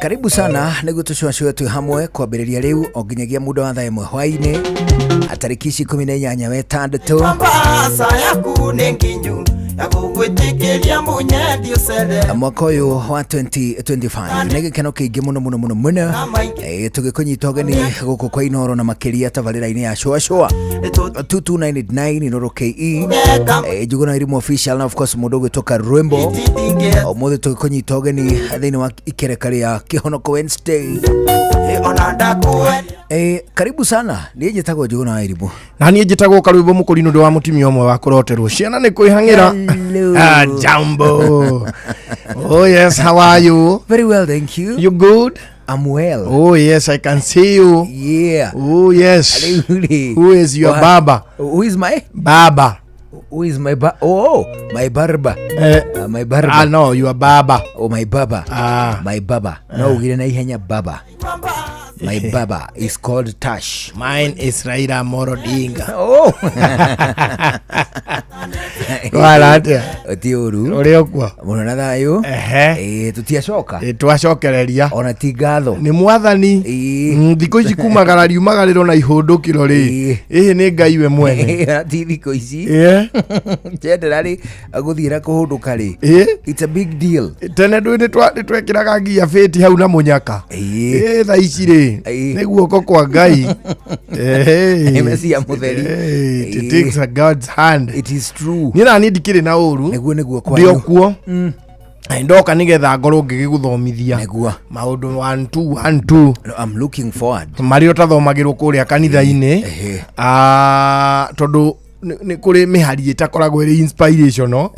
Karibu sana nĩguo tũcũacũe twĩ hamwe kwambĩrĩria rĩu o nginyagia muda wa thaa 1 hwaĩ-inĩ, tarĩki ici 18 wetandatũ. Mombasa yaku nĩ nginyu ya gũgwĩtĩkĩria mũnyendi ũcere. Mwaka ũyũ wa 2025 nĩ gĩkeno kĩingĩ mũno mũno mũno mũno tũgĩkũnyita ũgeni gũkũ kwa Inoro na makĩria tabarĩra-inĩ ya Shũa 22989 Inoro KE. Njuguna Irimũ official na of course mũndũ ũgwĩtwo Karwimbo. Ũmũthĩ tũgĩkũnyita ũgeni thĩinĩ wa ikereka rĩa Kĩhonoko Wednesday. Ona ndakuendia. Karibu sana, niĩ njĩtagwo Njuguna wa Irimũ. Na niĩ njĩtagwo Karwĩmbo Mũkũrinũ, ndĩ wa mũtumia ũmwe wa kũroterwo ciana nĩ kwĩhang'ĩra. Hello. Ah, jambo. Oh yes, how are you? Very well, thank you. You good? I'm well. Oh yes, I can see you. Yeah. Oh yes. Rĩu rĩ, Who is your baba? Who is my Baba. Who is my ba oh, my barba. My barba. Ah no, your baba. Oh, my baba. Ah. My baba. No ugire na ihenya baba. My baba is called Tash. Mine is Raila Amolo Odinga. Oh. Wala atĩa? Ti ũru. Ũrĩ ũkuo? Mũno na thayũ. Ehe. Tũtiacoka. Twacokereria. Ona ti ngatho. Nĩ mwathani. Thikũ ici kumagara riumagarĩro na ihũndũkĩro rĩ. Ĩhĩ nĩ Ngai we mwene. Ona ti thikũ ici. Njendera rĩ gũthiĩ na kũhũndũka rĩ. It's a big deal. Tene ndũĩ nĩ twekĩraga nginya bĩti hau na mũnyaka. Thaa ici rĩ nĩ guoko kwa Ngai. Nĩ Mesia mũtheri. It takes a God's hand. It is true. Niĩ naniĩ ndikĩrĩ na ũru. Nĩguo nĩguo ndĩ kwanyu. okuo na ndoka nĩgetha ngorwo ngĩgĩgũthomithia Nĩguo. maũndũ one two one two. No, I'm looking forward. Marĩa ũtathomagĩrwo kũrĩa kanitha-inĩ. Ah, tondũ nĩ kũrĩ mĩhari ĩtakoragwo ĩrĩ inspirational.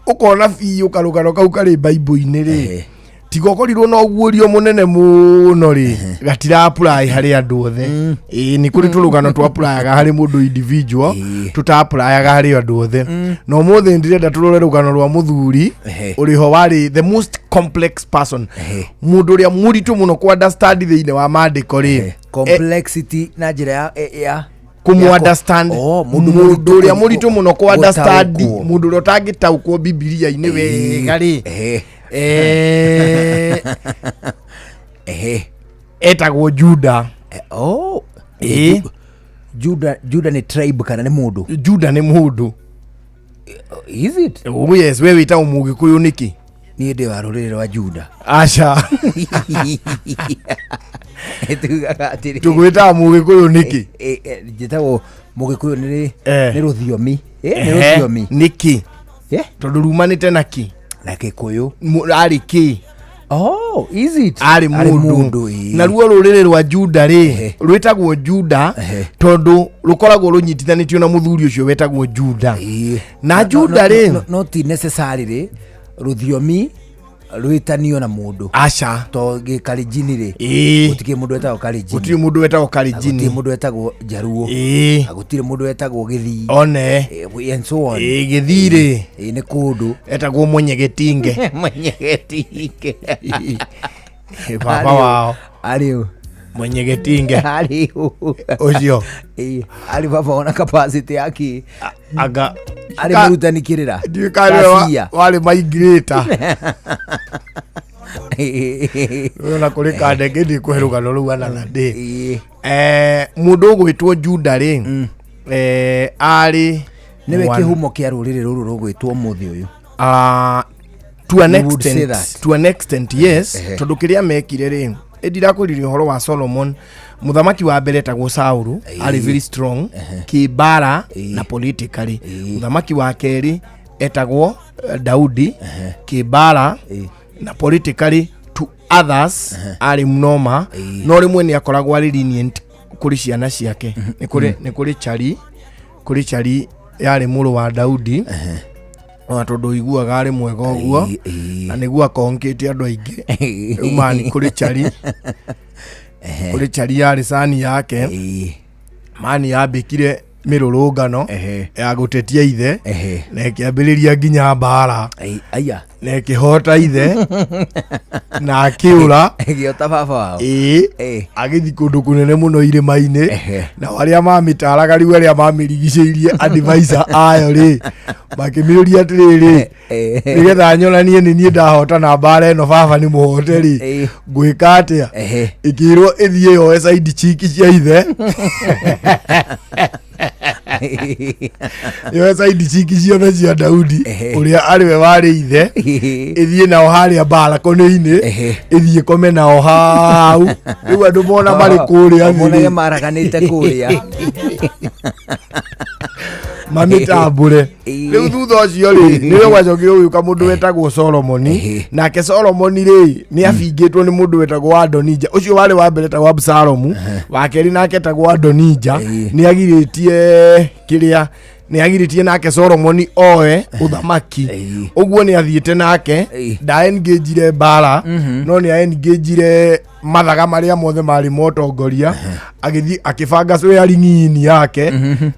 Ũkona biũ karũgano kau karĩ Bible-inĩ rĩ, tiga ũkorirwo na ũguũrio mũnene mũno rĩ, gatira apply harĩ andũ othe. Ĩĩ, nĩ kũrĩ tũrũgano twa applyaga harĩ mũndũ individual, tũta applyaga harĩ andũ othe. Na ũmũthĩ ndĩrenda tũrore rũgano rwa mũthuri ũrĩho warĩ the most complex person, mũndũ ũrĩa mũritũ mũno ku understand thĩinĩ wa maandĩko rĩ. Complexity na njĩra ya Kũmũ understand. Oh, mũndũ mũndũ ũrĩa mũritũ mũno kũ understand, gũtaũkwo. Mũndũ ũrĩa ũtangĩtaũkwo Bibilia-inĩ wega rĩ, etagwo Juda. Oh. Ĩĩ. Juda, Juda nĩ tribe kana nĩ mũndũ? Juda nĩ mũndũ. Is it? Oh yes, we wĩtagwo Mũgĩkũyũ nĩkĩ? Niĩ ndĩ wa rũrĩrĩ rwa Juda. Aca. Tugaga atĩrĩ. Tũgwĩtaga Mũgĩkũyũ nĩkĩ? Njĩtagwo Mũgĩkũyũ nĩ nĩ rũthiomi. Nĩ rũthiomi. Nĩkĩ? Tondũ rumanĩte na kĩ? Na Gĩkũyũ. Arĩ kĩ? Oh, is it? Arĩ Arĩ mũndũ. Mũndũ, ĩĩ. Naruo rũrĩrĩ rwa Juda rĩ, rwĩtagwo Juda tondũ rũkoragwo rũnyitithanĩtio na mũthuri ũcio wetagwo Juda. Na Juda rĩ, No ti necessarily rũthiomi rwĩtanio na mũndũ. Aca. To gĩkarinjini rĩ, gũtikĩrĩ mũndũ wetagwo Karinjini. Gũtirĩ mũndũ wetagwo Karinjini. Gũtirĩ mũndũ wetagwo Njaruo. Na gũtirĩ mũndũ wetagwo Gĩthii. One. And so on. Gĩthii rĩ, Nĩ kũndũ. Etagwo Mwenyegetinge. Mwenyegetinge. Baba wao. Arĩ ũ? Mwenyegetinge. Arĩ ũ? Ũcio. Arĩ baba ona capacity yake. Anga Arĩ mũrutani kĩrĩra. Ndiũĩ kana nĩwe Kacia. warĩ maingirĩta. Ona kũrĩ kandenge ndikũhe rũgano rũu another day. Mũndũ ũgwĩtwo Juda rĩ, arĩ Nĩwe mwana. kĩhumo kĩa rũrĩrĩ rũrũ rũgwĩtwo ũmũthĩ ũyũ. Ah, to an You would say extent, that. to an extent yes. Tondũ kĩrĩa mekire rĩ, ndirakwĩrire ũhoro wa Solomon, mũthamaki wa mbere etagwo Saulu, arĩ very strong kĩmbara na politically. Mũthamaki wa kerĩ etagwo Daudi, kĩmbara na politically to others arĩ mnoma, no rĩmwe nĩ akoragwo arĩ lenient kũrĩ ciana ciake. Nĩ kũrĩ chari, kũrĩ chari yarĩ mũrũ wa Daudi, ona tondũ iguaga arĩ mwega ũguo na nĩguo akonkĩte andũ aingĩ. Rĩu mani kũrĩ chari yarĩ cani yake mani yambĩkire. Mĩrũrũngano ya gũtetia ithe na ĩkĩambĩrĩria nginya mbara Aya. Na ĩkĩhota ithe na akĩũra. Ĩgĩota baba wao. Ĩĩ. Agĩthiĩ kũndũ kũnene mũno irĩma-inĩ. Na arĩa mamĩtaraga rĩu, arĩa mamĩrigicĩirie, advisor ayo rĩ, makĩmĩũria atĩrĩrĩ, nĩgetha nyonanie nĩ niĩ ndahotana mbara ĩno, baba nĩ mũhote rĩ, ngwĩka atĩa? Ĩkĩrwo ĩthiĩ yoe side chick cia ithe, yoe side chick ciothe cia Daudi, ũrĩa arĩ we warĩ ithe, ĩthiĩ nao harĩa mbarakoni-inĩ, ĩthiĩ kome nao hau. Rĩu andũ mona marĩ kũrĩa monage thĩ maraganĩte kũrĩa. Mamĩtambũre. Rĩu thutha ũcio rĩ, nĩwe gwacokire gũgĩũka mũndũ wetagwo Solomoni. Nake Solomoni rĩ, nĩ abingĩtwo nĩ mũndũ wetagwo Adonija. Ũcio warĩ wa mbere etagwo Absalomu, wa kerĩ nake etagwo Adonija. Nĩ agirĩtie kĩrĩa, nĩ agirĩtie nake Solomoni oe ũthamaki. Ũguo nĩ athiĩte nake, ndaengĩnjire mbara, no nĩ aengĩnjire mathaga marĩa mothe marĩ motongoria, agĩthiĩ akĩbanga swearing in yake.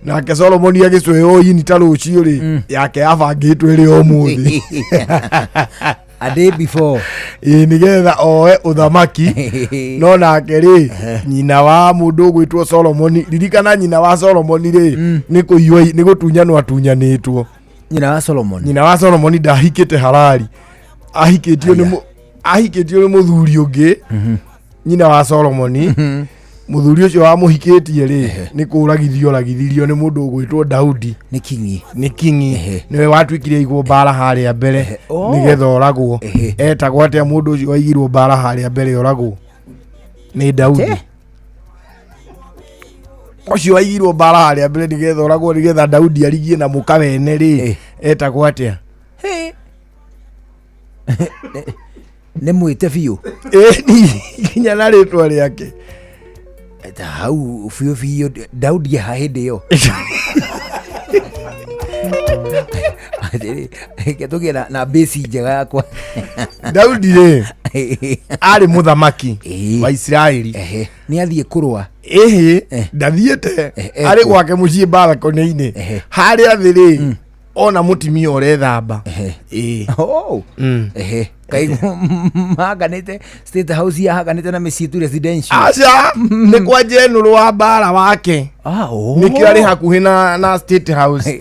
Nake Solomoni agĩcwewo ini ta rũciũ rĩ, yake yabangĩtwo ĩrĩ ũmũthĩ. A day before. Ĩĩ, nĩgetha oe ũthamaki. No nake rĩ, nyina wa mũndũ ũgwĩtwo Solomoni, ririkana nyina wa Solomoni rĩ, nĩ kũiywo, nĩ gũtunyanwo atunyanĩtwo. Nyina wa Solomon. Nyina wa Solomoni ndahikĩte harari, ahikĩtio nĩ Aya. Ahikĩtio nĩ mũthuri ũngĩ. Nyina wa Solomoni, mũthuri ũcio wamũhikĩtie rĩ, nĩ kũragithio oragithirio nĩ mũndũ ũgwĩtwo Daudi. Nĩ kingi. Nĩ kingi. Nĩwe watuĩkire aigwo mbara harĩa mbere nĩgetha oragwo. Etagwo atĩa mũndũ ũcio waigirwo mbara harĩa mbere oragwo nĩ Daudi? Te? Ũcio waigirwo mbara harĩa mbere nĩgetha oragwo, nĩgetha Daudi arigie na mũka wene rĩ, etagwo atĩa? Nĩ mwĩte biũ. Ĩni, nginya na rĩtwa rĩake. Ta hau biũ biũ Daudi ha hĩndĩ ĩyo. Atĩrĩ, reke tũgĩe na base njega yakwa. Daudi rĩ, arĩ mũthamaki wa Isiraeli. Nĩ athiĩ kũrũa. Ĩhĩ, ndathiĩte. Arĩ Kũ? Gwake mũciĩ mbarakoni-inĩ harĩa thĩ rĩ, ona mũtimia ũrethamba. Ĩĩ. Oh. Kaĩ mahakanĩte State House yahakanĩte na mĩciĩ tu residential? Aca, nĩ kwa jenũrũ wa mbara wake. Ah, oh. Nĩkĩo arĩ hakuhĩ na State House.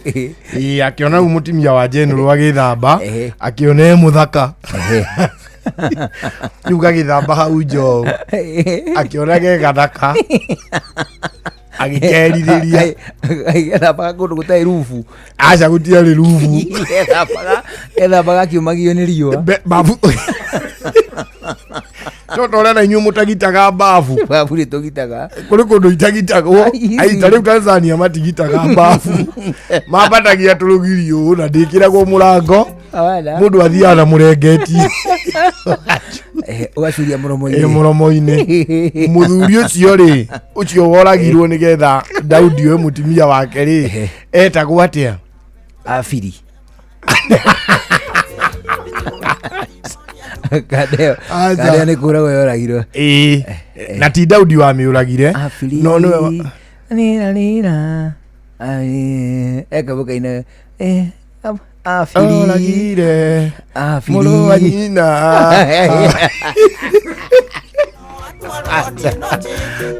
Ĩĩ, akĩona rĩu mũtimia wa jenũrũ agĩthamba, akĩona e mũthaka. Rĩu gagĩthamba hau njoo, akĩona ge gathaka, agĩkerirĩria. Gethambaga kũndũ gũtarĩ rubu? Aca, gũtiarĩ rubu. Gethambaga akiumagio nĩ riũa. Babu no ta ũrĩa na inyuĩ mũtagitaga babu. Babu nĩ tũgitaga. Kũrĩ kũndũ itagitagwo. Ai. Ai, ta rĩu Tanzania matigitaga babu, mambatagia tũrũgiri ũũ na ndĩkĩragwo mũrango. Awana. Mũndũ athiaga na mũrengeti. Ũgacuria mũromo-inĩ. Ĩ, mũromo-inĩ. Mũthuri ũcio rĩ, ũcio woragirwo nĩgetha Daudi oe mũtumia wake rĩ, etagwo atĩa? Abiri Kadeo. Aca. Kadeo nĩ kũragwo yoragirwo. Ĩĩ, na ti Daudi wamĩũragire. Abiri. No nĩwe Rira rira. Ai, ekabukaina abiri. Oragire Abiri. mũrũ wa nyina.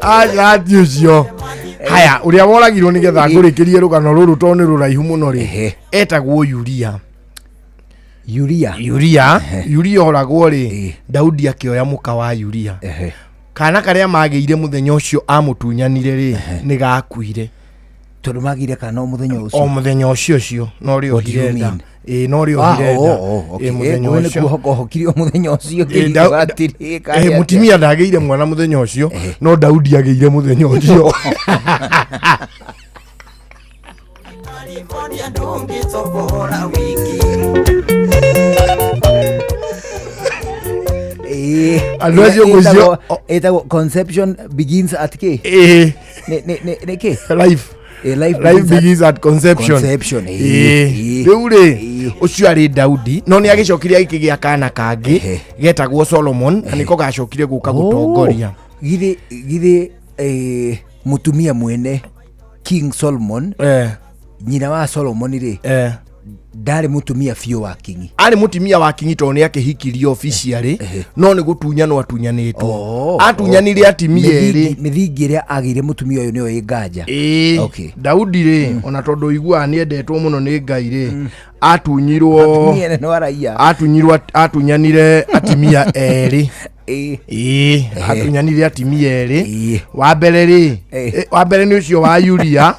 Aca, ti ũcio. Haya, ũrĩa woragirwo nĩgetha ngũrĩkĩrie rũgano rũrũ tondũ nĩ rũraihu mũno rĩ, etagwo Uria. Uria. Uria. Uria oragwo rĩ, Daudi akĩoya mũka wa Uria. Kana karĩa magĩire mũthenya ũcio amũtunyanire rĩ, nĩ gakuire. Tondũ magire kana o mũthenya O ũcio? Mũthenya ũcio ũcio no rĩ What do you ohire nda. mean? Ĩĩ, no rĩ Ah, ohire nda. oh, oh, okay. Ĩĩ, mũthenya Ũyũ nĩ ũcio. kuohoka ohokire o mũthenya ũcio. Ĩĩ, Kĩrigwo atĩrĩ, karĩ atĩa? Mũtumia ndagĩire mwana mũthenya ũcio, no Daudi agĩire mũthenya ũcio. California ndũngĩtobora wiki. Andũ acio ngwĩciria- Ĩtagwo conception begins at k Ĩĩ. Nĩ kĩ? Life. Life life begins at begins at conception. Conception, ĩĩ, Ĩĩ. ĩĩ. Rĩu rĩ, ũcio arĩ Daudi, no nĩ agĩcokire agĩkĩgĩa kana kangĩ getagwo Solomon, na nĩko gacokire gũka gũtongoria. Githĩ mũtumia mwene King Solomon, nyina wa Solomon rĩ, ndarĩ mũtumia biũ wa King? Arĩ mũtumia wa Kingi tondũ nĩ akĩhikirio officially, no nĩ gũtunyanwo atunyanĩtwo. Atunyanire atimia erĩ. Mĩthingi ĩrĩa agĩire mũtumia ũyũ nĩyo ĩ nganja. Ĩĩ. Daudi rĩ, ona tondũ ũiguaga nĩ endetwo mũno nĩ Ngai rĩ, atunyirwo Atumia ene no araiya. Atunyirwo, atunyanire atimia erĩ. Ĩĩ, atunyanire atimia erĩ. Wa mbere rĩ, wa mbere nĩ ũcio wa Yuria,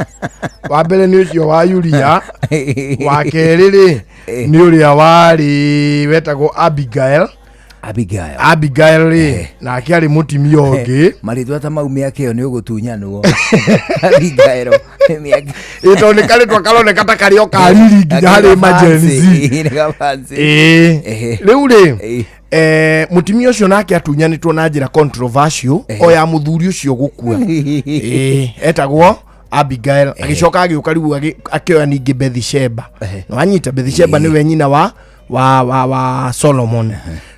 wa mbere nĩ ũcio wa Yuria, wa kerĩ rĩ nĩ ũrĩa warĩ wetagwo Abigail. Abigail. Abigail rĩ, nake arĩ mũtimia ũngĩ. Marĩtwa ta mau mĩaka ĩyo nĩ ũgũtunyanwo, Abigail, mĩaka Ĩ, tondũ nĩ karĩtwa karoneka ta karĩ o kariri nginya harĩ emergency. Nĩ gafancy. Ĩĩ. Rĩu rĩ, mũtumia ũcio nake atunyanĩtwo na njĩra controversial o ya mũthuri ũcio gũkua. Ĩĩ, etagwo Abigail. Agĩcoka agĩũka rĩu akĩoya ningĩ Bethsheba. Wanyita, Bethsheba nĩwe nyina wa Solomon.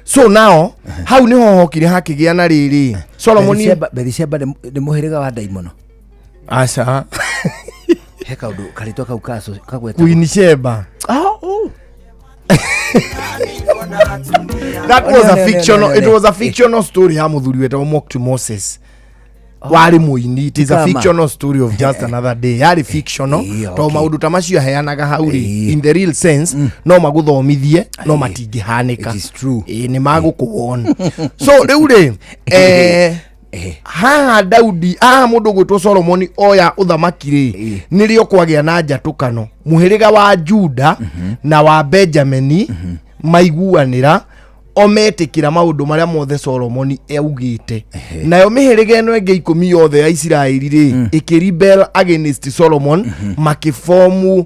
So now hau niho hokire hakĩgĩa na rĩrĩ Solomon. Bathsheba nĩ mũhĩrĩga wa ndaimono? Aca. He kaũndũ karĩtwa kau kagwetagwo. Queen Sheba. Ah, oh. That was No, a no, no, fictional, no, it no. was a fictional story ya mũthuri wetagwo Mock to Moses, warĩ mũini. It is a Kama. fictional story of just another day, yarĩ fictional, tondũ maũndũ ta macio aheanaga hau rĩ, in the real sense no magũthomithie, no matingĩhanĩka. It is true. Ĩĩ, nĩ magũkũwon. So rĩu rĩ, haha Daudi, haha mũndũ ũgwĩtwo Solomoni oya ũthamaki rĩ, nĩrĩo kwagĩa na njatũkano. Mũhĩrĩga wa Juda na wa Benjamini maiguanĩra o metĩkĩra maũndũ marĩa mothe Solomoni augĩte, nayo mĩhĩrĩga ĩno ĩngĩ 10 yothe ya Isiraeli rĩ, ĩkĩrebel against Solomon, makĩbomu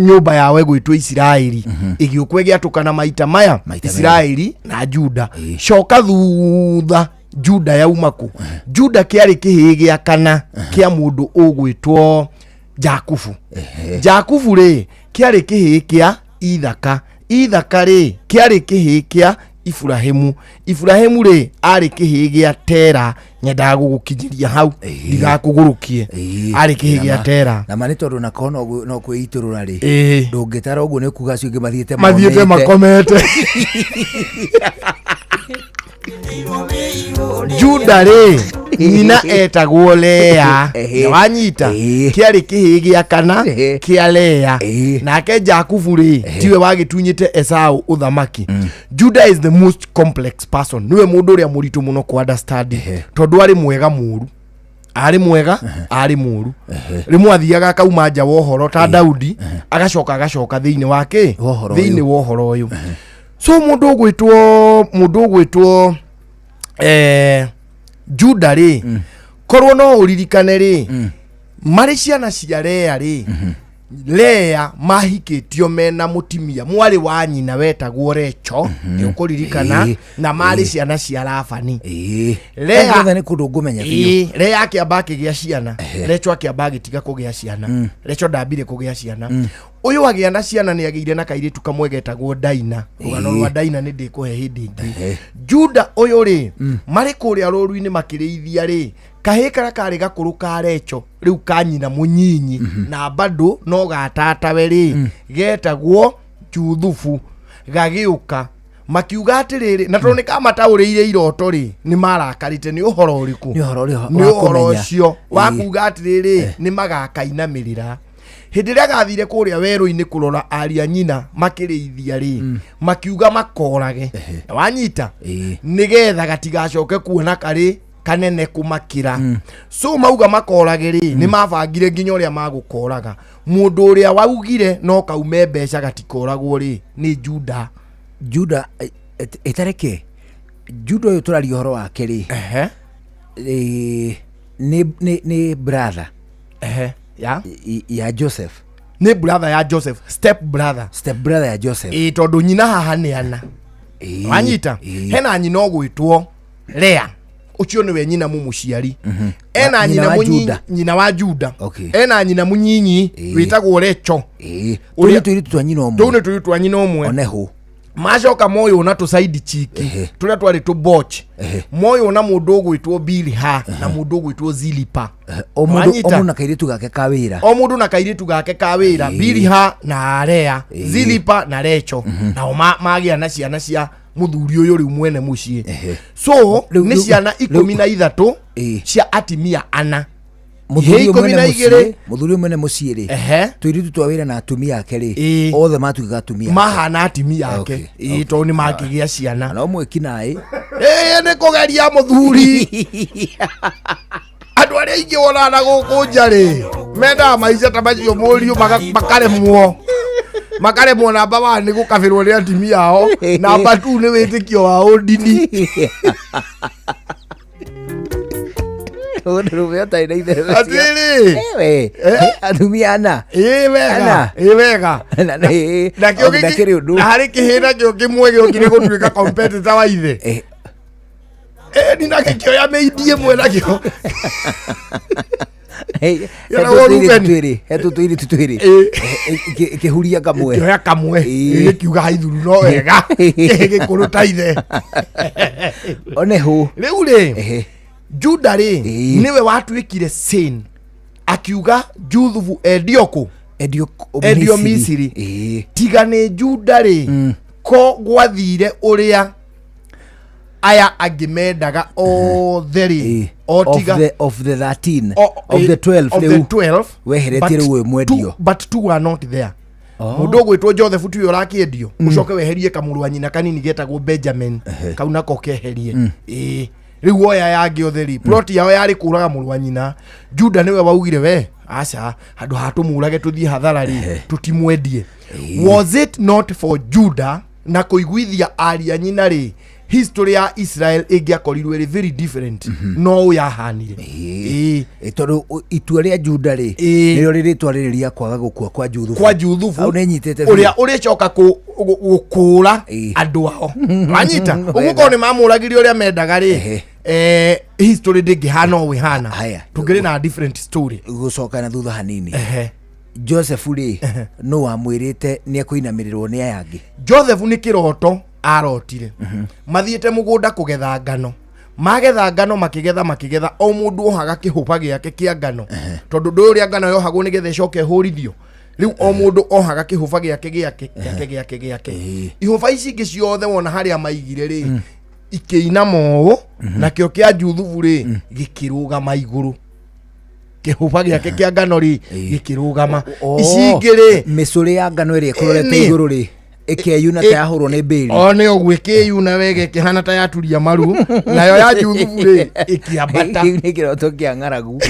nyũmba yao ĩgwĩtwo Isiraeli, ĩgĩũkwo ĩgĩatũkana maita maya. Maita merĩ. Isiraeli na Juda. Coka thutha, Juda yauma kũ? Juda kĩarĩ kĩhĩĩ gĩa kana kĩa mũndũ ũgwĩtwo Jakubu. Jakubu rĩ, kĩarĩ kĩhĩĩ kĩa Ithaka. Ithaka rĩ, kĩarĩ kĩhĩĩ kĩa Iburahimu. Iburahimu rĩ, arĩ kĩhĩĩ gĩa Tera. Nyendaga gũgũkinyĩria hau ndigakũgũrũkie. Arĩ kĩhĩĩ gĩa Tera. Na ma nĩ tondũ nako no kwĩitũrũra rĩ, ndũngĩtara ũguo, nĩ kuga acio ingĩ mathiĩte mathiĩte monete. Makomete. Juda rĩ, nyina etagwo Lea. Wanyita? Kĩarĩ kĩhĩĩ gĩa kana kĩa Lea. Nake Jakubu rĩ, tiwe wagĩtunyĩte Esau ũthamaki? Judah is the most complex person, niwe mũndũ ũrĩa mũritũ mũno kũ understand, tondũ arĩ mwega mũru, arĩ mwega, arĩ mũru. Rĩmwe athiaga akauma nja wa ũhoro ta Daudi, agacoka agacoka thĩinĩ wa kĩ? Wa ũhoro. Thĩinĩ wa ũhoro ũyũ. So mũndũ ũgwĩtwo Juda rĩ, korwo no ũririkane rĩ, marĩ ciana cia Lea rĩ, Lea mahikĩtio mena mũtimia mwarĩ wa nyina wetagwo Recho, nĩ ũkũririkana? Na marĩ ciana cia Labani. Lea- Guothe nĩ kũndũ ngũmenya biũ. Ĩĩ, Lea akĩamba akĩgĩa ciana, Recho akĩamba agĩtiga kũgĩa ciana. Recho ndambire kũgĩa ciana. Ũyũ agĩa na ciana nĩ agĩire na kairĩtu kamwe getagwo Daina. Rũgano rwa Daina nĩ ndĩkũhe hĩndĩ ĩngĩ. Juda ũyũ rĩ, marĩ kũrĩa rũru-inĩ makĩrĩithia rĩ, kahĩĩ karĩa karĩ gakũrũ ka Recho rĩu, ka nyina mũnyinyi na bado no gatatawe rĩ, getagwo Juthubu, gagĩũka makiuga atĩrĩrĩ, na tondũ nĩ kamataũrĩire iroto rĩ, nĩ marakarĩte nĩ ũhoro ũrĩkũ? Nĩ ũhoro ũrĩa Nĩ wa ũhoro kũmenya. ũcio wa kuga atĩrĩrĩ, nĩ magakainamĩrĩra. Hĩndĩ ĩrĩa gathire kũrĩa werũ-inĩ kũrora aria nyina makĩrĩithia rĩ, makiuga makorage. Wanyita? Nĩgetha gatigacoke kuona karĩ kanene kũmakĩra. So mauga makorage rĩ, nĩ mabangire nginya ũrĩa magũkoraga. Mũndũ ũrĩa waugire no kaume mbeca gatikoragwo rĩ, nĩ Juda. Juda, ĩtareke Juda ũyũ tũraria ũhoro wake rĩ, nĩ brother Ehe, ya ya Joseph. Nĩ brother ya Joseph, step brother. Step brother ya Joseph. Ĩĩ, tondũ nyina haha nĩ ana. Wanyita? Hena nyina ũgwĩtwo Lea, ũcio nĩwe nyina mũmũciari. Ena Nyina nyina wa mũnyinyi. Juda. Nyina wa Juda. Ena nyina mũnyinyi wĩtagwo Recho. Tũu nĩ tũirĩtu twa nyina Tũu ũmwe. Nĩ tũirĩtu twa nyina ũmwe. Onehu. Macoka moywo na tũcaidi chiki tũrĩa twarĩ tũboch, moywo na mũndũ ũgwĩtwo Bilha na mũndũ ũgwĩtwo Zilipa. O mũndũ, o Wanyita? mũndũ na kairĩtu gake ka wĩra. O mũndũ na kairĩtu gake ka wĩra, Bilha na Area, Zilipa na Recho, nao magĩa na ciana cia mũthuri ũyũ rĩu mwene mũciĩ. So nĩ ciana 13 cia atimia ana. Mũthuri Ihĩĩ ũyũ ikũmi mwene na mũciĩ, igĩrĩ. Mũthuri ũyũ mwene mũciĩ rĩ, tũirĩtu twa wĩra na atumia ake rĩ, othe matuĩkaga atumia ake. Mahana atimia ake. Ĩĩ, tondũ nĩ makĩgĩa ciana. No mwĩki naĩ. Ĩĩ, nĩ kũgeria mũthuri. Andũ arĩa aingĩ wonaga na gũkũ nja rĩ, mendaga maica ta macio mũriũ, makaremwo. Namba 1 nĩ gũkabĩrwo nĩ atimia ao, namba 2 nĩ wĩtĩkio wa ũndini. Mũndũrũme ũtarĩ na itherũ. Atĩrĩ. Ewe, atumia ana. Ĩĩ wega. Ana. Ĩĩ wega. Nakĩo Ndakĩrĩ ũndũ. Na harĩ kĩhĩ nakĩo kĩmwe gĩokire gũtuĩka competitor wa ithe. Ĩni nakĩkĩoya mĩindi ĩmwe nakĩo. Gĩtagwo Reuben. Twĩrĩ hetũ tũirĩtu twĩrĩ. Kĩhuria kamwe. Kĩoya kamwe. Gĩkiuga haithuru no wega kĩhĩ gĩkũrũ ta ithe. One hũ. Rĩu rĩ, Juda rĩ, nĩwe watuĩkire sin akiuga Juthubu endio kũ? Endio. Endio Misiri. Tiga nĩ Juda rĩ, ko gwathire ũrĩa aya angĩ mendaga othe rĩ, o Of tiga of the 13, of the 12, of the rĩu 12, weheretie but rĩu ũyũ mwendio. But two are not there. Mũndũ ũgwĩtwo Joseph tiwe ũrakĩendio, ũcoke weherie kamũrũ wa nyina kanini getagwo Benjamin, kau nako keherie. Ĩĩ, rĩu oya yangĩ othe rĩ, plot yao yarĩ kũraga mũrũ wa nyina. Juda nĩwe waugire, we aca, handũ ha tũmũrage tũthiĩ hathara rĩ, tũtimwendie. Was it not for Juda na kũiguithia aria nyina rĩ, history ya Israel ĩngĩakorirwo ĩrĩ very different. No ũũ yahanire. Ĩĩ. Tondũ itua rĩa Juda rĩ, nĩrĩo rĩrĩtwarĩrĩria kwaga gũkua kwa Juthubu. Kwa Juthubu. Hau nĩnyitĩte ũrĩa biũ. ũrĩcoka gũkũra andũ ao, wanyita? Ũguo korwo nĩ mamũragire ũrĩa mendaga rĩ, history ndĩngĩhana ũũ ĩhana. Haya. Tũngĩrĩ na different story. Gũcoka na thutha hanini, Joseph rĩ, nũ wamwĩrĩte nĩ ekũinamĩrĩrwo nĩ aya angĩ? Joseph nĩ kĩroto arotire. Mathiĩte mũgũnda kũgetha ngano, magetha ngano, makĩgetha makĩgetha, o mũndũ ohaga kĩhũba gĩake kĩa ngano, tondũ ndũĩ ũrĩa ngano yohagwo nĩgetha ĩcoke ĩhũrithio. Rĩu o mũndũ ohaga kĩhũba gĩake gĩake gĩake gĩake gĩake. Ihũba ici ingĩ ciothe wona harĩa maigire rĩ, ikĩinama ũũ, nakĩo kĩa Juthubu rĩ, gĩkĩrũgama igũrũ. Kĩhũba gĩake kĩa ngano rĩ, gĩkĩrũgama. Ici ingĩ rĩ, Mĩcũrĩ ya ngano ĩrĩa ĩkũrorete igũrũ rĩ, ĩkeyuna ta yahũrwo nĩ mbĩri. O nĩ ũguo, ĩkĩyuna wega, ĩkĩhana ta yaturia maru, nayo ya Juthubu rĩ, ĩkĩambata. Kĩu nĩ kĩroto kĩa ng'aragu.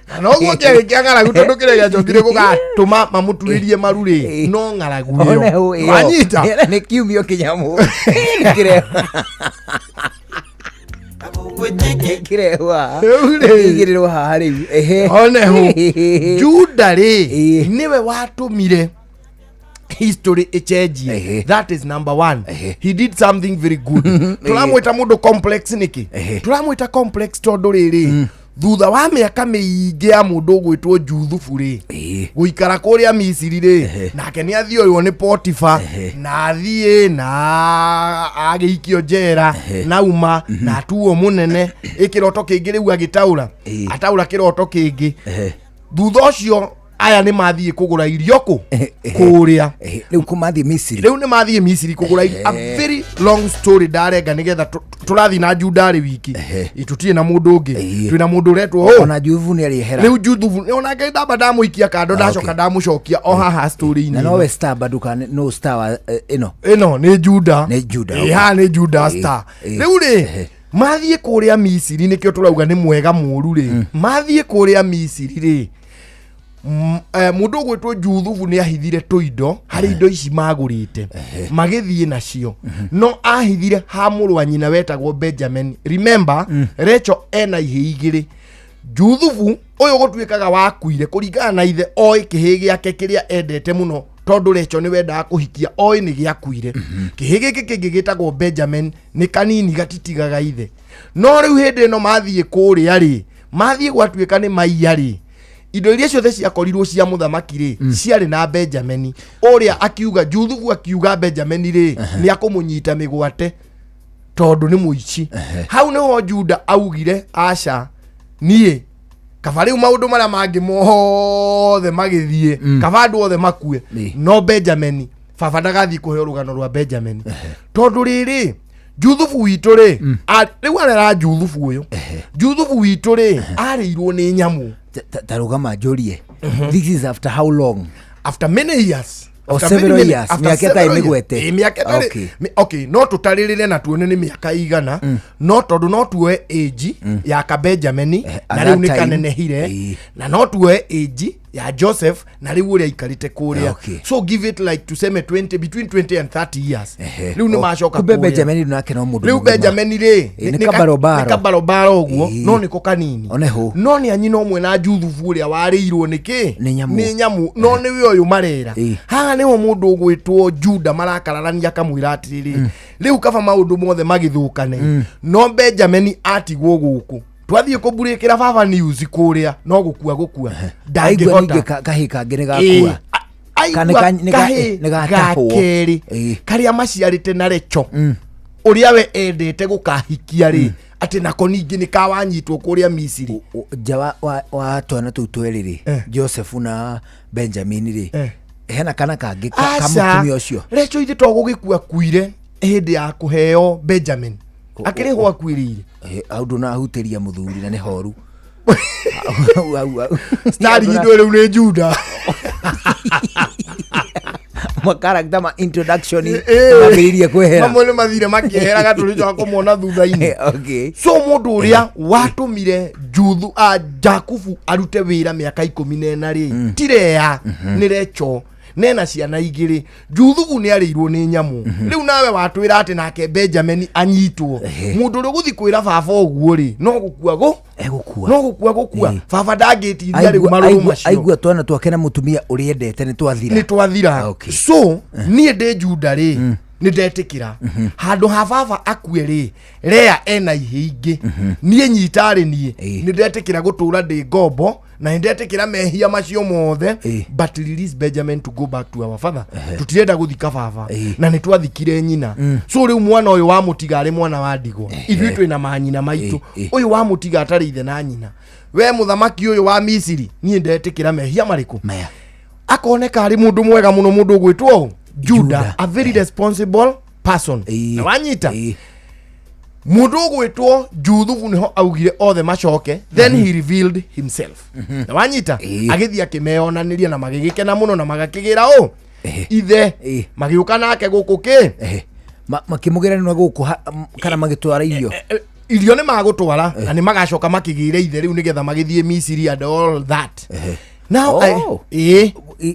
Na noguo kĩarĩ kĩa ng'aragu, tondũ kĩrĩa gĩacokire gũgatũma mamũturĩrie maru rĩ, no ng'aragu One ĩyo. hũ ĩyo. Wanyita? Nĩ kiumio kĩnyamũ. Nĩ kĩrehwa. Rĩu rĩ. Igĩrĩrwo haha rĩu. Ehe. One hũ, Juda rĩ, nĩwe watũmire history ĩcenjie. That is number one. He did something very good. Tũramwĩta mũndũ complex nĩkĩ? Tũramwĩta complex tondũ rĩrĩ, thutha wa mĩaka mĩingĩ ya mũndũ ũgwĩtwo Juthubu rĩ, gũikara kũrĩa Misiri rĩ, nake nĩ athiũrwo nĩ Potifa, na athiĩ na agĩikio njera, nauma na atuo mũnene. Ĩ kĩroto kĩngĩ rĩu agĩtaũra, ataũra kĩroto kĩngĩ. Thutha ũcio aya nĩ mathiĩ kũgũra irio kũ kũrĩa. Rĩu kũmathiĩ Misiri. Rĩu nĩ mathiĩ Misiri kũgũra irio. A very long story ndarenga nĩgetha tũrathiĩ na Juda arĩ wiki. Tũtirĩ na mũndũ ũngĩ. Twĩna mũndũ ũretwo ũ. Ona Juthubu nĩ arĩehera. Rĩu Juthubu onake ndamba ndamũikia kando, ndacoka ndamũcokia o haha story-inĩ. Na nowe star bandukane no star wa ĩno. Ĩno nĩ Juda. Nĩ Juda, Ĩ, okay. haha nĩ Juda star. Rĩu rĩ, mathiĩ kũrĩa Misiri, nĩkĩo tũrauga nĩ mwega mũru rĩ. Mathiĩ kũrĩa Misiri rĩ, mũndũ ũgwĩtwo Juthubu nĩ ahithire tũindo harĩ indo ici magũrĩte magĩthiĩ nacio, no ahithire ha mũrũ wa nyina wetagwo Benjamin. Remember, Rachel ena ihĩ igĩrĩ. Juthubu ũyũ gũtuĩkaga wakuire kũringana na ithe oĩ kĩhĩ gĩake kĩrĩa endete mũno, tondũ Rachel nĩ wendaga kũhikia, oĩ nĩ gĩakuire. Kĩhĩ gĩkĩ kĩngĩ gĩtagwo Benjamin nĩ kanini, gatitigaga ithe. No rĩu hĩndĩ ĩno mathiĩ kũrĩa rĩ, mathiĩ gwatuĩka nĩ maiya rĩ, Indo iria ciothe ciakorirwo cia mũthamaki rĩ, ciarĩ na Benjamini ũrĩa akiuga, Juthubu akiuga Benjamini rĩ nĩ akũmũnyita mĩgwate tondũ nĩ mũici. Hau nĩho Juda augire, aca, niĩ kaba rĩu maũndũ marĩa mangĩ mothe magĩthiĩ, kaba andũ othe makue, no Benjamini baba ndagathiĩ kũheo rũgano rwa Benjamini, tondũ rĩrĩ Juthubu witũ rĩ, rĩu arera Juthubu ũyũ, Juthubu witũ rĩ arĩirwo nĩ nyamũ. Ta rũgama njũrie, this is after how long? After many years. Oh, After several many, years. after Mĩaka ĩtarĩ several years. mĩgwete. Ĩ, mĩaka ĩtarĩ. Okay, no tũtarĩrĩre na tuone nĩ mĩaka igana, no tondũ no tuoe age ya ka Benjamini at na rĩu that nĩ time, kanenehire, na no tuoe age ya Joseph na rĩu ũrĩa aikarĩte kũrĩa. So give it like tuseme 20, between 20 and 30 years. Rĩu nĩ Oh, macoka kumbe kũrĩa. Benjamin nake no mũndũ Rĩu mũgima. Benjamin rĩ Ĩ, nĩ kabarobaro. nĩ kabarobaro ũguo. No nĩko kanini. Oneho. No nĩ anyina ũmwe na Juthubu ũrĩa warĩirwo nĩ kĩ? Nĩ nyamũ. Nĩ nyamũ, no nĩwe ũyũ marera. Haha nĩho mũndũ ũgwĩtwo Juda marakararania, akamwĩra atĩrĩrĩ, rĩu kaba maũndũ mothe magĩthũkane, no Benjamin atigwo gũkũ, twathiĩ kũmburĩkĩra baba news kũrĩa, no gũkua gũkua Aigua ndangĩhota. ningĩ kahĩ kangĩ nĩ gakua. Aigua kahĩ nĩ ga gatahwo. kerĩ karĩa maciarĩte na Recho ũrĩa we endete gũkahikia rĩ, atĩ nako ningĩ nĩ kawanyitwo kũrĩa Misiri. Nja wa twana tũu twerĩ rĩ, Joseph na Benjamin rĩ, hena kana kangĩ ka Aca, mũtumia ũcio? Recho ithe to gũgĩkua kuire hĩndĩ ya kũheo Benjamin, akĩrĩhwo akuĩrĩire. Hau ndũnahutĩria mũthuri na nĩ horu. Hau. Stari itũ rĩu nĩ Juda. Makarakta ma introduction mambĩrĩirie kwehera. Mamwe nĩ mathire makĩeheraga, tũrĩcoka kũmona thutha-inĩ. So mũndũ ũrĩa watũmire Juthu a Jakubu arute wĩra mĩaka 14 rĩ, ti Lea, nĩ Recho nena ciana igĩrĩ. Juthubu nĩ arĩirwo nĩ nyamũ. Rĩu nawe watwĩra atĩ nake Benjamin anyitwo. Mũndũ ũrĩa ũgũthiĩ kwĩra baba ũguo rĩ, no gũkua gũ Egũkua. No gũkua gũkua. Baba ndangĩtithia rĩu marũrũ macio. Aigua twana twake na mũtumia ũrĩa endete nĩ twathira. Nĩ twathira. So niĩ ndĩ Juda rĩ, nĩ ndetĩkĩra handũ ha baba akue rĩ, Lea ena ihĩ ingĩ, niĩ nyitarĩ niĩ. Nĩ ndetĩkĩra gũtũra ndĩ ngombo na nĩ ndetĩkĩra mehia macio mothe, but release Benjamin to go back to our father. Tũtirenda gũthika baba na nĩ twathikire nyina. So rĩu mwana ũyũ wamũtiga arĩ mwana wa ndigwa, ithuĩ twĩna manyina maitũ. Ũyũ wamũtiga atarĩ ithe na nyina, we mũthamaki ũyũ wa Misiri, niĩ ndetĩkĩra mehia marĩkũ? Maya. Akoneka arĩ mũndũ mwega mũno, mũndũ ũgwĩtwo ũũ Juda, Juda. a very responsible person. Na wanyita mũndũ ũgwĩtwo Juthubu nĩho augire othe macoke. Then he revealed himself. Na wanyita agĩthiĩ akĩmeyonanĩria na magĩgĩkena mũno na magakĩgĩra ũ ithe. Magĩũka nake gũkũ kĩ? Makĩmũgĩra nĩ gũkũ kana magĩtwara irio? Irio nĩ magũtwara na nĩ magacoka makĩgĩre ithe rĩu nĩgetha magĩthiĩ Misiri and all that now. Oh. Ĩĩ.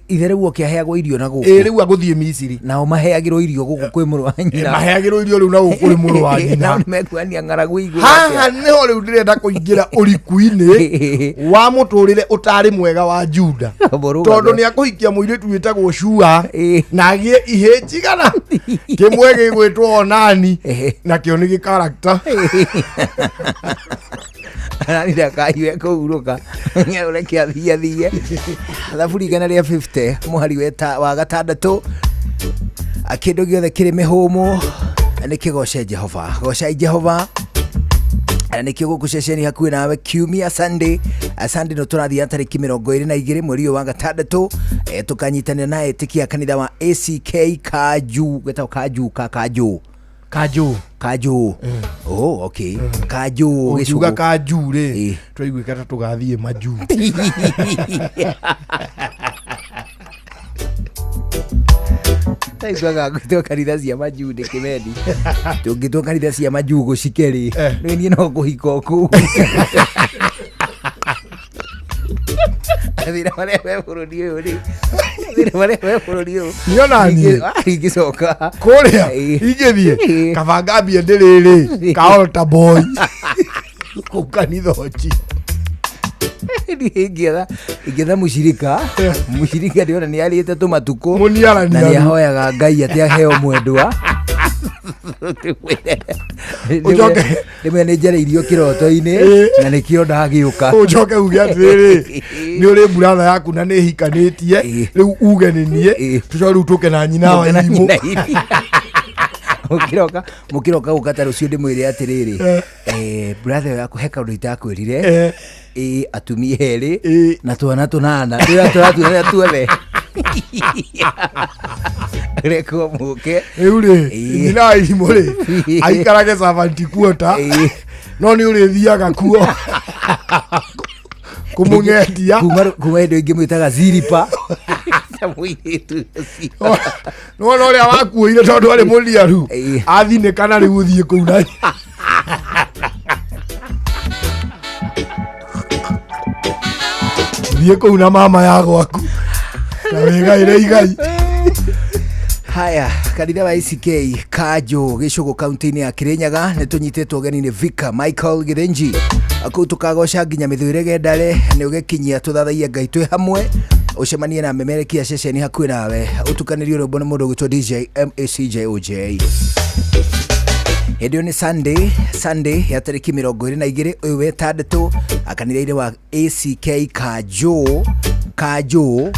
Ithe rĩu oke aheagwo irio na Ĩĩ, gũkũ? rĩu agũthiĩ Misiri. Nao maheagĩrwo irio gũkũ kwĩ mũrũ wa nyina? Maheagĩrwo irio rĩu na gũkũ kũrĩ mũrũ wa nyina. Nao nĩmekuania ng'aragu igũrũ Haha atĩa? nĩho rĩu ndĩrenda kũingĩra ũriku-inĩ wa mũtũrĩre ũtarĩ mwega wa Juda, Mũrũgame. tondũ nĩ akũhikia mũirĩtu wĩtagwo Shua na agĩe ihĩ njigana, kĩmwe gĩgwĩtwo Onani, nakĩo nĩ gĩkarakta. Nani ndakaiwe kũhurũka, ũreke athiĩ athiĩ. Thaburi 150 mũhari wa 6, kĩndũ gĩothe kĩrĩ mĩhũmũ nĩ kĩgoce Jehova. Gocai Jehova. Na nĩkĩo gũkũ ceceni hakuhĩ nawe kiumia Sunday, Sunday no tũrathiĩ tarĩki 22 mweri ũyũ wa gatandatũ, tũkanyitanĩra na etĩkia kanitha wa ACK Kanju, gwĩtagwo Kanju ka Kanju. Kanjũ. Kanju, oh okay, Kanju. Ũngiuga Gĩcũgũ. Kanju rĩ, twaiguĩka ta tũgathiĩ majuu. Taiguaga ngwĩtwo kanitha cia majuu ndĩ kĩmendi, tũngĩtwo kanitha cia majuu gũcike rĩ, rĩ niĩ no kũhika o kũu. Mathĩna marĩa me bũrũri ũyũ rĩ, mathĩna marĩa me bũrũri ũyũ. Niĩ ona niĩ. Ingĩcoka Kũrĩa ingĩthiĩ kaba ngambie ndĩrĩrĩ ka altar boy kũu kanitha ũcio. Niĩ ingĩetha mũcirika ndĩrona nĩ arĩte tũmatukũ Mũniaraniaru. na nĩ ahoyaga Ngai atĩ aheo mwendwa. Ũcoke- Rĩmwe nĩ njarĩirio kĩroto-inĩ na nĩkĩo ndagĩũka. Ũcoke uge atĩrĩrĩ, nĩ ũrĩ buratha yaku na nĩ hikanĩtie, rĩu uge nĩ niĩ, tũcoke rĩu tũke na nyina wa Mũke na irimũ. nyina irimũ. Mũkĩroka mũkĩroka gũka ta rũciũ ndĩmwĩre atĩrĩrĩ, brother yaku he kaũndũ itakwĩrire, ĩ atumia erĩ na twana tũnana rĩrĩa tũratuona tuothe rekwo mũke. Rĩu rĩ, nyina wa irimũ rĩ, aikarage servant quarter, no nĩ ũrĩthiaga kuo kũmũng'endia. Kuma hĩndĩ ĩngĩ mwĩtaga ziripa mũirĩtu ũcio. Nĩwona ũrĩa wakuoire tondũ arĩ mũriaru, athinĩkana rĩu ũthiĩ kũu na thiĩ kũu na mama ya gwaku na wĩgaĩre igai. Haya, kanitha wa ACK Kanjũ Gĩcũgũ kaunti-inĩ ya Kirinyaga nĩ tũnyitĩtwo ũgeni nĩ Vicar Michael Gĩthĩnji kũu tũkagoca nginya mĩthũire gendare nĩ ũgĩkinyia tũthathaiye Ngai twĩ hamwe, ũcemanie na memerekia ceceni hakuhĩ nawe, ũtukanĩrio rwĩmbo nĩ mũndũ ũgwĩtwo DJ MACJOJ. Hĩndĩ ĩyo nĩ Sunday, Sunday ya tarĩki 22 ũyũ wetandatũ kanitha-inĩ wa ACK Kanjũ Kanjũ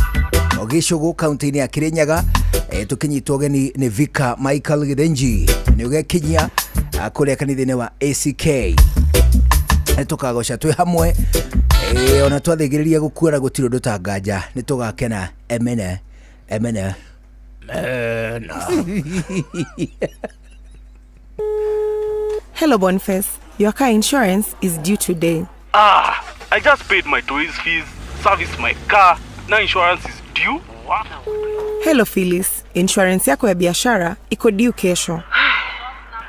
Gĩcũgũ kaunti-inĩ ya Kirinyaga, tũkĩnyitwo ũgeni nĩ Vicar Michael Gĩthĩnji nĩ ũgekinyia kũrĩa kanitha-inĩ wa ACK nĩ tũkagoca twĩ hamwe, ona twathĩgĩrĩria gũkuona gũtirĩ ũndũ ta nganja nĩ tũgakena emene emene mena. Hello, Boniface. Your car insurance is due today. Ah, I just paid my toys fees, serviced my car. Now insurance is due. Wow. Hello, Phyllis. Insurance yako ya biashara iko due kesho.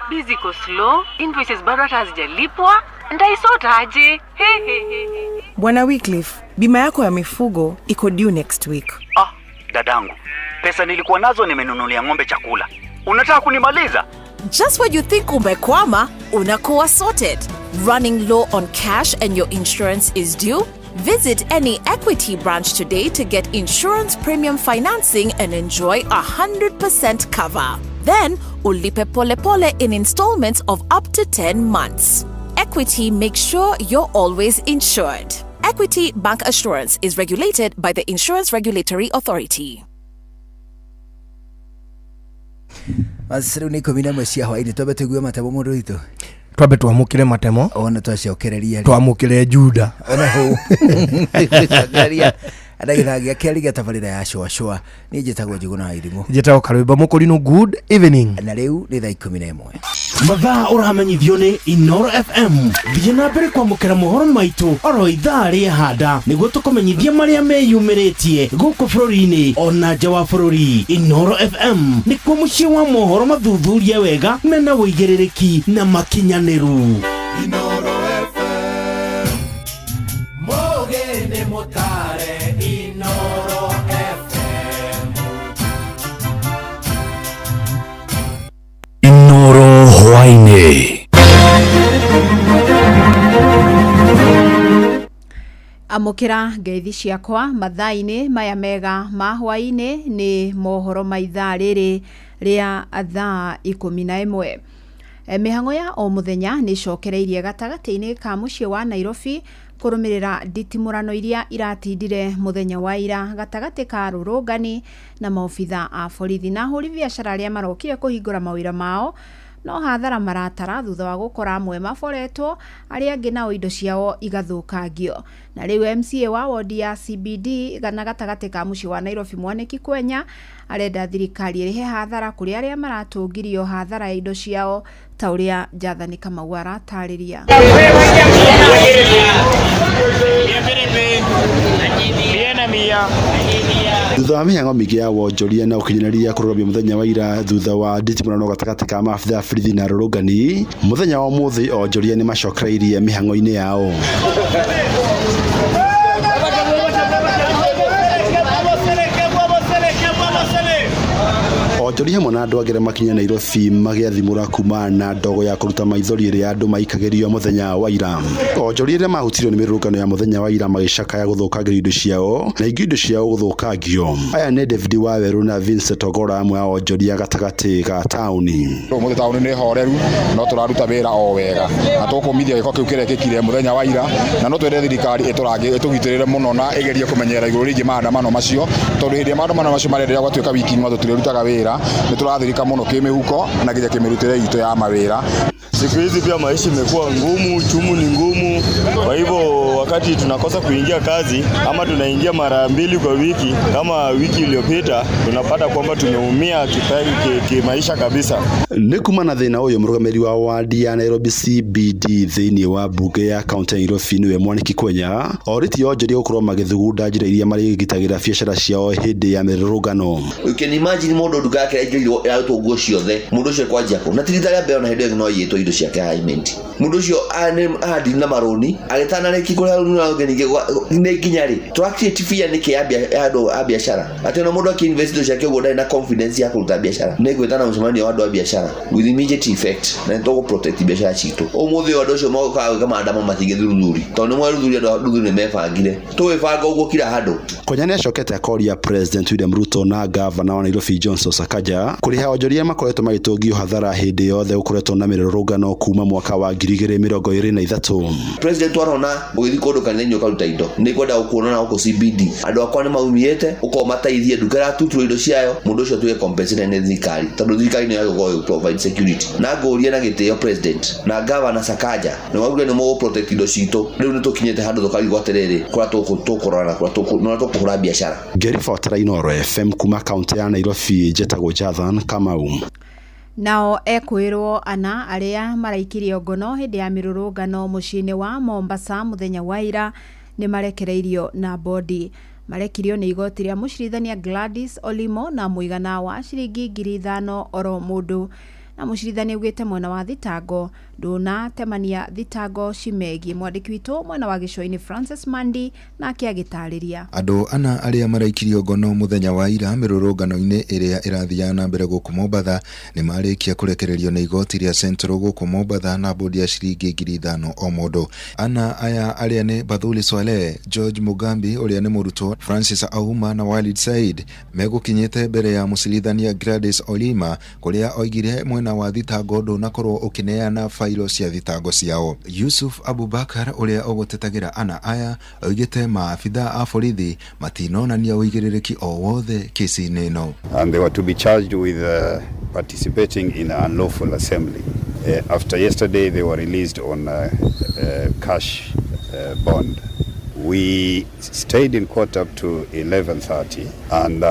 Biz iko slow, invoices bado hata hazijalipwa. Ntaisort aje? He, he, he, he. Bwana Wycliffe, bima yako ya mifugo iko due next week. Ah, dadangu, pesa nilikuwa nazo nimenunulia ng'ombe chakula. Unataka kunimaliza? Just when you think umekwama, unakuwa sorted. Running low on cash and your insurance is due? Visit any Equity branch today to get insurance premium financing and enjoy 100% cover. Then, ulipe pole pole in installments of up to 10 months. Equity makes sure you're always insured. Equity Bank Assurance is regulated by the Insurance Regulatory Authority. Basi rĩu nĩ 11 cia hwaĩ-inĩ, twambe tũigue matemo mũndũ witũ. Twambe twamũkĩre matemo. Ona twacokereria rĩ. Twamũkĩre Juda. Ona hũ cokereria ndagĩthaa gĩa kerĩ gĩa tabarĩra ya cũacũa. Niĩ njĩtagwo Njũgũna wa Irimũ. Njĩtagwo Karwĩmbo Mũkũrinũ. Good evening. Na rĩu nĩ thaa 11. Mathaa ũramenyithio nĩ Inoro FM. Thiĩ na mbere kwamũkĩra mohoro maitũ oro ithaa rĩehanda nĩguo tũkũmenyithie marĩa meyumĩrĩtie gũkũ bũrũri-inĩ ona nja wa bũrũri. Inoro FM nĩkuo mũciĩ wa mohoro mathuthurie wega mena ũigĩrĩrĩki na makinyanĩru. Inoro FM Mogene Motare Inoro FM. Inoro hwaĩ-inĩ. Amũkĩra ngeithi ciakwa mathaa-inĩ maya mega ma hwaĩ-inĩ nĩ mohoro ma ithaa rĩrĩ rĩa thaa 11. Mĩhang'o ya o mũthenya nĩ ĩcokereirie gatagatĩ-inĩ ka mũciĩ wa Nairobi kũrũmĩrĩra nditimũrano iria iratindire mũthenya wa ira gatagatĩ ka arũrũngani na maobitha a borithi na ahũri biacara arĩa marokire kũhingũra mawĩra mao no hathara maratara thutha wa gũkora amwe maboretwo arĩa angĩ nao indo ciao igathũkangio. Na rĩu MCA wa wodi ya CBD na gatagatĩ ka mũciĩ wa Nairobi Mwaniki Kwenya arenda thirikari ĩrĩhe hathara kũrĩ arĩa maratũngirio hathara ya indo ciao ta ũrĩa Jathani Kamau aratarĩria. Thutha wa mĩhang'o mĩingĩ ya wonjoria na ũkinyanĩria kũrũgamio mũthenya wa ira thutha wa nditimũrano gatagatĩ ka maabitha a borithi na arũrũngani, mũthenya wa ũmũthĩ onjoria nĩ macokereirie mĩhang'o-inĩ yao. Onjoria hamwe na andũ angĩ arĩa makinya Nairobi magĩathimũra kumana na ndogo ya kũruta maithori ĩrĩa andũ maikagĩrio mũthenya wa ira. Onjoria arĩa mahutirio nĩ mĩrũrũngano ya mũthenya wa ira magĩcakaya gũthũkangĩrio indo ciao na ingĩ indo ciao gũthũkangio. Aya nĩ David Waweru na Vincent Ogora, amwe a onjoria gatagatĩ ga taũni. Ũmũthĩ taũni nĩ horeru, no tũraruta wĩra o wega na tũkũmithia gĩko kĩu kĩrekĩkire mũthenya wa ira, na no twende thirikari ĩtũgitĩrĩre mũno na ĩgerie kũmenyerera igũrũ rĩgiĩ maandamano macio, tondũ hĩndĩ ĩrĩa maandamano macio marenderea gwatuĩka wiki ng'ima tũtirĩrutaga wĩra, nĩ tũrathirika mũno kĩmĩhuko na nginya kĩmĩrutĩre itũ ya mawĩra. Siku hizi pia maisha imekuwa ngumu, chumu ni ngumu. Kwa hivyo wakati tunakosa kuingia kazi ama tunaingia mara mbili kwa wiki kama wiki iliyopita, tunapata kwamba tumeumia kimaisha kabisa. Nĩ kuma na thĩna ũyũ, mũrũgamĩrĩri wa wadi ya Nairobi CBD thĩinĩ wa mbunge ya kaunti ya Nairobi nĩwe Mwaniki Kwenya orĩtie onjoria gũkorwo magĩthugunda njĩra iria marĩgitagĩra biacara ciao hĩndĩ ya mĩrũrũngano. You can imagine mũndũ nduka yake ĩraingĩrĩirwo, ĩrarutwo nguo ciothe, mũndũ ũcio kwanjia kũ na ti rita rĩa mbere, ona hĩndĩ ĩyo no aiyĩtwo indo ciake haimenti. Mũndũ ũcio ahandi na marũni agĩtanarĩki kũrĩha rũni rũngĩ, ningĩ nĩ nginya rĩ tũra create fear nĩkĩ ya andũ a biacara, atĩ ona mũndũ akĩ invest indo ciake ũguo ndarĩ na confidence ya kũruta biacara. Nĩ ngwĩtana mũcemanio wa andũ a biacara with immediate effect, na nĩ tũgũ protect biacara citũ. Ũmũthĩ ũyũ andũ acio mokaga gwĩka maandamano matingĩthiĩ Luthuli, tondũ nĩ moĩ Luthuli, andũ a Luthuli nĩ mebangire, tũgwĩbanga ũguo kila handũ. Kwenya nĩ acokete akoria President William Ruto na gavana wa Nairobi Johnson Sakaja kũrĩha onjoria makoretwo magĩtũngio hathara hĩndĩ yothe gũkoretwo na mĩrũrũngano kuma mwaka wa 2023. President, warona ũgĩthiĩ kũndũ kanitha-inĩ ũkaruta indo, nĩ ngwenda gũkuona na gũkũ CBD andũ akwa nĩ maumĩte, ũkorwo mateithie nduka ĩratuturwo indo ciayo, mũndũ ũcio atuĩke compensated nĩ thirikari, tondũ thirikari nĩyo yagĩrĩirwo gũkorwo provide security. Na ngũrie na gĩtĩo President na gavana Sakaja, nĩ waugire nĩ mũgũ protect indo citũ, rĩu nĩ tũkinyĩte handũ tũkarigwo atĩrĩrĩ, kũrĩa tũkũrora na kũrĩa tũkũhũra biacara. Ngĩribotera Inooro FM kuma kaunti ya Nairobi, njĩtagwo Jathan Kamau. Nao ekwĩrwo ana arĩa maraikirio ngono hĩndĩ ya mĩrũrũngano mũciĩ-inĩ wa Mombasa mũthenya wa ira nĩ marekereirio na bodi. Marekirio nĩ igoti rĩa mũcirithania Gladys Olimo na mũigana wa ciringi 5,000 oro mũndũ, na mũcirithania augĩte mwena wa thitango ndũnatemania thitango cimegiĩ. Mwandĩki witũ mwena wa gĩcũa-inĩ Francis Mandi nake agĩtarĩria. Andũ ana arĩa maraikirio ngono mũthenya wa ira mĩrũrũngano-inĩ ĩrĩa ĩrathiaga na mbere gũkũ Mombatha nĩ marĩkia kũrekererio nĩ igoti rĩa Central gũkũ Mombatha na bodi ya ciringi 5,000 o mũndũ. Ana aya arĩa nĩ Bathuli Swaleh, George Mugambi ũrĩa nĩ mũrutwo, Francis Auma na Walid Said, megũkinyĩte mbere ya mũcirithania Gladys Olima, kũrĩa oigire mwena wa thitango ndũnakorwo ũkĩneana failo cia thitango ciao. Yusuf Abubakar ũrĩa ũgũtetagĩra ana aya oigĩte maabitha a borithi matinonania ũigĩrĩrĩki o wothe kesi-inĩ ĩno. And they were to be charged with participating in an unlawful assembly. After yesterday, they were released on cash bond. We stayed in court up to 11:30 and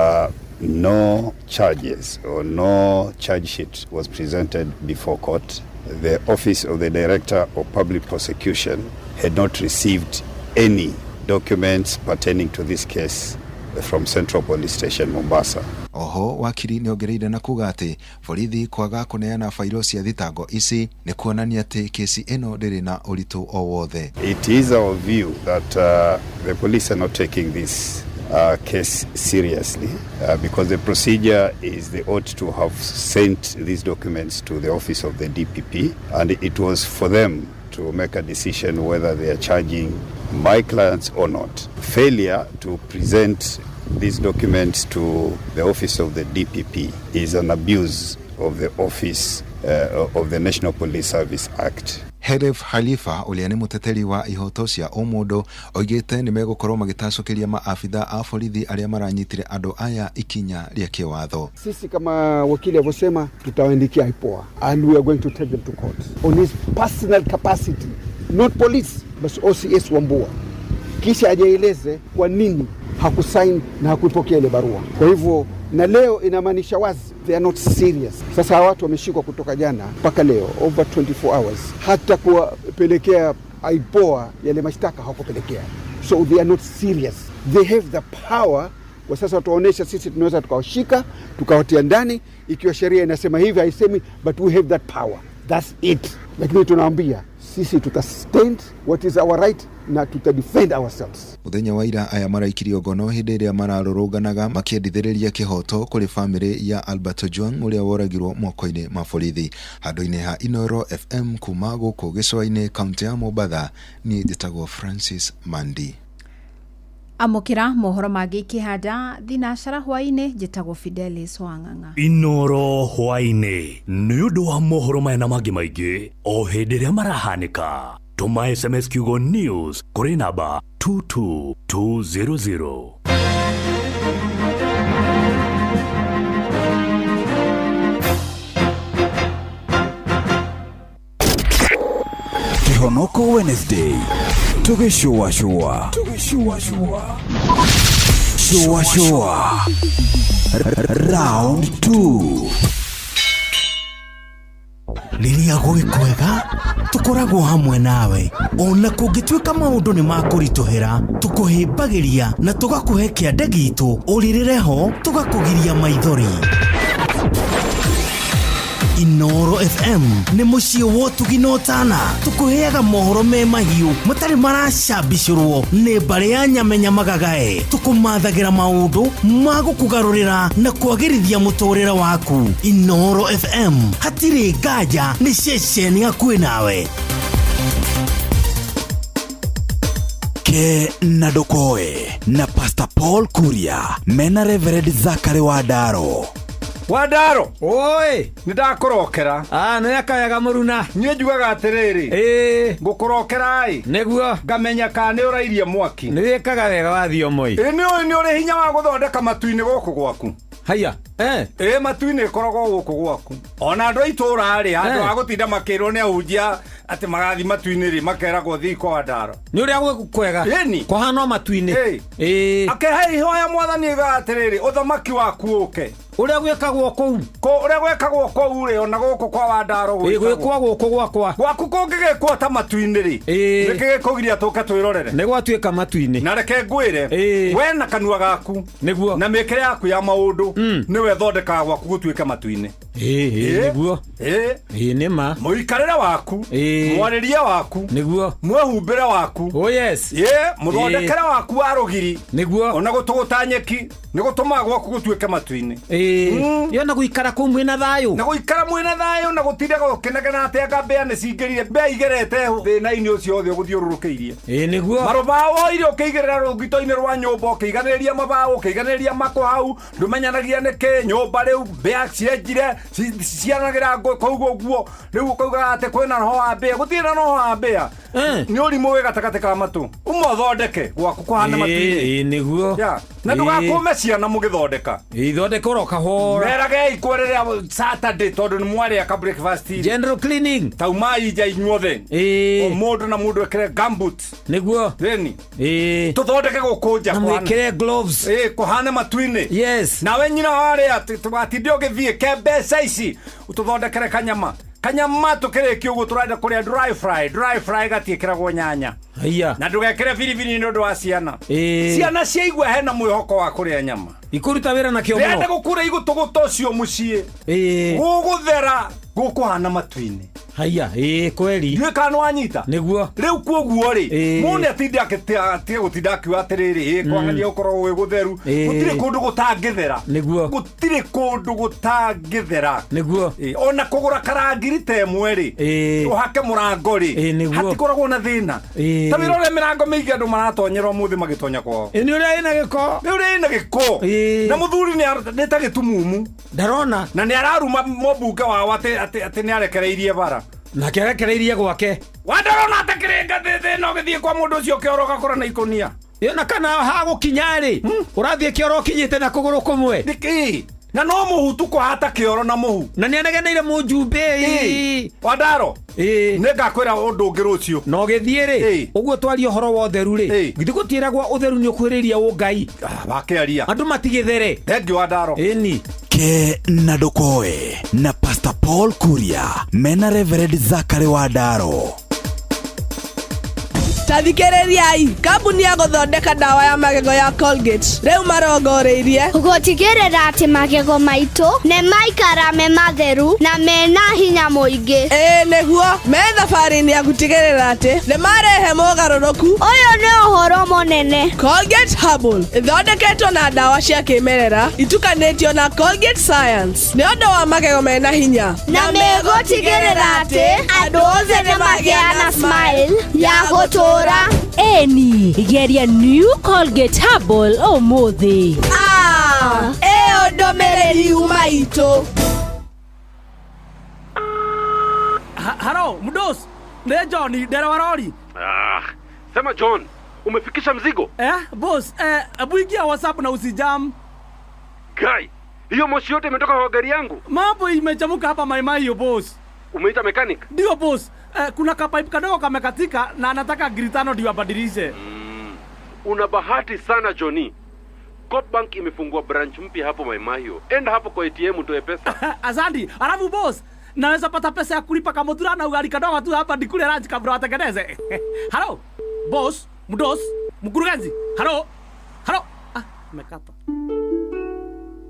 no charges or no charge sheet was presented before court. The Office of the Director of Public Prosecution had not received any documents pertaining to this case from Central Police Station, Mombasa. Oho wakiri nĩ ongereire na kuga atĩ borithi kwaga kũneana failo cia thitango ici nĩ kuonania atĩ kesi ĩno ndĩrĩ na ũritũ o wothe. It is our view that the police are not taking this case seriously because the procedure is they ought to have sent these documents to the office of the DPP, and it was for them to make a decision whether they are charging my clients or not. Failure to present these documents to the office of the DPP is an abuse of the office of the National Police Service Act. Heref Halifa ũrĩa nĩ mũteteri wa ihoto cia ũmũndũ oigĩte nĩ megũkorwo magĩtacũkĩria maabitha a borithi arĩa maranyitire andũ aya ikinya rĩa kĩwatho. Sisi kama wakili alivyosema, tutawaandikia IPOA and we are going to take them to court on his personal capacity, not police, but OCS Wambua, kisha ajieleze kwa nini hakusaini na hakuipokea ile barua. Kwa hivyo na leo inamaanisha wazi they are not serious. Sasa hawa watu wameshikwa kutoka jana mpaka leo, over 24 hours, hata kuwapelekea IPOA yale mashtaka hawakupelekea, so they are not serious. They have the power kwa sasa watuonyesha sisi tunaweza tukawashika tukawatia ndani, ikiwa sheria inasema hivi, haisemi, but we have that power. That's it. Lakini tunaambia sisi tuta stand what is our right na tuta defend ourselves. Mũthenya wa ira aya maraikirio ngono hĩndĩ ĩrĩa mararũrũnganaga makĩendithĩrĩria kĩhoto kũrĩ bamĩrĩ ya Albert Ojwang ũrĩa woragirwo moko-inĩ ma borithi. Handũ-inĩ ha Inooro FM kuma gũkũ gĩcũa-inĩ kaunti ya Mombatha, niĩ njĩtagwo Francis Mandi. Amũkĩra mohoro mangĩ ikĩhanda thinacara hwaĩ-inĩ. Njĩtagwo Fidelis Wang'ang'a. Inoro hwaĩ-inĩ nĩ ũndũ wa mohoro maya na mangĩ maingĩ o hĩndĩ ĩrĩa marahanĩka, tũma SMS kiugo news kũrĩ namba 22200. Kihonoko Wednesday tugĩcũacũa cũacũa round 2. Rĩrĩa gwĩ kwega tũkoragwo hamwe nawe, ona kũngĩtuĩka maũndũ nĩ makũritũhĩra, tũkũhĩmbagĩria na tũgakũhe kĩande gitũ ũrĩrĩre ho, tũgakũgiria maithori. Inoro FM nĩ mũciĩ wa ũtugi na ũtana, tũkũheaga mohoro me mahiũ matarĩ maracambicũrwo nĩ mbarĩ ya nyamenya magagae, tũkũmathagĩra maũndũ ma gũkũgarũrĩra na kwagĩrithia mũtũrĩre waku. Inoro FM hatirĩ nganja nĩ ceceni hakuhĩ nawe. Ke na ndũkoe na Pastor Paul Kuria mena Reverend Zachary Wandaro. Wandaro oi, nĩ ndakũrokera. Nĩ akayaga mũruna. Niĩ njugaga atĩrĩrĩ, ĩĩ, ngũkũrokera ĩ nĩguo ngamenya kana nĩ ũrairie mwaki. Nĩ wĩkaga wega wathiĩ omoi. Ĩ nĩ ũĩ nĩ ũrĩ hinya wa gũthondeka matu-inĩ gũkũ gwaku. Haya. Ĩ matu-inĩ ĩkoragwo gũkũ gwaku. Ona andũ a itũũra rĩ, handũ ha gũtinda makĩrwo nĩ ahunjia atĩ magathi matu-inĩ rĩ, makeragwo thiĩ kwa Wandaro. Nĩ ũrĩa gwĩ kwega. Ĩni. Kũhana matu-inĩ. Ĩ. Akehe ihoya mwathani oigaga atĩrĩrĩ, ũthamaki waku ũke. Ũrĩa gwĩkagwo kũu. Ũrĩa gwĩkagwo kũu rĩ, ona gũkũ kwa Wandaro gwĩkagwo. Gwĩkwo gũkũ gwakwa. Gwaku kũngĩgĩkwo ta matu-inĩ rĩ, nĩkĩ gĩkũgiria tũke twĩrorere? Nĩ gwatuĩka matu-inĩ. Na reke ngwĩre, we na kanua gaku nĩguo na mĩkĩre yaku ya maũndũ nĩwe thondekaga gwaku gũtuĩke matu-inĩ. Nĩguo. Ĩĩ nĩ ma. Mũikarĩre waku, mwarĩrie waku, nĩguo mwĩhumbĩre waku. Oh yes. Ĩ mũthondekere waku wa rũgiri, nĩguo ona gũtũgũta nyeki nĩ gũtũmaga gwaku gũtuĩke matu-inĩ. Ĩ na gũikara kũu mwĩna thayũ. Na gũikara mwĩna thayũ na gũtindaga ũkĩnegena atĩ anga mbĩa nĩ cingĩrire, mbĩa igerete thĩna-inĩ ũcio wothe ũgũthiũrũrũkĩirie. Ĩ nĩguo. Marũbaũ woire ũkĩigĩrĩra rũgito-inĩ rwa nyũmba, ũkĩiganĩrĩria mabaũ, ũkĩiganĩrĩria makũ hau, ndũmenyanagia nĩkĩ nyũmba rĩu mbĩa cienjire cianagĩra kũu ũguo, rĩu ũkaugaga atĩ kwĩna roho wa mbĩa. Gũtirĩ na roho wa mbĩa. Nĩ ũrimũ wĩ gatagatĩ ka matũ. Uma ũthondeke gwaku kũhana matu-inĩ. Ĩ nĩguo. Na ndũgakũme ciana mũgĩthondeka. Ithondeka oro kahora. Meragei kwa rĩrĩa Saturday tondũ nĩ mwarĩa ka breakfast. General cleaning. Taumai nja inyuothe. Ĩ. O mũndũ na mũndũ ekĩre gumboots. Nĩguo. Thĩni. Ĩ. Tũthondeke gũkũ nja. Na mwĩkĩre gloves. Ĩ kũhane matu-inĩ. Yes. Nawe nyina warĩa tũgatinde ũgĩthiĩ ke mbeca ici ũtũthondekere kanyama. Kanyama tũkĩrĩkia ũguo tũrenda kũrĩa dry fry. Dry fry gatiĩkĩragwo nyanya. Haya. Na ndũgekĩre biribiri nĩ ũndũ wa ciana. Ĩ. Ciana ciaigua hena mwĩhoko wa kũrĩa nyama. Ikũruta wĩra nakĩo mũno. Ndĩrenda gũkura igũtũgũta ũcio mũciĩ. Ĩ. Gũgũthera gũkũhana matu-inĩ. Haya, ĩ kweli. Ndiũĩ kana nĩwanyita. Nĩguo. Rĩu kuoguo rĩ, mũndũ nĩatinde atige gũtinda akiuga atĩrĩrĩ, ĩ kwang'ania gũkoragwo gwĩ gũtheru. Gũtirĩ kũndũ gũtangĩthera. Nĩguo. Gũtirĩ kũndũ gũtangĩthera. Nĩguo. Ona kũgũra karangiri ta ĩmwe rĩ, ũhake mũrango rĩ, hatikoragwo na thĩna. Ta wĩra ũrĩa mĩrango mĩingĩ andũ maratonyera ũmũthĩ magĩtonya kwao. Ĩ nĩ ũrĩa ĩna gĩko. Nĩ ũrĩa ĩna gĩko. Na mũthuri nĩ ta gĩtumumu. Ndarona. Na nĩ araruma mũmbunge wao atĩ nĩ arekereirie bara. Nake arekereirie gwake. Wandarona atĩ kĩrĩnga thĩna ũgĩthiĩ kwa mũndũ ũcio kĩoro ũgakora na ikũnia. Ĩ na kana hagũkinya rĩ, ũrathiĩ kĩoro ũkinyĩte na kũgũrũ kũmwe. Nĩkĩ? Na no mũhu tu kũhata kĩoro na mũhu. Na nĩ anegeneire mũjumbe. Wandaro. Nĩ ngakwĩra ũndũ ũngĩ rũciũ. Na ũgĩthiĩ rĩ, ũguo twaria ũhoro wa ũtheru rĩ, githĩ gũtiĩragwo ũtheru nĩ ũkuhĩrĩirie ũngai. Wakĩaria. Andũ matigĩthere. Thengiũ Wandaro. Ĩni. Ke na ndũkoe na Pastor Paul Kuria mena Reverend Zachary Wandaro. Ta thikĩrĩriai, kambuni ya gũthondeka ndawa ya magego ya Colgate rĩu marongoreirie gũtigĩrĩra atĩ magego maitũ nĩ maikara me matheru na mena hinya mũingĩ. Ĩĩ nĩguo, me thabarĩ-inĩ ya gũtigĩrĩra atĩ nĩ marehe mogarũrũku. Ũyũ nĩ ũhoro mũnene. Colgate Herbal ĩthondeketwo na ndawa cia kĩmerera itukanĩtio na Colgate Science nĩ ũndũ wa magego mena hinya na megũtigĩrĩra atĩ andũ othe nĩ magĩa na smile ya gũtũũra. Eni, geria New Colgate Herbal ũmũthĩ. Ah, ĩyo ndũmĩrĩri yuma itũ. Halo, mdos. Nĩ John, ndereva rori. Ah, sema John, umefikisha mzigo? Boss, hebu ingia WhatsApp na usijam. Guy, hiyo moshi yote imetoka kwa gari yangu. Mambo imechamuka hapa Maimai boss. Umeita mechanic? Ndio boss. Kuna kapipe kadogo kamekatika na anataka gritano ndio abadilishe. Una bahati sana Johnny. Coop Bank imefungua branch mpya hapo Maimahio. Enda hapo kwa ATM utoe pesa. Asante. Alafu boss, naweza pata pesa ya kulipa kamutura na ugali kadogo tu hapa nikule lunch kabla watengeneze. Halo, boss, mdos, mkurugenzi. Halo. Halo. Ah, mekata.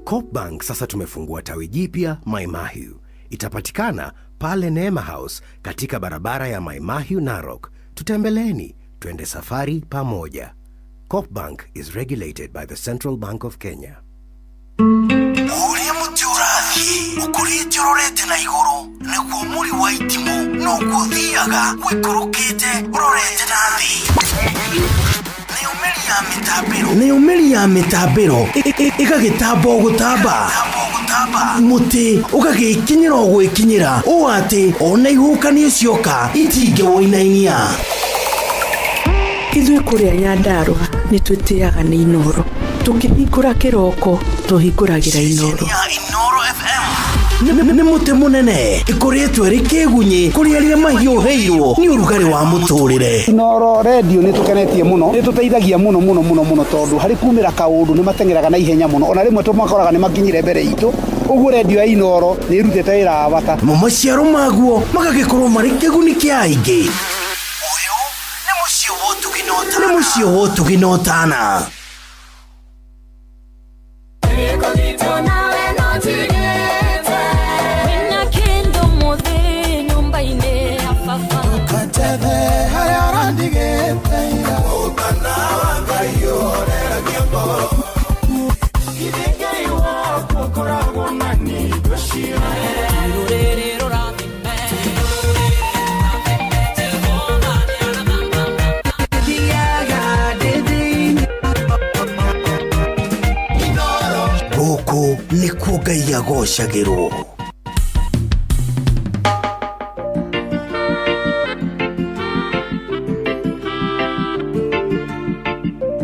Coop Bank sasa tumefungua tawi jipya Maimahiu. Itapatikana pale Neema House katika barabara ya Maimahiu Narok. Tutembeleeni, twende safari pamoja. Coop Bank is regulated by the Central Bank of Kenya. Ũrĩa mũtĩ ũrathiĩ ũkũrĩte ũrorete na igũrũ nĩguo mũri wa itimũ noguo ũthiaga ũikũrũkĩte ũrorete na thĩ. Nayo mĩri ya mĩtambĩro ĩgagĩtamba o gũtamba, mũtĩ ũgagĩkinyĩra o gwĩkinyĩra ũũ atĩ ona ihuhũkanio cioka itingĩwũinainia. Ithuĩ kũrĩa Nyandarũa nĩ twĩtĩaga nĩ Inooro. Tũkĩhingũra kĩroko tũhingũragĩra Inooro. Nĩ mũtĩ mũnene ĩkũrĩtwo ĩrĩ kĩgunyĩ kũrĩ arĩa mahiũhĩirwo nĩ ũrugarĩ wa mũtũrĩre. Inooro redio nĩ tũkenetie mũno, nĩ tũteithagia mũno mũno mũno mũno tondũ harĩ kumĩra kaũndũ nĩ mateng'eraga na ihenya mũno, ona rĩmwe tũmakoraga nĩ makinyire mbere itũ. Ũguo redio ya Inooro nĩ ĩrutĩte wĩra wa bata. Namo maciaro maguo magagĩkorwo marĩ kĩguni kĩa aingĩ. Ũyũ nĩ mũciĩ wa ũtugi na ũtana. Gũkũ nĩkuo Ngai agocagĩrwo.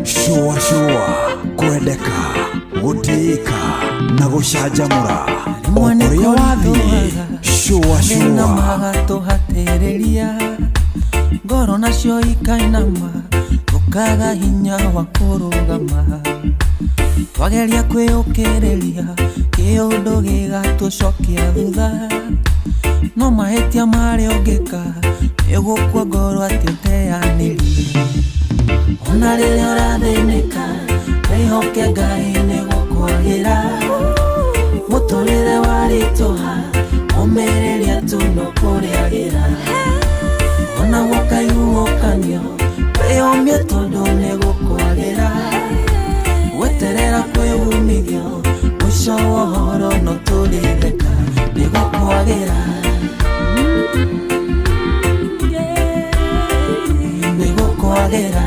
Shũa shũa, kwendeka, gũtĩĩka na gũcanjamũra. O kũrĩa wathiĩ, shũa shũa. Magatũhatĩrĩria ngoro nacio ikainama tũkaga hinya wa kũrũgama twageria kwĩyũkĩrĩria kĩũndũ gĩgatũcokia thutha no mahĩtia marĩa ũngĩka nĩũgũkua ngoro atĩ ũteanĩrie ona rĩrĩa ũrathĩnĩka wĩhoke Ngai nĩgũkwagĩra mũtũrĩre warĩtũha ũmĩrĩria tu no kũrĩagĩra ona gũkaihuhũkanio wĩyũmie tondũ nĩgũkwagĩra weterera kwĩ umithio mũico wa ũhoro no tũrĩtheka nĩgũkwagĩra nĩgũkwagĩra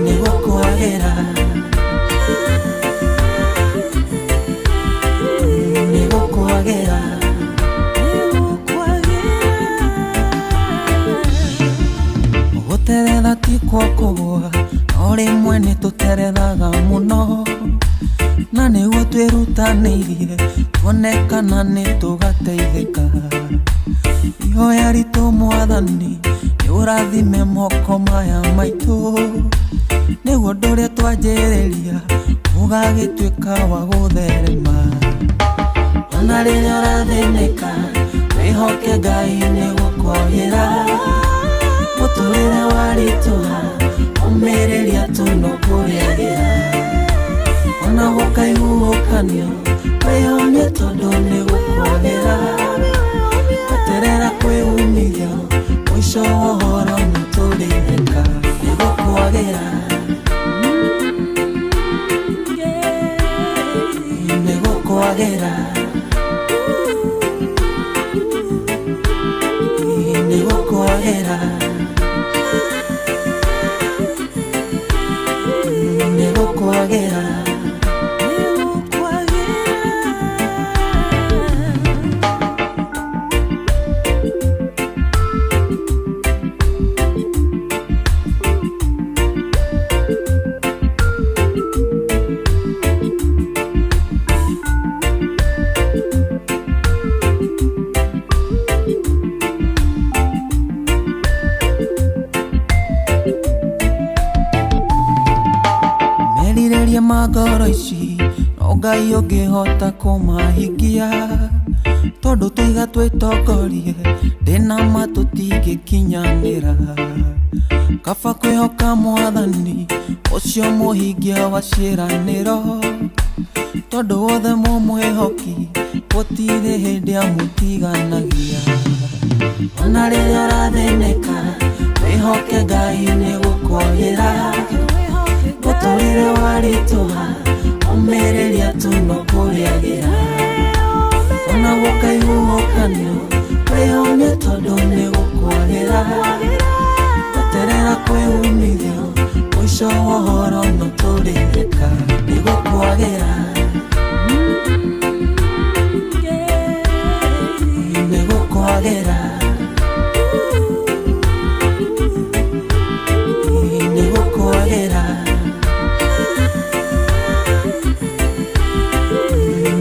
nĩgũkwagĩra nĩgũkwagĩra. Gũteretha ti kwa kũgũa no rĩmwe nĩ tũterethaga mũno na nĩguo twĩrutanĩirie tuone kana nĩ tũgateithĩka. Ihoya ritũ Mwathani nĩ ũrathime moko maya maitũ nĩguo ũndũ ũrĩa twanjĩrĩria ũgagĩtuĩka wa gũtherema. Ona rĩrĩa ũrathĩnĩka wĩhoke Wĩhoke Ngai nĩ gũkwagĩra mũtũrĩre waritũha ũmĩrĩria tu no kũrĩagĩra ona gũkaiguũkanio wĩyũmie tondũ nĩ gũkwagĩra eterera kwĩ umithio mũico wa ũhoro nĩ tũrĩtheka nĩ gũkwagĩra nĩ gũkwagĩra nĩ gũkwagĩra nĩ gũkwagĩra. Merirĩria ma ngoro ici no Ngai ũngĩhota kũmahingia tondũ tũiga twĩtongorie ndĩna ma tũtingĩkinyanĩra kaba kwĩhoka mwathani ũcio mũhingia wa ciĩranĩro tondũ wothe mũmwĩhoki gũtirĩ hĩndĩ amũtiganagia ona rĩrĩa ũrathĩnĩka wĩhoke Ngai nĩ gũkwagĩra mũtũrĩre waritũha ũmĩrĩria tu no kũrĩagĩra ona gũkaiguũkanio wĩyũmie tondũ nĩ gũkwagĩra eterera kwĩ umithio mũico wa ũhoro no tũrĩtheka nĩ gũkwagĩra nĩ gũkwagĩra nĩ gũkwagĩra.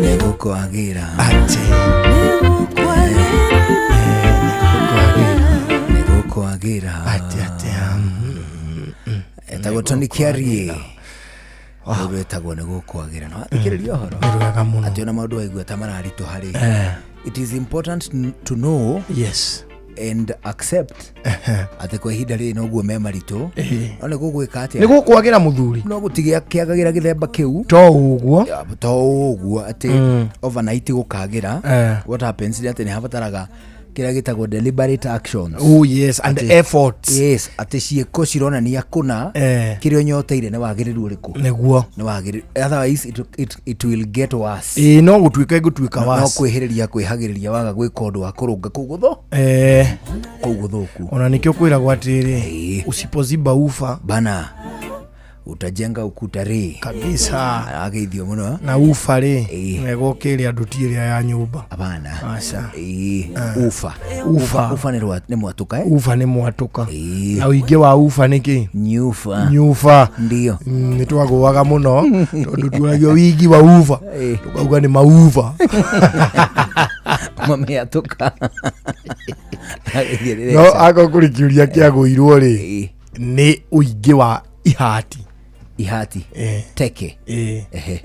Nĩgũkwagĩra atĩ nĩgũkwagĩra atĩ atĩ etagwo Tony Kiarie ũndũ wĩtagwo nĩgũkwagĩra no thikĩrĩria ũhoro nĩ rwega mũno atĩ ona maũndũ waigua ta mararitũha rĩ Eh. it is important to know yes and accept atĩ kwa ihinda rĩrĩ noguo me maritũ no nĩ gũgwĩka atĩa nĩ gũkwagĩra mũthuri no gũtigĩkĩagagĩra gĩthemba kĩu to ũguo to ũguo atĩ overnight gũkagĩra Eh. what happens nĩ atĩ nĩ habataraga kĩrĩa gĩtagwo deliberate actions Oh, yes, and Atĩ- efforts. yes atĩ ciĩko cironania kũna Eh. kĩrĩa ũnyoteire nĩ wagĩrĩru ũrĩkũ Nĩguo. nĩ wagĩrĩru otherwise it will get worse ĩĩ no gũtuĩka ĩgũtuĩka no worse. kwĩhĩrĩria kwĩhagĩrĩria waga gwĩka ũndũ wa kũrũnga kũu gũthũ Eh. kũu gũthũku ona nĩkĩo kwĩragwo atĩrĩ usipoziba ufa bana utajenga ukuta rĩ kabisa ageithio mũno na ufa rĩ wega ũkĩrĩa andũ ti ĩrĩa ya nyũmba abana aca Ĩĩ, ufa Ufa. ufa nĩ nĩ mwatũka eh? ufa nĩ mwatũka na ũingĩ wa ufa nĩ kĩ nyufa nyufa ndio nĩ twagũaga mũno tondũ tuonagio wingi wa ufa tukauga nĩ mauva mamĩatũka no akorwo kũrĩ kĩũria kĩagũirwo rĩ nĩ ũingĩ wa ihati ihati teke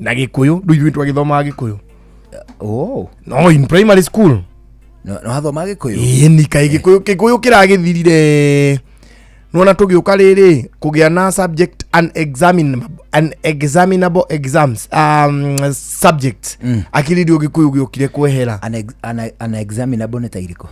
na gĩkũyũ ndũ ithuĩ twagĩthomaga gĩkũyũ oh. no in primary school no hathoma gĩkũyũ ĩĩ ni kaĩ gĩkũyũ gĩkũyũ kĩragĩthirire nona tũgĩũka rĩrĩ kũgĩa na subject unexaminable, unexaminable exams subjects mm. akĩrĩrio gĩkũyũ gĩũkire kwehera Unexaminable nĩ ta irĩkũ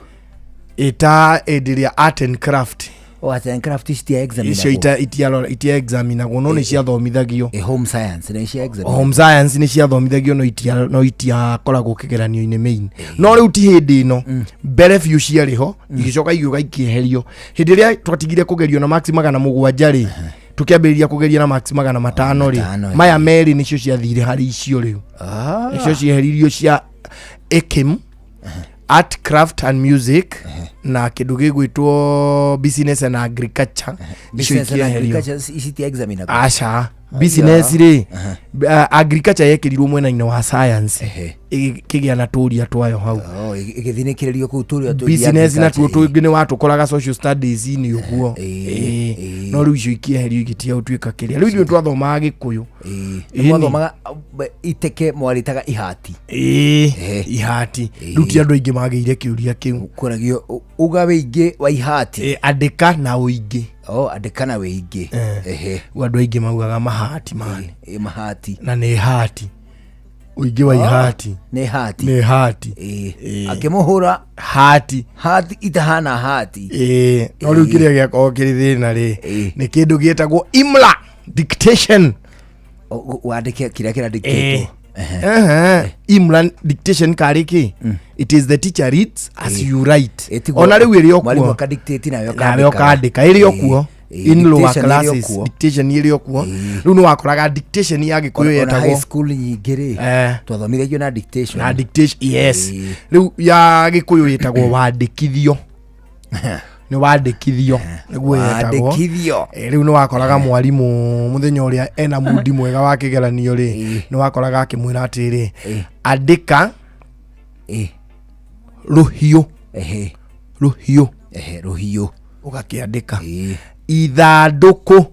ĩta ĩndĩ ĩrĩa art and craft Oh, art and craft citia icio examinable itia examinagwo no nĩ ciathomithagio home science nĩ cia examinable home science nĩ ciathomithagio no itia no itiakoragwo kĩgeranio-inĩ main no rĩu ti hĩndĩ ĩno mbere biũ ciarĩ ho igĩcoka igĩũka ikĩeherio hĩndĩ ĩrĩa twatigire kũgerio na max 700 rĩ tũkĩambĩrĩria kũgeria na max 500 rĩ matano, maya merĩ nĩcio ciathire harĩ icio rĩu nĩcio cieheririo cia ekim art craft and music na kĩndũ gĩgwĩtwo business and agriculture icio Business and ikĩeherio agriculture ici ti examinable aca Business rĩ, agriculture yekĩrirwo mwena-inĩ wa science, ĩkĩgĩa na tũria twayo hau. Oh, ĩgĩthinĩkĩrĩrio kũu tũrĩa tũngĩ Business natuo agriculture. tũngĩ nĩ watũkoraga social studies inĩ ũguo. Ĩĩ. No rĩu icio ikĩeherio igĩtiga gũtuĩka kĩrĩa rĩu ithuĩ twathomaga Gĩkũyũ. Nĩ Ĩni. mwathomaga iteke mwarĩtaga ihati. Ĩĩ, ihati. Rĩu ti andũ aingĩ magĩire kĩũria kĩu. Kũragio uga wĩingĩ wa ihati. Andĩka na ũingĩ. Oh, andĩka na wĩingĩ. Ehe. Rĩu andũ aingĩ maugaga mahati mani. Ĩ, mahati. Na nĩ hati, ũingĩ wa Oh, ihati. Nĩ hati. Nĩ hati. Ĩĩ. Akĩmũhũra hati. Hati itahana hati. Ĩĩ, no rĩu kĩrĩa gĩakorwo kĩrĩ thĩna rĩ, nĩ kĩndũ gĩtagwo imla dictation. Wandĩke kĩrĩa kĩrandĩkĩtwo. Ehe. Imla dictation karĩ kĩ? It is the teacher reads as you write. Ĩtiguo Ona rĩu ĩrĩ o mwarimũ kuo. akadictate nawe Nawe ũkandĩka. Ĩrĩ o kuo. In lower Dictation ĩrĩ o classes kuo. dictation ĩrĩ o kuo. Rĩu nĩ wakoraga dictation ya Gĩkũyũ Ona high yetagwo school nyingĩ rĩ, twathomithagio na dictation. Na dictation, yes. Rĩu ya Gĩkũyũ ĩtagwo wandĩkithio. Nĩ wandĩkithio nĩguo yetagwo. Wandĩkithio. Rĩu nĩ wakoraga mwarimũ mũthenya ũrĩa ena mundi mwega wa kĩgeranio rĩ, nĩ wakoraga akĩmwĩra atĩrĩ, andĩka rũhiũ. Rũhiũ. Rũhiũ. Ũgakĩandĩka ithandũkũ.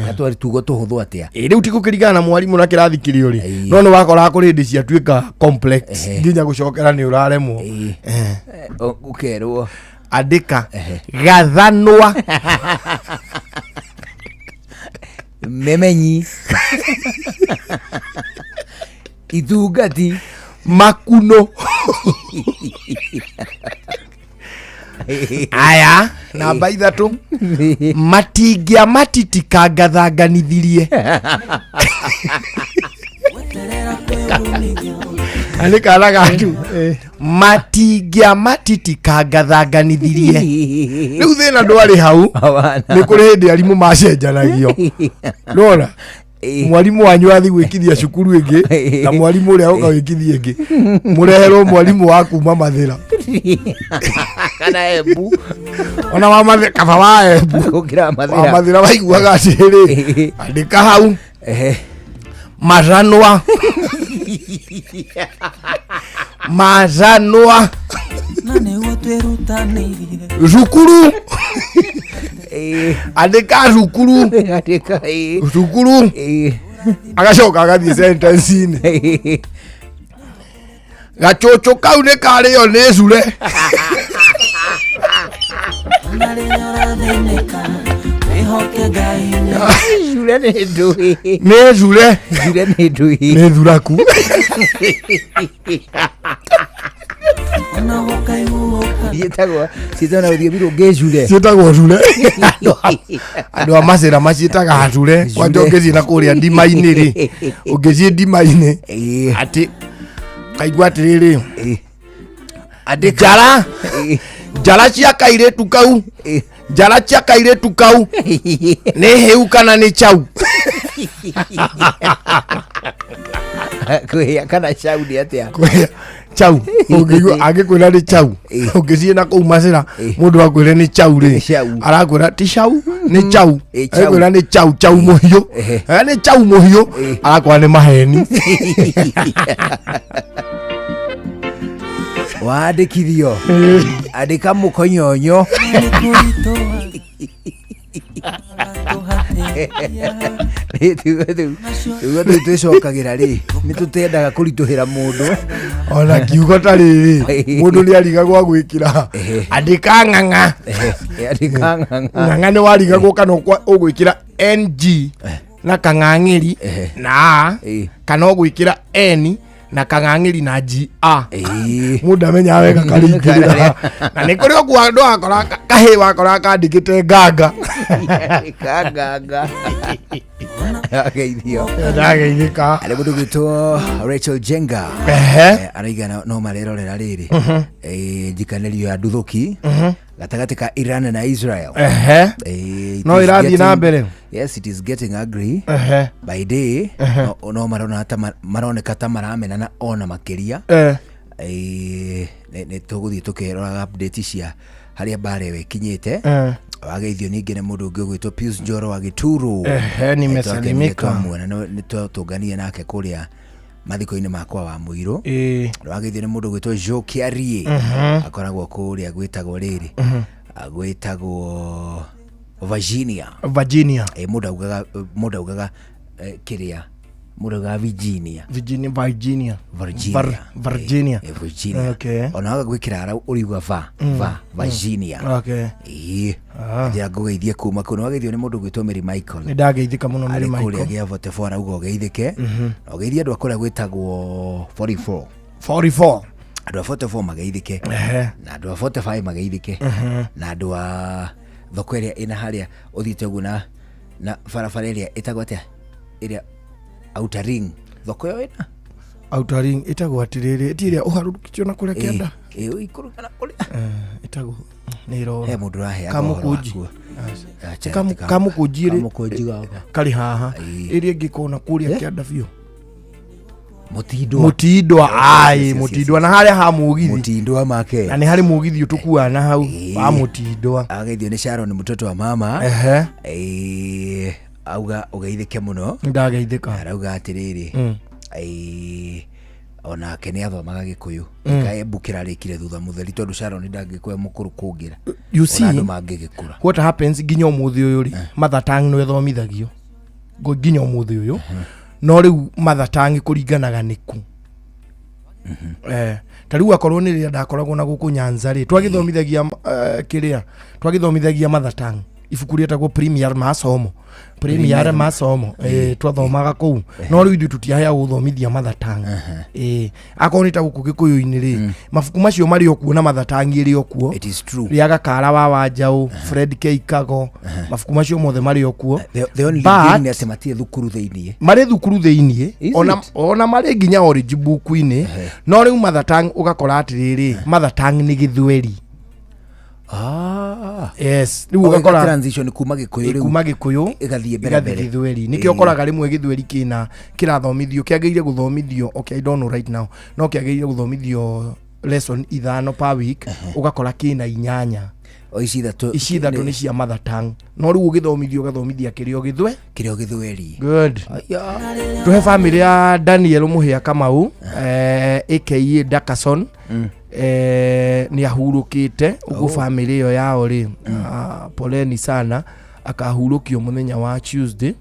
Gatwari tugo tũhũthũ atĩa? Ĩ, rĩu ti gũkĩringana na mwarimũ na kĩrathi kĩrĩa ũrĩ, no nĩ wakoraga kũrĩ hĩndĩ ciatuĩka complex nginya gũcokera nĩ ũraremwo. Ũkerwo andĩka gathanwa. Memenyi. Itungati. Makuno. Aya, namba 3, matingia matitikangathanganithirie. Nĩ kana gatu matingia matitikangathanganithirie. Rĩu thĩna ndwarĩ hau, nĩ kũrĩ hĩndĩ arimũ macenjanagio. Nona mwarimũ wanyu athi gwĩkithia cukuru ĩngĩ, na mwarimũ ũrĩa oka gwĩkithia ĩngĩ, mũreherwo mwarimũ wa kuma Mathĩra kana Embu. Ona wa Mathĩra, kaba wa Embu gũkĩra wa Mathĩra. Mathĩra waiguaga atĩrĩrĩ, andĩka hau maranwa maranwa Na nĩguo twĩrutanĩirie. Cukuru, andĩka cukuru. Andĩka cukuru. Agacoka agathiĩ sentence-inĩ, gacucu kau nĩ karĩo nĩ cure. Ona rĩrĩa ũrathĩnĩka, wĩhoke Ngai nĩ- Cure nĩ ndũĩ. Nĩ cure. Cure nĩ ndũĩ. Nĩ thuraku. Ona gũkaiguũka. Ciĩtagwo ciĩtagwo na rũthiomi rũngĩ cure. Ciĩtagwo cure. Andũ a macĩra maciĩtaga cure. Kwanja ũngĩthiĩ na kũrĩa ndima-inĩ rĩ, ũngĩthiĩ ndima-inĩ atĩ kaigua atĩrĩrĩ, njara njara cia kairĩtu kau, njara cia kairĩtu kau nĩ hĩu kana nĩ chau? Kwĩhĩa kana cau nĩ atĩa? Kwĩhĩa chau, ũngĩigua angĩkwĩra nĩ chau, ũngĩthiĩ na kũu macĩra mũndũ akwĩre nĩ chau rĩ, arakwĩra ti chau, nĩ chau. Chau. Akwĩra nĩ chau, chau mũhiũ. Nĩ chau mũhiũ, arakwĩra nĩ maheni. Wandĩkithio andĩka mũkonyonyo. Tugo tũu twĩcokagĩra rĩ, nĩ tũtendaga kũritũhĩra mũndũ. Ona kiugo ta rĩrĩ, mũndũ nĩ arigagwo agwĩkĩra andĩka ng'ang'a. Andĩka ng'ang'a. Ng'ang'a nĩ warigagwo kana ũgwĩkĩra ng na kang'ang'ĩri na a, kana ũgwĩkĩra n na kang'ang'ĩri na g a. Mũndũ amenyaga wega karĩingĩrĩra. Na nĩ kũrĩ ũguo andũ wakora kahĩ wakora kandĩkĩte nganga. Kanganga. Ageithio. Ndageithĩka. Arĩ mũndũ gwĩtwo Rachel Jenga. Araiga no marerorera rĩrĩ njikanĩrio ya nduthũki gatagatĩ ka Iran na Israel. It No is ĩrathiĩ na getting- mbere. Yes, it is getting ugly by day. No marona ta maroneka ta maramenana ona makĩria. Nĩ tũgũthiĩ tũkĩroraga update cia harĩa mbara ĩyo ĩkinyĩte. Wageithio ningĩ nĩ mũndũ ũngĩ ũgwĩtwo Pius Njoro wa Gĩturu. Ehe, nimesalimika. Twamwona nĩ twatũngania nake kũrĩa mathiko-inĩ makwa wa mũirũ. Ĩĩ. Wageithio nĩ mũndũ ũgwĩtwo Joe Kiarie. Akoragwo kũrĩa gwĩtagwo rĩrĩ. Gwĩtagwo Virginia. Virginia. Ĩ mũndũ augaga kĩrĩa mũndũ augaga Virginia. Virginia Virginia. Virginia. Virginia. Virginia. Okay. Ona waga gwĩkĩra ara ũriuga va va Virginia. Okay. Ĩĩ. Njĩra ngũgeithie kuma kũu. Nĩwageithio nĩ mũndũ ũgwĩtwo Mary Michael. Nĩ ndageithĩka mũno Mary Arĩ kũrĩa Michael. gĩa 44 arauga ũgeithĩke. Na ũgeithie andũ a kũrĩa gwĩtagwo 44. 44. Andũ a 44 mageithĩke. Ehe. Na andũ a 45 mageithĩke. Na andũ a thoko ĩrĩa ĩna harĩa ũthiĩte ũguo na barabara ĩrĩa ĩtagwo atĩa ĩrĩa outer ring thoko ĩyo ĩna Outer ring ĩtagwo atĩrĩrĩ ti ĩrĩa ũharũrũkĩtio na kũrĩa kĩanda. Ĩĩ, ũikũrũka na kũrĩa. Ĩtagwo nĩ ĩrora. He mũndũ ũraheaga ũhoro Kamũkũnji. wakuo. Acha, Kamũkũnji ĩrĩ Kamũkũnji gaka. karĩ haha. Ĩrĩa ĩngĩ kona kũrĩa kĩanda biũ. Mũtindwa. Mũtindwa ai Yes, yes, yes, mũtindwa na harĩa ha mũgithi. Mũtindwa make. Na nĩ harĩ mũgithi ũtũkuaga na hau wa mũtindwa. Ageithio nĩ Sharon mũtoto wa mama. Ehe. Ĩĩ, auga ũgeithĩke mũno. Nĩ ndageithĩka. Arauga atĩrĩrĩ. Ĩĩ, onake nĩ athomaga gĩkũyũ. Kaembu kĩrarĩkire thutha mũtheri tondũ Sharon ndangĩkũhe mũkũrũ kũngĩra. You see, Ona andũ mangĩgĩkũra. what happens nginya ũmũthĩ ũyũ rĩ mother tongue nĩ ĩthomithagio nginya ũmũthĩ ũyũ no rĩu mother tongue kũringanaga nĩkũ. Ta rĩu akorwo nĩ rĩrĩa ndakoragwo na gũkũ Nyanza rĩ twagĩthomithagia kĩrĩa twagĩthomithagia mother tongue ibuku rĩetagwo Premier Masomo Premier Masomo twathomaga kũu no rĩu ithuĩ tũtiaheagwo gũthomithia mother tongue. Akorwo nĩ ta gũkũ gĩkũyũ-inĩ rĩ mabuku macio marĩ o kuo na mother tongue ĩrĩ o kuo. It is true. Rĩa Gakara wa Wanjaũ Fred K Kago mabuku macio mothe marĩ o kuo. The only thing nĩ atĩ matirĩ thukuru thĩiniĩ. Marĩ thukuru thĩiniĩ Is it? ona marĩ nginya origin book-inĩ no rĩu mother tongue ũgakora atĩrĩrĩ mother tongue nĩ gĩthweri. Yes, rĩu Oh, ũgakora transition kuma gĩkũyũ rĩu kuma gĩkũyũ ĩgathiĩ mbere ĩgathiĩ mbere. gĩthweri nĩkĩo ũkoraga rĩmwe gĩthweri kĩna kĩrathomithio kĩagĩrĩire gũthomithio okay I don't know right now no kĩagĩrĩire gũthomithio lesson 5 per week ũgakora kĩna 8. O ici ithatũ ici ithatũ nĩ cia mother tongue no rĩu ũgĩthomithio ũgathomithia kĩrĩa gĩthwe kĩrĩa gĩthweri. Good. Tuhe family ya Daniel Muhia Kamau aka Dakason nĩ ahurũkĩte ũguo family ĩyo yao rĩ poleni sana akahurũkio mũthenya wa Tuesday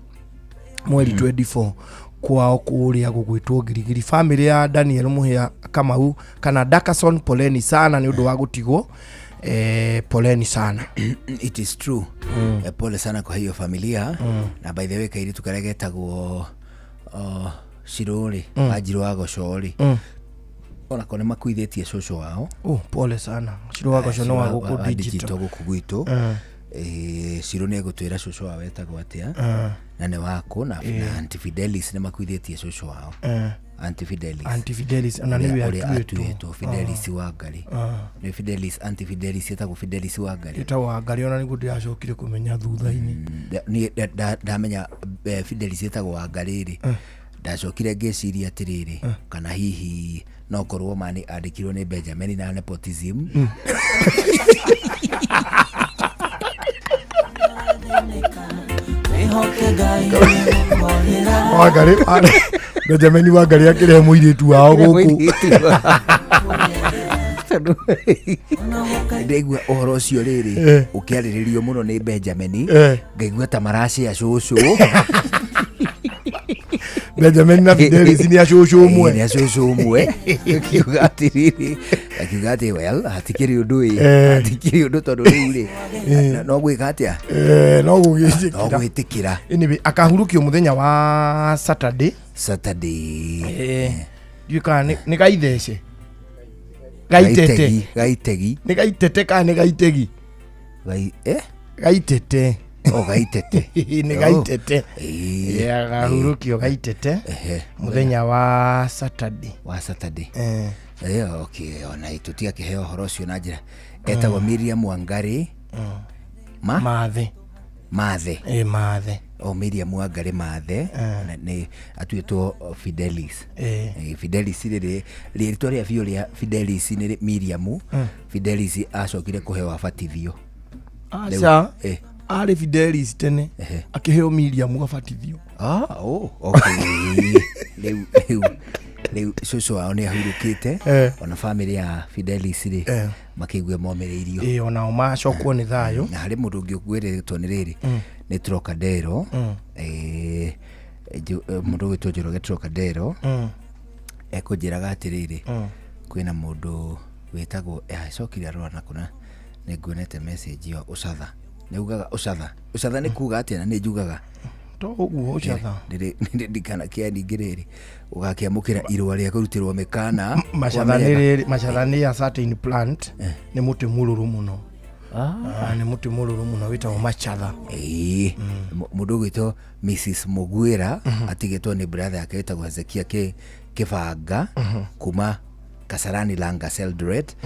mweri 24 kwao kũrĩa gũgwĩtwo Ngirigiri. Family ya Daniel Muhia Kamau kana Dakason poleni sana nĩ ũndũ wa gũtigwo poleni sana. It is true. Pole sana kwa hiyo familia. Na by the way kairitu karĩa getagwo Shiro rĩ Wanjirũ wa Gocoo rĩ onako nĩ makuithĩtie cũcũ wao. Oh, pole sana. Shiro wa Gocoo nĩ wa gũkũ digital. Gũkũ gwitũ. Shiro nĩ egũtwĩra cũcũ wao etagwo atĩa na nĩ wakũ na Aunty Fidelis nĩ makuithĩtie cũcũ wao. Aunty Fidelis. Aunty Fidelis ona nĩwe ũrĩa atuĩtwo. atuĩtwo Fidelis wa Ngarĩ. Nĩ Fidelis Aunty Fidelis etagwo Fidelis wa Ngarĩ. Ĩtagwo Wangarĩ ona nĩguo ndĩracokire kũmenya thutha-inĩ. Niĩ ndamenya Fidelis etagwo Wangarĩ rĩ ndacokire ngĩciria atĩrĩrĩ kana hihi no korwo ma nĩ andĩkirwo nĩ Benjamin na nepotism. Wangarĩ Benjamin Wangarĩ akĩrehe mũirĩtu wao gũkũ. Ndaigua ũhoro ũcio rĩrĩ ũkĩarĩrĩrio mũno nĩ Benjamin ngaigua ta maracĩa cũcũ. Benjamin na Fidelis nĩ acũcũ ũmwe. Nĩ acũcũ ũmwe. Akiuga atĩrĩrĩ akiuga atĩ well hatikĩrĩ ũndũ ĩ hatikĩrĩ ũndũ tondũ rĩu rĩ no gwĩka atĩa no gũgĩtĩkĩra. No gwĩtĩkĩra. Anyway akahurũkio mũthenya wa Saturday. Saturday. Ndiũĩ kana nĩ gaithece. Gaitete. Gaitegi. Nĩ gaitete kana nĩ gaitegi? Gaitete. O gaitete. Nĩ gaitete. Agahurũkio gaitete mũthenya wa Saturday. Wa Saturday. Okay, ona tũtiakĩheo ũhoro ũcio na njĩra etagwo Miriam Wangari Mathe. Mathe. Mathe. O Miriam Wangari Mathe nĩ atuĩtwo Fidelis. Fidelis rĩrĩ rĩtwa rĩa biũ rĩa Fidelis nĩ Miriam. Fidelis acokire kũheo abatithio. Aca. Eh. Arĩ Fidelis tene akĩheo Miriam abatithio. Ah, oh, okay. Rĩu rĩu rĩu cũcũ wao nĩ ahurũkĩte Eh. ona bamĩrĩ ya Fidelis rĩ Eh. makĩigue momĩrĩirio. Ĩĩ onao macokwo nĩ thayũ. Na harĩ mũndũ ũngĩ ũkwĩrĩtwo nĩ rĩrĩ Mm. nĩ Trocadero Mm. eh, mũndũ ũgwĩtwo Njoroge Trocadero Mm. ekũnjĩraga atĩrĩrĩ Mm. kwĩna mũndũ wĩtagwo acokire arora na kũna nĩ nguonete message ĩyo ũcatha nĩ ugaga ũcatha ũcatha nĩ kuga atĩa na nĩ njugaga To ũguo ũcatha. ndikana kĩa ningĩ rĩrĩ ũgakĩamũkĩra irũa rĩa kũrutĩrwo mĩkana Macatha kwa nĩ mĩaka. rĩrĩ macatha nĩ a certain plant nĩ mũtĩ mũrũrũ mũno. Ah, nĩ mũtĩ mũrũrũ mũno wĩtagwo macatha. Ĩĩ, mũndũ ũgwĩtwo Mrs Mũguĩra atigĩtwo nĩ brother yake wĩtagwo Hezekia Kĩbanga kuma Kasarani Langas Eldoret.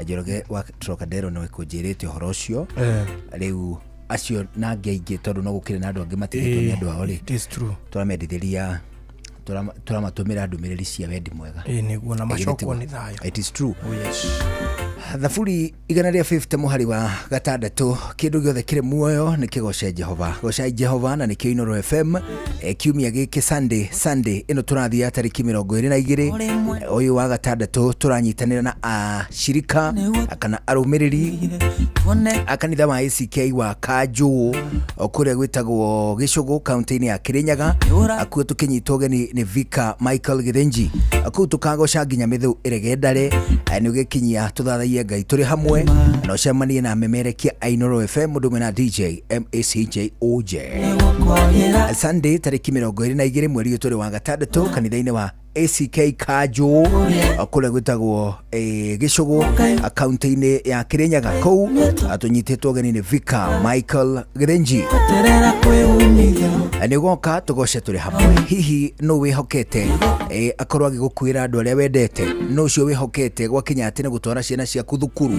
Njoroge wa Trocadero nĩwe kũnjĩrĩte ũhoro ũcio. Eh. Rĩu acio na angĩ aingĩ tondũ no gũkĩrĩ na andũ angĩ matigĩtwo nĩ Ĩĩ, andũ ao rĩ it is true. tũramendithĩria tũramatũmĩra ndũmĩrĩri cia wendi mwega. Ĩĩ nĩguo na Ĩĩ, macokwo nĩtiguo. nĩ thayũ. It is true. Oh yes. Thaburi 150 mũhari wa gatandatũ kĩndũ gĩothe kĩrĩ muoyo nĩ kĩgoce Jehova gocai Jehova na nĩkĩo Inoro FM kiumia gĩkĩ Sunday ĩno tũrathiĩ ya tarĩki 22 ũyũ wa gatandatũ tũranyitanĩra na ashirika kana arũmĩrĩri a kanitha wa ACK wa Kanjũ o kũrĩa gwĩtagwo Gĩcũgũ kaunti-inĩ ya Kĩrĩnyaga akuo tũkĩnyitwo ũgeni nĩ Vika Michael Gĩthĩnji kũu tũkagoca nginya mĩthũ ĩregendare nĩ ũgĩkinyia tũthathaiye Ngai tũrĩ hamwe na ũcemanie na memerekia a Inoro FM mũndũ ũmwe na DJ MACJOJ Sunday tarĩki 22 mweri ũyũ tũrĩ wa gatandatũ kanitha-inĩ wa ACK Kanjũ kũrĩa gwĩtagwo Gĩcũgũ kaunti-inĩ ya Kĩrĩnyaga kũu tũnyitĩtwo ũgeni nĩ Vika Michael Gĩthĩnji Terera kwĩumithio nĩ ũgoka tũgoce tũrĩ hamwe hihi nũ wĩhokete akorwo agĩgũkuĩra andũ arĩa wendete nũ ũcio wĩhokete gwakinya atĩ nĩ gũtwara ciana ciaku thukuru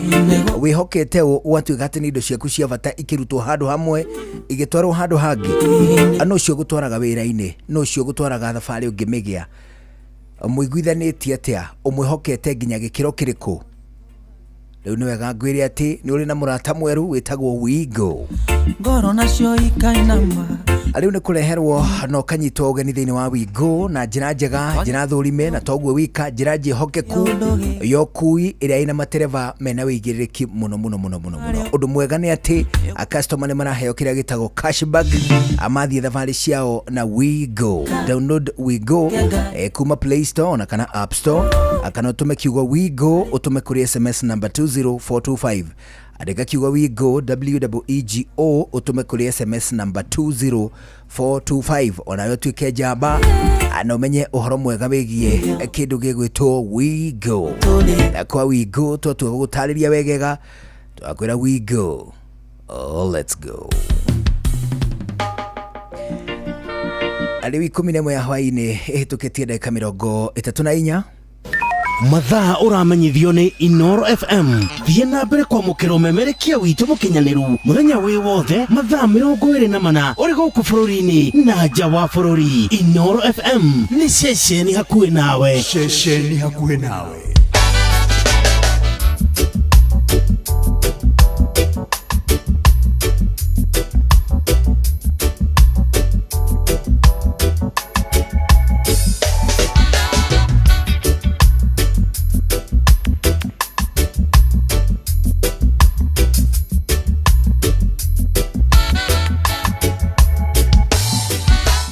wĩhokete ũ gwatuĩka atĩ nĩ indo ciaku cia bata ikĩrutwo handũ hamwe igĩtwarwo handũ hangĩ nũ ũcio ũgũtwaraga wĩra-inĩ nũ ũcio ũgũtwaraga thabarĩ ũngĩmĩgĩa mũiguithanĩtie atĩa ũmwĩhokete nginya gĩkĩro kĩrĩkũ rĩu nĩ wega ngwĩre atĩ nĩ ũrĩ na mũrata mwerũ wĩtagwo Wigo ngoro nacio ikainama rĩu nĩ kũreherwo na ũkanyitwo ũgeni thĩinĩ wa Wigo na njĩra njega njĩra thũrime na toguo wika njĩra njĩhokeku ya ũkui ĩrĩa ĩna matereba mena wĩigĩrĩrĩki mũno mũno mũno mũno mũno ũndũ mwega nĩ atĩ customer nĩ maraheo kĩrĩa gĩtagwo cashback amathiĩ thabarĩ ciao na Wigo download Wigo kuma Play Store ona kana App Store kana ũtũme kiugo Wigo ũtũme kũrĩ SMS number 20425 andĩka kiugo Wigo WEEGO ũtũme kũrĩ SMS number 20425 onawe ũtuĩke njamba na ũmenye ũhoro mwega wĩgiĩ kĩndũ gĩgwĩtwo Wigo Na kwa Wigo twatua gũgũtarĩria wegega twakwĩra Wigo oh, let's go rĩu 11 ya hwaĩ-inĩ ĩhĩtũkĩtie ndagĩka 34 Mathaa ũramenyithio nĩ Inoro FM thiĩ na mbere kwamũkĩra ũmemerekia witũ mũkinyanĩru mũthenya wĩ wothe mathaa 24 ũrĩ gũkũ bũrũri-inĩ na nja wa bũrũri Inoro FM nĩ ceceni hakuhĩ nawe ceceni hakuhĩ nawe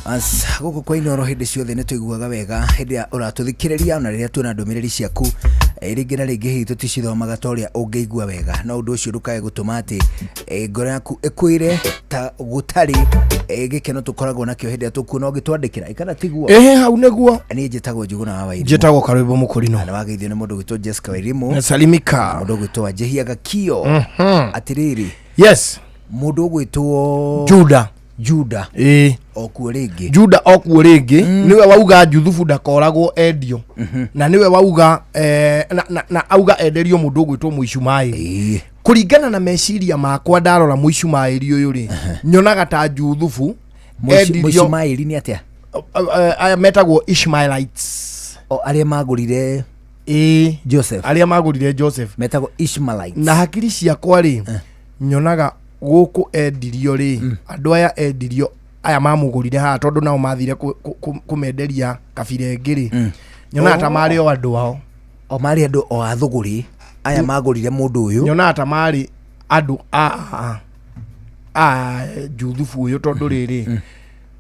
As gũkũ kwa Inoro hĩndĩ ciothe nĩ tũiguaga wega hĩndĩ ĩrĩa ũratũthikĩrĩria ona rĩrĩa tuona ndũmĩrĩri ciaku rĩngĩ na rĩngĩ hihi tũticithomaga ta ũrĩa ũngĩigua wega no ũndũ ũcio ndũkae gũtũma atĩ ngoro yaku ĩkwĩre ta gũtarĩ gĩkeno tũkoragwo nakĩo hĩndĩ ĩrĩa tũkuona ũgĩtwandĩkĩra ĩkana tiguo Ĩhĩ hau nĩguo niĩ njĩtagwo Njuguna wa Wairimu njĩtagwo Karwĩmbo Mũkũrinũ na wageithio nĩ mũndũ ũgwĩtwo Jessica Wairimu Na Salimika. mũndũ ũgwĩtwo Wanjĩhia Gakio atĩrĩrĩ yes mũndũ ũgwĩtwo Juda Juda ĩĩ okuo rĩngĩ Juda okuo rĩngĩ nĩwe wauga Juthubu ndakoragwo endio na nĩwe wauga na auga enderio mũndũ ũgwĩtwo Mũishumaeli kũringana na meciria makwa ndarora Mũishumaeli ũyũ rĩ nyonaga ta Juthubu Mũishumaeli nĩ atĩa aya metagwo Ishmaelites o arĩa magũrire ĩĩ Joseph arĩa magũrire Joseph metagwo Ishmaelites na hakiri ciakwa rĩ nyonaga Gũkũ endirio rĩ, andũ aya endirio aya mamũgũrire haha tondũ nao mathire kũmenderia kabira ĩngĩ rĩ, nyonaga ta marĩ o andũ ao. O marĩ andũ o a thũgũrĩ aya magũrire mũndũ ũyũ. Nyonaga ta marĩ andũ a Juthubu ũyũ, tondũ rĩrĩ,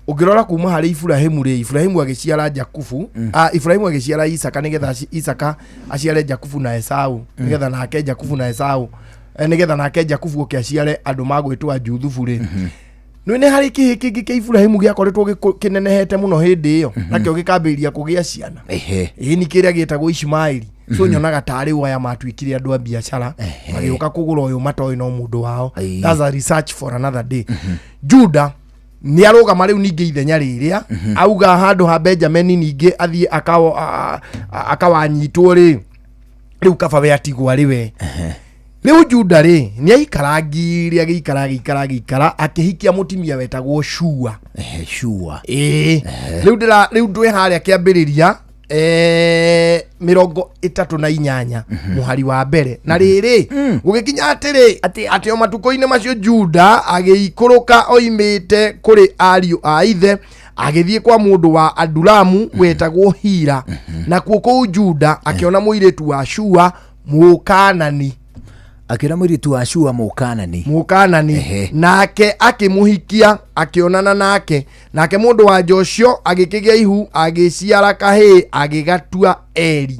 ũngĩrora kuma harĩ Iburahĩmu rĩ, Iburahĩmu agĩciara Jakubu, Iburahĩmu agĩciara Isaka, nĩgetha Isaka aciare Jakubu na Esau, nĩgetha nake Jakubu na Esau, nĩgetha nake Jakubu oke aciare andũ magwĩtwo Juthubu rĩ, nĩ nĩ harĩ kĩhĩ kĩngĩ kĩa Iburahĩmu gĩakoretwo kĩnenehete mũno hĩndĩ ĩyo, nakĩo gĩkambĩrĩria kũgĩa ciana. Ĩni kĩrĩa gĩtagwo Ishumaeli. So nyonaga tarĩ aya matuĩkire andũ a biacara magĩũka kũgũra ũyũ matoĩ no mũndũ wao. That's a research for another day. Juda nĩ arũgama rĩu ningĩ ithenya rĩrĩa auga handũ ha Benjamin ningĩ athiĩ akawanyitwo rĩ, rĩu kaba we atigwo arĩ we. Rĩu Juda rĩ, nĩ aikarangire, agĩikara, agĩikara, agĩikara, akĩhikia mũtumia wetagwo Shua. Shua. Ĩĩ, rĩu ndĩra rĩu twĩ harĩa kĩambĩrĩria 38 mũhari wa mbere. Na rĩrĩ, gũgĩkinya atĩrĩ, atĩ o matukũ-inĩ macio Juda agĩikũrũka oimĩte kũrĩ ariũ a ithe, agĩthiĩ kwa mũndũ wa Adulamu wetagwo Hira. Nakuo kũu Juda akĩona mũirĩtu wa Shua Mũkanani. Akĩona mũirĩtu wa Shua Mũkanani. Mũkanani, nake akĩmũhikia, akĩonana nake. Nake mũndũ wa nja ũcio agĩkĩgĩa ihu, agĩciara kahĩĩ, agĩgatua Eri.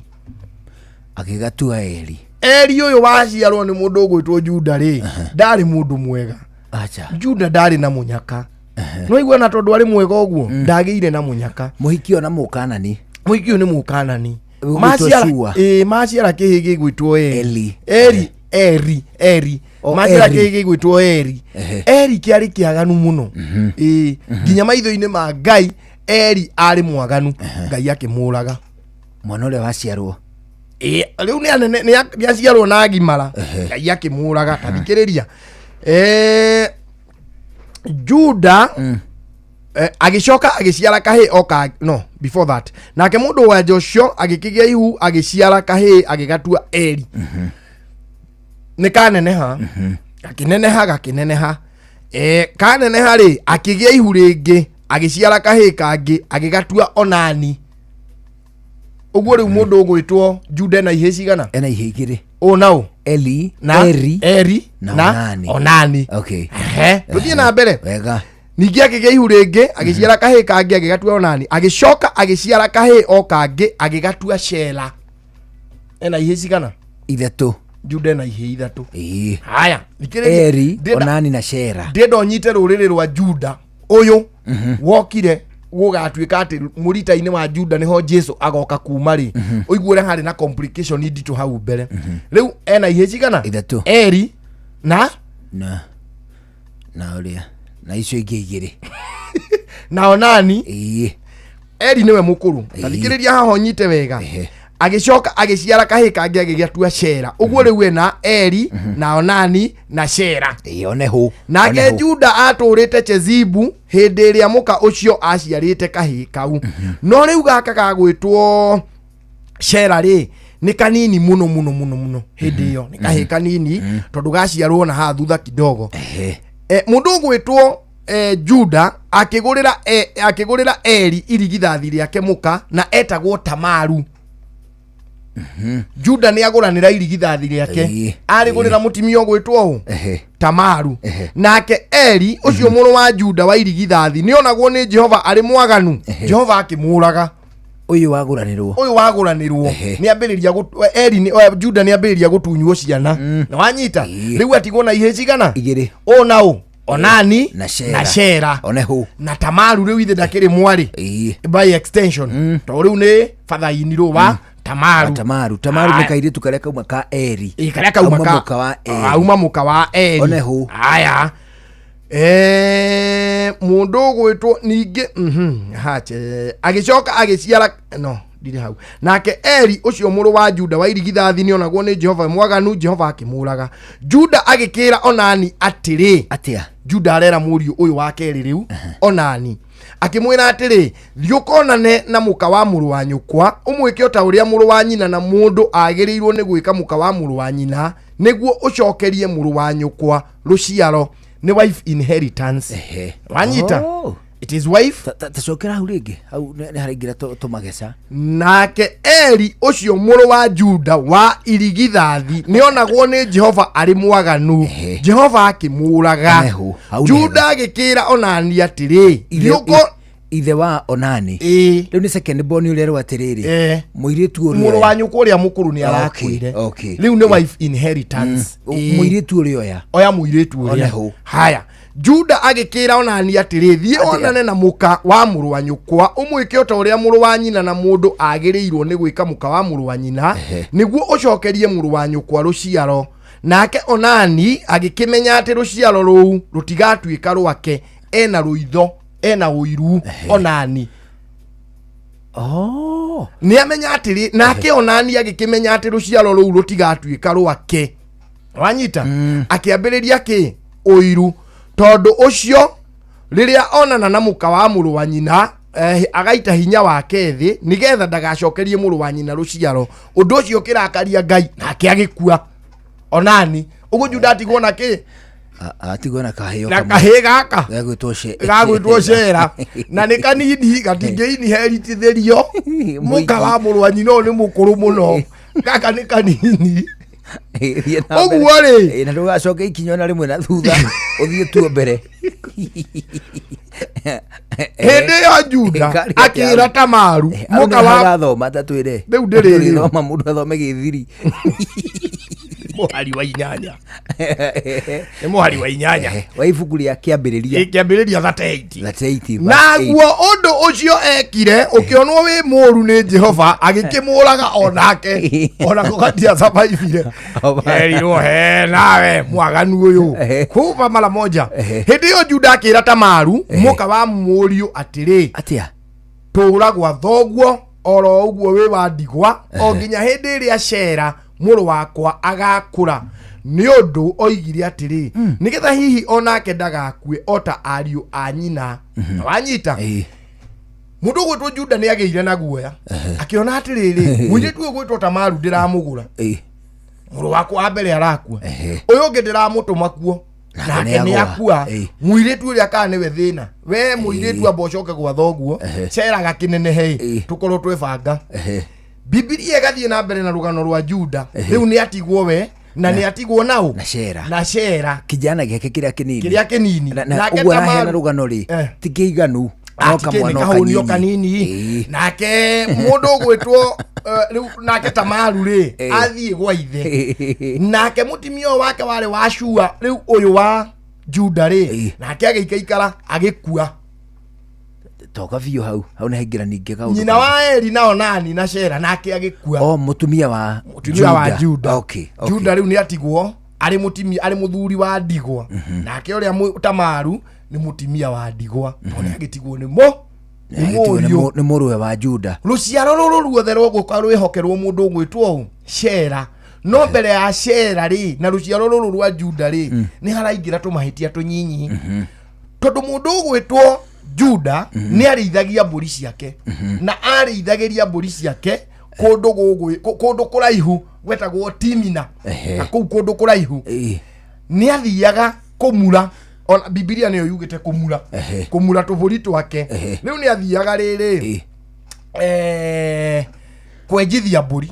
Agĩgatua Eri. Eri ũyũ waciarwo nĩ mũndũ ũgwĩtwo Juda rĩ, ndarĩ mũndũ mwega. Acha. Juda ndarĩ na mũnyaka. No igua na tondũ arĩ mwega ũguo, ndagĩire na mũnyaka. Mũhiki ũyũ na Mũkanani. Mũhiki ũyũ nĩ Mũkanani. Ũgwĩtwo Maciara Shua. Ĩĩ, maciara kĩhĩ gĩgwĩtwo Eri. Eli. Eri, Eri, Eri. O, Maciara Eri. kĩhĩ gĩgwĩtwo Eri. Eri kĩarĩ kĩaganu mũno. Ĩĩ, nginya maitho-inĩ ma Ngai Eri arĩ mwaganu, Ngai akĩmũraga. Mwana ũrĩa waciarwo. Ĩĩ, rĩu nĩ anene, nĩ aciarwo na agimara, Ngai akĩmũraga. Ta thikĩrĩria. Juda agĩcoka agĩciara kahĩĩ o ka no before that, nake mũndũ wa nja ũcio agĩkĩgĩa ihu, agĩciara kahĩĩ, agĩgatua Eri. Nĩ kaneneha, gakĩneneha, gakĩneneha. Kaneneha rĩ, akĩgĩa ihu rĩngĩ, agĩciara kahĩĩ kangĩ, agĩgatua Onani. Ũguo rĩu mũndũ ũgwĩtwo Juda ena ihĩĩ cigana? Ena ihĩĩ igĩrĩ. Ũ na ũ? Eli. Na Eri. Eri na na Onani. Onani. Okay. Ehe, tũthiĩ na mbere. Wega. Ningĩ akĩgĩa ihu rĩngĩ, agĩciara kahĩĩ kangĩ, agĩgatua Onani. Agĩcoka agĩciara kahĩĩ o kangĩ, agĩgatua Shela. Ena ihĩĩ cigana? Ithatũ. Juda ena ihĩĩ ithatũ. Ĩĩ. Haya, thikĩrĩria. Eri, Onani na Shera. Ndĩrenda ũnyite rũrĩrĩ rwa Juda ũyũ wokire gũgatuĩka atĩ mũrita-inĩ wa Juda nĩho Jesu agoka kuma rĩ, ũigue ũrĩa harĩ na complication nditũ hau mbere. Rĩu ena ihĩĩ cigana? Ithatũ. Eri na na ũrĩa na icio ingĩ igĩrĩ. Na Onani. Ĩĩ. Eri nĩwe mũkũrũ. Ta thikĩrĩria haha ũnyite wega. Agĩcoka agĩciara kahĩĩ kangĩ, agĩgatua Shera. Ũguo rĩu ena Eri na Onani na Shera. Ĩĩ, one hũ. Nake One hũ. Juda atũrĩte Chezibu hĩndĩ ĩrĩa mũka ũcio aciarĩte kahĩĩ kau. No rĩu gaka gagwĩtwo Shera rĩ, nĩ kanini mũno mũno mũno mũno hĩndĩ ĩyo, nĩ kahĩĩ kanini tondũ gaciarwo na haha thutha kidogo. Mũndũ ũgwĩtwo Juda akĩgũrĩra Eri irigithathi rĩake mũka, na etagwo Tamaru. Juda nĩ agũranĩra irigithathi rĩake, arĩgũrĩra mũtumia ũgwĩtwo ũ? Tamaru. Nake Eri ũcio mũrũ wa Juda wa irigithathi nĩ onagwo nĩ Jehova arĩ mwaganu, Jehova akĩmũraga. Ũyũ wagũranĩrwo. Ũyũ wagũranĩrwo nĩ ambĩrĩria Eri Juda nĩ ambĩrĩria gũtunywo ciana. Na wanyita rĩu atigwo na ihĩĩ cigana? Igĩrĩ. Ũ na ũ? Onani na Shera. Na Shera. One hũ. Na Tamaru rĩu ithe ndakĩrĩ mwarĩ by extension, tondũ rĩu nĩ bathainirwo wa Tamaru. Tamaru. Tamaru nĩ Aya. kairĩtu karĩa kauma ka Eri. Ĩ, karĩa kauma Auma mũka wa Eri. Auma mũka wa Eri. One hũ. Aya. Mũndũ ũgwĩtwo ningĩ hache agĩcoka agĩciara no ndirĩ hau. Nake Eri ũcio mũrũ wa Juda wa irigithathi nĩonagwo nĩ Jehova mwaganu, Jehova akĩmũraga. Juda agĩkĩra Onani atĩrĩ. Atĩa? Juda arera mũriũ ũyũ wa kerĩ rĩu Onani, akĩmwĩra atĩrĩ, thiĩ ũkonane na mũka wa mũrũ wa nyũkwa, ũmwĩke o ta ũrĩa mũrũ wa nyina na mũndũ agĩrĩirwo nĩ gwĩka mũka wa mũrũ wa nyina, nĩguo ũcokerie mũrũ wa nyũkwa rũciaro. Nĩ wife inheritance. Wanyita? Oh. It is wife. Tacokera hau rĩngĩ, hau nĩ haraingĩra tũmageca. Nake Eri ũcio mũrũ wa Juda wa irigithathi nĩonagwo nĩ Jehova arĩ mwaganu, Jehova akĩmũũraga. Ehu, hau nĩ Juda agĩkĩra Onani atĩrĩ, "Thiĩ Ithe wa Onani rĩu nĩ second born ũrĩa rĩu atĩrĩrĩ, mũirĩtu ũrĩa Mũrũ wa nyũkwa ũrĩa mũkũrũ nĩ arakuire. Rĩu nĩ wife inheritance. Mũirĩtu ũrĩa oya. Oya mũirĩtu ũrĩa. Onehu. Haya, Juda agĩkĩra Onani atĩrĩ, "Thiĩ onane na mũka wa mũrũ wa nyũkwa, ũmwĩke o ta ũrĩa mũrũ wa nyina na mũndũ agĩrĩirwo nĩ gwĩka mũka wa mũrũ wa nyina, nĩguo ũcokerie mũrũ wa nyũkwa rũciaro." Nake Onani agĩkĩmenya atĩ rũciaro rũu rũtigatuĩka rwake. Ena rũitho, ena ũiru Onani. Oh. Nĩ amenya atĩrĩ, nake Onani agĩkĩmenya atĩ rũciaro rũu rũtigatuĩka rwake. Wanyita? Akĩambĩrĩria kĩ ũiru. Tondũ ũcio rĩrĩa onana na mũka wa mũrũ wa nyina, agaita hinya wake thĩ nĩgetha ndagacokerie mũrũ wa nyina rũciaro. Ũndũ ũcio ũkĩrakaria Ngai, nake agĩkua Onani. Ũguo Juda atigwo na kĩ? Atigwo na kahĩo. Na kahĩĩ gaka gagwĩtwo gagwĩtwo Cera, na nĩ kanini, gatingĩiniheritithĩrio mũka wa mũrũ wa nyina. Ũyũ nĩ mũkũrũ mũno, gaka nĩ kanini. Ũguo rĩ, na ndũgacoke ikinya ona rĩmwe na thutha, ũthiĩ tuo mbere. Hĩndĩ ĩyo Juda akĩra Tamaru mũka wa Arathoma tatwĩre. Rĩu ndĩrĩ rĩ. Thoma, mũndũ athome gĩthiri. Mũhari wa 8, nĩ mũhari wa 8 wa ibuku rĩa Kĩambĩrĩria. Kĩambĩrĩria 38. 38. Naguo ũndũ ũcio ekire ũkĩonwo wĩ mũũru nĩ Jehova, agĩkĩmũraga o nake, onako gatiacabaibire. Erirwo he nawe mwaganu ũyũ kuba mara moja. Hĩndĩ ĩyo Juda akĩra Tamaru mũka wa mũriũ atĩrĩ, "Atĩa? Tũra gwa thoguo oro ũguo wĩ wa ndigwa o nginya hĩndĩ ĩrĩa Shera mũrũ wakwa agakũra." Nĩ ũndũ oigire atĩrĩ, "Nĩgetha hihi onake ndagakue o ta ariũ a nyina." Wanyita? Mũndũ ũgwĩtwo Juda nĩ agĩire na guoya, akĩona atĩrĩrĩ, mũirĩtu ũyũ ũgwĩtwo Tamaru ndĩramũgũra, mũrũ wakwa wa mbere arakua, ũyũ ũngĩ ndĩramũtũma kuo nake nĩ akua. Mũirĩtu ũrĩa kana nĩwe thĩna? We mũirĩtu, amba ũcoke gwa thoguo, ceraga kĩnenehe tũkorwo twebanga. Bibilia ĩgathiĩ na mbere na rũgano rwa Juda. Rĩu nĩ atigwo we na nĩ atigwo naũ? Na Shera. Na Shera. Kijana gĩake kĩrĩa kĩnini. Kĩrĩa kĩnini. Na Nake ũguo araheana Tamaru- rũgano rĩ, ti kĩiganu no Ati kĩ- kamwana nĩ o kahũnio kanini. kanini. Nake mũndũ ũgwĩtwo rĩu nake Tamaru rĩ, athiĩ gwa ithe, nake mũtimia ũyũ wake warĩ wa Shua, rĩu ũyũ wa Juda rĩ, nake agĩikaikara agĩkua. Toka biũ hau, hau nĩ haingĩra ningĩ kaũndũ Nyina kangĩ. wa Eri na Onani na Shera, nake agĩkua. O mũtumia wa Mũtumia wa Juda. Okay. Juda rĩu nĩ atigwo arĩ mũtimia, arĩ mũthuri wa ndigwa. Nake ũrĩa Tamaru nĩ mũtimia wa ndigwa, tondũ nĩ agĩtigwo nĩ mo nĩ Agĩtigwo nĩ mũriũ. nĩ mũrũwe wa Juda. Rũciaro rũrũ ruothe rũgũka rwĩhokerwo mũndũ ũgwĩtwo ũũ Shera. No mbere ya Shera rĩ na rũciaro rũrũ rwa Juda rĩ, nĩ haraingĩra tũmahĩtia tũnyinyi, tondũ mũndũ ũgwĩtwo Juda nĩ arĩithagia mbũri ciake, na arĩithagĩria mbũri ciake kũndũ kũndũ kũraihu gwetagwo Timina. Na kũu kũndũ kũraihu nĩ athiaga kũmura, ona Bibilia nĩyo yugĩte kũmura, kũmura tũbũri twake. Rĩu nĩ athiaga rĩrĩ kwenjithia mbũri,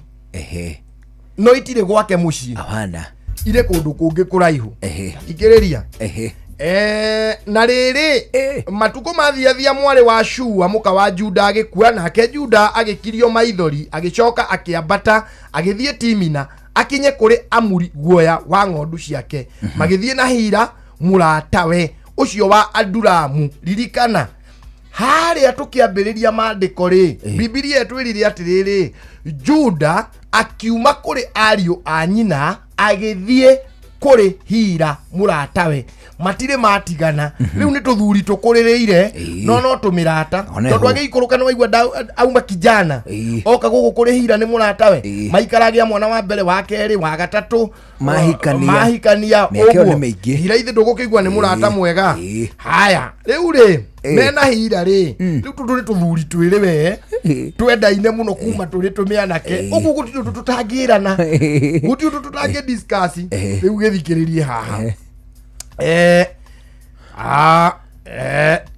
no itirĩ gwake mũciĩ. Hapana. Irĩ kũndũ kũngĩ kũraihu. Ikĩrĩria. Na rĩrĩ, matukũ mathiathia, mwarĩ wa Shua mũka wa Juda agĩkua, nake Juda agĩkirio maithori, agĩcoka akĩambata agĩthiĩ Timina akinye kũrĩ amuri guoya wa ng'ondu ciake. Magĩthiĩ na Hira mũratawe ũcio wa Adulamu. Ririkana harĩa tũkĩambĩrĩria maandĩko rĩ, Bibilia ĩtwĩrire atĩrĩrĩ, Juda akiuma kũrĩ ariũ a nyina agĩthiĩ kũrĩ Hira mũratawe. Matirĩ matigana. Rĩu nĩ tũthuri tũkũrĩrĩire, no tũmĩrata. Oneho. Tondũ agĩikũrũka nĩ waigua auma kijana oka gũkũ kũrĩ Hira nĩ mũratawe, maikaragĩa mwana wa mbere, wa kerĩ, wa gatatũ. Mahikania. Mahikania. Mĩaka ĩyo nĩ Ũguo. mĩingĩ. Hira ithe ndũgũkĩigua nĩ mũrata mwega. Haya, rĩu rĩ, mena Hira rĩ, rĩu tũtũ nĩ tũthuri twĩrĩ we twendaine mũno kuma tũrĩ tũmĩanake ũguo, gũtirĩ ũndũ tũtangĩrana, gũtirĩ ũndũ tũtangĩ discuss. Rĩu gĩthikĩrĩrie haha. Ah,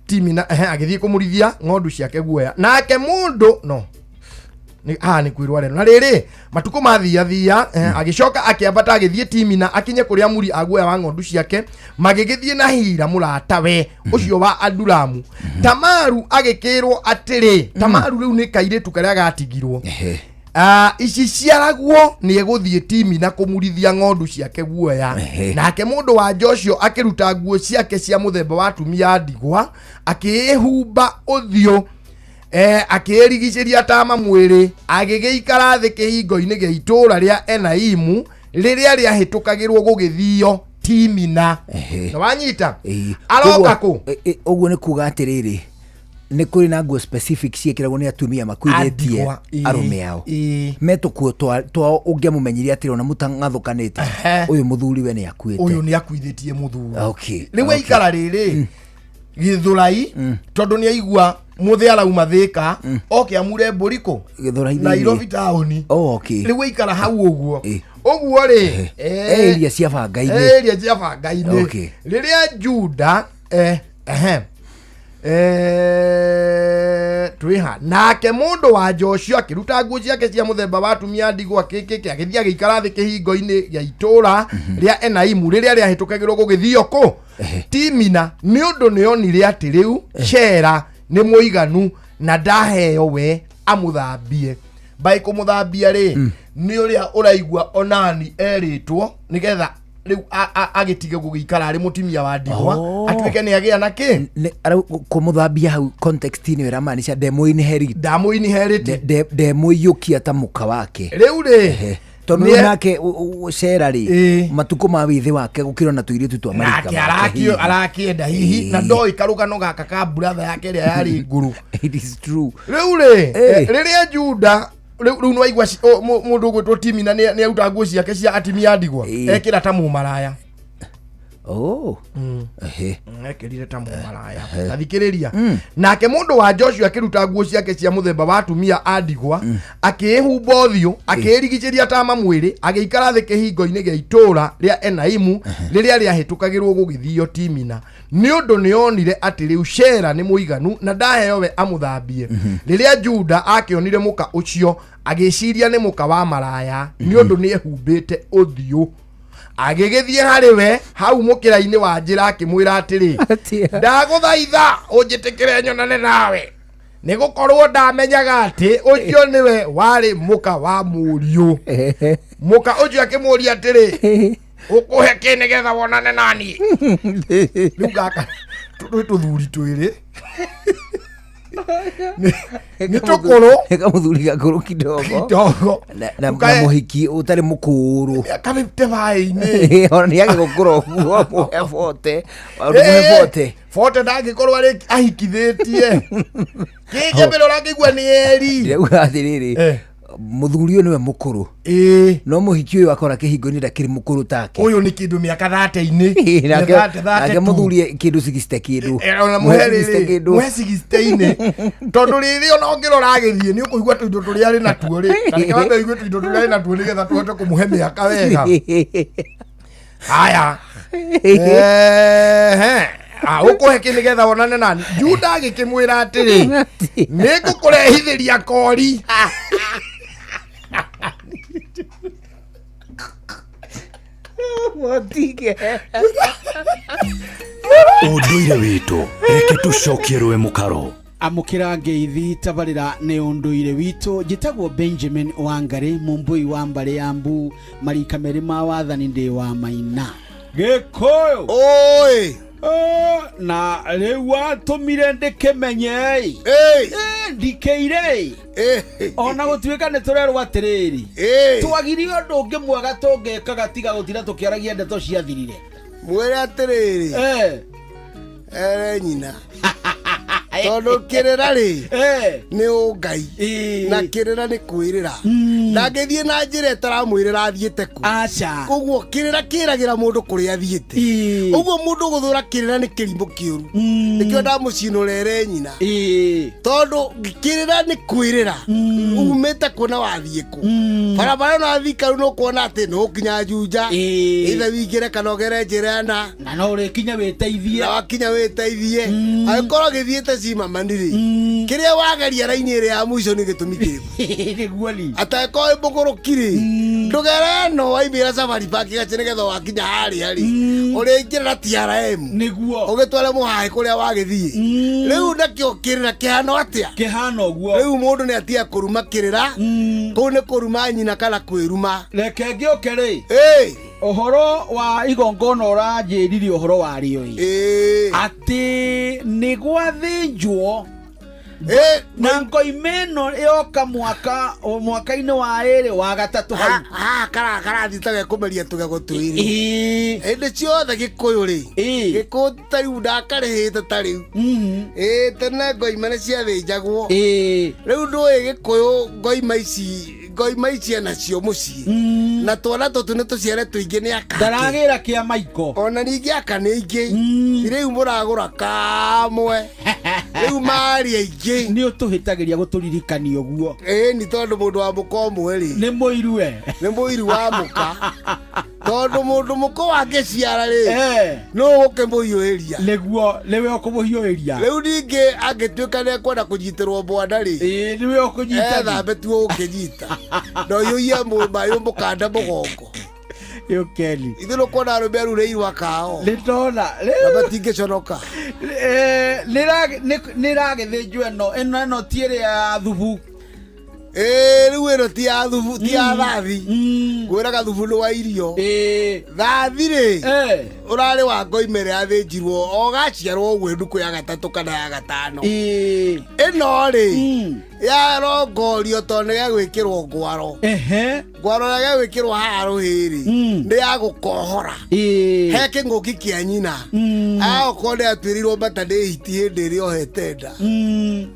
Timina agĩthiĩ kũmũrithia ng'ondu ciake guoya nake mũndũ no haha nĩ kwĩrwo areno na rĩrĩ matukũ mathiathia agĩcoka akĩambata agĩthiĩ Timina akinye kũrĩa muri a guoya wa ng'ondu ciake magĩgĩthiĩ na Hira mũratawe ũcio wa Adulamu. Tamaru agĩkĩrwo atĩrĩ, Tamaru rĩu nĩ kairĩtu karĩa gatigirwo. Ici ciaragwo nĩ egũthiĩ Timina kũmurithia ng'ondu ciake guoya. Nake mũndũ wa nja ũcio akĩruta nguo ciake cia mũthemba wa atumia a ndigwa, akĩĩhumba ũthiũ, akĩĩrigicĩria tama mwĩrĩ, agĩgĩikara thĩ kĩhingo-inĩ gĩa itũũra rĩa Enaimu rĩrĩa rĩahĩtũkagĩrwo gũgĩthio Timina. Na wanyita aroka kũ? Ũguo nĩ kuga atĩrĩrĩ, nĩ kũrĩ na nguo specific ciĩkĩragwo nĩ atumia makuithĩtie Andigwa, arũme ao me tũkuo twao ũngĩamũmenyirie atĩrĩ ona mũtang'athũkanĩte ũyũ mũthuri we nĩ akuĩte, ũyũ nĩ akuithĩtie mũthuri. Rĩu aikara rĩrĩ Gĩthũrai tondũ nĩ aigua mũthĩ arauma Thĩka oke amure mbũri kũ Gĩthũrai thĩinĩ. Nairobi taũni. Oh, okay. Rĩu aikara hau ũguo ũguo rĩ Area cia bangainĩ. Area cia bangainĩ. Rĩrĩa Juda twĩha nake mũndũ wa nja ũcio akĩruta nguo ciake cia mũthemba wa atumia a ndigwa kĩkĩkĩ agĩthiĩ agĩikara thĩ kĩhingo-inĩ gĩa itũũra rĩa Enaimu rĩrĩa rĩahĩtũkagĩrwo gũgĩthio kũ Timina nĩ ũndũ nĩ onire atĩ rĩu Shera nĩ mũiganu na ndaheo we amũthambie. Mbaĩ kũmũthambia rĩ nĩ ũrĩa ũraigua onani erĩtwo nĩgetha rĩu agĩtige gũgĩikara arĩ mũtumia wa ndigwa atuĩke nĩ agĩa na kĩ Kũmũthambia hau context-inĩ ĩramaanisha ndemũ-inherit, ndamũ-inherit, ndemũiyũkia ta mũka wake rĩu rĩ tondũ rĩu nake Shera rĩ matukũ ma wĩthĩ wake gũkĩrwo na tũirĩtu twa marika nake make hihi. arakĩenda hihi na ndoĩ karũgano gaka ka brother yake ĩrĩa yarĩ ngũrũ. It is true. Rĩu rĩ rĩrĩa Juda rĩu nĩ waigua mũndũ ũgwĩtwo Timina nĩ aruta nguo ciake cia atumia a ndigwa ekĩra ta mũmaraya. Oh. Ekĩrire ta mũmaraya. Tathikĩrĩria nake mũndũ wa Joshua akĩruta nguo ciake cia mũthemba wa atumia a ndigwa akĩĩhumba ũthiũ akĩĩrigicĩria tama mwĩrĩ agĩikara thĩ kĩhingo-inĩ gĩa itũũra rĩa Enaimu rĩrĩa rĩahĩtũkagĩrwo gũgĩthio Timina nĩ ũndũ nĩ onire atĩ rĩu Shera nĩ mũiganu na ndaheo we amũthambie. Rĩrĩa Juda akĩonire mũka ũcio agĩciria nĩ mũka wa maraya nĩ ũndũ nĩ ehumbĩte ũthiũ agĩgĩthiĩ harĩ we hau mũkĩra-inĩ wa njĩra akĩmwĩra atĩrĩ, ndagũthaitha ũnjĩtĩkĩre nyonane nawe nĩ gũkorwo ndamenyaga atĩ ũcio nĩwe warĩ mũka wa mũriũ. Mũka ũcio akĩmũũria atĩrĩ, ũkũhe kĩ nĩgetha wonane naniĩ? Rĩu gaka twĩ tũthuri twĩrĩ nĩ tũkũrũ kamũthuri gakũrũ kidogo kidogo na mũhiki ũtarĩ mũkũrũ mĩaka 50 baĩ-inĩ. Ona nĩ agĩgũkũra ũguo mũhe bote mũhe bote bote ndangĩkorwo arĩ ahikithĩtie kĩnjambĩra ũrakĩigua nĩ eri. Ndĩrauga atĩrĩrĩ, mũthuri ũyũ nĩwe mũkũrũ no mũhiki ũyũ akora kĩhingo-inĩ ndakĩrĩ mũkũrũ take. Ũyũ nĩ kĩndũ mĩaka 30-inĩ. Nake Thate, thate nake tu. mũthuri kĩndũ 60 kĩndũ. Ona Mũhe mũhe 60 rĩrĩ kĩndũ. mũhe 60-inĩ tondũ rĩrĩ ona ũngĩrora agĩthiĩ nĩ ũkũigua tũindo tũrĩa arĩ natuo rĩ na reke wambe ũigue tũindo tũrĩa arĩ natuo nĩgetha tũhote kũmũhe mĩaka wega. Haya Ehe. Ũkũhe kĩ nĩgetha wonane nani? Juda agĩkĩmwĩra atĩrĩ, nĩ ngũkũrehithĩria kori. Mũtige. Ũndũire witũ reke tũcokie rũe mũkaro. Amũkĩra ngeithi tabarĩra nĩ ũndũire witũ. Njĩtagwo Benjamin Wangari mũmbũi wa mbarĩ ya mbu marika merĩ ma wathani ndĩ wa maina Gĩkũyũ. Oi. Na rĩu watũmire ndĩkĩmenye ndikĩire ona gũtuĩka nĩ tũrerwo atĩrĩrĩ twagire ũndũ ũngĩ mwega tũngĩkaga tiga gũtinda tũkĩaragia ndeto ciathirire. Mwĩre atĩrĩrĩ ere nyina. Tondũ kĩrĩra rĩ nĩ ũngai na kĩrĩra nĩ kwĩrĩra, ndangĩthiĩ na njĩra ĩtaramwĩrĩra athiĩte kũ. Aca. Koguo kĩrĩra kĩragĩra mũndũ kũrĩa athiĩte. Ũguo mũndũ gũthũra kĩrĩra nĩ kĩrimũ kĩũru, nĩkĩo ndamũcinũrere nyina, tondũ kĩrĩra nĩ kwĩrĩra umĩte kũ na wathiĩ kũ. Barabara ĩno athika rĩu nĩũkuona atĩ nĩũkinya Juja, ithe wingĩre kana ũgere njĩra ĩna, na no ũrĩkinya wĩteithie, na wakinya wĩteithie. Angĩkorwo gĩthiĩte cimamani rĩ, kĩrĩa wageria raini ĩrĩa ya mũico nĩ gĩtũmi kĩrĩkũ? Nĩguo ni Atakorwo wĩ mũgũrũki rĩ, ndũgere ĩno waimĩra Safari Park gaci, nĩgetha wakinya harĩa rĩ ũrĩingĩra na TRM nĩguo ũgĩtware mũhaĩ kũrĩa wagĩthiĩ. Rĩu nakĩo kĩrĩra kĩhano atĩa? Kĩhana ũguo. Rĩu mũndũ nĩ atiga kũruma kĩrĩra, kũu nĩ kũruma nyina kana kwĩruma. Reke ngĩũke rĩ, ũhoro wa igongona ũranjĩrire ũhoro warĩo ĩ, atĩ nĩ gwathĩnjwo na ngoima ĩno yoka mwaka o mwaka-inĩ wa ĩrĩ wa gatatũ hau. Haha karathiĩ ta gekũmeria tũgego twĩrĩ hĩndĩ ciothe. Gĩkũyũ rĩ, gĩkũyũ ta rĩu ndakarĩhĩte ta rĩu ĩ tene ngoima nĩ ciathĩnjagwo. Rĩu ndũĩ gĩkũyũ ngoima ici, ngoima ici enacio mũciĩ na twana tũtũ nĩ tũciare tũingĩ nĩ akake. Ndaragĩra kĩa maiko. Ona ningĩ aka nĩ aingĩ, rĩu mũragũra kamwe, rĩu marĩ aingĩ. Nĩ ũtũhĩtagĩria gũtũririkania ũguo. Ĩĩ, nĩ tondũ mũndũ wa mũka ũmwe rĩ nĩ mũirue. Nĩ mũiru wa mũka, tondũ mũndũ mũkũ wangĩciara rĩ, nũ ũkĩmũhiũhĩria? Nĩguo, nĩwe ũkũmũhiũhĩria. Rĩu ningĩ angĩtuĩka nĩ ekwenda kũnyitĩrwo bwana rĩ, nĩwe ũkũnyita. Ethambe tuo ũkĩnyita na ũiyũie maĩ mũkanda mũgongo. Yũkeni. Ithuĩ nĩkuona arũme arurĩirwo akao nĩ ndona na matingĩconoka. Nĩ ragĩthĩnjwo ĩno ĩno ĩno ti ĩrĩa ya thubu. Ĩĩ, rĩu ĩno ti ya thubu, ti ya thathi. Ngwĩraga thubu nĩ wa irio. Thathi rĩ, ũrarĩ wa ngoima ĩrĩa yathĩnjirwo o gaciarwo ũguo ndukũ ya gatatũ kana ya gatano. Ĩno rĩ, yarongorio tondũ nĩ gegwĩkĩrwo ngwaro. Ngwaro ĩrĩa gegwĩkĩrwo haha rũhĩ rĩ, nĩ ya gũkohora he kĩng'ũki kĩa nyina. Aokorwo nĩ atuĩrĩirwo mata nĩ hiti hĩndĩ ĩrĩa ohete nda,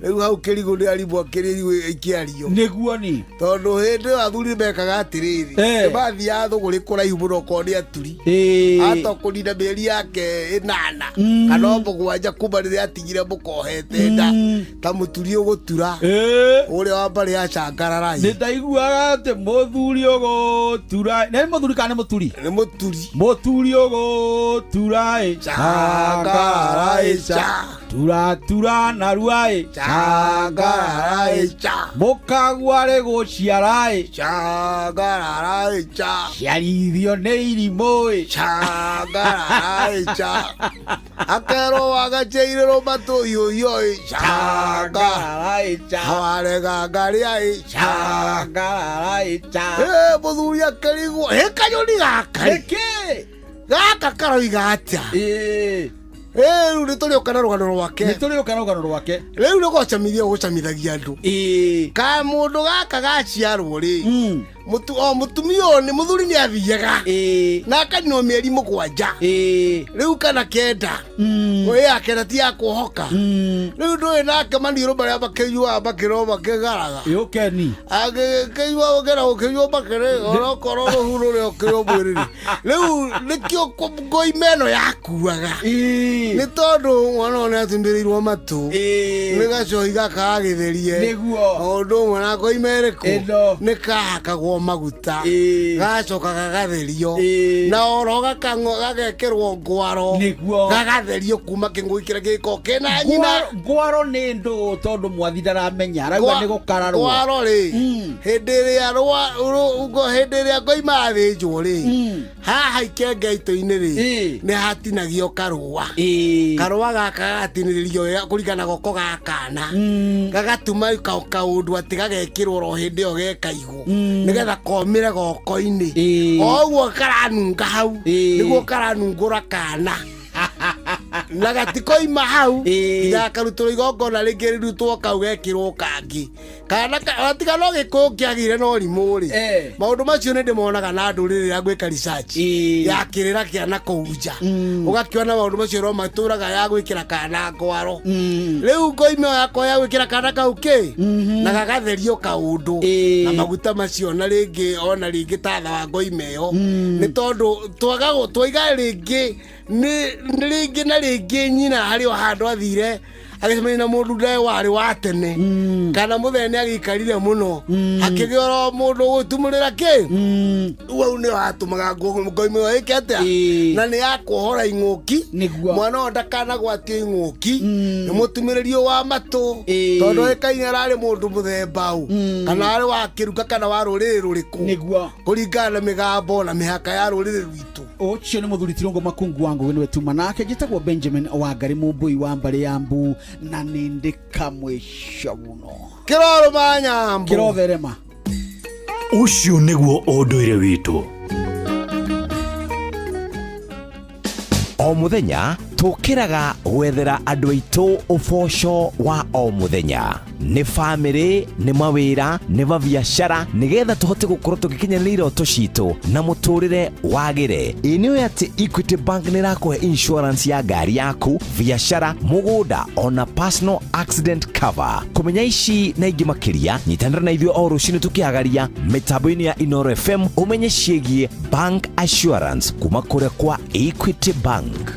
rĩu hau kĩrigũ nĩ arimũ akĩrĩriũ ikĩario. Nĩguo ni Tondũ hĩndĩ ĩyo athuri mekaga atĩrĩrĩ, nĩ mathiaga thũgũrĩ kũraihu mũno okorwo nĩ aturi, ata kũnina mĩeri yake 8 kana o 7 kuma rĩrĩa atigire mũkohete nda, ta mũturi ũgũtura ũrĩa wa mbarĩ ya cangararai. Nĩ ndaiguaga atĩ mũthuri ũgũtura, nĩ mũthuri kana nĩ mũturi? Nĩ mũturi. Mũturi ũgũtura ĩ Cangararai ca. tura tura narua ĩ Cangararai ca. Mũkagua rĩ gũciara ĩ Cangararai ca. Ciarithio nĩ irimũ ĩ Cangararai ca. Akerwo wagacheirĩrwo matũhiũhio ĩ Cangararai ca. Warega ngaria ĩ Cangararai ca. Ĩ mũthuri akĩrigwo ĩ kanyoni gaka rĩ. Nĩkĩ? Gaka karoiga atĩa? Ĩ Rĩu nĩ tũrĩũka na rũgano rwake. Nĩ tũrĩũka na rũgano rwake. Rĩu nĩ gũcamithia gũcamithagia andũ. Ĩ ka mũndũ gaka gaciarwo rĩ, mũtu o mũtumia ũyũ nĩ mũthuri nĩ athiaga na akaninwo mĩeri 7 rĩu kana 9, ĩ ya kenda ti ya kuohoka. Rĩu ndũĩ nake maniũrũ marĩa makĩnyuaga makĩrwo makĩgaraga. Yũkeni. Angĩkĩnyua gũkĩra gũkĩnyua makĩrĩ onokorwo rũhu rũrĩa ũkĩrĩ mwĩrĩ rĩu nĩkĩo ngoima ĩno yakuaga, nĩ tondũ mwana ũyũ nĩatumbĩrĩirwo matũ nĩ gacohi gaka gagĩtherie. Nĩguo. O ũndũ ũmwe na ngoima ĩrĩkũ? Ĩno. Nĩ kahakagwo maguta, gacoka gagatherio na oro gagekĩrwo ngwaro. Nĩguo. Gagatherio kuma kĩng'ũki kĩrĩa gĩgĩkorwo kĩna nyina. Ngwaro nĩ ndũ tondũ mwathi ndaramenya arauga nĩ gũkararwo. Ngwaro rĩ, hĩndĩ ĩrĩa hĩndĩ ĩrĩa ngoima yathĩnjwo rĩ, haha ikengeito-inĩ rĩ, nĩ hatinagio karũa. Karũa gaka gagatinĩrĩrio wega kũringana goko ga kana, gagatuma kaũndũ atĩ gagekĩrwo ro hĩndĩ ĩyo gekaigwo nĩgetha komĩre goko-inĩ. O ũguo karanunga hau nĩguo karanungũra kana. Na gatikoima hau nginya karutwo igongona rĩngĩ rĩrutwo kau gekĩrwo kangĩ kana tiga no gĩkũyũ kĩagĩire na ũrimũ rĩ, maũndũ macio nĩ ndĩmonaga na ndũrĩrĩ ya gwĩka research ya kĩrĩra kĩa na kũu nja, ũgakĩona maũndũ macio no matũraga ya gwĩkĩra kana ngwaro. Rĩu ngoime yakwa ya gwĩkĩra kana kau kĩ na gagatherio kaũndũ na maguta macio na rĩngĩ ona rĩngĩ tatha wa ngoime ĩyo, nĩ tondũ twagago twaiga rĩngĩ nĩ rĩngĩ na rĩngĩ nyina harĩ o handũ athire agĩcemania na mũndũ ndae warĩ wa tene kana mũthenya nĩ agĩikarire mũno akĩgĩa oro mũndũ ũgũtumũrĩra kĩ rĩu hau nĩho hatũmaga ngoime ĩyo ĩke atĩa, na nĩ ya kuohora ing'ũki mwana ũyũ ndakanagwatio ing'ũki nĩ mũtumĩrĩrio wa matũ tondũ ĩkaine ararĩ mũndũ mũthemba ũ kana arĩ wa kĩruka kana wa rũrĩrĩ rũrĩkũ kũringana na mĩgambo na mĩhaka ya rũrĩrĩ rwitũ. Ũcio nĩ mũthuri Tirũngũ Makungu wa Ngũgĩ nĩwe tuma nake njĩtagwo Benjamin Wangari Mũmbũi wa mbarĩ ya Mbu na nĩ ndĩ kamwĩca mũno kĩrorũma nyambo kĩrotherema. Ũcio nĩguo ũndũire witũ. O mũthenya tũkĩraga gwethera andũ aitũ ũboco wa o mũthenya, nĩ bamĩrĩ, nĩ mawĩra, nĩ mabiacara, nĩgetha tũhote gũkorwo tũgĩkinyanĩria iroto citũ na mũtũrĩre wagĩre. Ĩ nĩũĩ atĩ Equity Bank nĩ ĩrakũhe insurance ya ngari yaku, biacara, mũgũnda ona personal accident cover. Kũmenya ici na ingĩ makĩria, nyitanĩra na ithuĩ o rũcinĩ tũkĩhagaria mĩtambo-inĩ ya Inooro FM ũmenye ciĩgiĩ bank assurance kuma kũrĩa kwa Equity Bank.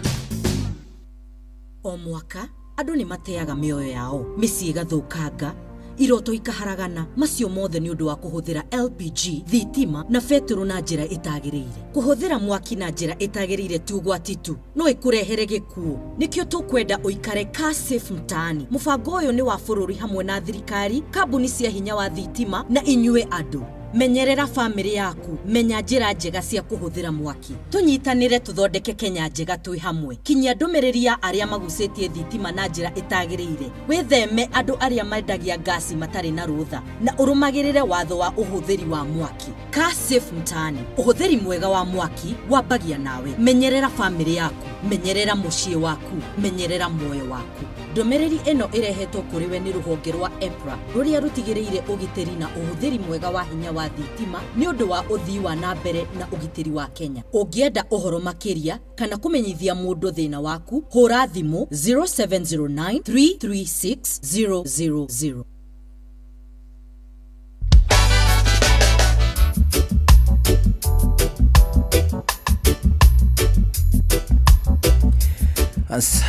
O mwaka andũ nĩ mateaga mĩoyo yao, mĩciĩ ĩgathũkanga, iroto ikaharagana, macio mothe nĩ ũndũ wa kũhũthĩra LPG, thitima na betũrũ na njĩra ĩtagĩrĩire. Kũhũthĩra mwaki na njĩra ĩtagĩrĩire ti ũgwati tu, no ĩkũrehere gĩkuũ. Nĩkĩo tũkwenda ũikare car safe mtaani. Mũbango ũyũ nĩ wa bũrũri hamwe na thirikari, kambuni cia hinya wa thitima na inyuĩ andũ. Menyerera bamĩrĩ yaku, menya njĩra njega cia kũhũthĩra mwaki. Tũnyitanĩre tũthondeke Kenya njega twĩ hamwe. Kinyia ndũmĩrĩri ya arĩa magucĩtie thitima na njĩra ĩtagĩrĩire. Wĩtheme andũ arĩa mendagia ngasi matarĩ na rũtha na ũrũmagĩrĩre watho wa ũhũthĩri wa mwaki. Car safe mtaani, ũhũthĩri mwega wa mwaki wambagia nawe. Menyerera bamĩrĩ yaku, menyerera mũciĩ waku, menyerera muoyo waku. Ndũmĩrĩri ĩno ĩrehetwo kũrĩ we nĩ rũhonge rwa EPRA rũrĩa rũtigĩrĩire ũgitĩri na ũhũthĩri mwega wa hinya wa thitima nĩ ũndũ wa ũthii wa na mbere na ũgitĩri wa Kenya. Ũngĩenda ũhoro makĩria kana kũmenyithia mũndũ thĩna waku, hũra thimũ 0709 336 000.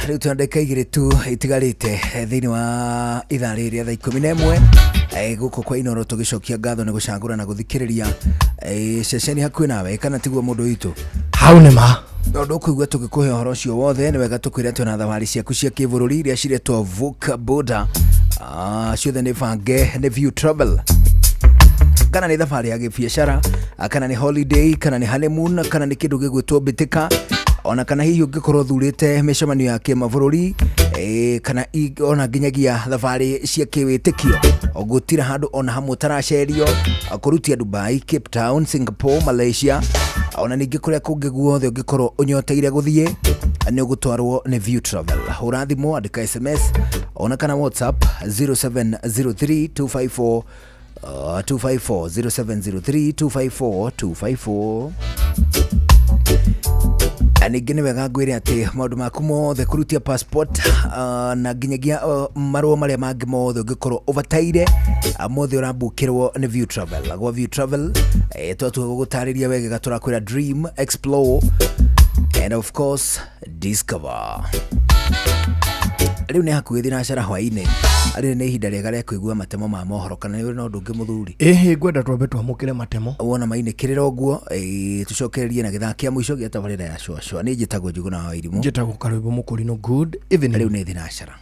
Rĩu twĩna ndagĩka igĩrĩ tu itigarĩte thĩinĩ wa ithaa rĩrĩ rĩa thaa 11 gũkũ kwa Inooro tũgĩcokia ngatho nĩ gũcagũra na gũthikĩrĩria ceceni hakuhĩ nawe kana tiguo mũndũ witũ hau nĩ ma tondũ ũkũigua tũgĩkũhe ũhoro ũcio wothe. Nĩ wega tũkwĩre twĩna thabarĩ ciaku cia kĩbũrũri iria ciretwo Vuka Boda, ciothe nĩ bange nĩ View Travel, kana nĩ thabarĩ ya gĩbiacara, kana nĩ holiday, kana nĩ honeymoon, kana nĩ kĩndũ gĩgwĩtwo mbĩtĩka, ona kana hihi ũngĩkorwo ũthurĩte mĩcemanio ya kĩmabũrũri, kana ona nginyagia thabarĩ cia kĩwĩtĩkio, gũtirĩ handũ ona hamwe ũtaracerio, kũrutia Dubai, Cape Town, Singapore, Malaysia, ona ningĩ kũrĩa kũngĩ guothe ũngĩkorwo ũnyoteire gũthiĩ nĩ ũgũtwarwo nĩ View Travel. Hũra thimũ, andĩka SMS ona kana WhatsApp 0703 254 254 0703 254 254. Ningĩ nĩ wega ngwĩre atĩ maũndũ maku mothe kũrutia passport na nginyagia marũa marĩa mangĩ mothe ũngĩkorwo ũbataire, mothe ũrambukĩrwo nĩ View Travel. Gwa View Travel twatua gũgũtarĩria wega, tũrakwĩra dream, explore and of course discover. Rĩu nĩ hakuhĩ thinacara hwaĩ-inĩ, rĩrĩ nĩ ihinda rĩega rĩa kũigua matemo ma mohoro, kana nĩ ũrĩ na ũndũ ũngĩ mũthuri? Ĩhĩ, ngwenda twambe twamũkĩre matemo. Wona mainĩkĩrĩra ũguo, tũcokererie na gĩthaa kĩa mũico gĩa tabarĩra ya cũacũa. Nĩ njĩtagwo Njũgũna wa Irimũ. Njĩtagwo Karwĩmbo Mũkũrinũ. Good evening. Rĩu nĩ thinacara.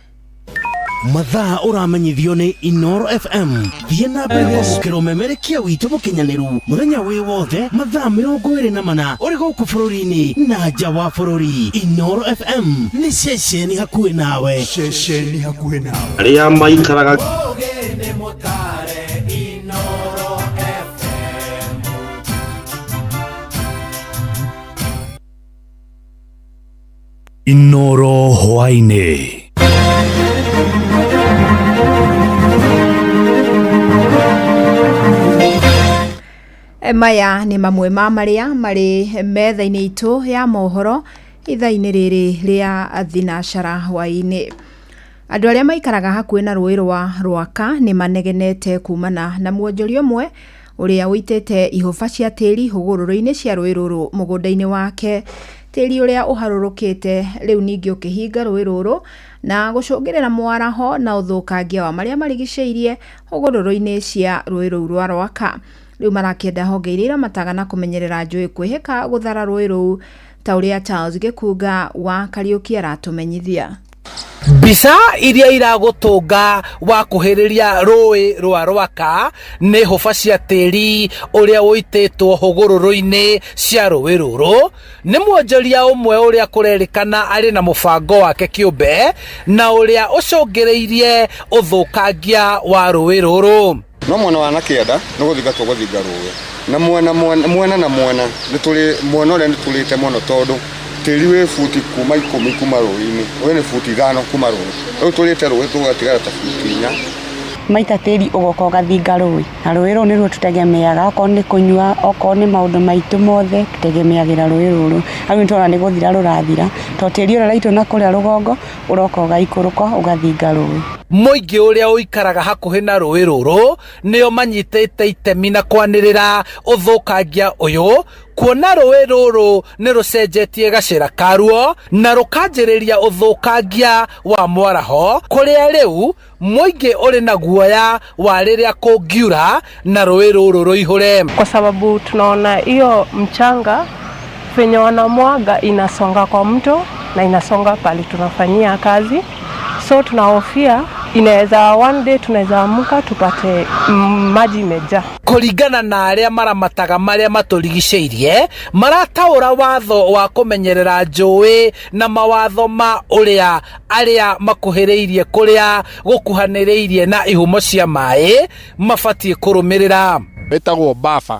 Mathaa ũramenyithio nĩ Inooro FM. Thiĩ na mbere kwamũkĩra ũmemerekia witũ mũkinyanĩru mũthenya wĩ wothe mathaa 24 ũrĩ gũkũ bũrũri-inĩ na nja wa bũrũri. Inooro FM nĩ ceceni hakuhĩ nawe. Ceceni hakuhĩ nawe. Arĩa maikaraga Inoro hwaĩ-inĩ. Maya nĩ mamwe ma marĩa marĩ metha-inĩ itũ ya mohoro ithaa-inĩ rĩrĩ rĩa thinacara hwaĩ-inĩ. Andũ arĩa maikaraga hakuhĩ na rũĩ rwa Rwaka nĩ manegenete kumana na mwonjoria ũmwe ũrĩa ũitĩte ihũba cia tĩri hũgũrũrũ-inĩ cia rũĩ rũrũ mũgũnda-inĩ wake. Tĩri ũrĩa ũharũrũkĩte rĩu ningĩ ũkĩhinga rũĩ rũrũ na gũcũngĩrĩra mwaraho na ũthũkangia wa marĩa marigicĩirie hũgũrũrũ-inĩ cia rũĩ rũu rwa Rwaka. Rĩu marakĩenda honge iria iramataga na kũmenyerera njũĩ kwĩhĩka gũthara rũĩ rũu ta ũrĩa Charles Gĩkunga wa Kariũki aratũmenyithia. Mbica iria iragũtũnga wakuhĩrĩria rũĩ rwa Rwaka nĩ hũba cia tĩri ũrĩa ũitĩtwo hũgũrũrũ-inĩ cia rũĩ rũrũ. Nĩ mwonjoria ũmwe ũrĩa kũrerĩkana arĩ na mũbango wake kĩũmbe na ũrĩa ũcũngĩrĩirie ũthũkangia wa rũĩ rũrũ. No mwena wa na kĩanda nĩ gũthinga tũgũthinga rũĩ na mwena mwena na mwena nĩ tũrĩ mwena ũrĩa nĩ tũrĩte mũno tondũ tĩri wĩ buti kuma 10 kuma rũĩ-inĩ, ũyũ nĩ buti 5 kuma rũĩ, rĩu tũrĩte rũĩ tũgatigara ta buti 4. Maita tĩri ũgoka ũgathinga rũĩ na rũĩ rũu nĩruo tũtegemeaga, okorwo nĩ kũnyua, okorwo nĩ maũndũ maitũ mothe tũtegemeagĩra rũĩ rũrũ. Rĩu nĩtũrona nĩ gũthira rũrathira tondũ tĩri ũrĩa ũraitwo na kũrĩa rũgongo ũroka ũgaikũrũka ũgathinga rũĩ. Mũingĩ ũrĩa ũikaraga hakuhĩ na rũĩ rũrũ nĩo manyitĩte itemi na kwanĩrĩra ũthũkangia ũyũ, kuona rũĩ rũrũ nĩ rũcenjetie gacĩra karuo na rũkanjĩrĩria ũthũkangia wa mwaraho kũrĩa rĩu mũingĩ ũrĩ na guoya wa rĩrĩa kũngiura na rũĩ rũrũ rũihũre. Kwa sababu tunaona hiyo mchanga venye wanamwaga inasonga kwa mto na inasonga pale tunafanyia kazi, so tunahofia inaweza one day tunaweza amka tupate maji imejaa. Kũringana na arĩa maramataga marĩa matũrigicĩirie marataũra watho wa kũmenyerera njũĩ na mawatho ma ũrĩa arĩa makuhĩrĩirie kũrĩa gũkuhanĩrĩirie na ihumo cia maĩ mabatiĩ kũrũmĩrĩra. Ĩtagwo buffer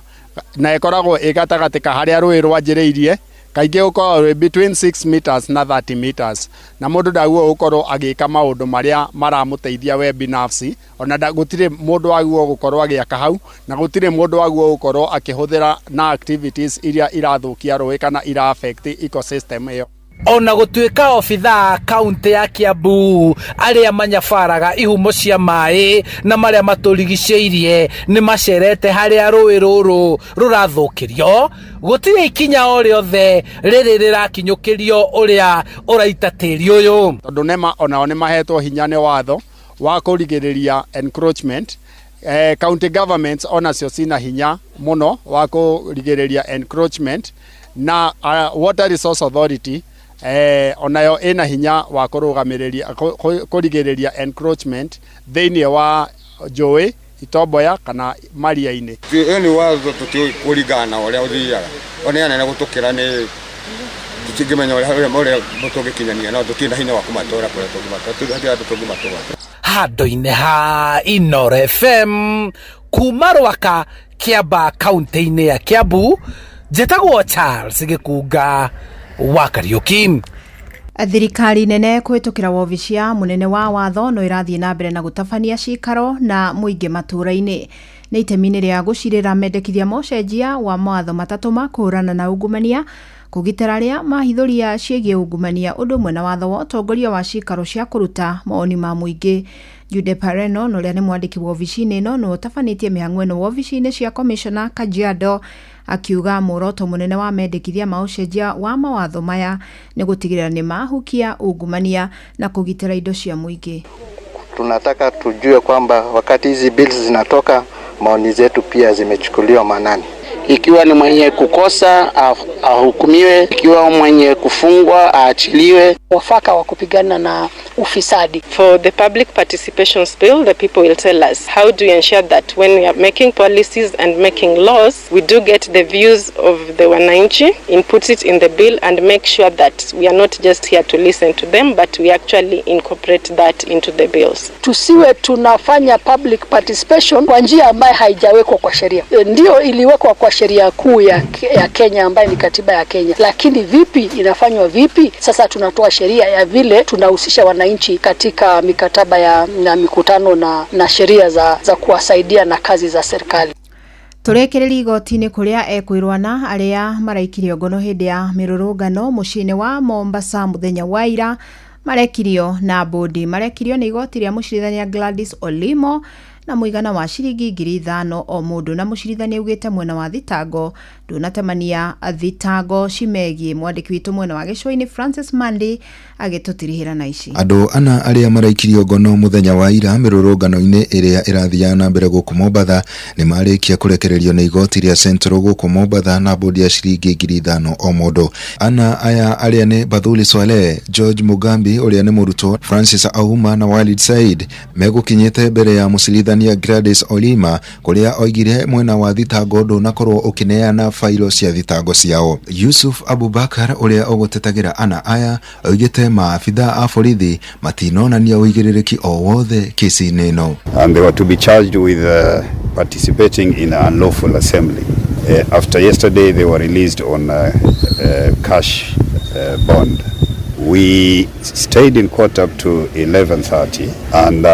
na ĩkoragwo ĩ gatagatĩ ka harĩa rũĩ rwanjĩrĩirie, kaingĩ ũkoragwo wĩ between 6 meters na 30 meters, na mũndũ ndagĩrĩirwo gũkorwo agĩka maũndũ marĩa maramũteithia we binafsi, ona gũtirĩ mũndũ wagĩrĩirwo gũkorwo agĩaka hau, na gũtirĩ mũndũ wagĩrĩirwo gũkorwo akĩhũthĩra na activities iria irathũkia rũĩ kana ira affect ecosystem ĩyo. Ona gũtuĩka obithaa kaunti ya Kiambu arĩa manyabaraga ihumo cia maĩ na marĩa matũrigicĩirie nĩ macerete harĩa rũĩ rũrũ rũrathũkĩrio, gũtirĩ ikinya o rĩothe rĩrĩ rĩrakinyũkĩrio ũrĩa ũraita tĩri ũyũ. Tondũ NEMA onao nĩ mahetwo hinya nĩ watho wa kũrigĩrĩria encroachment. County governments onacio cina hinya mũno wa kũrigĩrĩria encroachment, na Water Resource Authority onayo ĩna hinya wa kũrũgamĩrĩria kũrigĩrĩria encroachment thĩinĩ wa njũĩ, itomboya kana maria-inĩ. Ĩyo nĩ watho tũtiũĩ kũringana na ũrĩa ũthiaga, ona nene gũtũkĩra nĩ tũtingĩmenya ũrĩa tũngĩkinyania, no tũtirĩ na hinya wa kũmatwara kũrĩa tũngĩmatwara, tũngĩmatwara. Handũ-inĩ ha Inoro FM kuma Rwaka Kĩamba kaunti-inĩ ya Kiambu, njĩtagwo Charles Gĩkunga wa Kariũki. Thirikari nene kũhĩtũkĩra wobici ya mũnene wa watho no ĩrathiĩ na mbere na gũtabania cikaro na mũingĩ matũũra-inĩ. Nĩ itemi-inĩ rĩa gũcirĩra mendekithia ma ũcenjia wa mawatho matatũ ma kũhũrana na ungumania, kũgitĩra arĩa mahithũria ciĩgiĩ ungumania ũndũ ũmwe na watho wa ũtongoria wa cikaro cia kũruta mawoni ma mũingĩ. Jude Pareno na ũrĩa nĩ mwandĩki wobici-inĩ ĩno nĩwe ũtabanĩtie mĩhang'o ĩno wobici-inĩ cia Commissioner Kajiado, akiuga muoroto mũnene wa mendekithia ma ũcenjia wa mawatho maya nĩ gũtigĩrĩra nĩ mahukia ungumania na kũgitĩra indo cia mũingĩ. Tunataka tujue kwamba wakati hizi bills zinatoka, maoni zetu pia zimechukuliwa maanani. Ikiwa ni mwenye kukosa ahukumiwe, ikiwa mwenye kufungwa aachiliwe. Wafaka wa kupigana na ufisadi. For the public participation bill, the people will tell us how do we ensure that when we are making policies and making laws, we do get the views of the wananchi, input it in the bill and make sure that we are not just here to listen to them, but we actually incorporate that into the bills. Tusiwe tunafanya public participation kwa njia ambayo haijawekwa kwa sheria. Ndio iliwekwa kwa sheria kuu ya Kenya ambayo ni katiba ya Kenya, lakini vipi inafanywa vipi? Sasa tunatoa sheria ya vile tunahusisha wananchi katika mikataba ya na mikutano na sheria za kuwasaidia na kazi za serikali. Turekereria igoti-inĩ kũrĩa ekwĩrwo na arĩa maraikirio ngono hĩndĩ ya mĩrũrũngano mũciĩ-inĩ wa Mombasa mũthenya wa ira marekirio na bodi. Marekirio nĩ igoti rĩa mũcirithania Gladys Olimo na mũigana wa ciringi 5,000 o mũndũ, na mũcirithania augĩte mwena wa thitango ndũnatemania thitango cimegiĩ. Mwandĩki witũ mwena wa gĩcũa-inĩ Francis Mandi agĩtũtirihĩra na ici. Andũ ana arĩa maraikirio ngono mũthenya wa ira mĩrũrũngano-inĩ ĩrĩa ĩrathiaga na mbere gũkũ Mombatha nĩ marĩkia kũrekererio nĩ igoti rĩa Central gũkũ Mombatha na bodi ya ciringi 5,000 o mũndũ. Ana aya arĩa nĩ Bathuli Swaleh, George Mugambi ũrĩa nĩ mũrutwo, Francis Auma na Walid Said megũkinyĩte mbere ya mũcirithania Gladys Olima kũrĩa oigire mwena wa thitango ndũnakorwo ũkĩneana failo cia thitango ciao. Yusuf Abubakar ũrĩa ũgũtetagĩra ana aya oigĩte maabitha a borithi matinonania ũigĩrĩrĩki o wothe kesi-inĩ ĩno. And they were to be charged with participating in an unlawful assembly. After yesterday they were released on cash bond. We stayed in court up to 11:30 and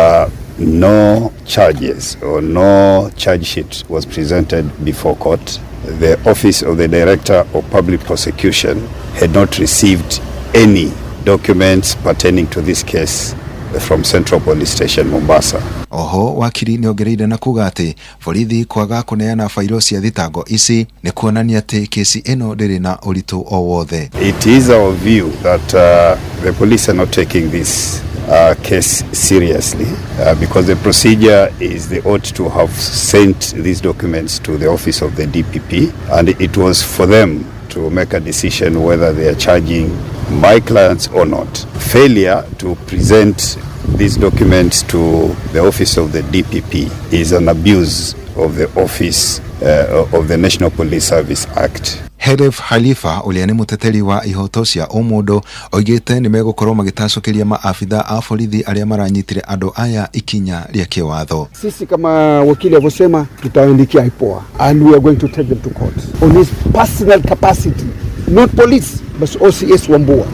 no charges or no charge sheet was presented before court. The Office of the Director of Public Prosecution had not received any documents pertaining to this case from Central Police Station, Mombasa. Oho wakiri nĩongereire na kuga atĩ borithi kwaga kũneana failo cia thitango ici nĩ kuonania atĩ kesi ĩno ndĩrĩ na ũritũ o wothe. It is our view that the police are not taking this case seriously because the procedure is they ought to have sent these documents to the office of the DPP, and it was for them to make a decision whether they are charging my clients or not. Failure to present these documents to the office of the DPP is an abuse of the office of the National Police Service Act. Heref Halifa ũrĩa nĩ mũteteri wa ihoto cia ũmũndũ oigĩte nĩ megũkorwo magĩtacũkĩria maabitha a borithi arĩa maranyitire andũ aya ikinya rĩa kĩwatho. Sisi kama wakili alivyosema, tutaandikia IPOA and we are going to take them to court on his personal capacity, not police, but OCS Wambua,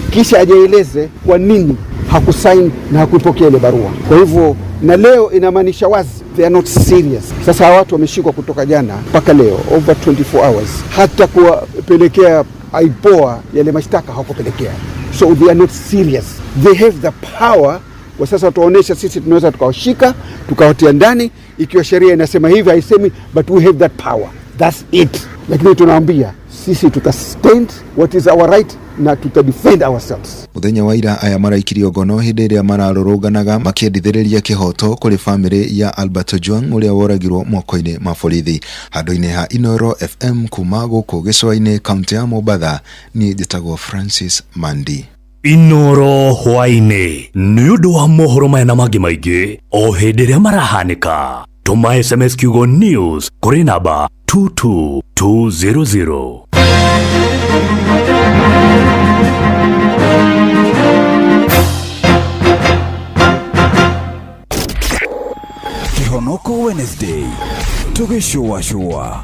kisha ajieleze kwa nini hakusign na hakuipokea ile barua. Kwa hivyo na leo inamaanisha wazi they are not serious. Sasa watu wameshikwa kutoka jana mpaka leo over 24 hours, hata kuwapelekea IPOA yale mashtaka hawakupelekea. So they are not serious. They have the power. Kwa sasa tuonesha sisi tunaweza tukawashika tukawatia ndani, ikiwa sheria inasema hivi haisemi, but we have that power. That's it. Lakini tunaambia sisi tuta stand what is our right na tuta defend ourselves. Muthenya wa ira aya maraikirio ngono hĩndĩ ĩrĩa mararũrũnganaga makĩendithĩrĩria kĩhoto kũrĩ bamĩrĩ ya Albert Ojwang ũrĩa woragirwo moko-inĩ ma borithi. Handũ-inĩ ha Inooro FM kuma gũkũ gĩcũa-inĩ kaunti ya Mombatha, niĩ njĩtagwo Francis Mandi. Inooro hwaĩ-inĩ nĩ ũndũ wa mohoro maya na mangĩ maingĩ o hĩndĩ ĩrĩa marahanĩka. Tũma SMS kiugo news kũrĩ namba 22200. Kihonoko Wednesday tugĩcũacũa.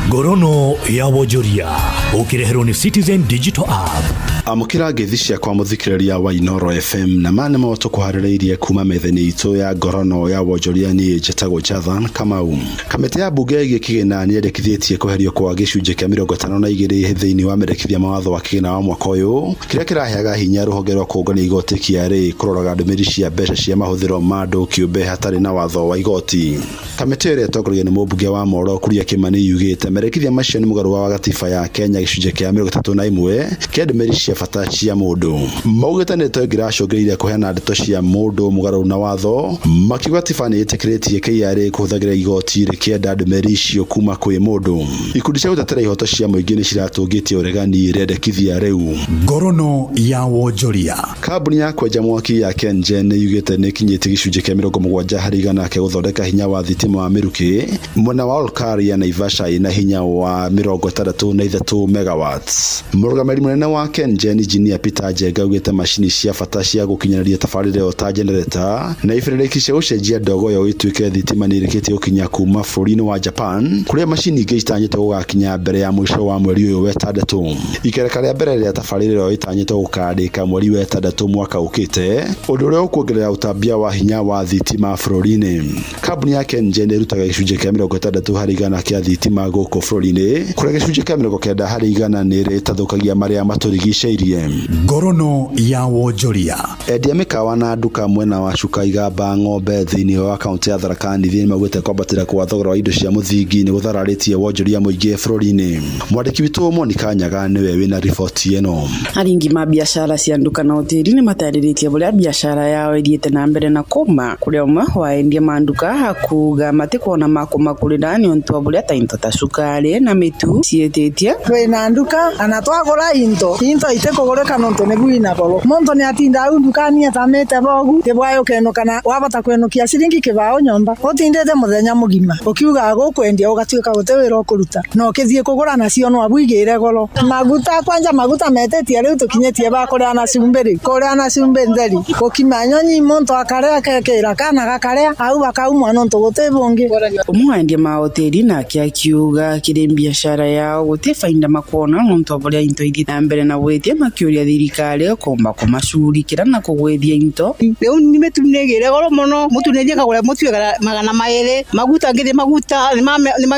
Ngorono ya wonjoria ũkĩreherwo nĩ Citizen Digital App. Amũkĩra ngeithi ciakwa mũthikĩrĩria wa Inooro FM na ma nĩmo tũkũharĩrĩirie kuma metha-inĩ itũ ya ngorono ya wonjoria. Niĩ njĩtagwo Jathan Kamau. Kamĩtĩ ya mbunge ĩgiĩ kĩgĩna nĩyendekithĩtie kweherio kwa gĩcunjĩ kĩa 52 thĩinĩ wa merekithia ma watho wa kĩgĩna wa mwaka ũyũ kĩrĩa kĩraheaga hinya rũhonge rwa kũngania igoti KRA kũroraga ndũmĩrĩri cia mbeca cia mahũthĩro ma andũ kĩũmbe hatarĩ na watho wa igoti. Kamĩtĩ ĩrĩa ĩtongoragia nĩ mũmbunge wa Moro Kuria Kimani yugĩte merekithia macio nĩ mũgarũ wa gatiba ya Kenya gĩcunjĩ kĩa 31 kĩa ndũmĩrĩri cia cia bata cia mũndũ. Maugĩte ndeto ĩngĩracũngĩrĩirie kũheana ndeto cia mũndũ mũgarũ na watho, makiuga katiba nĩ ĩtĩkĩrĩtie KRA kũhũthagĩra igoti rĩkĩenda ndũmĩrĩri icio kuma kwĩ mũndũ. Ikundi cia gũtetera ihoto cia mũingĩ nĩ ciratũngĩtie ũregani rĩendekithia rĩu. Ngorono ya wonjoria. Kambuni ya kwenja mwaki ya KenGen nĩ yugĩte nĩ ĩkinyĩtie gĩcunjĩ kĩa 70% kĩa gũthondeka hinya wa thitima wa mĩrukĩ mwena wa Olkaria, Naivasha ĩna hinya wa 63 megawatts. Mũrũgamĩrĩri mũnene wa KenGen Engineer Peter Njenga augĩte macini cia bata cia gũkinyanĩria tabarĩra ĩyo ta generator na ibĩrĩrĩki cia gũcenjia ndogo ĩyo ĩtuĩke thitima nĩ irĩkĩtie gũkinya kuma bũrũri-inĩ wa Japan, kũrĩa macini ingĩ itanyĩtwo gũgakinya mbere ya mũico wa mweri ũyũ wetandatũ. Ikereka rĩa mbere rĩa tabarĩra ĩyo ĩtanyĩtwo gũkarĩka mweri wetandatũ mwaka ũkĩte, ũndũ ũrĩa ũkuongerera ũtambia wa hinya wa thitima bũrũri-inĩ. Kambuni ya KenGen ĩrutaga gĩcunjĩ kĩa 60% kĩa thitima gũkũ bũrũri-inĩ, kũrĩa gĩcunjĩ kĩa 90% nĩ ĩtathũkagia marĩa matũrigicĩirie. Ngorono ya wonjoria. Endia mĩkawa na nduka mwena wa Chuka Igamba Ng'ombe thĩinĩ wa kaunti ya Tharaka Nithi nĩmaugĩte kwambatĩra kwa thogora wa indo cia mũthingi nĩ gũthararĩtie wonjoria mũingĩ bũrũri-inĩ. Mwandĩki witũ Monica Nyaga nĩwe wĩna riboti ĩno. Aringi ma biashara cia nduka na hoteli nĩ matarĩrĩtie ũrĩa biashara yao ĩthiĩte na mbere na kũma kũrĩa ũmwe wa endia ma nduka akuga matikuona makũmakũrĩra nĩ ũntũ wa ũrĩa ta into ta cukari na mĩtu ciĩtĩtie. Twĩna nduka ana twagũra into into itikũgũrĩka nontu nĩ bwina goro muntu nĩ atinda au ndukani atamĩte bogu tibwayo kenũka wabata kwenukia ciringi kibao nyomba utindite muthenya mugima ukiuga gukwendia ugatuika gute wira ukuruta no ukithie kugura nacio no abuigire goro maguta kwanja maguta metetie riu tukinyetie ba kuria na cumbĩ kuria na cumbĩ ntheri gukima nyonyi muntu akaria kekira kana gakaria au akaumwa nontu gute bungi. Umwe ma hoteli nake akiuga kiri biashara yao gute faida makuona nontu buria into ithi na mbere na gwitia makiuria thirikari kumba kumacurikira na kugwithia into. Riu nimetunegire goro muno mutunerie kagura mutuega 200 maguta ngiri maguta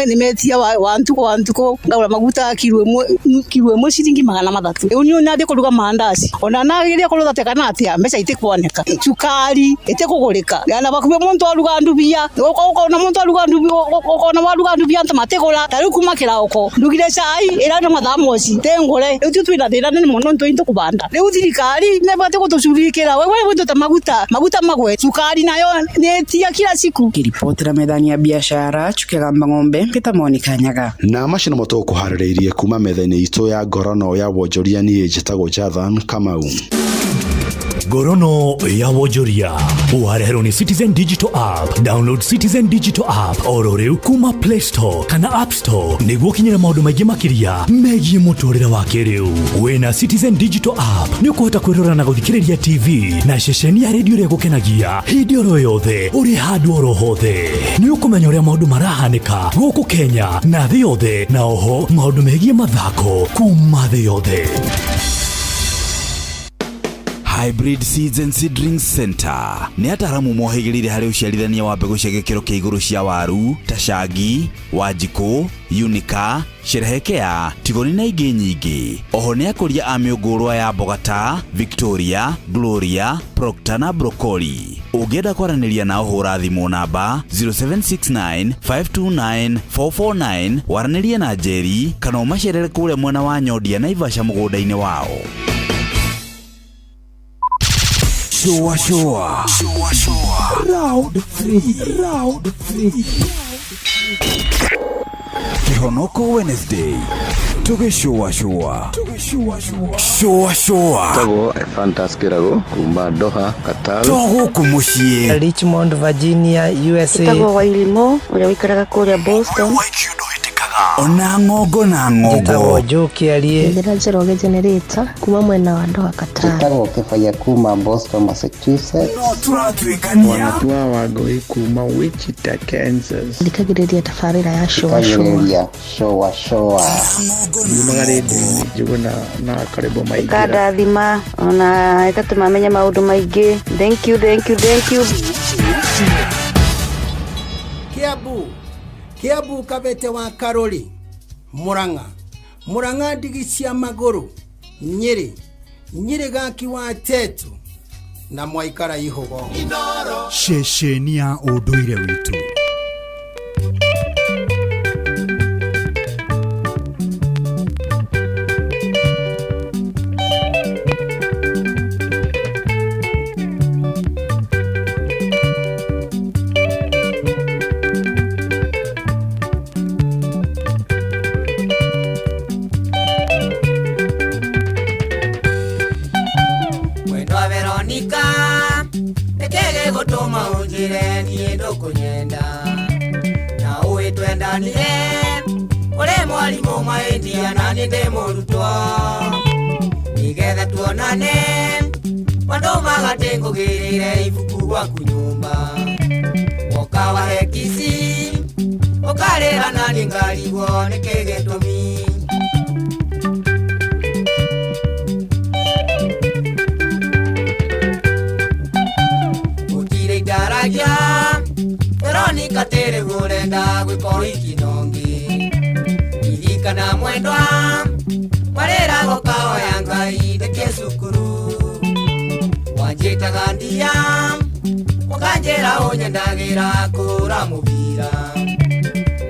nimetia wa ntuko ngagura maguta kilo imwe ciringi 300 riu ni nathi kuruga mandaci ona nagiria kuruga kana atia mbeca itikwoneka cukari itikugurika na bakuwe muntu aruga ndubia ukona muntu aruga ndubia ukona waruga ndubia ntomatigura tariu kuma kirauko ndugire cai irano mathaa moci tengure riu twina thina nene muno ntu kubanda riu thirikari nebate gutucurikira wewe windu ta maguta magwe cukari nayo netia kila siku. Kiripotera methani ya biashara Chukegamba Ng'ombe Peter Monica Nyaga. Na macio nĩmo tũkũharĩrĩirie kuma metha-inĩ itũ ya ngorono ya wonjoria. Niĩ njĩtagwo Jathan Kamau. Ngorono ya wonjoria wareherwo ni Citizen Digital App. Download Citizen Digital App oro rĩu kuma Play Store kana App Store nĩguo ũkinyĩre maũndũ maingĩ makĩria megiĩ mũtũrĩre wa kĩrĩu. Wĩna Citizen Digital App nĩ ũkũhota kwĩrora na gũthikĩrĩria TV na ceceni ya redio ĩrĩa ĩgũkenagia hĩndĩ oro yothe ũrĩ handũ oro hothe. Nĩ ũkũmenya ũrĩa maũndũ marahanĩka gũkũ Kenya na thĩ yothe, na oho maũndũ megiĩ mathako kuma thĩ yothe. Hybrid Seeds and Seedlings Center nĩ ataaramu mohĩgĩrĩire harĩ ũciarithania wa mbegũ cia gĩkĩro kĩa igũrũ cia waru ta Shagi, Wanjikũ, Unica, Sherehekea, Tigoni na ingĩ nyingĩ. Oho nĩ akũria a mĩũngũrwa ya mboga ta Victoria, Gloria, Procter na Broccoli. Ũngĩenda kwaranĩria nao hũra thimũ namba 0769 529 449 waranĩrie na Njeri kana ũmacerere kũrĩa mwena wa Nyondia Naivasha mũgũnda-inĩ wao. Shoa shoa. Shoa shoa. Round 3. Round 3. Kihonoko Wednesday. Tugishoa shoa. Tugishoa shoa. Shoa shoa. Tago Fantas Kirago kuma Doha Qatar. Togo kumushie. Richmond Virginia USA. Tago Wailimo uria wikaraga kuria Boston. Ona ng'ongo na ng'ongo. Njoki arie. Njĩra Njoroge generator kuma mwena wa Doha Qatar. Njĩtagwo Kĩbaya kuma Boston Massachusetts. No turatuĩkania. Wanatua Wangũi kuma Wichita Kansas. Thikagĩrĩria tabarĩra ya shoa shoa. Shoa shoa. Yumaga rĩndiũ-inĩ Njũgũna na Karĩbo Maingĩra. Ĩkandathima ona ĩgatũma menye maũndũ maingĩ. Thank you, thank you, thank you. Kiambu Kiambu Kabete wa Karori Murang'a Murang'a ndigi cia magũrũ Nyĩrĩ Nyĩrĩ gaki wa Tetu na mwaikara ihugo. Ceceni ya ũndũire witũ. gĩgũtũma ũnjĩre niĩ ndũkũnyenda na ũĩ twendanire ũrĩ mwarimũ mahĩtia na niĩ ndĩ mũrutwo nĩgetha tuonane wandũmaga atĩ ngũgĩrĩre ibuku gwaku nyũmba woka wahe kici ũkarĩra na niĩ ngarigwo nĩkĩ gĩtũmi. Gũtirĩ indaragia Veronica tĩrĩ ũrenda gwĩka ũhiki na ũngĩ ririkana mwendwa warĩrago kahoya Ngai ndĩkie cukuru wanjĩtaga ndia ũkanjĩra ũnyendagĩra kũra mũbira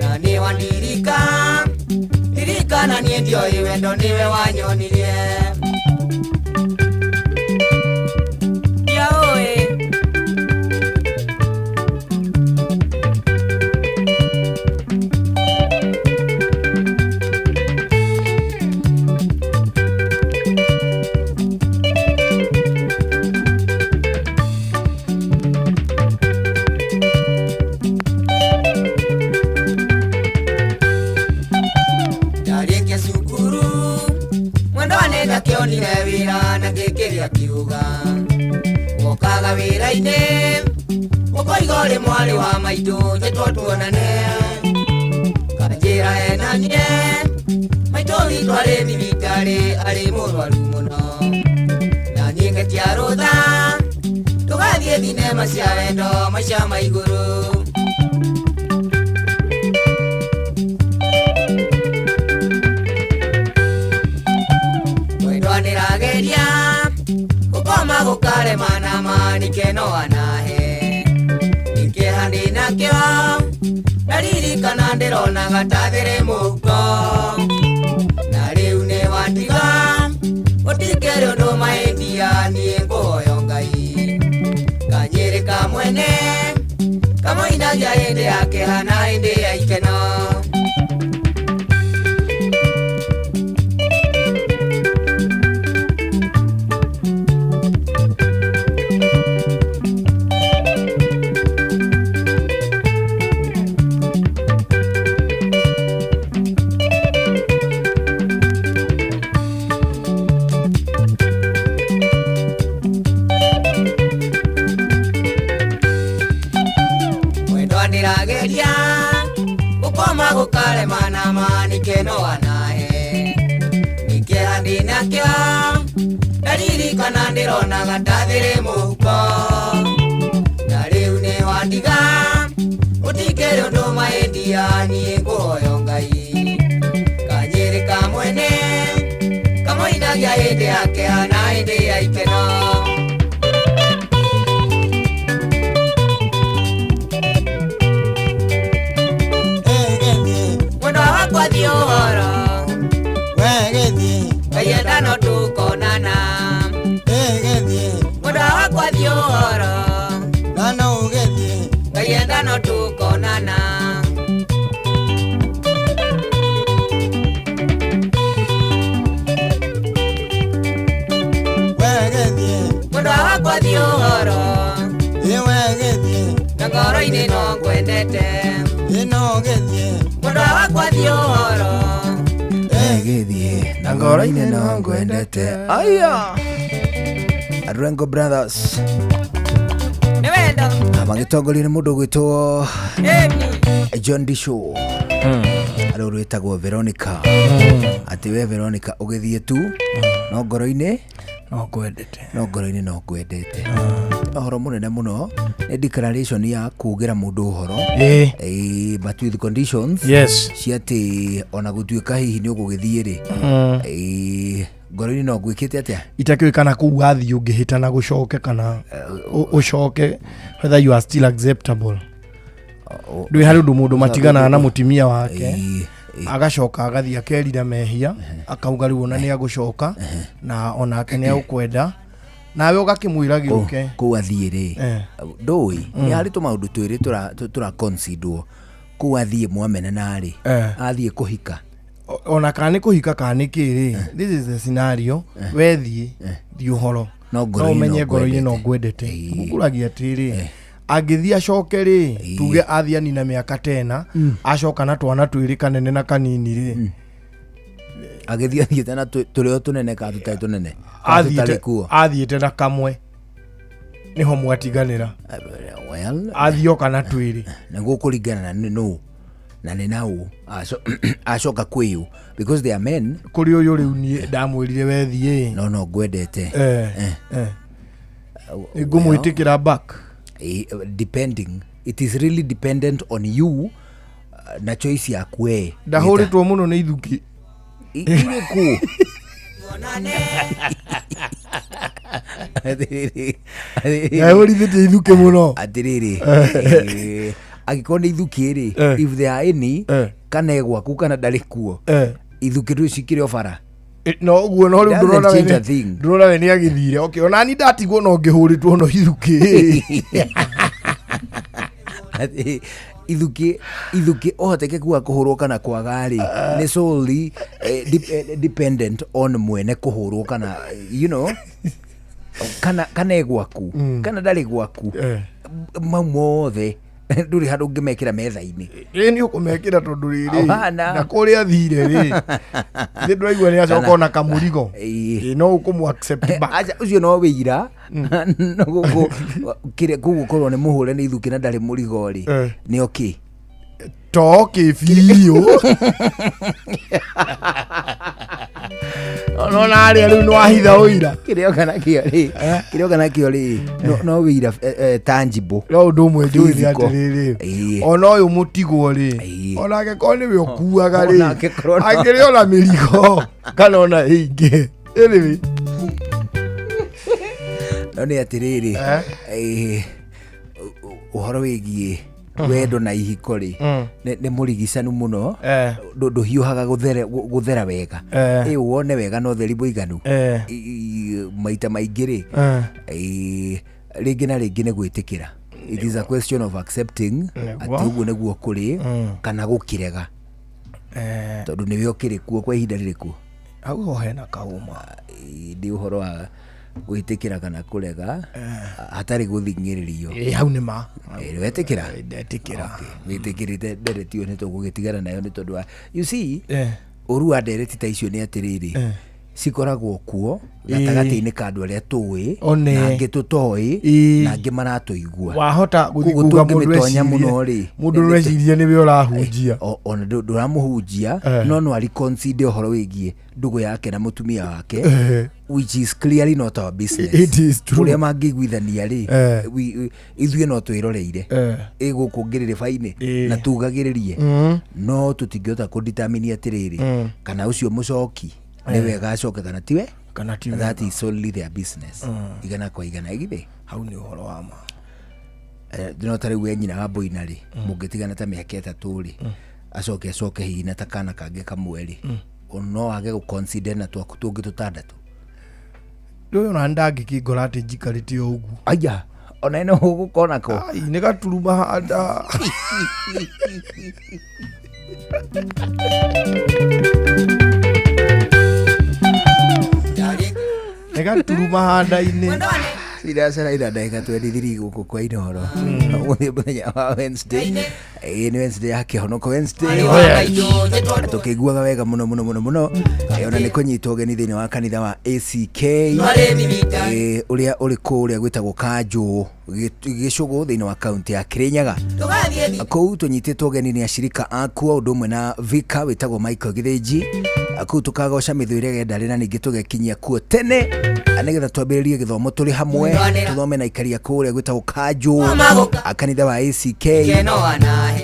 na nĩ wandirika ririkana niĩ ndioĩ wendo nĩwe wanyonirie. Ndiaũĩ ndarĩkia cukuru mwendwa nĩndakĩonire wĩra na ngĩkĩria kiuga wokaga wĩra-inĩ ũkoiga ũrĩ mwarĩ wa maitũ njĩtwo tuonane kanjĩra ena niĩ maitũ witũ arĩ thibitarĩ arĩ mũrwaru mũno na niĩ ngetia rũtha tũgathiĩ thinema cia wendo maica ma igũrũ. Mwendwa nĩrageria gũkoma gũkarema na manike no anahe nĩkĩeha ndĩnakĩo ndaririkana ndĩronaga ta thĩrĩ mũhuko na rĩu nĩwatiga gũtikĩrĩ ũndũ mahĩtia niĩ ngũhoya Ngai kanyĩrĩ ka mwene kamũinagia hĩndĩ ya kĩeha na hĩndĩ ya ikeno. Mwendwa nĩrageria gũkoma gũkarema na manike no anahe nĩkĩeha ndĩnakĩo ndaririkana ndĩronaga ta thĩrĩ mũhuko na rĩu nĩwandiga gũtikĩrĩ ũndũ mahĩtia niĩ ngũhoya Ngai kanyĩrĩ ka mwene kamũinagia hĩndĩ ya kĩeha na hĩndĩ ya ikeno. Mwendwa wakwa thiĩ ũhoro Ngai enda no tũkonana Mwendwa wakwa thiĩ ũhoro Ngai enda no tũkonana. Mwendwa wakwa thiĩ ũhoro na ngoro-inĩ no ngwendete Mwendwa wakwa thiĩ ũhoro Githie na ngoro-inĩ no ngwendete. Aya Rengo Brothers nĩ wendo magĩtongorio nĩ mũndũ ũgwĩtwo ĩni John D. Show arĩa rwĩtagwo Veronica atĩ we Veronica ũgĩthiĩ tu no ngoro-inĩ no ngwendete no ngoro-inĩ no ngwendete. Ũhoro mũnene mũno nĩ declaration ya kugĩra mũndũ ũhoro but with conditions Yes. cia atĩ ona gũtuĩka hihi nĩ ũgũgĩthiĩ rĩ ngoro-inĩ no ngwĩkĩte atĩa itakĩũĩ kana kũu wathiĩ ũngĩhĩtana gũcoke kana ũcoke whether you are still acceptable ndwĩ harĩ ũndũ mũndũ matiganaga na mũtumia wake agacoka agathiĩ akerira mehia akauga rĩu ona nĩ agũcoka na onake nĩ agũkwenda nawe ũgakĩmwĩra gĩũke kũu athiĩ rĩ ndũĩ nĩ harĩ tũmaũndũ twĩrĩ tũra considerwo kũu athiĩ mwamenana rĩ athiĩ kũhika ona kana nĩ kũhika kana nĩ kĩ rĩ, this is the scenario. Wethiĩ thiĩ ũhoro No no ngoro-inĩ ũmenye no ngoro-inĩ no ngwendete ngũkũragia atĩrĩ angĩthiĩ acoke rĩ tuge athiĩ anina mĩaka tena acoka na twana twĩrĩ kanene na kanini rĩ Agĩthiĩ athiĩte na tũrĩ o tũnene kana tũtarĩ tũnene? Kana tũtarĩ kuo? Athiĩte na kamwe nĩho mwatiganĩra. Well, athiĩ oka na twĩrĩ. Na gũkũringana na nĩ nũ na nĩ naũ acoka kwĩ ũ, because they are men. Kũrĩ ũyũ rĩu niĩ ndamwĩrire wethiĩ no ngwendete. Nĩngũmwĩtĩkĩra back. Depending, it is really dependent on you na choice yaku we. Ndahũrĩtwo mũno nĩ ithuki. Irĩkũ? Ndahũrithĩtie ithuki mũno. Atĩrĩrĩ, angĩkorwo nĩ ithuki rĩ, if there are any, kana e gwaku kana ndarĩ kuo, ithuki rĩu cikĩrĩ o bara. No ũguo no rĩu Doesn't ndũrona we change a thing. Ndũrona we nĩ agĩthire, okay, onani ndatigwo no ngĩhũrĩtwo no ithuki. Atĩ ithuki ũhotekeku wa kũhũrwo kana kwaga rĩ nĩ solely dependent on mwene kũhũrwo kana you know kana e gwaku kana ndarĩ gwaku, mau mothe ndũrĩ handũ ũngĩmekĩra metha-inĩ. Ĩ nĩ ũkũmekĩra tondũ rĩrĩ Hapana. na kũrĩa athire rĩ nĩ ndĩraigua nĩ acoka ona kamũrigo. Ĩ, no ũkũmũ accept back. Aca, ũcio no wĩira. No gũkũ kĩrĩa gũgũkorwo nĩ mũhũre nĩ ithuki na ndarĩ mũrigo rĩ nĩ okay. To okay biũ. Nona harĩa rĩu nĩ wahitha ũira. Kĩrĩa oka nakĩo rĩ, kĩrĩa oka nakĩo rĩ no wĩira tangible. No ũndũ ũmwe njũĩ nĩ Physical. atĩrĩrĩ, ona ũyũ mũtigwo rĩ, ona angĩkorwo nĩwe ũkuaga rĩ, Ona angĩkorwo no- angĩrĩ ona mĩrigo kana ona ĩingĩ, anyway. No nĩ atĩrĩrĩ, ũhoro wĩgiĩ wendo na ihiko rĩ nĩ mũrigicanu mũno. Ndũhiũhaga gũthera wega. Ĩ wone wega na ũtheri mũiganu. Maita maingĩ rĩ, rĩngĩ na rĩngĩ nĩ gwĩtĩkĩra. It is a question of accepting atĩ ũguo nĩguo kũrĩ kana gũkĩrega, tondũ nĩwe ũkĩrĩ kuo kwa ihinda rĩrĩkũ. Hau ho hena kaũma. Nĩ ũhoro wa gwĩtĩkĩra kana kũrega hatarĩ gũthing'ĩrĩrio. Ĩ, hau nĩ ma. Wetĩkĩra? Ndetĩkĩra. Wĩtĩkĩrĩte ndereti ĩyo nĩ tũgũgĩtigana nayo nĩ tondũ wa you see, ũru wa ndereti ta icio nĩ atĩrĩrĩ, cikoragwo kuo gatagatĩ-inĩ ka andũ arĩa tũĩ One. na angĩ tũtoĩ na angĩ maratũigua. Wahota gũthiĩ Koguo kuga mũndũ tũngĩmĩtonya ecirie mũno rĩ, mũndũ ũreciria nĩwe ũrahunjia. Ona ndũramũhunjia, no ariconsider ũhoro wĩgiĩ ndũgũ yake na mũtumia wake, which is clearly not our business. It is true. Ũrĩa mangĩiguithania rĩ, ithuĩ no twĩroreire ĩ gũkũ ngĩrĩrĩba-inĩ na tugagĩrĩrie, no tũtingĩhota kũdetermine atĩrĩrĩ kana ũcio mũcoki nĩ wega acoke kana tiwe. Kana tiwe. That is solely their business. Igana kwa igana githĩ hau nĩ ũhoro wa ma. No ta rĩu we nyina wa Boina rĩ, mũngĩtigana ta mĩaka 3 rĩ, acoke acoke hihi na ta kana kangĩ kamwe rĩ, no wage gũconsider na twaku tũngĩ tũtandatũ. Rĩu ona ndangĩkĩngora atĩ njikarĩte o ũguo. Aya, ona ĩno ũgũkona ko. Ai, nĩ gaturuma handa. Nĩ gaturuma handa-inĩ. Thinacara ina ndagĩka 23 gũkũ kwa Inooro. Ũmũthĩ mũthenya wa Wednesday. Ĩĩ nĩ Wednesday ya kĩhonoko Wednesday. Na tũkĩiguaga wega mũno mũno mũno mũno. Ona nĩ kũnyitwo ũgeni thĩinĩ wa kanitha wa ACK ũrĩa ũrĩ kũrĩa gwĩtagwo Kanjũ Gĩcũgũ thĩinĩ wa kaunti ya Kirinyaga. Kũu tũnyitĩtwo ũgeni nĩ acirika akuo ũndũ ũmwe na Vika wĩtagwo Michael Gĩthĩnji. Kũu tũkagoca mĩthũire gendarĩ na ningĩ tũgekinyia kuo tene nĩgetha twambĩrĩrie gĩthomo tũrĩ hamwe, tũthome na ikaria kũrĩa gwĩtagwo Kanjũ kanitha wa ACK.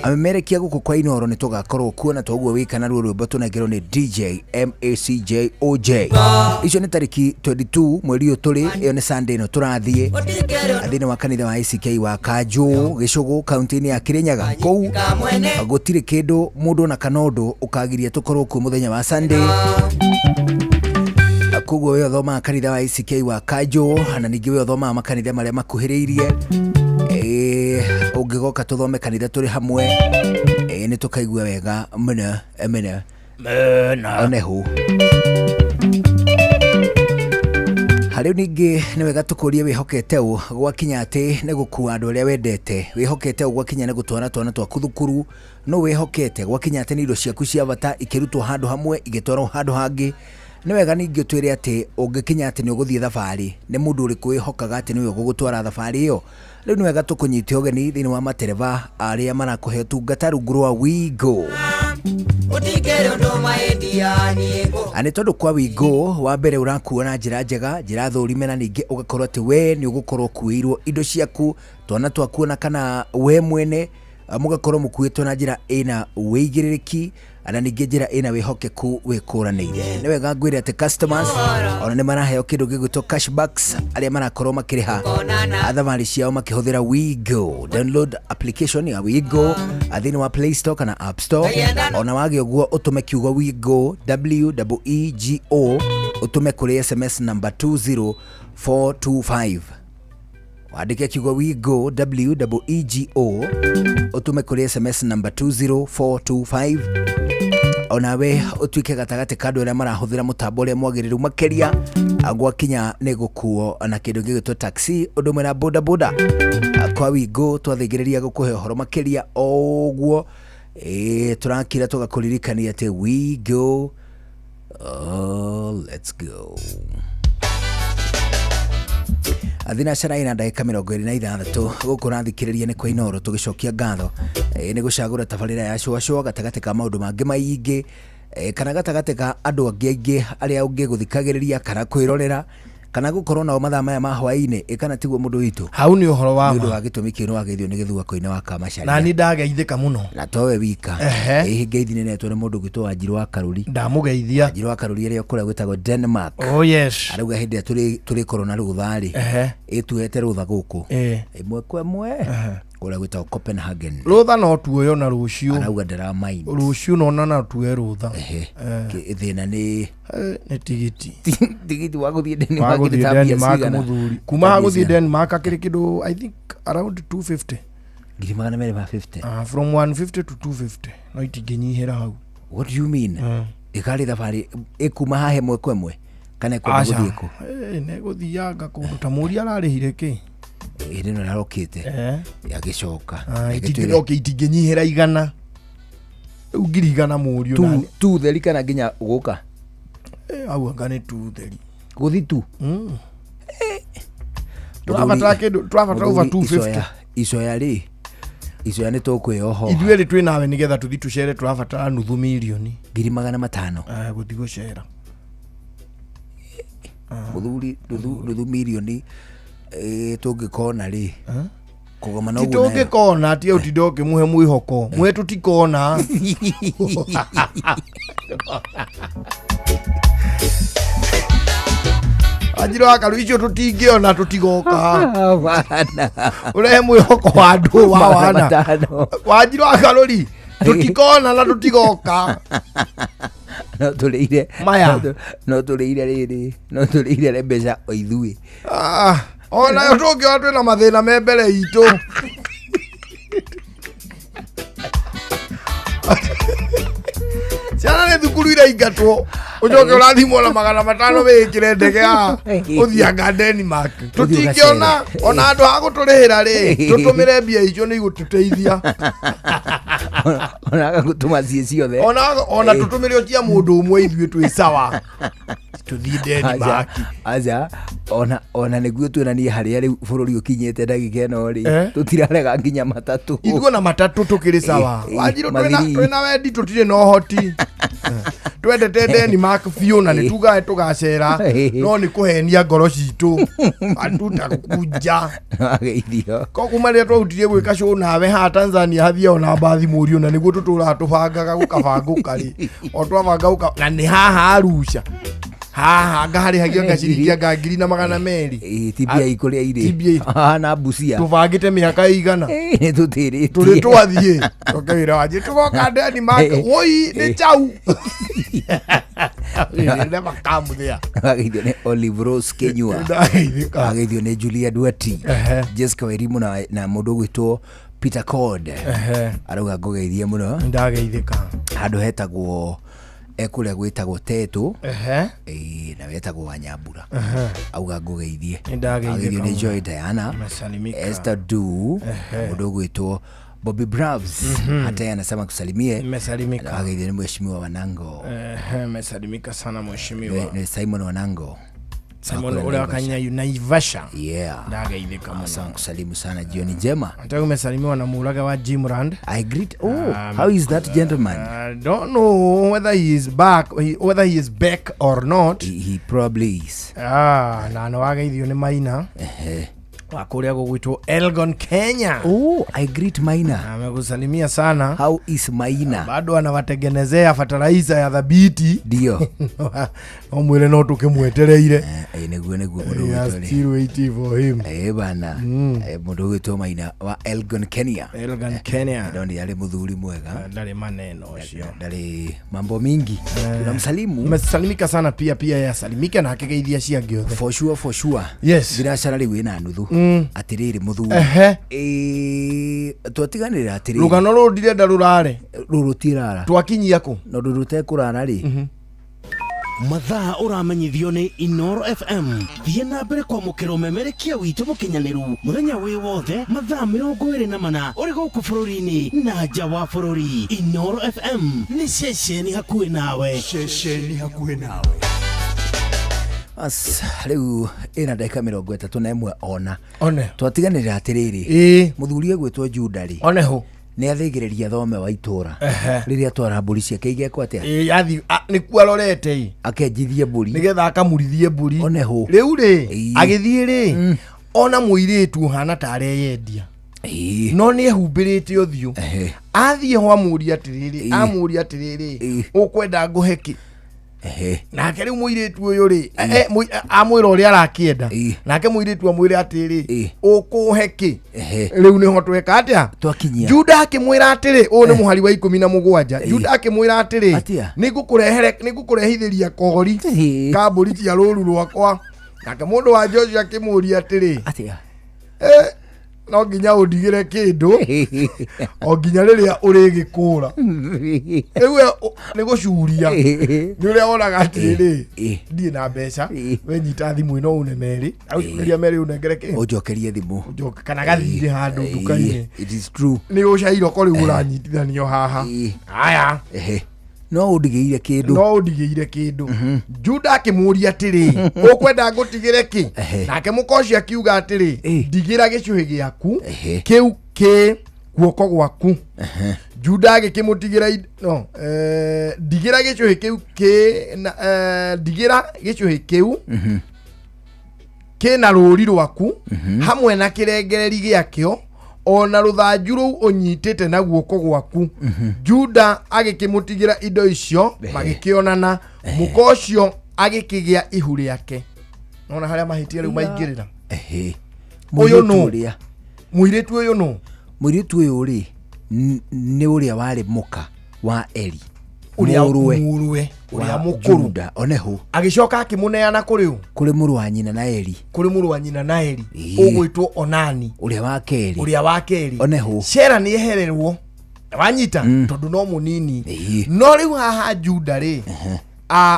Amemerekia gũkũ kwa Inooro nĩ tũgakorwo kuo na toguo wĩka naruo rwĩmbo tũnengerwo nĩ DJ MACJOJ. Icio nĩ tarĩki 22 mweri ũyũ tũrĩ, ĩyo nĩ Sunday ĩno tũrathiĩ thĩinĩ wa kanitha wa ACK wa Kanjũ Gĩcũgũ kaunti-inĩ ya Kirinyaga. Kũu gũtirĩ kĩndũ mũndũ ona kana ũndũ ũkagiria tũkorwo kuo mũthenya wa Sunday. Koguo we ũthomaga kanitha wa ACK wa Kanjũ na ningĩ we ũthomaga makanitha marĩa makuhĩrĩirie, ũngĩgoka tũthome kanitha tũrĩ hamwe, nĩ tũkaigua wega mũno mũno onehu. Rĩu ningĩ nĩ wega tũkũrie wĩhokete ũ gwakinya atĩ nĩ gũkua andũ arĩa wendete, wĩhokete ũ gwakinya nĩ gũtwara twana twaku thukuru, no wĩhokete gwakinya atĩ nĩ indo ciaku cia bata ikĩrutwo handũ hamwe igĩtwarwo handũ hangĩ. Nĩ wega ningĩ ũtwĩre atĩ ũngĩkinya atĩ nĩ ũgũthiĩ thabarĩ, nĩ mũndũ ũrĩkũ wĩhokaga atĩ nĩwe ũgũgũtwara thabarĩ ĩyo. Rĩu nĩ wega tũkũnyite ũgeni thĩinĩ wa matereba arĩa marakũhe ũtungata rungu rwa WeGo. Nĩ tondũ kwa WeGo wa mbere ũrakuo na njĩra njega, njĩra thũrime, na ningĩ ũgakorwo atĩ we nĩ ũgũkorwo ũkuĩirwo indo ciaku, twana twaku ona kana we mwene, mũgakorwo mũkuĩtwo na njĩra ĩna wĩigĩrĩrĩki na ningĩ njĩra ĩna wĩhokeku wĩkũranĩire. Nĩ wega ngwĩre atĩ customers ona nĩ maraheo kĩndũ gĩgwĩtwo cashbacks arĩa marakorwo makĩrĩha thabarĩ ciao makĩhũthĩra WeGo. Download application ya WeGo thĩinĩ wa Play Store kana App Store, ona wagĩa ũguo ũtũme kiugo WeGo WEEGO ũtũme kũrĩ SMS number 20425. Wandĩke kiugo WeGo WEEGO ũtũme kũrĩ SMS number 20425, onawe ũtuĩke gatagatĩ ka andũ arĩa marahũthĩra mũtambo ũrĩa mwagĩrĩru makĩria gwakinya nĩ gũkuo na kĩndũ gĩgwĩtwo taxi ũndũ ũmwe na boda boda. Kwa WeGo twathĩngĩrĩria gũkũhe ũhoro makĩria o ũguo tũrakira tũgakũririkania atĩ WeGo, let's go. Thinacara ina ndagĩka 26 gũkũ ũrathikĩrĩria nĩ kwa Inooro tũgĩcokia ngatho nĩ gũcagũra tabarĩra ya cũa cũa gatagatĩ ka maũndũ mangĩ maingĩ, kana gatagatĩ ka andũ angĩ aingĩ arĩa ũngĩgũthikagĩrĩria kana kwĩrorera kana gũkorwo nao mathaa maya ma hwaĩ-inĩ, kana tiguo mũndũ witũ. Hau nĩ ũhoro wa nĩ ũndũ wa gĩtũmi kĩu nĩ wageithio nĩ gĩthua koine wa Kamacaria. Na niĩ ndageithĩka mũno. Na towe wika. Ĩĩ ngeithi nĩ netwo nĩ mũndũ gwĩtwo Wanjirũ wa Karũri. Ndamũgeithia. Wanjirũ wa Karũri ĩrĩa kũrĩa gwĩtagwo Denmark. Oh yes. Arauga hĩndĩ ĩrĩa tũrĩkorwo na rũtha rĩ, ĩtuhete rũtha gũkũ ĩmwe kwa ĩmwe kũrĩa gwĩtagwo Copenhagen. Rũtha no tuoyo na rũciũ. Arauga ndaramind. Rũciũ nona no tuoe rũtha. Thĩna nĩ tigiti. Tigiti wa gũthiĩ Denmark Wa nĩ gũthiĩ ta mbia Denmark cigana? mũthuri. Kuma Ta mbia gũthiĩ cigana? Denmark akĩrĩ kĩndũ I think around 250. 250,000. From 150 to 250 no itingĩnyihĩra hau. What do you mean? Ĩkarĩ thabarĩ ĩkuma haha ĩmwe kwa ĩmwe kana ĩkwenda Aca. gũthiĩ kũ? Nĩ gũthianga kũndũ ta mũria ararĩhire kĩ? Hĩndĩ ĩno nĩarokĩte agĩcoka. Okay, itingĩnyihĩra igana. Rĩu 100,000 mũriũ nani. Tu theri kana nginya gũka? Hau anga nĩ tu theri. Gũthi tu? Tũrabatara kĩndũ, tũrabatara over 250. Icoya rĩ, icoya nĩ tũkwĩyoho. Ithuĩ rĩ twĩ nawe nĩgetha tũthi tũcere tũrabatara nuthu mirioni. 500,000. Gũthi gũcera. Mũthuri nuthu mirioni tũngĩkona rĩ. Kũgoma Ti na ũguo nayo. tũngĩkona ti ũtinda ũkĩmũhe mwĩhoko. Mwe tũtikona. Wanjirũ wa Karũ icio tũtingĩona tũtigoka. Ũrehe mwĩhoko wa andũ wa wana. Wanjirũ wa Karũri tũtikona na tũtigoka. No tũrĩire Maya. No tũrĩire rĩrĩ, no tũrĩire mbeca o ithuĩ. Onayo tũngĩona twĩna mathĩna me mbere itũ. Ciana nĩ thukuru iraingatwo ũcoke ũrathimwo na 500 wĩkĩre ndege haha ũthianga Denmark. Tũtingĩona ona andũ a gũtũrĩhĩra rĩ, tũtũmĩre mbia icio nĩ igũtũteithia. Ona agagũtũma ciĩ ciothe. Ona tũtũmĩre o cia mũndũ ũmwe ithuĩ twĩ sawa. Tũthiĩ Denmark. Aca, ona nĩguo tuonanie harĩa rĩu bũrũri ũkinyĩte ndagĩka ĩno rĩ, tũtirarega nginya matatũ. Ithuĩ na matatũ tũkĩrĩ sawa. Wanjirũ twĩna wendi tũtirĩ na ũhoti. Twendete Denmark biũ na nĩ tugaga tũgacera no nĩ kũhenia ngoro citũ. Hatutakuja. Wageithio. Ko kuma rĩrĩa twarutirie gwĩka show nawe haha Tanzania hathiĩ ona mbathi mũriũ na nĩguo tũtũraga tũbangaga gũkabangũka rĩ. O twabanga gũka na nĩ haha Arusha. Haha ngaharĩhagia ngaciringia nga 1,200. Ti mbia ikũrĩa irĩ. Haha na Busia. Tũbangĩte mĩaka ĩigana. Nĩ tũtĩrĩtie. Tũrĩ twathiĩ. Coke wĩra wanjĩ tũgoka Denmark. Woi nĩ chau. Never come there. Wageithio nĩ Olive Rose Kenyua. Wageithio nĩ Julia Duati. Jessica Wairimu na mũndũ ũgwĩtwo Peter Cord. Arauga ngũgeithie mũno. Ndageithĩka. Handũ hetagwo Ekũrĩa gwĩtagwo Tetu. Ehe. Ĩĩ, na wetagwo Wanyambura. Ehe. Auga ngũgeithie. Nĩndageithĩka Ageithio nĩ mũno. Joy Diana. Nimesalimika. Esther Du. Ehe. Mũndũ ũgwĩtwo Bobby Braves. Hata yeye anasema kusalimie. Nimesalimika. Na ageithio nĩ mheshimiwa Wanango. Ehe, mesalimika sana mheshimiwa. Nĩ Simon Wanango. Simon Wakule ule wa Naivasha. Kanya Naivasha. Yeah. Ndageithĩka mũno. Asante kusalimu sana, jioni njema. Nataka umesalimiwa na Muraga wa Jimrand. I greet. Oh, how is that gentleman? I don't know whether he is back, whether he is back or not. He probably is. Ah, na nĩ wageithio nĩ Maina. Ehe. Wa kũrĩa gũgwĩtwo Elgon Kenya. Oh, I greet Maina. Amekusalimia sana. How is Maina? Bado anawatengenezea fertilizer ya thabiti. Ndio. No mwĩre no tũkĩmwetereire. Eh, nĩguo nĩguo mũndũ We are ũgwĩtwo rĩ. still waiting for him. Eh bana. Eh, mũndũ ũgwĩtwo Maina wa Elgon Kenya. Elgon Kenya. Ndoni arĩ mũthuri mwega. Ndarĩ maneno ũcio. Ndarĩ mambo mingi. Tunamsalimu. Mesalimika sana pia pia yasalimike na akĩgeithia ciangĩ othe. For sure, for sure. Yes. Thinacara rĩu ĩna nuthu. Atĩrĩrĩ mũthuri. Ehe. Ĩĩ, twatiganĩrĩra atĩrĩrĩ. Rũgano rũrũ ndirenda rũrare. Rũrũ tirara. Twakinyia kũ? Na ũndũ rũtekũrara rĩ. Mathaa ũramenyithio nĩ Inoro FM. Thiĩ na mbere kwamũkĩra ũmemerekia witũ mũkinyanĩru mũthenya wĩ wothe mathaa 24 ũrĩ gũkũ bũrũri-inĩ na nja wa bũrũri. Inoro FM nĩ ceceni hakuhĩ nawe. Ceceni hakuhĩ nawe. As rĩu ĩna ndagĩka 31 ona. One. Twatiganĩrĩra atĩrĩrĩ. Ĩĩ. Mũthuri egwĩtwo Juda rĩ. One hũ. Nĩ athĩgĩrĩria thome wa itũra. Ehe. Rĩrĩa twara mbũri ciake igekwo atĩa? Ĩĩ, athi nĩkuo arorete ĩ. Akenjithie mbũri. Nĩgetha akamurithie mbũri. One hũ. Rĩu rĩ, Ĩĩ. agĩthiĩ rĩ, ona mũirĩtu ũhana ta areyendia. No nĩ ehumbĩrĩte ũthiũ. Ehe. Athiĩ ho amũria atĩrĩrĩ, Ĩĩ. amũria atĩrĩrĩ, Ĩĩ. ũkwenda ngũhe kĩ? Ehe. Nake rĩu mũirĩtu ũyũ rĩ, amwĩra ũrĩa arakĩenda. Ĩĩ. Nake mũirĩtu amwĩre atĩrĩ, Ĩĩ. ũkũhe kĩ? Ehe. Rĩu nĩho tweka atĩa? Twakinyia. Juda akĩmwĩra atĩrĩ, ũyũ nĩ mũhari wa 17. Ĩĩ. Juda akĩmwĩra atĩrĩ, Atĩa? nĩngũkũrehithĩria kori Ĩĩ. ka mbũri cia rũru rwakwa. Nake mũndũ wa Joshua akĩmũũria atĩrĩ, Atĩa? "Eh, no nginya ũndigĩre kĩndũ o nginya rĩrĩa ũrĩgĩkũra." Rĩu we nĩ gũcuria nĩ ũrĩa wonaga atĩrĩrĩ, Ĩĩ. ndirĩ na mbeca, Ĩĩ. we nyita thimũ ĩno une merĩ, agũcuria merĩ ũnengere kĩ? Ũnjokerie thimũ. Ũnjoke- kana gathirĩ handũ nduka-inĩ. It is true. Nĩ ũcairoko rĩu ũranyitithanio haha. Ĩĩ. Haya. Ehe. No ũndigĩire kĩndũ. No ũndigĩire kĩndũ. Juda akĩmũũria atĩrĩ, ũkwenda ngũtigĩre kĩ? Ehe. Nake mũka ũcio akiuga atĩrĩ, Ĩĩ. ndigĩra gĩcũhĩ gĩaku Ehe. kĩu kĩ guoko gwaku. Juda agĩkĩmũtigĩra no, ndigĩra gĩcũhĩ kĩu kĩ na, ndigĩra gĩcũhĩ kĩu kĩna rũũri rwaku hamwe na kĩrengereri gĩakĩo ona rũthanju rũu ũnyitĩte na guoko gwaku. Juda agĩkĩmũtigĩra indo icio magĩkĩonana, mũka ũcio agĩkĩgĩa ihu rĩake. Nona harĩa mahĩtia rĩu maingĩrĩra. Ehe. Ũyũ Mũirĩtu nũ? ũrĩa. Mũirĩtu ũyũ nũ? Mũirĩtu ũyũ rĩ, nĩ ũrĩa warĩ mũka wa Eli. Ũrĩa Mũrũwe. mũrũwe, ũrĩa wa mũkũrũ. Juda. One hũ. Agĩcoka akĩmũneana kũrĩ ũ? Kũrĩ mũrũ wa nyina na Eli. Kũrĩ mũrũ wa nyina na Eli. Ĩĩ. Ũgwĩtwo Onani. Ũrĩa wa kerĩ. Ũrĩa wa kerĩ. One hũ. Shera nĩ ehererwo. Wanyita? Tondũ no mũnini. Ĩĩ. No rĩu haha Juda rĩ,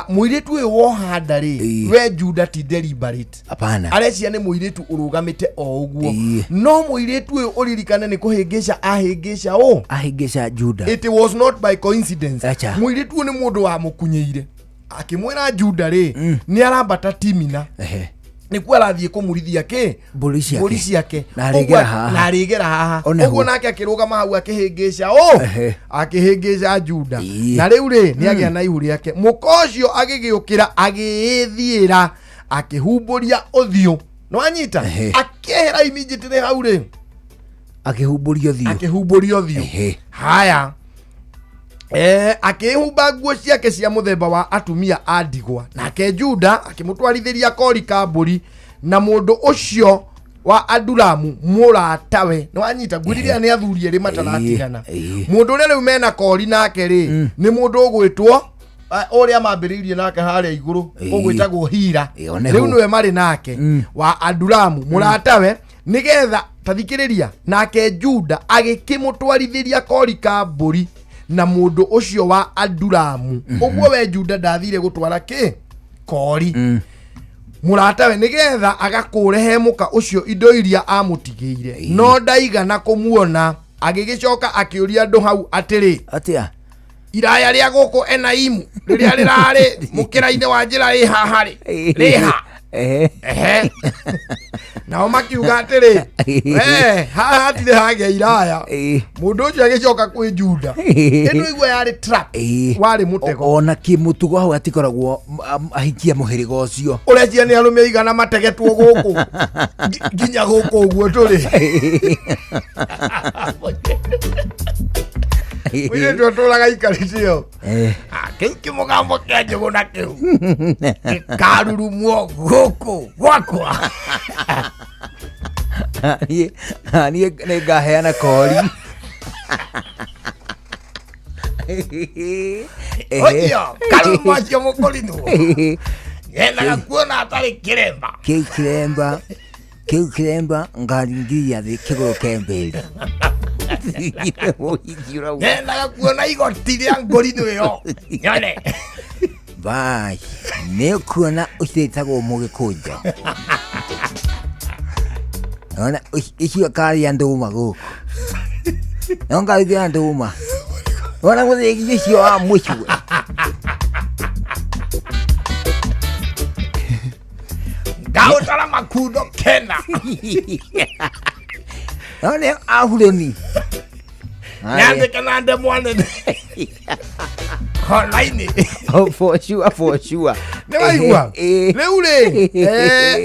mũirĩtu ũyũ woha nda rĩ, Ĩĩ. we Juda ti deliberate. Hapana. Arecia nĩ mũirĩtu ũrũgamĩte o ũguo. Ĩĩ. No mũirĩtu ũyũ ũririkane nĩ kũhĩngĩca ahĩngĩca ũ. Ahĩngĩca Juda. It was not by coincidence. Acha. Mũirĩtu ũyũ nĩ mũndũ wamũkunyĩire. Akĩmwĩra Juda rĩ, nĩ arambata Timina. Ehe. Nĩkuo arathiĩ kũmũrithia kĩ? Mbũri ciake. Mbũri ciake. Na arĩgera Ũguo- haha. Na arĩgera haha. One Ũguo hũ. nake akĩrũgama hau akĩhĩngĩca ũ. Ehe. Akĩhĩngĩca Juda. Ĩĩ. Na rĩu rĩ, nĩ agĩa na ihu rĩake. Mũka ũcio agĩgĩũkĩra agĩĩthiĩra akĩhumbũria ũthiũ. Nĩwanyita? Ehe. Akĩehera immediately hau rĩ. Akĩhumbũria ũthiũ. Akĩhumbũria ũthiũ. Ehe. Haya. Akĩĩhumba nguo ciake cia mũthemba wa atumia a ndigwa. Nake Juda akĩmũtwarithĩria kori ka mbũri na mũndũ ũcio wa Adulamu mũratawe. Nĩwanyita? Ngwĩrirĩa nĩ athuri erĩ mataratigana. Ĩĩ. Mũndũ ũrĩa rĩu mena kori nake rĩ, nĩ mũndũ ũgwĩtwo ũrĩa mambĩrĩirie nake harĩa igũrũ, Ĩĩ. ũgwĩtagwo Hira. Ĩĩ, one Rĩu hũ. nĩwe marĩ nake wa Adulamu mũratawe, nĩgetha tathikĩrĩria. Nake Juda agĩkĩmũtwarithĩria kori ka mbũri Na mũndũ ũcio wa Adulamu ũguo we Juda ndathire gũtwara kĩ kori mũratawe nĩgetha agakũre he mũka ũcio indo iria amũtigĩire no ndaigana kũmuona agĩgĩcoka akĩũria andũ hau atĩrĩ atia iraya rĩa gũkũ Enaimu rĩrĩa rĩrarĩ mũkĩra-inĩ wa njĩra ĩ haha rĩ rĩha ehe nao makiuga atĩrĩ we haha hatirĩ hagĩa iraya mũndũ ũcio agĩcoka kwĩ Juda ĩno igua yarĩ trap warĩ mũtego ona kĩmũtugo hau atikoragwo ahikia mũhĩrĩga ũcio ũrecia nĩ arũme igana mategetwo gũkũ nginya gũkũ ũguo tũrĩ mũirĩtu atũraga ikarĩte ĩyo kĩu kĩmũgambo kĩa njũgũ na kĩu gĩkarurumwo gũkũ gwakwa niĩ nĩngaheana kori ũcio karurumo acio mũkũrinwo nyendaga kuona atarĩ kĩremba kĩu kĩremba kĩu kĩremba ngaringiria thĩ kĩgũrũ ke mbĩri nyendaga kuona igoti rĩa ngũrinũ ĩyo nyone bai nĩ ũkuona ũcio ĩtagwo mũgĩkũnjo ona icio karĩa ndũma gũkũ no ngarugĩra ndũma ona mũthĩgi ũcio wa mũcue ngaũtara makundo kena no nĩ ahurũni nyandĩke na ndemwa nene hotline oh for sure for sure nĩ waigua rĩu rĩ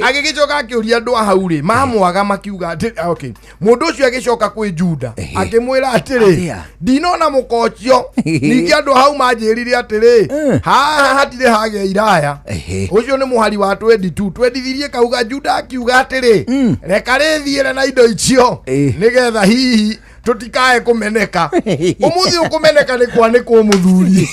agĩgĩcoka akĩũria andũ a hau rĩ mamwaga makiuga atĩ okay mũndũ ũcio agĩcoka kwĩ Juda akĩmwĩra atĩrĩ ndinona mũka ũcio ningĩ andũ a hau manjĩrire atĩrĩ haha hatirĩ hagĩa iraya ũcio nĩ mũhari wa 22 twendithirie kauga Juda akiuga atĩrĩ reka rĩthiĩre na indo icio nĩgetha hihi tutikae kumeneka umuthi ukumeneka ni kwa ni kwa muthuri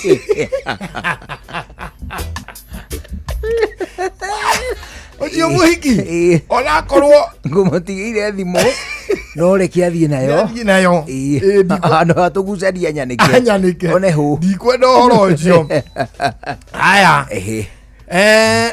ucio muhiki ona akorwo ngumutigire thimu no reke athie nayo athie nayo no atugucaria nyanike one hu ndikwenda uhoro ucio haya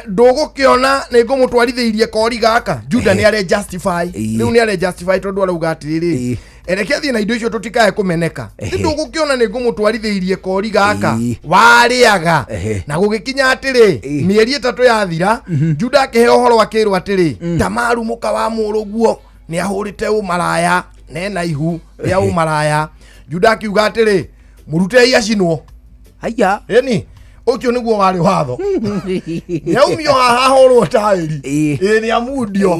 ndũgũkĩona nĩ ngũmũtwarithĩirie kori gaka Juda nĩ are justify rĩu nĩ are justify tondũ arauga atĩrĩrĩ ereke athiĩ na indo icio tũtikae kũmeneka ndũgũkĩona nĩ ngũmũtwarithĩirie kori gaka warĩaga na gũgĩkinya atĩrĩ mĩeri 3 yathira Juda akĩheo ũhoro akĩrwo atĩrĩ Tamaru mũka wa mũrũguo nĩ ahũrĩte ũmaraya nena ihu rĩa ũmaraya Juda akiuga atĩrĩ mũrutei acinwo haya ĩni ũcio nĩguo warĩ watho nĩaumio haha ahũrwo taĩri ĩ nĩamundio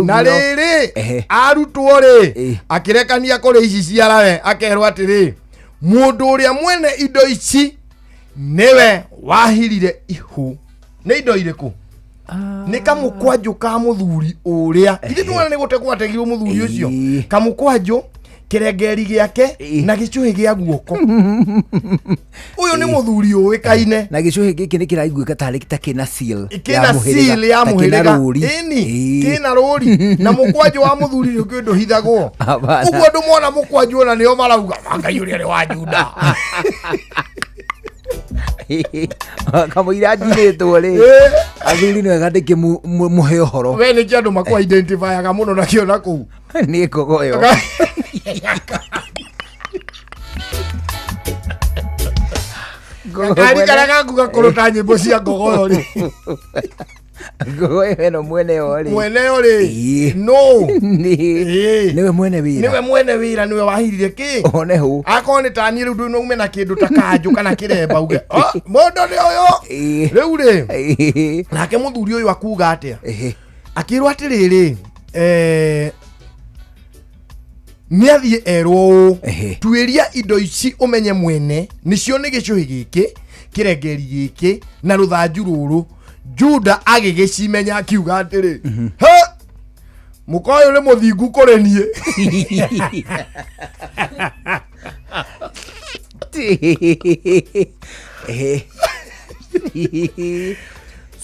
na rĩrĩ arutwo rĩ akĩrekania kũrĩ ici ciarawe akerwo atĩrĩ mũndũ ũrĩa mwene indo ici nĩwe wahirire ihu nĩ indo irĩkũ nĩ kamũkwanjũ ka mũthuri ũrĩa ithuĩ tuona nĩ gũtegwo ategirwo mũthuri ũcio kamũkwanjũ kĩrengeri gĩake na gĩcũhĩ gĩa guoko ũyũ nĩ mũthuri ũĩkaine na gĩcũhĩ gĩkĩ nĩ kĩraiguĩka tarĩ ta kĩna seal kĩna seal ya mũhĩrĩga ĩni kĩna rũri na mũkwanjũ wa mũthuri nĩ kĩndũ hithagwo ũguo andũ mona mũkwanjũ ona nĩo marauga Ngai ũrĩa nĩ wa Juda kamũira njinĩtwo rĩ athuri nĩ wega ndĩkĩmũhe ũhoro we nĩkĩo andũ makũ identifyaga mũno nakĩo na kũu nĩ ngogoyo gakari karĩa gaku gakũrũ ta nyĩmbo cia ngogoyo rĩ ngogoyo ĩno mwene yo rĩ mwene yo rĩ no nĩwe mwene wĩra nĩwe mwene wĩra nĩwe wahirire kĩ one hũ akorwo nĩ taniĩ rĩu ndũi ume na kĩndũ ta kanjũ kana kĩremba uge mũndũ nĩ ũyũ rĩu rĩ nake mũthuri ũyũ akuga atĩa akĩrwo atĩrĩrĩ nĩ athiĩ erwo ũũ tuĩria indo ici ũmenye mwene nĩcio nĩ gĩcũhĩ gĩkĩ kĩrengeri gĩkĩ na rũthanju rũrũ Juda agĩgĩcimenya akiuga atĩrĩ he mũka ũyũ nĩ mũthingu kũrĩ niĩ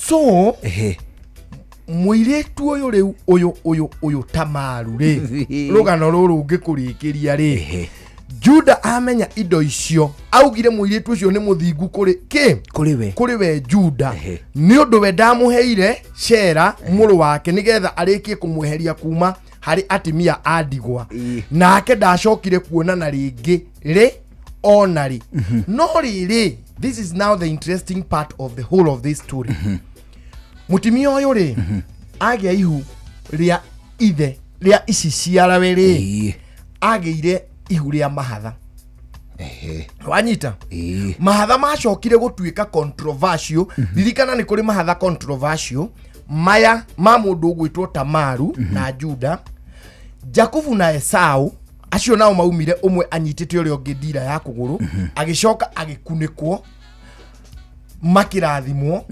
so mũirĩtu ũyũ rĩu ũyũ ũyũ ũyũ Tamaru rĩ rũgano rũrũ ngĩkũrĩkĩria rĩ Juda amenya indo icio augire mũirĩtu ũcio nĩ mũthingu kũrĩ kĩ kũrĩ we Juda nĩ ũndũ we ndamũheire Shera mũrũ wake nĩgetha arĩkie kũmweheria kuma harĩ atimia a ndigwa nake ndacokire kuonana rĩngĩ rĩ ona rĩ. No rĩrĩ, this is now the interesting part of the whole of this story. Mũtumia ũyũ rĩ agĩa ihu rĩa ithe rĩa ici ciarawe rĩ agĩire ihu rĩa mahatha. Wanyita mahatha macokire gũtuĩka controversial. Ririkana nĩ kũrĩ mahatha controversial maya ma mũndũ ũgwĩtwo Tamaru na Juda, Jakubu na Esau acio nao maumire ũmwe anyitĩte ũrĩa ũngĩ ndira ya kũgũrũ agĩcoka agĩkunĩkwo makĩrathimwo.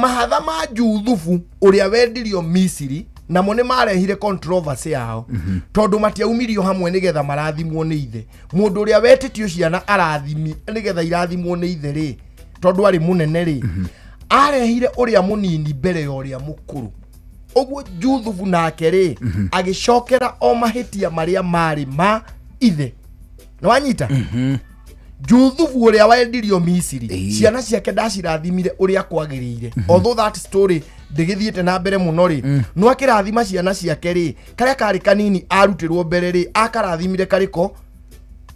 Mahatha ma Juthubu ũrĩa wendirio Misiri namo nĩ marehire controversy yao tondũ matiaumirio hamwe nĩgetha marathimwo nĩ ithe. Mũndũ ũrĩa wetĩtio ciana arathimi nĩgetha irathimwo nĩ ithe rĩ tondũ arĩ mũnene rĩ arehire ũrĩa mũnini mbere ya ũrĩa mũkũrũ. Ũguo Juthubu nake rĩ agĩcokera o mahĩtia marĩa marĩ ma ithe. Nĩwanyita? Juthubu ũrĩa wendirio Misiri ciana ciake ndacirathimire ũrĩa kwagĩrĩire. Although that story ndĩgĩthiĩte na mbere mũno rĩ no akĩrathima ciana ciake rĩ karĩa karĩ kanini arutirwo mbere rĩ akarathimire karĩko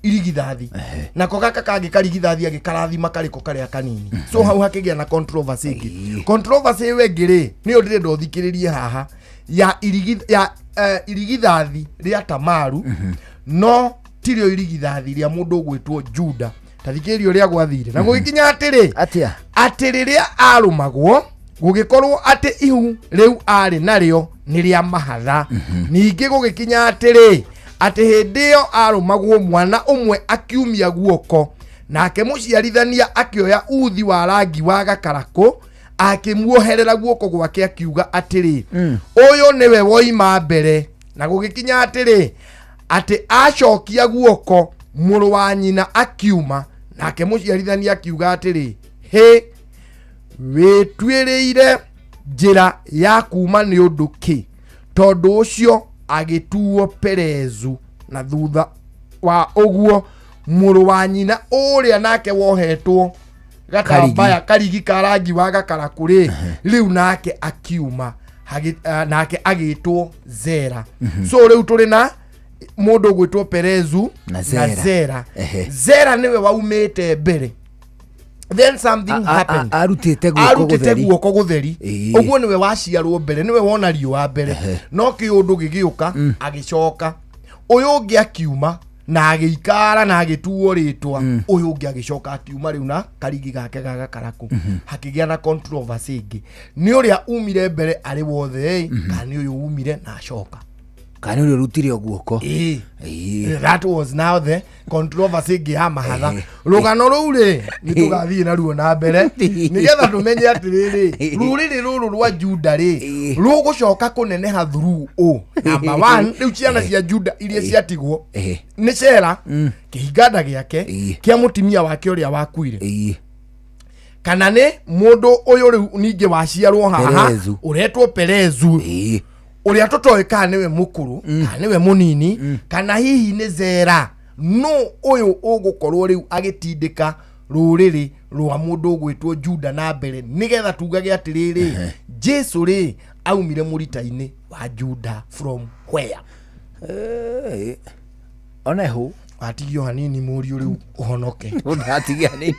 irigithathi nako gaka kangĩ karigithathi agĩkarathima karĩko karĩa kanini. So hau hakĩgĩa na controversy ĩngĩ. Controversy ĩyo ĩngĩ rĩ nĩyo ndĩrenda ũthikĩrĩrie haha ya irigithathi rĩa Tamaru no tirio irigithathi rĩa mũndũ ũgwĩtwo Juda. Ta thikĩrĩria ũrĩa gwathire na gũgĩkinya atĩrĩ atĩ rĩrĩa arũmagwo gũgĩkorwo atĩ ihu rĩu arĩ narĩo nĩ rĩa mahatha. Ningĩ gũgĩkinya atĩrĩ atĩ hĩndĩ ĩyo arũmagwo mwana ũmwe akiumia guoko nake mũciarithania akĩoya uthi wa rangi wa gakarakũ akĩmuoherera guoko gwake akiuga atĩrĩ ũyũ nĩwe woima mbere. Na gũgĩkinya atĩrĩ atĩ acokia guoko mũrũ wa nyina akiuma nake mũciarithania akiuga atĩrĩ hĩ wĩtuĩrĩire njĩra ya kuma nĩ ũndũ kĩ? Tondũ ũcio agĩtuo Perezu na thutha wa ũguo mũrũ wa nyina ũrĩa nake wohetwo gatambaya karigi ka rangi wa gakarakũ rĩ rĩu nake akiuma nake agĩtwo Zera. So rĩu tũrĩ na mũndũ ũgwĩtwo Perezu na Zera. Zera nĩwe waumĩte mbere. Then something happened. Arutĩte guoko gũtheri ũguo nĩwe waciarwo mbere nĩwe wona riũa mbere no kĩũndũ gĩgĩũka agĩcoka ũyũ ũngĩ akiuma na agĩikara na agĩtuo rĩtwa ũyũ ũngĩ agĩcoka akiuma rĩu na karigi gake ga gakarakũ hakĩgĩa na controversy ĩngĩ nĩ ũrĩa umire mbere arĩ wothe kana nĩ ũyũ umire na acoka kana ũrĩa ũrutire guoko. That was now the controversy ĩngĩ ya mahatha. Rũgano rũu rĩ nĩ tũgathiĩ naruo na mbere nĩgetha tũmenye atĩrĩrĩ rũrĩrĩ rũrũ rwa Juda rĩ rũgũcoka kũneneha through ũ. Number one, rĩu ciana cia Juda iria ciatigwo nĩ Shera kĩhinganda gĩake kĩa mũtimia wake ũrĩa wakuire kana nĩ mũndũ ũyũ rĩu ningĩ waciarwo haha ũretwo Perezu ũrĩa tũtoĩ kana nĩwe mũkũrũ kana nĩwe mũnini kana hihi nĩ Zera. No ũyũ ũgũkorwo rĩu agĩtindĩka rũrĩrĩ rwa mũndũ ũgwĩtwo Juda na mbere nĩgetha tugage atĩrĩrĩ Jesu rĩ aumire mũrita-inĩ wa Juda from where? Ona hũ watigio hanini mũriũ rĩu ũhonoke. Ndatigia hanini.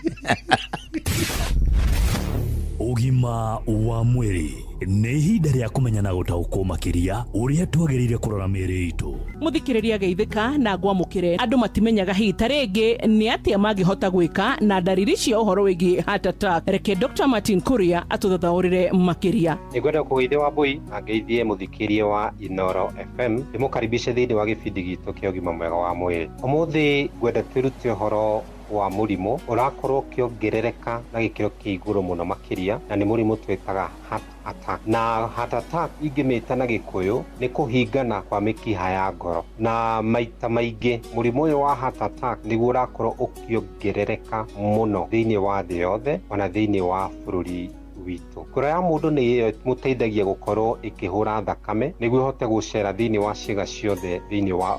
Ũgima wa mwĩrĩ nĩ ihinda rĩa kũmenya na gũtaũkwo makĩria ũrĩa twagĩrĩire kũrora mĩĩrĩ itũ. Mũthikĩrĩria geithĩka na ngwamũkĩre andũ matimenyaga hihi ta rĩngĩ nĩ atĩa mangĩhota gwĩka na ndariri cia ũhoro wĩgiĩ heart attack. Reke Dr. Martin Kuria atũthathaũrĩre makĩria. Nĩngwenda kũgeithia Wambui na ngeithie mũthikĩria wa Inoro FM ndĩmũkaribishe thĩinĩ wa gĩbindi gitũ kĩa ũgima mwega wa mwĩrĩ. Ũmũthĩ ngwenda twĩrute ũhoro wa mũrimũ ũrakorwo ũkĩongerereka na gĩkĩro kĩa igũrũ mũno makĩria na nĩ mũrimũ twĩtaga heart attack. Na heart attack ingĩmĩta na Gĩkũyũ nĩ kũhingana kwa mĩkiha ya ngoro, na maita maingĩ mũrimũ ũyũ wa heart attack nĩguo ũrakorwo ũkĩongerereka mũno thĩinĩ wa thĩ yothe ona thĩinĩ wa bũrũri witũ. Ngoro ya mũndũ nĩ ĩyo ĩmũteithagia gũkorwo ĩkĩhũra thakame nĩguo ĩhote gũcera thĩinĩ wa ciĩga ciothe thĩinĩ wa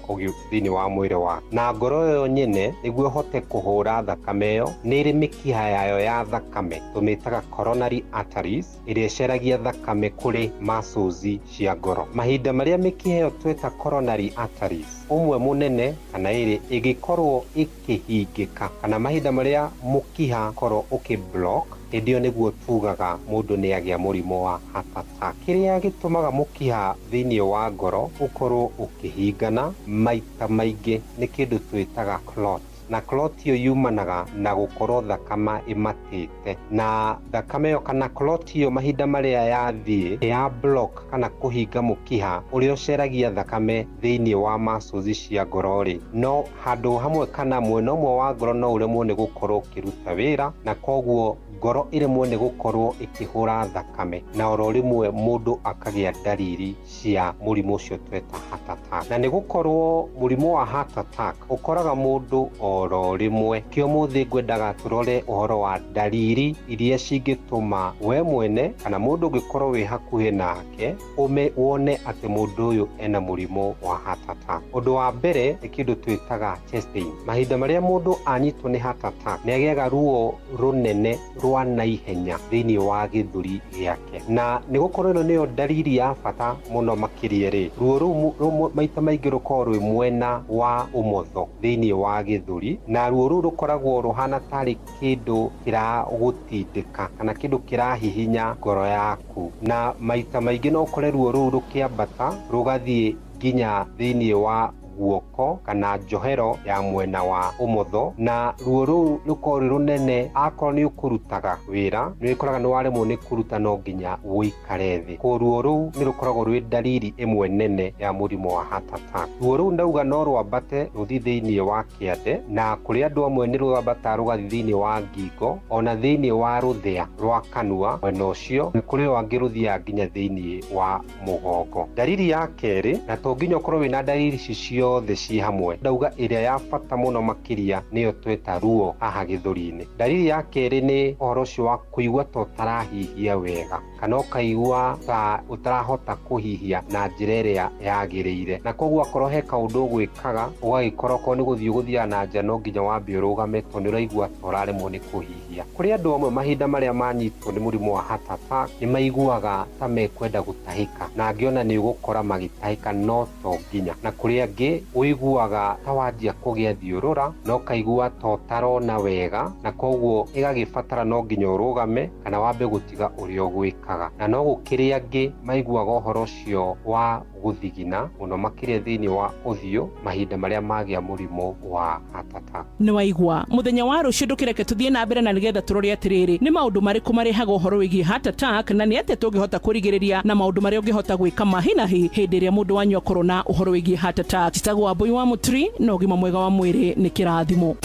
thĩinĩ wa mwĩrĩ waku. Na ngoro ĩyo nyene nĩguo ĩhote kũhũra thakame ĩyo nĩ ĩrĩ mĩkiha yayo ya thakame tũmĩtaga coronary arteries ĩrĩa ĩceragia thakame kũrĩ muscles cia ngoro. Mahinda marĩa mĩkiha ĩyo twĩta coronary arteries ũmwe mũnene kana ĩrĩ ĩgĩkorwo ĩkĩhingĩka kana mahinda marĩa mũkiha korwo ũkĩ block hĩndĩ ĩyo nĩguo tugaga mũndũ nĩ agĩa mũrimũ wa heart attack. Kĩrĩa gĩtũmaga mũkiha thĩinĩ wa ngoro ũkorwo ũkĩhingana maita maingĩ nĩ kĩndũ twĩtaga clot. Na clot ĩyo yumanaga na gũkorwo thakame ĩmatĩte na thakame ĩyo kana clot ĩyo mahinda marĩa yathiĩ ya block kana kũhinga mũkiha ũrĩa ũceragia thakame thĩinĩ wa muscles cia ngoro rĩ, no handũ hamwe kana mwena ũmwe wa ngoro no ũremwo nĩ gũkorwo ũkĩruta wĩra na koguo ngoro ĩremwo nĩ gũkorwo ĩkĩhũra thakame na oro rĩmwe mũndũ akagĩa ndariri cia mũrimũ ũcio tweta heart attack. Na nĩ gũkorwo mũrimũ wa heart attack ũkoraga mũndũ oro rĩmwe, kĩo mũthĩ ngwendaga tũrore ũhoro wa ndariri iria cingĩtũma we mwene kana mũndũ ũngĩkorwo wĩ hakuhĩ nake ũme wone atĩ mũndũ ũyũ ena mũrimũ wa heart attack. Ũndũ wa mbere nĩ kĩndũ twĩtaga chest pain. Mahinda marĩa mũndũ anyitwo nĩ heart attack nĩ agĩaga ruo rũnene rwa naihenya thĩinĩ wa gĩthũri gĩake, na nĩ gũkorwo ĩno nĩyo ndariri ya bata mũno makĩria rĩ, ruo rũu maita maingĩ rũkoragwo rwĩ mwena wa ũmotho thĩinĩ wa gĩthũri, na ruo rũu rũkoragwo rũhana tarĩ kĩndũ kĩragũtindĩka kana kĩndũ kĩrahihinya ngoro yaku, na maita maingĩ no ũkore ruo rũu rũkĩambata rũgathiĩ nginya thĩinĩ wa guoko kana njohero ya mwena wa ũmotho, na ruo rũu rũkoragwo rwĩ rũnene akorwo nĩ ũkũrutaga wĩra nĩ wĩkoraga nĩ waremwo nĩ kũruta no nginya ũikare thĩ. Koguo ruo rũu nĩ rũkoragwo rwĩ ndariri ĩmwe nene ya mũrimũ wa heart attack. Ruo rũu ndauga no rwambate rũthiĩ thĩinĩ wa kĩande, na kũrĩ andũ amwe nĩ rwambataga rũgathiĩ thĩinĩ wa ngingo ona thĩinĩ wa rũthĩa rwa kanua mwena ũcio, na kũrĩ o angĩ rũthiaga nginya thĩinĩ wa mũgongo. Ndariri ya kerĩ, na to nginya ũkorwo wĩna ndariri ici ciothe ci hamwe, ndauga ĩrĩa ya bata mũno makĩria nĩyo tweta ruo haha gĩthũri-inĩ. Ndariri ya kerĩ nĩ ũhoro ũcio wa kũigua ta ũtarahihia wega kana ũkaigua ta ũtarahota kũhihia na njĩra ĩrĩa yagĩrĩire, na koguo akorwo he kaũndũ ũgwĩkaga ũgagĩkorwo okorwo nĩ gũthiĩ ũgũthiaga na nja no nginya wambe ũrũgame tondũ nĩ ũraigua ta ũraremwo nĩ kũhihia. Kũrĩ andũ amwe mahinda marĩa manyitwo nĩ mũrimũ wa heart attack nĩ maiguaga ta mekwenda gũtahĩka, na angĩ ona nĩ ũgũkora magĩtahĩka no to nginya, na kũrĩ angĩ ũiguaga ta wanjia kũgĩa thiũrũra na ũkaigua ta ũtarona wega, na koguo ĩgagĩbatara no nginya ũrũgame kana wambe gũtiga ũrĩa ũgwĩkaga. Na no gũkĩrĩ angĩ maiguaga ũhoro ũcio wa gũthigina mũno makĩria thĩinĩ wa ũthiũ mahinda marĩa magĩa mũrimũ wa heart attack. Nĩ waigua mũthenya wa rũciũ ndũkĩreke tũthiĩ na mbere na nĩgetha tũrore atĩrĩrĩ nĩ maũndũ marĩkũ marehaga ũhoro wĩgiĩ heart attack na nĩ atĩa tũngĩhota kũrigĩrĩria na maũndũ marĩa ũngĩhota gwĩka mahinahi hĩndĩ ĩrĩa mũndũ wanyu akorwo na ũhoro wĩgiĩ heart attack. Njĩtagwo Wambui wa Mũturi na ũgima mwega wa mwĩrĩ nĩ kĩrathimo.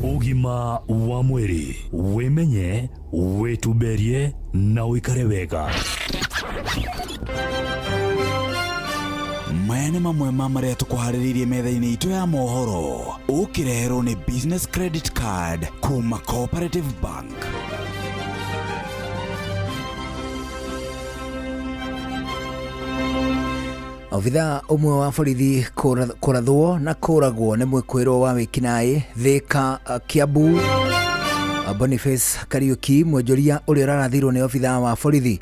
Ũgima wa mwĩrĩ, wĩmenye, wĩtumberie na ũikare wega. Maya nĩ mamwe ma marĩa tũkũharĩrĩirie metha-inĩ itũ ya mohoro ũkĩreherwo nĩ Business Credit Card kuma Cooperative Bank. Obitha ũmwe wa borithi kũrathwo na kũragwo nĩ mwĩkũĩrwo wa wĩkinaĩ Thika Kiambu. Boniface Kariuki mwonjoria ũrĩa ũrarathirwo nĩ obitha wa borithi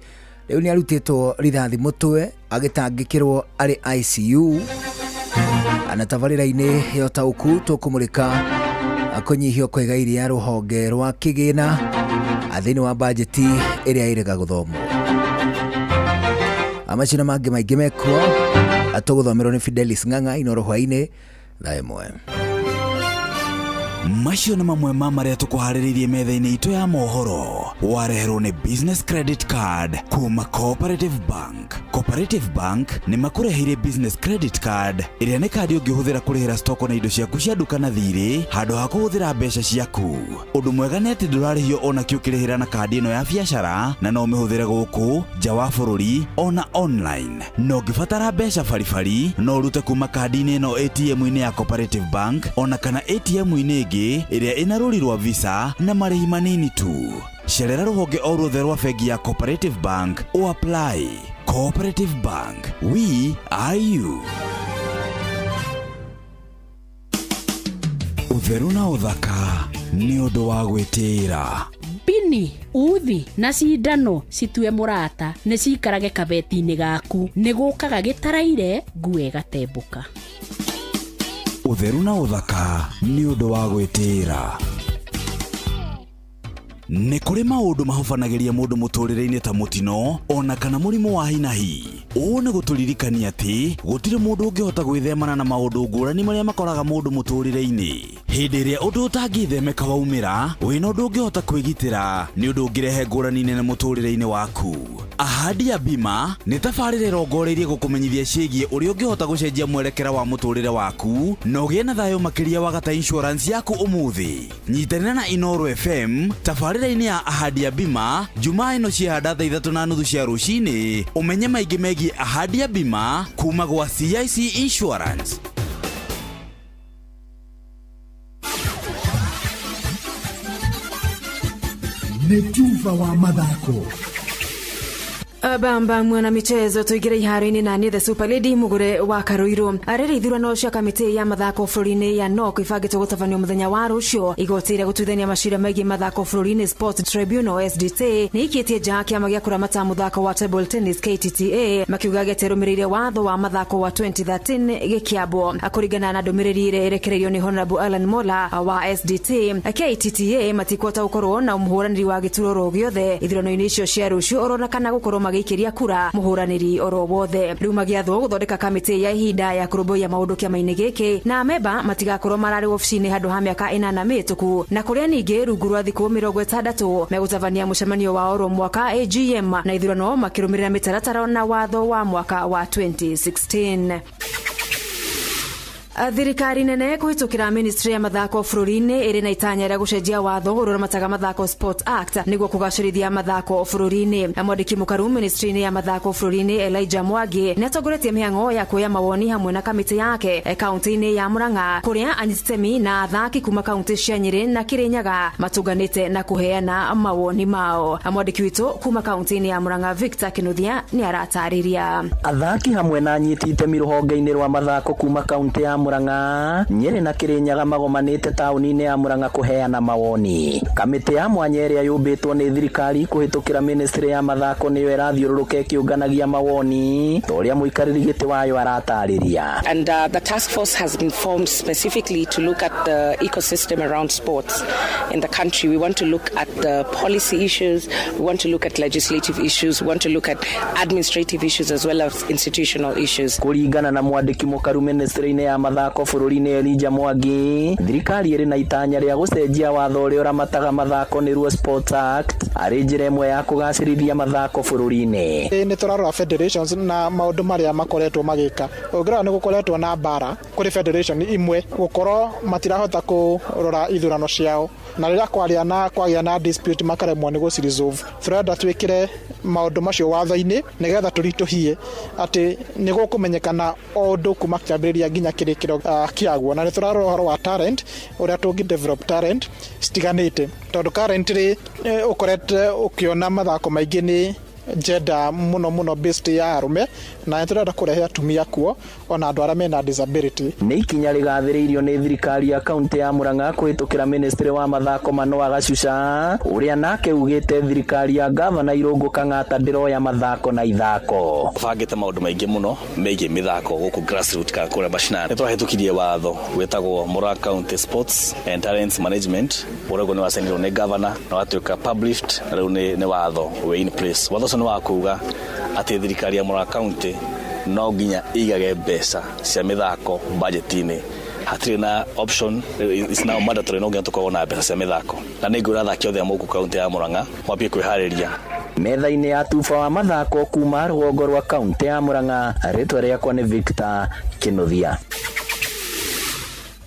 rĩu nĩ arutĩtwo rithathi mũtwe agĩtangĩkĩrwo arĩ ICU. Na tabarĩra-inĩ ya ũtaũku tũkũmũrĩka kũnyihio kwa igai rĩa rũhonge rwa kĩgĩna thĩinĩ wa bajeti ĩrĩa ĩrega gũthomwo. Macio na mangĩ maingĩ mekuo tũgũthomerwo nĩ Fidelis Ng'ang'a Inoro hwainĩ thaa 1. Macio nĩ mamwe ma marĩa tũkũharĩrĩirie metha-inĩ itũ ya mohoro wareherwo nĩ Business Credit Card kuma Cooperative Bank. Cooperative Bank nĩ makũreheire Business Credit Card ĩrĩa nĩ kandi ũngĩhũthĩra kũrĩhĩra stoko na indo ciaku cia nduka na thirĩ handũ ha kũhũthĩra mbeca ciaku. Ũndũ mwega nĩ atĩ ndũrarĩhio ona kĩ ũkĩrĩhĩra na kandi ĩno ya biacara, na no ũmĩhũthĩre gũkũ nja wa bũrũri ona online. Na ũngĩbatara mbeca baribari no ũrute kuma kandi-inĩ ĩno ATM-inĩ ya Cooperative Bank ona kana ATM-inĩ ĩngĩ ĩrĩa ĩna rũri rwa Visa na marĩhi manini tu. Cerera rũhonge o ruothe rwa bengi ya Cooperative Bank o apply. Cooperative Bank, we are you. Ũtheru na ũthaka nĩ ũndũ wa gwĩtĩĩra. Mbini, uthi na cindano citue mũrata nĩ ciikarage kabeti-inĩ gaku nĩ gũkaga gĩtaraire nguo ĩgatembũka. Ũtheru na ũthaka nĩ ũndũ wa gwĩtĩĩra. Nĩ kũrĩ maũndũ mahobanagĩria mũndũ mũtũrĩre-inĩ ta mũtino ona kana mũrimũ wa hinahi. Ũũ nĩ gũtũririkania atĩ gũtirĩ mũndũ ũngĩhota gwĩthemana na maũndũ ngũrani marĩa makoraga mũndũ mũtũrĩre-inĩ. Hĩndĩ ĩrĩa ũndũ ũtangĩthemeka waumĩra, wĩna ũndũ ũngĩhota kwĩgitĩra nĩ ũndũ ũngĩrehe ngũrani nene mũtũrĩre-inĩ waku. Ahadi ya Bima nĩ tabarĩra ĩrongoreirie gũkũmenyithia ciĩgiĩ ũrĩa ũngĩhota gũcenjia mwerekera wa mũtũrĩre waku na ũgĩe na thayũ makĩria wagata insurance yaku ũmũthĩ. Nyitanĩra na Inooro FM tabarĩra-inĩ ya Ahadi ya Bima Jumaa ĩno ciĩhanda thaa 3:30 cia rũcinĩ ũmenye maingĩ megiĩ Ahadi ya Bima kuma gwa CIC Insurance. Nĩ tuba wa mathako. Bamba mwana michezo tuingire iharo-inĩ na niĩ the super lady mugure wa Karuiru. Rĩrĩ ithurano cia kamĩtĩ ya mathako bũrũri-inĩ ya NOC ibangĩtwo gũtabanio mũthenya wa rũciũ. Igoti rĩa gũtuithania macira megiĩ mathako bũrũri-inĩ Sports Tribunal SDT nĩ ikĩtie nja kĩama gĩa kũramata mũthako wa table tennis KTTA makiuga gĩtirũmĩrĩire watho wa mathako wa 2013 gĩkĩambwo. Kũringana na ndũmĩrĩri ĩrĩa ĩrekereirio nĩ Honorable Alan Mola wa SDT, KTTA matikuhota gũkorwo na mũhũranĩri wa gĩturwa oro gĩothe ithurano-inĩ icio cia rũciũ orona kana gũkorwo magĩikĩria kura mũhũranĩri oro wothe. Rĩu magĩathwo gũthondeka kamĩtĩ ya ihinda ya kũrũmbũiya maũndũ kĩama-inĩ gĩkĩ na amemba matigakorwo mararĩ obici-inĩ handũ ha mĩaka 8 mĩhĩtũku na kũrĩa ningĩ rungu rwa thikũ 60 megũtabania mũcemanio wa oro mwaka AGM na ithurano makĩrũmĩrĩra mĩtaratara na watho wa mwaka wa 2016. Thirikari nene kũhĩtũkĩra ministry ya mathako bũrũri-inĩ ĩrĩ na itanya rĩa gũcenjia watho ũrĩa ũramataga mathako Sport Act nĩguo kũgacĩrithia mathako bũrũri-inĩ. Mwandĩki mũkaru ministry-inĩ ya mathako bũrũri-inĩ Elijah Mwangi nĩ atongoretie mĩhang'o ya kuoya mawoni hamwe na kamĩtĩ yake kaunti-inĩ ya Murang'a kũrĩa anyititemi na athaki kuma kaunti cia Nyĩrĩ na Kĩrĩnyaga matũnganĩte na kũheana mawoni mao. Mwandĩki witũ kuma kaunti-inĩ ya Murang'a Victor Kinuthia nĩ aratarĩria. Athaki hamwe na anyiti itemi rũhonge-inĩ rwa mathako kuma kaunti ya Murang'a, Nyĩrĩ na Kĩrĩnyaga magomanĩte taũni-inĩ ya Murang'a kũheana mawoni. Kamĩtĩ ya mwanya ĩrĩa yũmbĩtwo nĩ thirikari kũhĩtũkĩra ministry ya mathako nĩyo ĩrathiũrũrũka ĩkĩũnganagia mawoni ta ũrĩa mũikarĩri gĩtĩ wayo aratarĩria. And the task force has been formed specifically to look at the ecosystem around sports in the country. We want to look at the policy issues, we want to look at legislative issues, we want to look at administrative issues as well as institutional issues. Kũringana na mwandĩki mũkaru ministry-inĩ ya mathako bũrũri-inĩ Elijah Mwangi, thirikari ĩrĩ na itanya rĩa gũcenjia watho ũrĩa ũramataga mathako nĩruo Sports Act arĩ njĩra ĩmwe ya kũgacĩrithia mathako bũrũri-inĩ. Nĩ tũrarora federations na maũndũ marĩa makoretwo magĩka. Ũngĩrora nĩ gũkoretwo na mbara kũrĩ federation imwe gũkorwo matirahota kũrora ithurano ciao na rĩrĩa kwagĩa na dispute makaremwo nĩ gũciresolve. Tũrenda twĩkĩre maũndũ macio watho-inĩ nĩgetha tũritũhie atĩ nĩ gũkũmenyekana o ũndũ kuma kĩambĩrĩria nginya kĩrĩkĩro kĩaguo. Na nĩ tũrarora ũhoro wa talent, ũrĩa tũngĩ develop talent citiganĩte, tondũ currently ũkorete ũkĩona mathako maingĩ nĩ gender mũno mũno based ya arũme, na nĩ tũrenda kũrehe atumia kuo ona andũ arĩa mena disability. Nĩ ikinya rĩgathĩrĩirio nĩ thirikari ya kaunti ya Murang'a kũhĩtũkĩra ministry wa mathako Manoa Gacuca ũrĩa nake ugĩte thirikari ya gavana Irũngũ Kang'ata ndĩroya mathako na ithako. Bangĩte maũndũ maingĩ mũno megiĩ mĩthako gũkũ grassroots kana kũrĩa mashinani. Nĩ twahĩtũkirie watho wĩtagwo Murang'a County Sports and Talents Management ũrĩa ũguo nĩ wacainirwo nĩ gavana na watuĩka published na rĩu nĩ watho wĩ in place. Watho ũcio nĩ wa kuuga atĩ thirikari ya Murang'a County no nginya ĩigage mbeca cia mĩthako budget-inĩ. Hatirĩ na option, it's now mandatory no nginya tũkorwo na mbeca cia mĩthako. Na nĩ ngwĩra athaki othe a mũkũ kaunti ya Murang'a mwambie kwĩharĩria. Metha-inĩ ya tuba wa mathako kuma rũgongo rwa kaunti ya Murang'a, rĩtwa rĩakwa nĩ Victor Kinuthia.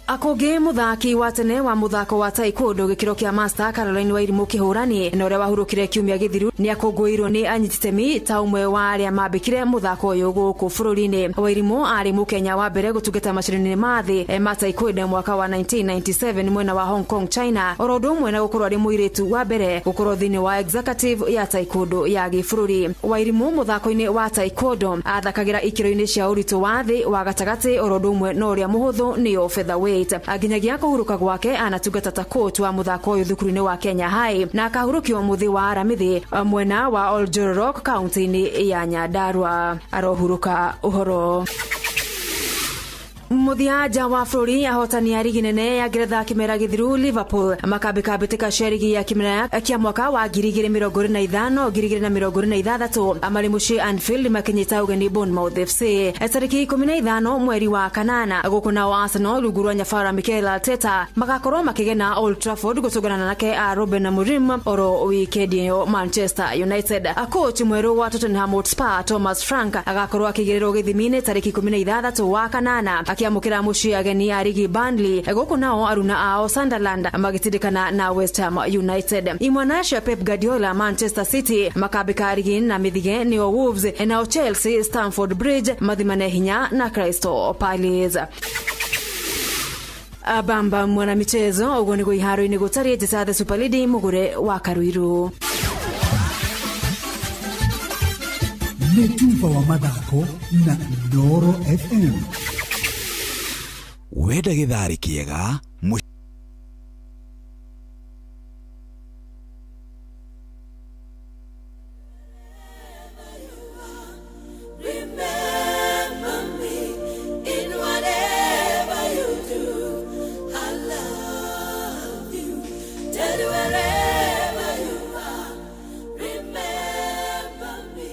Akũngĩ mũthaki wa tene wa mũthako wa taekwondo gĩkĩro kĩa master Caroline Wairimu kĩhũrani na ũrĩa wahurũkire kiumia gĩthiru nĩ akũngũĩirwo nĩ anyiti itemi ta ũmwe wa arĩa mambĩkire mũthako ũyũ gũkũ bũrũri-inĩ. Wairimu arĩ mũkenya wa mbere gũtungata macindano-inĩ ma thĩ ma taekwondo mwaka wa 1997 mwena wa Hong Kong China, oro ũndũ ũmwe na gũkorwo arĩ mũirĩtu wa mbere gũkorwo thĩinĩ wa executive ya taekwondo ya gĩbũrũri. Wairimu mũthako-inĩ wa taekwondo athakagĩra ikĩro-inĩ cia ũritũ wa thĩ wa gatagatĩ oro ũndũ ũmwe na ũrĩa mũhũthũ nĩyo featherweight. Nginyagia kũhurũka gwake anatungata ta coach wa mũthako ũyũ thukuru-inĩ wa Kenya High na akahurũkio mũthĩ wa Aramithi mwena wa Oljororok kaunti-inĩ ya Nyandarua. Arohurũka ũhoro. Mũthia nja wa bũrũri ahotani a rigi nene ya Ngeretha kĩmera gĩthiru Liverpool makambĩka mbĩtĩka cia rigi ya kĩmera kĩa mwaka wa 2025 2026 marĩ mũciĩ Anfield makĩnyita ũgeni Bournemouth FC tarĩki 15 mweri wa kanana. Gũkũ nao Arsenal rungu rwa nyabara Mikel Arteta magakorwo makĩgena Old Trafford gũtũngana nake a Ruben Amorim oro wikendi ĩyo Manchester United. Coach mwerũ wa Tottenham Hotspur Thomas Frank agakorwo akĩigĩrĩrwo gĩthimi-inĩ tarĩki 16 wa kanana akĩamũkĩra mũciĩ ageni a rigi Burnley. Gũkũ nao aruna ao Sunderland magĩtindĩkana na West Ham United. Imwana cia Pep Guardiola Manchester City makambĩka rigi na mĩthige nĩo Wolves, nao Chelsea Stamford Bridge mathimane hinya na Crystal Palace. Bamba mwana michezo ũguo nĩguo iharo-inĩ gũtariĩ. Njĩta The Super Lady mũgũre wa Karuiru. Nĩ tuba wa mathako na Inooro FM. Wenda gĩtharĩ kĩega. Remember me in whatever you do. I love you. Tell you wherever you are. Remember me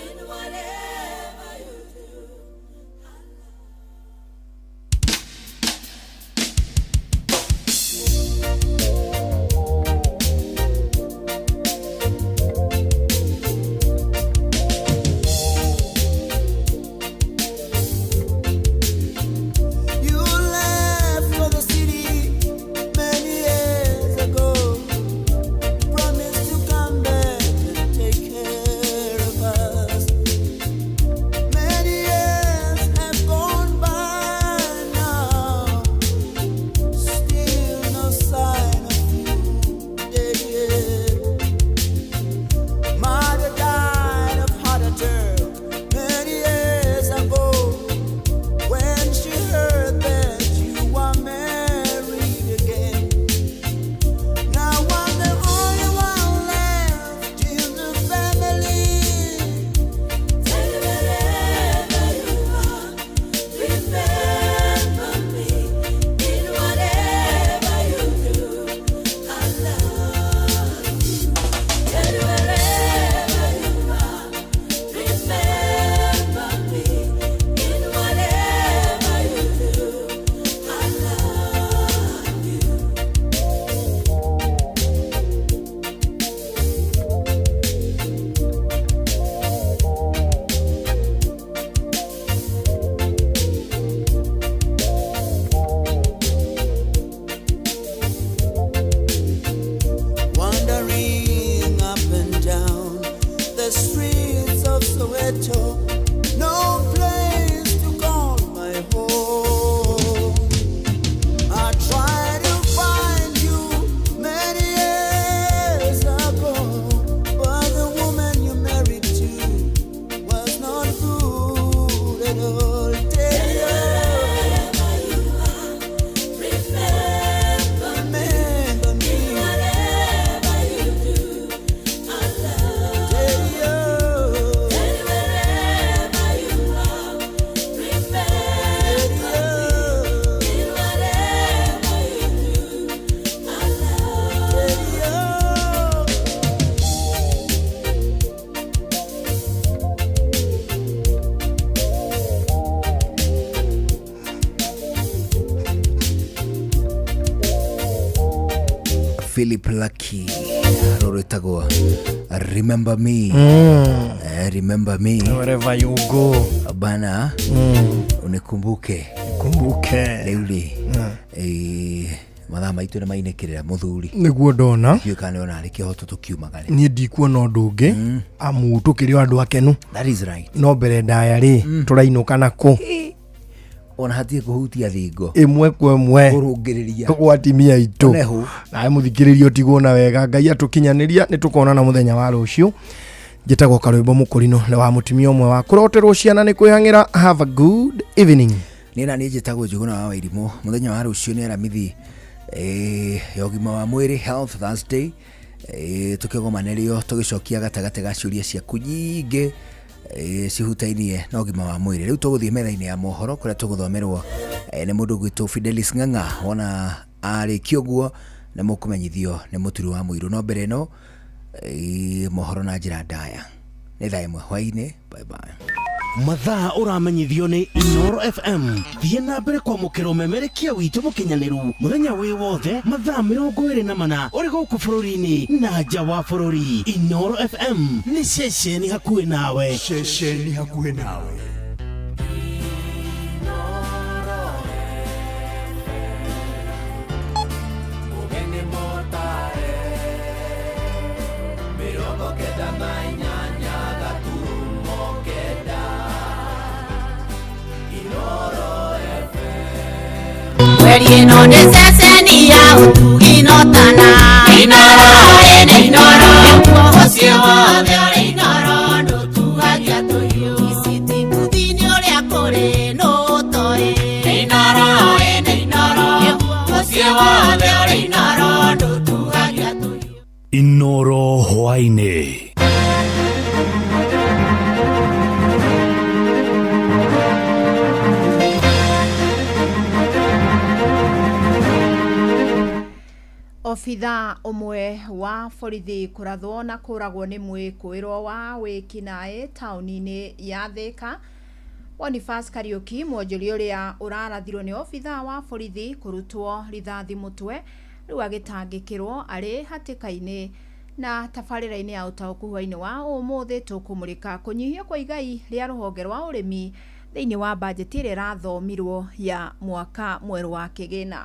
in whatever you do. You left for the city many years ago. Promised to come back and take care of us. Many years have gone by now. Still no sign of you, dear. Mother died of heart attack many years ago. When she heard that you were married again. Now I'm the only one left in the family. Tell you wherever you are. Remember me in whatever you do. I love you. Tell you wherever you are. Remember me in whatever you do. I love you. Wandering up and down the streets of Soweto, no place to call my home. I tried to find you many years ago, but the woman you married to was not good at all. Remember me in whatever you do. I love you. Tell you wherever you are. Remember me in whatever you do. I love you. Philip Lucky rũrwĩtagwo Remember Me. Remember Me wherever you go bana, unikumbuke kumbuke rĩu rĩ Mathaa maitũ nĩ mainĩkĩrĩra mũthuri. Nĩguo ndona. Ndiũĩ kana nĩona arĩ kĩhoto tũkiumagare. Niĩ ndikuona ũndũ ũngĩ amu tũkĩrĩ o andũ akenu. That is right. No mbere ndaya rĩ tũrainũka nako ona hatirĩ kũhutia thingo ĩmwe kwa ĩmwe kũrũngĩrĩria gwa atimia aitũ. Onehu. Nawe mũthikĩrĩria ũtigwo na wega Ngai atũkinyanĩria nĩ tũkonana mũthenya wa rũciũ. Njĩtagwo Karwĩmbo Mũkũrinũ nĩ wa mũtumia ũmwe wa kũroterwo ciana nĩ kwĩhang'ĩra. Have a good evening. Nĩ na niĩ njĩtagwo Njũgũna wa Wairimũ. Mũthenya wa rũciũ nĩ Aramithi ya ũgima wa mwĩrĩ, Health Thursday, tũkĩgomanĩrio tũgĩcokia gatagatĩ ga ciũria ciaku nyingĩ cihutainie na ũgima wa mwĩrĩ. Rĩu tũgũthiĩ metha-inĩ ya mohoro kũrĩa tũgũthomerwo nĩ mũndũ ũgwĩtwo Fidelis Ng'ang'a. Wona arĩkia ũguo nĩ mũkũmenyithio nĩ mũturi wa mũirũ. No mbere ĩno mohoro na njĩra ndaya nĩ thaa 1 hwaĩ-inĩ. Bye bye. Mathaa ũramenyithio nĩ Inoro FM. Thiĩ na mbere kwamũkĩra ũmemerekia witũ mũkinyanĩru mũthenya wĩ wothe mathaa 24 ũrĩ gũkũ bũrũri-inĩ na nja wa bũrũri. Inoro FM nĩ ceceni hakuhĩ nawe. Ceceni hakuhĩ nawe. Mweri ĩno nĩ ceceni ya ũtugi no tana. Inoro ĩnĩ Inoro, mũciĩ wothe ũrĩ Inoro ndũtuagia tũhiũ. Ici ti ũrĩa kũrĩ nũ ũtoĩ. Inoro ĩnĩ Inoro, mũciĩ wothe ũrĩ Inoro ndũtuagia tũhiũ. Inoro hwaĩ-inĩ. Obithaa ũmwe wa borithi kũrathwo na kũragwo nĩ mwĩkũĩrwo wa wĩkinaĩ taũni-inĩ ya Thĩka. Boniface Kariuki mwonjoria ũrĩa ũrarathirwo nĩ obithaa wa borithi kũrutwo rithathi mũtwe rĩu agĩtangĩkĩrwo arĩ hatĩka-inĩ. Na tabarĩra-inĩ ya ũtaũku hwaĩ-inĩ wa ũmũthĩ tũkũmũrĩka kũnyihio kwa igai rĩa rũhonge rwa ũrĩmi thĩinĩ wa bajeti ĩrĩa ĩrathomirwo ya mwaka mwerũ wa kĩgĩna.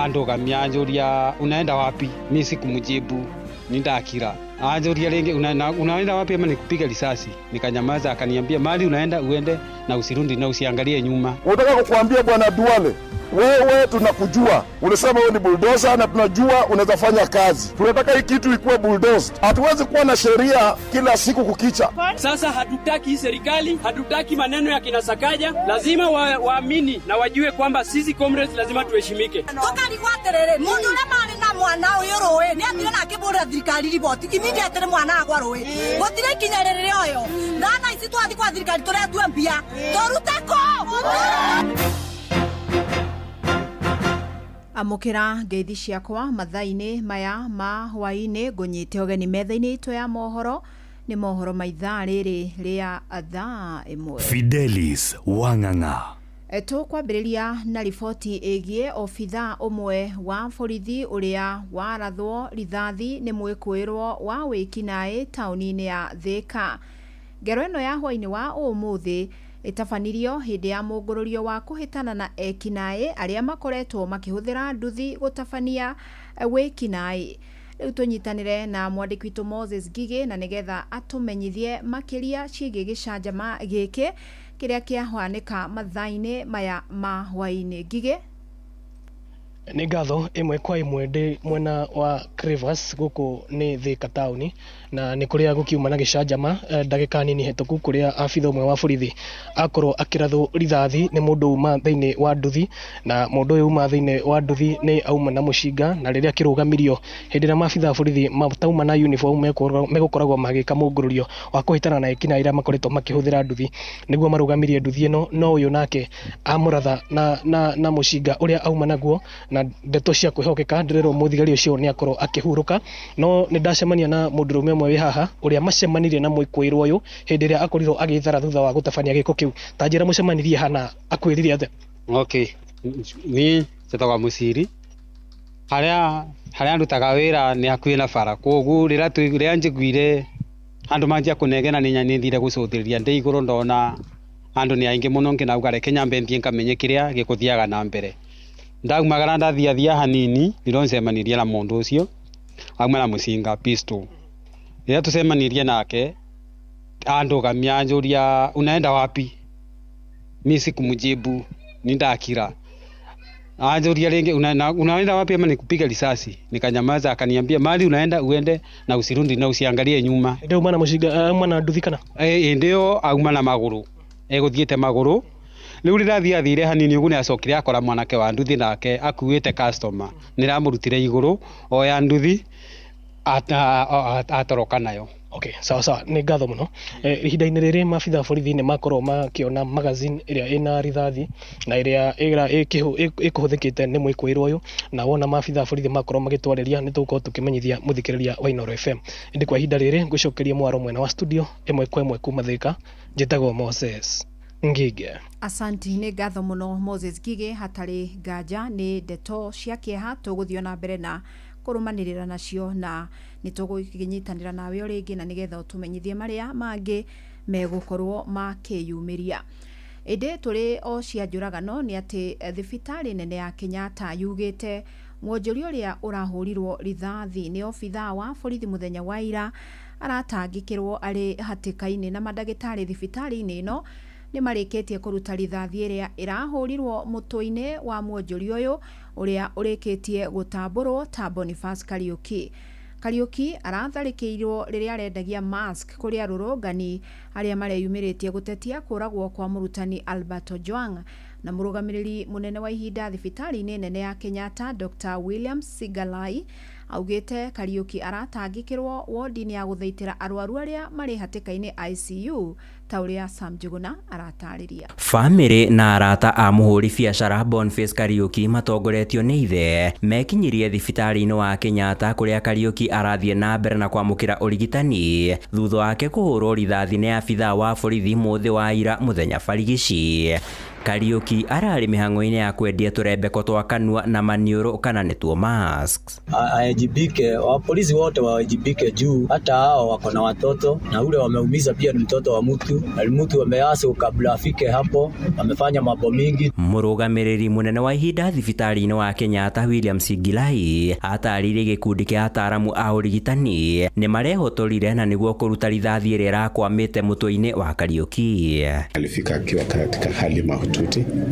Andugamia anjuria unaenda wapi? Mimi sikumjibu, nindakira. Anjuria ringi unaenda wapi ama nikupiga risasi? Nikanyamaza, akaniambia mali unaenda uende na usirundi na usiangalie nyuma. Unataka kukuambia Bwana Duale, wewe tunakujua. Ulisema wewe ni bulldozer na tunajua unaweza fanya kazi. Tunataka hii kitu ikuwe bulldozed. Hatuwezi kuwa na sheria kila siku kukicha. Sasa hatutaki serikali, hatutaki maneno ya kinasakaja. Lazima waamini na wajue kwamba sisi comrades lazima tuheshimike. Tukarigwo atiriri, mundu uria mari na mwana uyu rui ni athire na akibũrĩra thirikari riboti immediately mwana agwa rui gutire ikinya rĩrĩ oyo na thaa ici twathi kwa thirikari tũretue mbia tũrute kũ. Amũkĩra ngeithi ciakwa mathaa-inĩ maya ma hwaĩ-inĩ ngũnyite ũgeni metha-inĩ itũ ya mohoro nĩ mohoro ma ithaa rĩrĩ rĩa thaa 1. Fidelis Wang'ang'a. Tũkwambĩrĩria na riboti ĩgiĩ obithaa ũmwe wa borithi ũrĩa warathwo rithathi nĩ mwĩkũĩrwo wa wĩkinaĩ taũni-inĩ ya Thĩka. Ngero ĩno ya hwaĩ-inĩ wa ũmũthĩ ĩtabanirio hĩndĩ ya mũngũrũrio wa kũhĩtana na ekinaĩ arĩa makoretwo makĩhũthĩra nduthi gũtabania wĩkinaĩ. Rĩu tũnyitanĩre na mwandĩki witũ Moses Ngigĩ na nĩgetha atũmenyithie makĩria ciĩgiĩ gĩcanjama gĩkĩ kĩrĩa kĩahanĩka mathaa-inĩ maya ma hwaĩ-inĩ. Ngigĩ. Nĩ ngatho ĩmwe kwa ĩmwe ndĩ mwena wa Crevas gũkũ nĩ Thĩka taũni na nĩ kũrĩa gũkiuma na gĩcanjama ndagĩka nini hĩtũku kũrĩa abitha ũmwe wa borithi akorwo akĩrathwo rithathi nĩ mũndũ uma thĩinĩ wa nduthi na mũndũ ũyũ uma thĩinĩ wa nduthi nĩ auma na mũcinga na rĩrĩa akĩrũgamirio hĩndĩ ĩrĩa maabitha a borithi matauma na uniform megũkoragwo magĩka mũngũrũrio wa kũhĩtana na ekinaĩ arĩa makoretwo makĩhũthĩra nduthi nĩguo marũgamirie nduthi ĩno no ũyũ nake amũratha na mũcinga ũrĩa auma naguo na ndeto cia kwĩhokeka ndĩrerwo mũthigari ũcio nĩ akorwo akĩhurũka no nĩ ndacemania na mũndũrũme ũmwe wĩ haha ũrĩa macemanirie na mwĩkũĩrwo ũyũ hĩndĩ ĩrĩa akorirwo agĩthara thutha wa gũtabania gĩko kĩu. Ta njĩra mũcemanirie hana akwĩrire atĩa? Okay, niĩ njĩtagwo Mũciri. Harĩa ndutaga wĩra nĩ hakuhĩ na bara, koguo rĩrĩa njiguire Andu manjia kunegena ni nithire gucuthiriria ndi iguru ndona andu ni aingi muno nginauga reke nyambe nthie nkamenye kiria gikuthiaga na mbere. Ndaumagara ndathiathia hanini niro ncemanirie na mundu ucio auma na mucinga pistol. Rĩrĩa tucemanirie nake andugamia anjũria unaenda wapi, mi sikumjibu nindakira. Anjũria rĩngĩ unaenda wapi ama nikupiga risasi, nikanyamaza. Akaniambia mali unaenda uende na usirundi na usiangalie nyuma. Ndio maana mucinga auma na nduthi kana ndio auma na maguru, eguthiete maguru. Riu rĩrathi athire hanini uguo nĩacokire akora mwanake wa nduthi nake akuĩte customer, nĩramũrutire igũrũ oya nduthi atoroka nayo. Okay, sawa sawa, nĩ ngatho mũno. Ihinda-inĩ rĩrĩ maabitha borithi nĩ makorwo makĩona magazine ĩrĩa ĩna rithathi na ĩrĩa ĩkũhũthĩkĩte nĩ mwĩkũĩrwo ũyũ, na wona maabitha borithi makorwo magĩtwarĩria nĩ tũgũkorwo tũkĩmenyithia mũthikĩrĩria wa Inooro FM. Ĩndĩ kwa ihinda rĩrĩ ngũcokeria mwaro mwena wa studio ĩmwe kwa ĩmwe kuma Thĩka, njĩtagwo Moses Ngige. Asanti, nĩ ngatho mũno Moses Ngige. Hatarĩ nganja nĩ ndeto cia kĩeha tũgũthiĩ na mbere na kũrũmanĩrĩra nacio, na nĩ tũgũkĩnyitanĩra nawe o rĩngĩ na nĩgetha ũtũmenyithie marĩa mangĩ megũkorwo makĩyumĩria. Ĩndĩ tũrĩ o cia njũragano nĩ atĩ thibitarĩ nene ya Kenyatta yugĩte mwonjoria ũrĩa ũrahũrirwo rithathi nĩ obithaa wa borithi mũthenya wa ira aratangĩkĩrwo arĩ hatĩka-inĩ, na mandagĩtarĩ thibitarĩ-inĩ ĩno nĩ marĩkĩtie kũruta rithathi ĩrĩa ĩrahũrirwo mũtwe-inĩ wa mwonjoria ũyũ ũrĩa ũrĩkĩtie gũtambũrwo ta Boniface Kariuki. Kariuki aratharĩkĩirwo rĩrĩa arendagia mask kũrĩ arũrũngani arĩa mareyumĩrĩtie gũtetia kũragwo kwa mũrutani Albert Ojwang. Na mũrũgamĩrĩri mũnene wa ihinda thibitarĩ-inĩ nene ya Kenyatta Dr. William Sigalai augĩte Kariuki aratangĩkĩrwo wodi-inĩ ya gũthaitĩra arwaru arĩa marĩ hatĩka-inĩ ICU, ta ũrĩa Sam Njuguna aratarĩria. Bamĩrĩ na arata a mũhũri biacara Boniface Kariuki matongoretio nĩ ithe mekinyirie thibitarĩ-inĩ wa Kenyatta kũrĩa Kariuki arathiĩ na mbere na kwamũkĩra ũrigitani thutha wake kũhũrwo rithathi nĩ abithaa wa borithi mũthĩ wa ira mũthenya barigici. Kariuki ararĩ mĩhang'o-inĩ ya kwendia tũrembeko twa kanua na maniũrũ kana nĩtuo masks. Aajibike, wa polisi wote waajibike juu hata hao wako na watoto na ule wameumiza pia ni mtoto wa mtu, na mtu ameasi kabla afike hapo amefanya mambo mingi. Mũrũgamĩrĩri mũnene wa ihinda thibitarĩ-inĩ wa Kenyatta William Sigilai atarĩirie gĩkundi kĩa ataramu a ũrigitani nĩ marehotorire na nĩguo kũruta rithathi ĩrĩa ĩrakwamĩte mũtwe-inĩ wa Kariuki. Alifika akiwa katika hali mahututi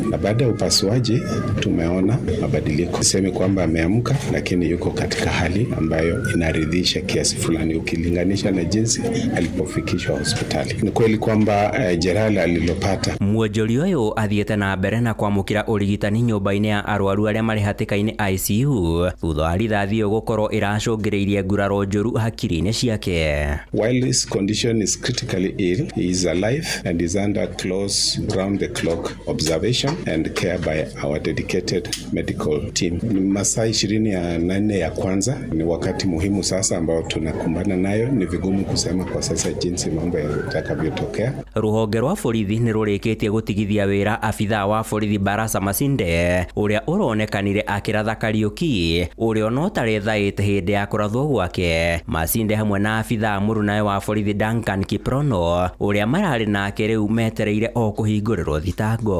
na baada ya upasuaji tumeona mabadiliko. Sisemi kwamba ameamka, lakini yuko katika hali ambayo inaridhisha kiasi fulani ukilinganisha na jinsi alipofikishwa hospitali. Ni kweli kwamba jeraha alilopata. Mwonjoria ũyũ athiĩte na mbere na kwamũkĩra ũrigitani nyũmba-inĩ ya arwaru arĩa marĩ hatĩka-inĩ ICU thutha wa rithathi ĩyo gũkorwo ĩracũngĩrĩirie nguraro njũru hakiri-inĩ ciake. While his condition is critically ill, he is alive and is under close round the clock observation and care by our dedicated medical team. Ni masaa 24 ya kwanza ni wakati muhimu sasa ambao tunakumbana nayo. Ni vigumu kusema kwa sasa jinsi mambo yatakavyotokea. Ruhonge rwa borithi nĩ rũrĩkĩtie gũtigithia wĩra abithaa wa borithi Barasa Masinde ũrĩa ũronekanire akĩratha Kariuki ũrĩa ona ũtarĩ thaĩte hĩndĩ ya kũrathwo gwake. Masinde hamwe na abithaa mũrunawe wa borithi Duncan Kiprono ũrĩa mararĩ nake rĩu metereire o kũhingũrĩrwo thitango.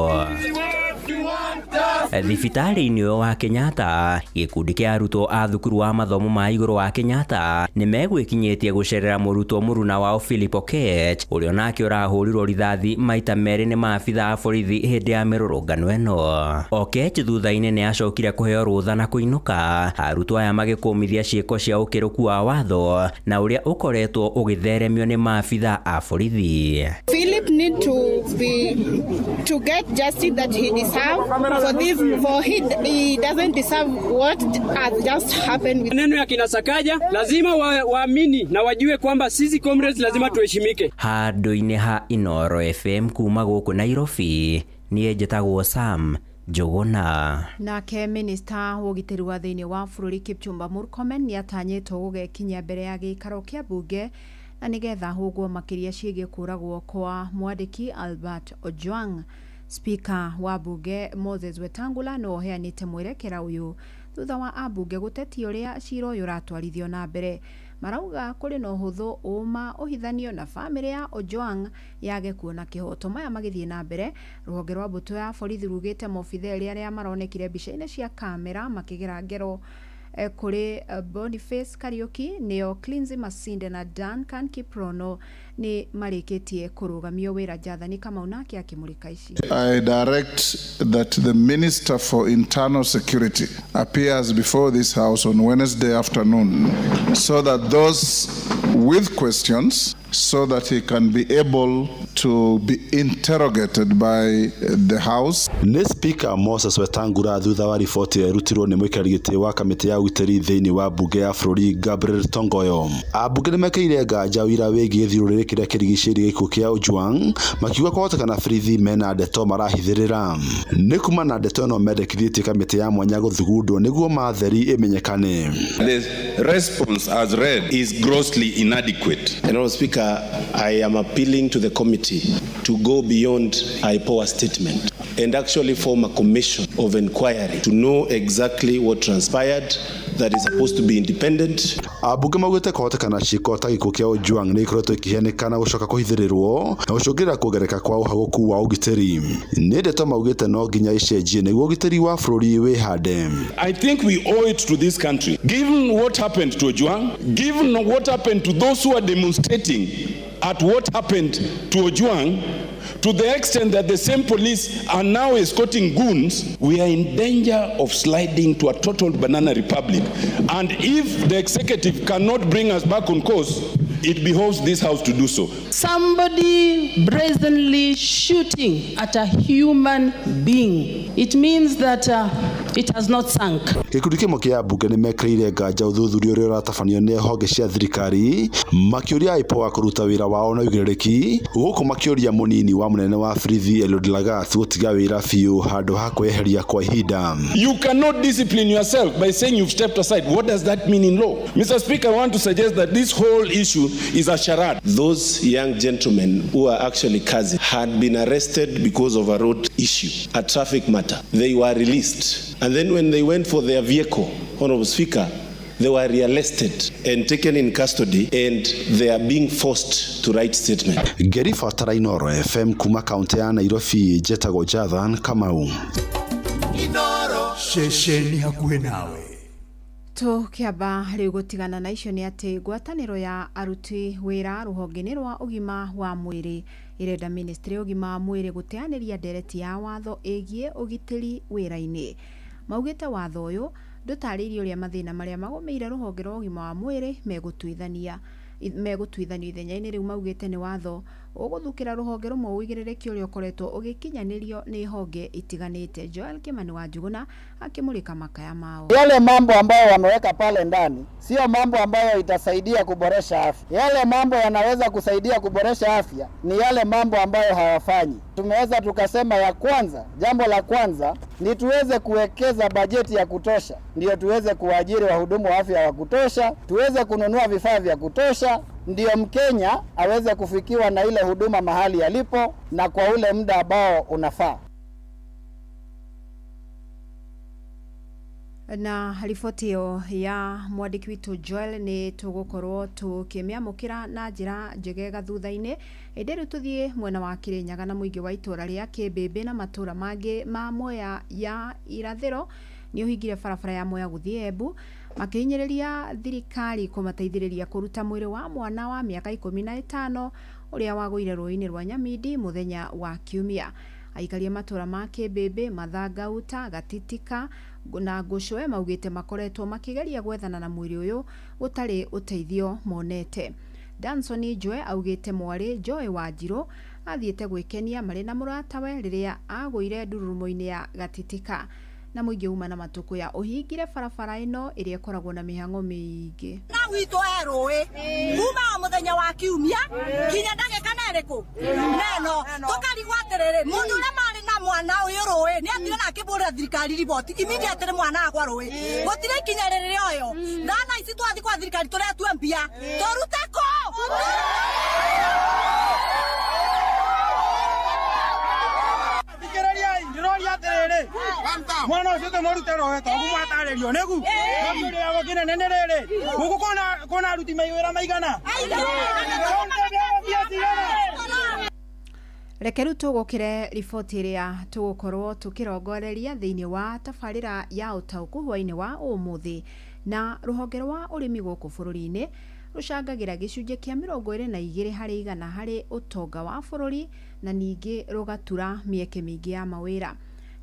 Thibitarĩ-inĩ ũyũ wa Kenyatta, gĩkundi kĩa arutwo a thukuru wa mathomo ma igũrũ wa Kenyatta nĩ megwĩkinyĩtie gũcerera mũrutwo mũruna wao Philip Okech ũrĩa onake ũrahũrirwo rithathi maita merĩ nĩ maabithaa a borithi hĩndĩ ya mĩrũrũngano ĩno. Okech thutha-inĩ nĩ acokire kũheo rũtha na kũinũka, arutwo aya magĩkũmithia ciĩko cia ũkĩrũku wa watho na ũrĩa ũkoretwo ũgĩtheremio nĩ maabithaa a borithi. Philip need to get justice that he deserves for this, for he doesn't deserve what has just happened. Maneno ya kina Sakaja lazima waamini na wajue kwamba sisi comrades lazima tuheshimike. Handũ-inĩ ha Inooro FM kuma gũkũ Nairobi, niĩ njĩtagwo Sam Njuguna. Nake minista wa ũgitĩri wa thĩinĩ wa bũrũri Kipchumba Murkomen nĩ atanyĩtwo gũgekinyia mbere ya gĩikaro kĩa mbunge na nĩgetha hũngwo makĩria ciĩgiĩ kũragwo kwa mwandĩki Albert Ojwang. Speaker wa bunge Moses Wetangula no oheanĩte mwerekera ũyũ thutha wa ambunge gũtetia ũrĩa cira ũyũ ũratwarithio na mbere. Marauga kũrĩ na ũhũthũ ũma ũhithanio na bamĩrĩ ya Ojwang yage kuona kĩhoto. Maya magĩthiĩ na mbere, rũhonge rwa mbũtũ ya borithi rugĩte maobitha erĩ arĩa maronekire mbica-inĩ cia kamera makĩgera ngero kũrĩ Boniface Kariuki nĩo Cleansy Masinde na Duncan Kiprono nĩ marĩkĩtie kũrũgamio wĩra. Jathani Kamau nake akĩmũrĩka ici. I direct that the Minister for Internal Security appears before this House on Wednesday afternoon so that those with questions, so that he can be able to be interrogated by the House. Nĩ Speaker Moses Wetangula thutha wa riboti ĩrĩa ĩrutirwo nĩ mũikarĩri gĩtĩ wa kamĩtĩ ya ũgitĩri thĩinĩ wa mbunge ya bũrũri Gabriel Tongoyo. Ambunge nĩmekĩrire nganja ũira wĩgiĩ gĩthiũrũrĩ kĩrĩa kĩrigicĩirie gĩkuũ kĩa Ojwang, makiuga kwahotekana borithi mena ndeto marahithĩrĩra. Nĩ kuma na ndeto ĩno mendekithĩtie kamĩtĩ ya mwanya gũthugundwo nĩguo matheri ĩmenyekane. The response as read is grossly inadequate. Honorable Speaker, I am appealing to the committee to go beyond IPOA statement and actually form a commission of inquiry to know exactly what transpired that is supposed to be independent. Ambunge maugĩte kwahotekana ciĩko ta gĩkuũ kĩa Ojwang nĩ ikoretwo ikĩhanĩka na gũcoka kũhithĩrĩrwo na gũcũngĩrĩra kuongerereka kwa ũhagũku wa ũgitĩri. Nĩ ndeto maugĩte no nginya icenjie nĩguo ũgitĩri wa bũrũri wĩhande. I think we owe it to this country. Given what happened to Ojwang, given what happened to those who are demonstrating at what happened to Ojwang, to the extent that the same police are now escorting goons, we are in danger of sliding to a total banana republic. And if the executive cannot bring us back on course, it behoves this house to do so. Somebody brazenly shooting at a human being. It means that it has not sunk. Gĩkundi kĩmwe kĩa ambunge nĩmekĩrĩire nganja ũthuthuria ũrĩa ũratabanio nĩ honge cia thirikari makĩũria IPOA kũruta wĩra wao na ũigĩrĩrĩki, gũkũ makĩũria mũnini wa mũnene wa borithi Eliud Lagat gũtiga wĩra biũ handũ ha kwĩyeheria kwa ihinda. You cannot discipline yourself by saying you've stepped aside. What does that mean in law? Mr. Speaker, I want to suggest that this whole issue is a charade. Those young gentlemen who are actually cousins had been arrested because of a road issue, a traffic matter. They were released. And then when they went for their vehicle, Honorable Speaker, they were rearrested and taken in custody, and they are being forced to write statement. Ngĩribotera Inooro FM kuma kaunti ya Nairobi, njetagwo Jathan Kamau. Ceceni hakuhĩ nawe. Tũkĩamba rĩu gũtigana na icio nĩ atĩ ngwatanĩro ya aruti wĩra rũhonge-inĩ rwa ũgima wa mwĩrĩ ĩrenda ministry ya ũgima wa mwĩrĩ gũteanĩria ndereti ya watho ĩgiĩ ũgitĩri wĩra-inĩ. Maugĩte watho ũyũ ndũtarĩirie ũrĩa mathĩna marĩa magũmĩire rũhonge rwa ũgima wa mwĩrĩ megũtuithanio ithenya-inĩ rĩu. Maugĩte nĩ watho ũgũthukĩra rũhonge rũmwe ũigĩrĩrĩki ũrĩa ũkoretwo ũgĩkinyanĩrio nĩ honge itiganĩte. Joel Kimani wa Njuguna akĩmũrĩka makaya mao. Yale mambo ambayo wameweka pale ndani sio mambo ambayo itasaidia kuboresha afya. Yale mambo yanaweza kusaidia kuboresha afya ni yale mambo ambayo hawafanyi. Tumeweza tukasema ya kwanza, jambo la kwanza ni tuweze kuwekeza bajeti ya kutosha, ndio tuweze kuajiri wahudumu wa afya wa kutosha, tuweze kununua vifaa vya kutosha, ndio Mkenya aweze kufikiwa na ile huduma mahali alipo na kwa ule muda ambao unafaa. Na riboti ĩyo ya mwandĩki witũ Joel nĩ tũgũkorwo tũkĩmĩamũkĩra na njĩra njegega thutha-inĩ. Ĩndĩ rĩu tũthiĩ mwena wa Kĩrĩnyaga na mũingĩ wa itũra rĩa Kĩmbĩmbĩ na matũra mangĩ ma Mwea ya irathĩro nĩ ũhingire barabara ya Mwea gũthiĩ Embu makĩhinyĩrĩria thirikari kũmateithĩrĩria kũruta mwĩrĩ wa mwana wa mĩaka 15 ũrĩa wagũire rũĩ-inĩ rwa Nyamindi mũthenya wa Kiumia. Aikari a matũra ma Kĩmbĩmbĩ, Mathangauta, Gatitika na Ngũcũe maugĩte makoretwo makĩgeria gwethana na mwĩrĩ ũyũ gũtarĩ ũteithio monete. Danson Njue augĩte mwarĩ Joy Wanjirũ athiĩte gwĩkenia marĩ na mũratawe rĩrĩa agũire ndururumo-inĩ ya Gatitika. Na mũingĩ uma na matũkũya ũhingire barabara ĩno ĩrĩa ĩkoragwo na mĩhang'o mĩingĩ. Na witũ e rũĩ kuma o mũthenya wa kiumia kinya ndagĩka na ĩrĩkũ neno tũkarigwo atĩrĩrĩ, mũndũ ũrĩa marĩ na mwana ũyũ rũĩ nĩ athire na akĩbũrĩra thirikari riboti immediately mwana agwa rũĩ gũtirĩ ikinya rĩrĩ rĩoywo. Thana ici twathiĩ kwa thirikari tũretue mbia tũrute kũ? Thikĩrĩriai, ndĩroria atĩrĩrĩ, mwana ũcio Mũrute rũĩ toguo mwatarĩrio nĩgu no kĩũria kĩnene nĩ rĩrĩ gũkũ kwĩna aruti mawĩra maigana? Reke rĩu tũgũkĩre riboti ĩrĩa tũgũkorwo tũkĩrongoreria thĩinĩ wa tabarĩra ya ũtaũku hwainĩ wa ũmũthĩ. Na rũhonge rwa ũrĩmi gũkũ bũrũri-inĩ rũcangagĩra gĩcunjĩ kĩa 22 harĩ igana harĩ ũtonga wa bũrũri na ningĩ rũgatura mĩeke mĩingĩ ya mawĩra.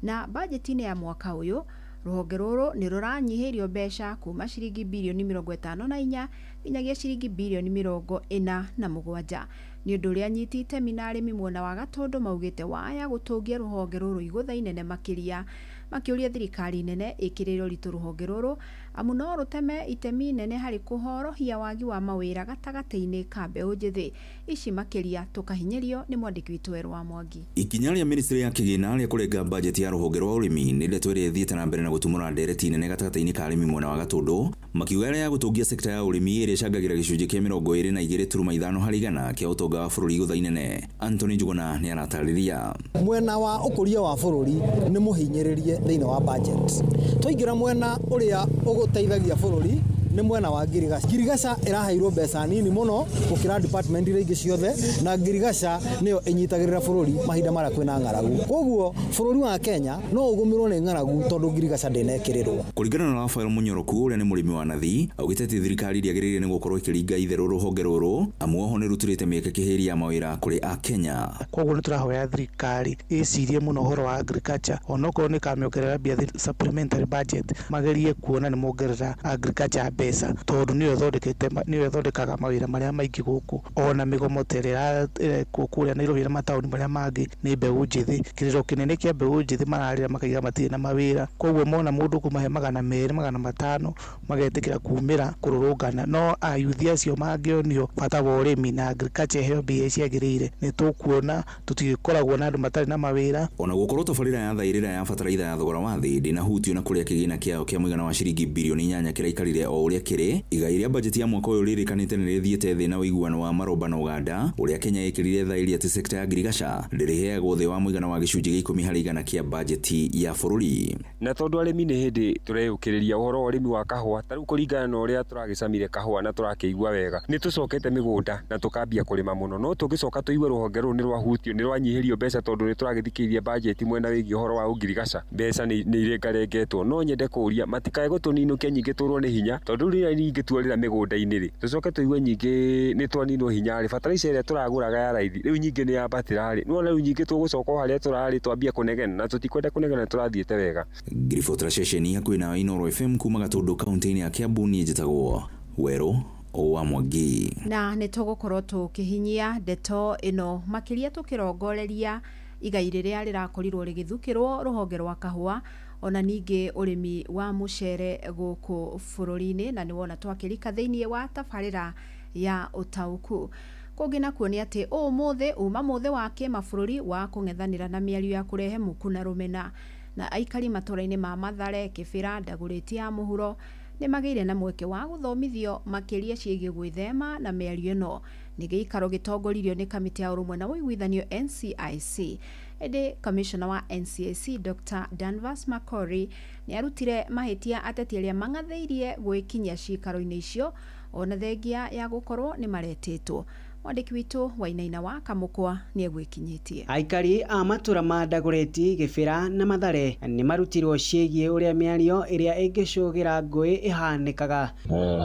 Na bajeti-inĩ ya mwaka ũyũ rũhonge rũrũ nĩ rũranyihĩirio mbeca kuma ciringi birioni 54 nginyagia ciringi birioni 47. Nĩ ũndũ ũrĩa anyiti itemi na arĩmi mwena wa Gatũndũ maugĩte waya gũtũngia rũhonge rũrũ igũtha inene makĩria, makĩũria thirikari nene ĩkĩrĩre ũritũ rũhonge rũrũ amu no rũteme itemi inene harĩ kũhorohia wagi wa mawĩra gatagatĩ-inĩ ka mbeũ njĩthĩ ici makĩria. Tũkahinyĩrio nĩ mwandĩki witũ Werũ wa Mwangi. Ikinya rĩa ministry ya kĩgĩna rĩa kũrenga bajeti ya rũhonge rwa ũrĩmi nĩ ndeto ĩrĩa ĩthiĩte na mbere na gũtumũra ndereti nene gatagatĩ-inĩ ka arĩmi mwena wa Gatũndũ, makiuga ĩrĩa ya gũtũngia sekta ya ũrĩmi ĩrĩa ĩcangagĩra gĩcunjĩ kĩa 22.5 harĩ igana kĩa ũtonga wa bũrũri igũtha inene. Anthony Njuguna nĩ aratarĩria. Mwena wa ũkũria wa bũrũri nĩ mũhinyĩrĩrie thĩinĩ wa budget. Twaingĩra mwena ũrĩa ũgũteithagia bũrũri nĩ mwena wa ngirigaca. Ngirigaca ĩraheirwo mbeca nini mũno gũkĩra department iria ingĩ ciothe, na ngirigaca nĩyo ĩnyitagĩrĩra bũrũri mahinda marĩa kwĩna ng'aragu. Koguo bũrũri wa Kenya no ũgũmĩrwo nĩ ng'aragu tondũ ngirigaca ndĩnekĩrĩrwo. Kũringana na Rafael Munyoroku ũrĩa nĩ mũrĩmi wa nathi, augĩte atĩ thirikari ndĩagĩrĩire nĩ gũkorwo ĩkĩringa itherũ rũhonge rũrũ amu oho nĩ rũturĩte mĩeke kĩhĩri ya mawĩra kũrĩ Akenya. Koguo nĩ tũrahoya thirikari ĩcirie mũno ũhoro wa agriculture, onokorwo nĩ kamĩongerera mbia supplementary budget, magerie kuona nĩ mongerera agriculture mbeca tondũ nĩyo ĩthondekete nĩyo ĩthondekaga mawĩra marĩa maingĩ gũkũ. Ona mĩgomo ta ĩrĩa ĩrekwo kũrĩa Nairobi na mataũni marĩa mangĩ nĩ mbeũ njĩthĩ. Kĩrĩro kĩnene kĩa mbeũ njĩthĩ mararĩra makaiga matirĩ na mawĩra, koguo mona mũndũ kũmahe 200 500 magetĩkĩra kumĩra kũrũrũngana. No ayuthi acio mangĩonio bata wa ũrĩmi na agriculture ĩheo mbia ciagĩrĩire, nĩ tũkuona tũtigĩkoragwo na andũ matarĩ na mawĩra. Ona gũkorwo tabarĩra ya thairĩra ya bataraitha ya thogora wa thĩ ndĩnahutio na kũrĩa kĩgĩna kĩayo kĩa mũigana wa ciringi birioni 8 kĩraikarire o ũrĩa kĩrĩ, igai rĩa bajeti ya mwaka ũyũ rĩrĩkanĩte nĩ rĩthiĩte thĩ na ũiguano wa Maroba na Uganda ũrĩa Kenya ĩkĩrire thaĩri atĩ sekta ya ngirigaca ndĩrĩheagwo thĩ wa mũigana wa gĩcunjĩ gĩa 10 harĩ igana kĩa bajeti ya bũrũri. Na tondũ arĩmi nĩ hĩndĩ tũreyũkĩrĩria ũhoro wa ũrĩmi wa kahũa, ta rĩu kũringana na ũrĩa tũragĩcamire kahũa na tũrakĩigua wega, nĩ tũcokete mĩgũnda na tũkambia kũrĩma mũno. No tũngĩcoka tũigue rũhonge rũrũ nĩ rwahutio, nĩ rwanyihĩrio mbeca tondũ nĩ tũragĩthikĩrĩria bajeti mwena wĩgiĩ ũhoro wa ũngirigaca, mbeca nĩ irengarengetwo. No nyende kũũria matikae gũtũninũkia nyingĩ tũrwo nĩ hinya, tondũ rĩrĩa nyingĩ tuorĩra mĩgũnda-inĩ rĩ, tũcoke tũigue nyingĩ nĩ twaninwo hinya rĩ, bataraitha ĩrĩa tũragũraga ya raithi rĩu nyingĩ nĩ yambatĩra rĩ, nĩwona rĩu nyingĩ tũgũcoka o harĩa tũrarĩ twambia kũnegena, na tũtikwenda kũnegena tũrathiĩte wega. Ngiribotera ceceni hakuhĩ na Inooro FM kuma Gatũndũ kaunti-inĩ ya Kiambu, niĩ njĩtagwo Werũ wa Mwangi. Na nĩ tũgũkorwo tũkĩhinyia ndeto ĩno makĩria tũkĩrongoreria igai rĩrĩa rĩrakorirwo rĩgĩthukĩrwo rũhonge rwa kahũa ona ningĩ ũrĩmi wa mũcere gũkũ bũrũri-inĩ, na nĩwona twakĩrika thĩinĩ wa tabarĩra ya ũtaũku. Kũngĩ nakuo nĩ atĩ ũmũthĩ uma mũthĩ wa kĩmabũrũri wa kũng'ethanĩra na mĩario ya kũrehe muku na rũmena, na aikari matũra-inĩ ma Mathare, Kĩbĩra, Ndagũrĩti ya mũhuro nĩ magĩire na mweke wa gũthomithio makĩria ciĩgiĩ gwĩthema na mĩario ĩno. Nĩ gĩikaro gĩtongoririo nĩ kamĩtĩ ya ũrũmwe na ũiguithanio NCIC. Ĩndĩ kamishona wa NCIC Dr. Danvers Makori nĩ arutire mahĩtia ateti arĩa mang'athĩirie gwĩkinyia ciikaro-inĩ icio ona thengia ya gũkorwo nĩ maretĩtwo. Mwandĩki witũ Wainaina wa Kamũkwa nĩ egwĩkinyĩtie. Aikari a matũra ma Ndagũrĩti, Gĩbĩra na Mathare nĩ marutirwo ciĩgiĩ ũrĩa mĩario ĩrĩa ĩngĩcũgĩra ngũĩ ĩhanĩkaga.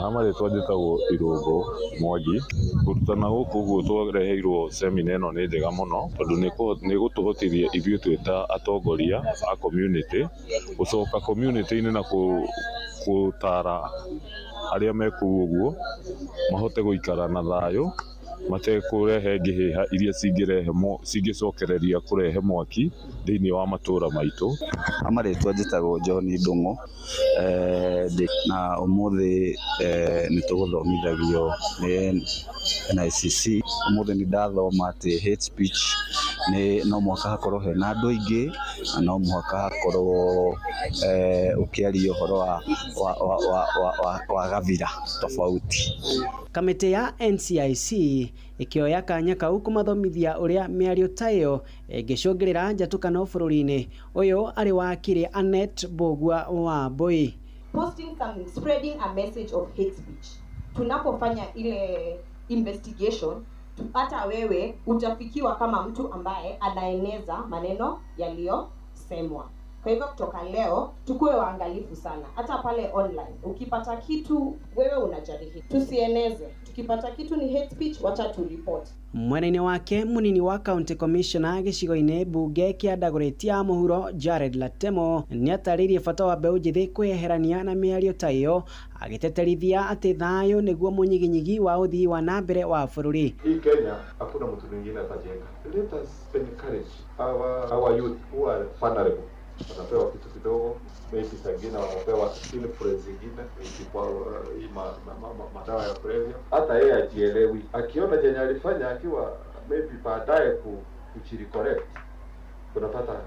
Ha marĩtwa njĩtagwo Irũngũ Mwangi. Kũrutana gũkũ ũguo twareheirwo semina ĩno nĩ njega mũno tondũ nĩ ĩgũtũhotithia ithuĩ twĩ ta atongoria a community gũcoka community-inĩ na gũtara arĩa me kũu ũguo mahote gũikara na thayũ matekũrehe ngĩhĩha iria cingĩcokereria kũrehe mwaki thĩinĩ wa matũra maitũ. Amarĩtwa njĩtagwo John Ndung'u, na ũmũthĩ nĩ tũgũthomithagio nĩ NICC. Ũmũthĩ nĩ ndathoma atĩ hate speech Nĩ no mũhaka hakorwo hena andũ aingĩ, na no mũhaka hakorwo ũkĩaria ũhoro wa gabira tofauti. Kamĩtĩ ya NCIC ĩkĩoya kanya kau kũmathomithia ũrĩa mĩario ta ĩyo ĩngĩcũngĩrĩra njatũkano bũrũri-inĩ. Ũyũ arĩ wakiri Annette Mbugua wa Mbui. Posting some, spreading a message of hate speech. Tunapofanya ile investigation, hata wewe utafikiwa kama mtu ambaye anaeneza maneno yaliyosemwa. Kwa hivyo kutoka leo tukue waangalifu sana, hata pale online ukipata kitu wewe unajarihi, tusieneze. Tukipata kitu ni hate speech, wacha tu report. Mwena-inĩ wake munini wa county commissioner gĩcigo-inĩ mbunge kĩa Dagoretti ya mũhuro Jared Latemo nĩatarĩirie bata wa mbeũ njĩthĩ kwĩyeherania na mĩario ta ĩyo, agĩteterithia atĩ thayũ nĩguo mũnyiginyigi wa ũthii wa na mbere wa bũrũri. Hii Kenya hakuna mtu mwingine atajenga. Let us encourage our youth who are vulnerable. Wanapewa kitu kidogo, maybe saa ingine wanapewa influence ingine, kwa hii madawa ya kulevya. Hata yeye ajielewi, akiona chenye alifanya akiwa maybe baadaye kujirecorrect, unapata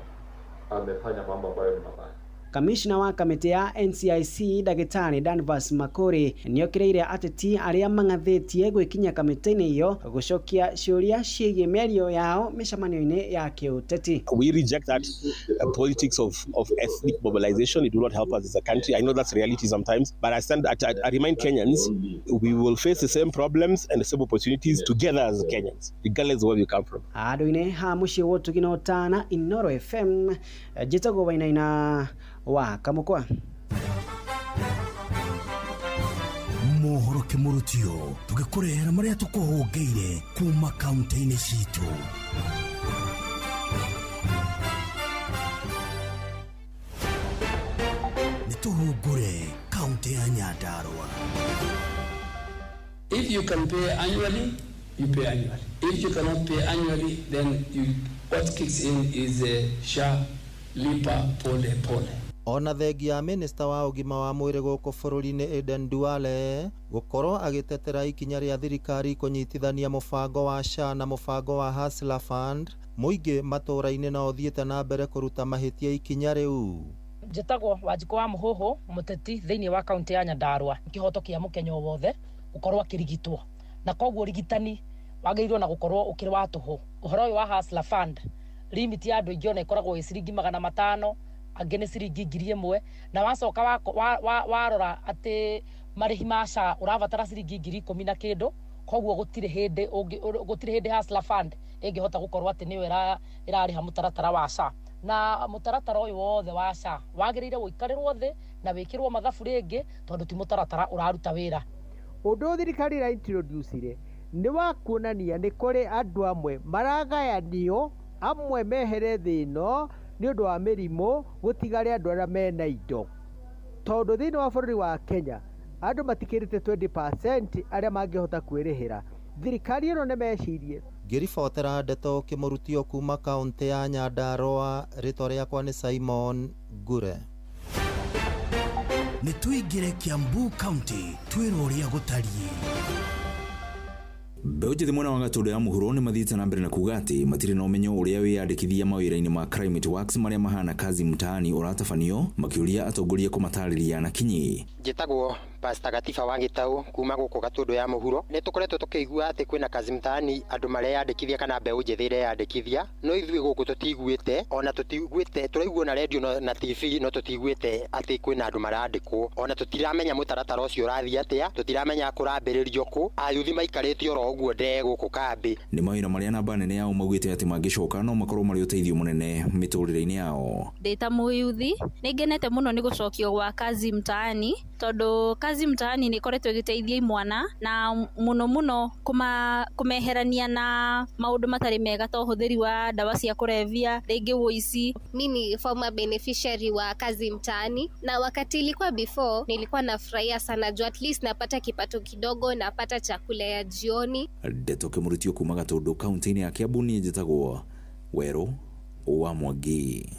amefanya mambo ambayo ni mabaya. Kamishna wa kamĩtĩ ya NCIC ndagĩtarĩ Danvas Makori nĩokĩrĩire ateti arĩa mang'athĩtie gwĩkinya kamĩtĩ-inĩ ĩyo gũcokia ciũria ciĩgiĩ mĩario yao mĩcemanio-inĩ ya kĩũteti. We reject that politics of ethnic mobilization. It will not help us as a country. I know that's reality sometimes, but I remind Kenyans we will face the same problems and the same opportunities together as Kenyans, regardless of where we come from. Handũ-inĩ ha mũciĩ wa ũtugi na ũtana, Inooro FM, njĩtagwo Wainaina wa Kamũkwa. Mohoro kĩmũrutio tũgĩkũrehera marĩa tũkũhũngĩire kuma kaunti-inĩ citũ. Nĩ tũhungure kaunti ya Nyandarua. If you can pay annually, you pay annually. If you cannot pay annually, then what kicks in is a SHA lipa pole pole. Ona thengia ya minista wa ũgima wa mwĩrĩ gũkũ bũrũri-inĩ Aden Duale gũkorwo agĩtetera ikinya rĩa thirikari kũnyitithania mũbango wa SHA na mũbango wa Hustler Fund, mũingĩ matũũra-inĩ no ũthiĩte na mbere kũruta mahĩtia ikinya rĩu. Njĩtagwo Wanjikũ wa Mũhũhũ, mũteti thĩinĩ wa kaunti ya Nyandarua. Kĩhoto kĩa mũkenya o wothe gũkorwo akĩrigitwo, na koguo ũrigitani wagĩrĩirwo na gũkorwo ũkĩrĩ wa tũhũ. Ũhoro ũyũ wa Hustler Fund, limit ya andũ aingĩ ona ĩkoragwo ĩ ciringi 500, angĩ nĩ ciringi 1000, na wacoka warora atĩ marĩhi ma SHA ũrabatara ciringi 10,000 na kĩndũ, koguo gũtirĩ hĩndĩ Hustler Fund ĩngĩhota gũkorwo atĩ nĩyo ĩrarĩha mũtaratara wa SHA. Na mũtaratara ũyũ wothe wa SHA wagĩrĩire gũikarĩrwo thĩ na wĩkĩrwo mathabu rĩngĩ, tondũ ti mũtaratara ũraruta wĩra. Ũndũ thirikari ĩra introduce nĩ wa kuonania nĩ kũrĩ andũ amwe maragayanio, amwe mehere thĩ ĩno nĩ ũndũ wa mĩrimũ, gũtigare andũ arĩa mena indo. Tondũ thĩinĩ wa bũrũri wa Kenya andũ matikĩrĩte 20% arĩa mangĩhota kwĩrĩhĩra. Thirikari ĩno nĩ mecirie. Ngĩribotera ndeto kĩmũrutio kuma kaunti ya Nyandarua, rĩtwa rĩakwa nĩ Simon Ngure. Nĩ tũingĩre Kiambu County twĩrwo ũrĩa gũtariĩ. Mbeũ njĩthĩ mwena wa Gatũndũ ya mũhuro nĩ mathiĩte na mbere na kuga atĩ matirĩ na ũmenyo ũrĩa wĩyandĩkithia mawĩra-inĩ ma Climate Works marĩa mahana kazi mtaani ũratabanio, makĩũria atongoria kũmatarĩria na kinyi. Njĩtagwo Pastor Gatiba wa Gĩtaũ kuma gũkũ Gatũndũ ya mũhuro. Nĩ tũkoretwo tũkĩigua atĩ kwĩna kazi mtaani andũ mareyandĩkithia kana mbeũ njĩthĩ ireyandĩkithia, no ithuĩ gũkũ tũtiguĩte, ona tũtiguĩte, tũraigua na redio na TV, no tũtiguĩte atĩ kwĩna andũ marandĩkwo, ona tũtiramenya mũtaratara ũcio ũrathiĩ atĩa, tũtiramenya kũrambĩrĩrio kũ, ayuthi maikarĩte oro ũguo ndee gũkũ kambĩ. Nĩ mawĩra marĩa namba nene yao maugĩte atĩ mangĩcoka no makorwo marĩ ũteithio mũnene mĩtũrĩre-inĩ yao. Ndĩ ta mũyuthi nĩ ngenete mũno nĩ gũcokio gwa kazi mtaani, tondũ kazi mtaani nĩ ĩkoretwo ĩgĩteithia imwana na mũno mũno kũmeherania na maũndũ matarĩ mega ta ũhũthĩri wa ndawa cia kũrebia, rĩngĩ ũici. Mimi ni former beneficiary wa kazi mtaani, na wakati ilikuwa before nilikuwa nafurahia sana juu at least napata kipato kidogo, napata chakula ya jioni. Ndeto kĩmũrutio kuma Gatũndũ kaunti-inĩ ya Kiambu, niĩ njĩtagwo Werũ wa Mwangi.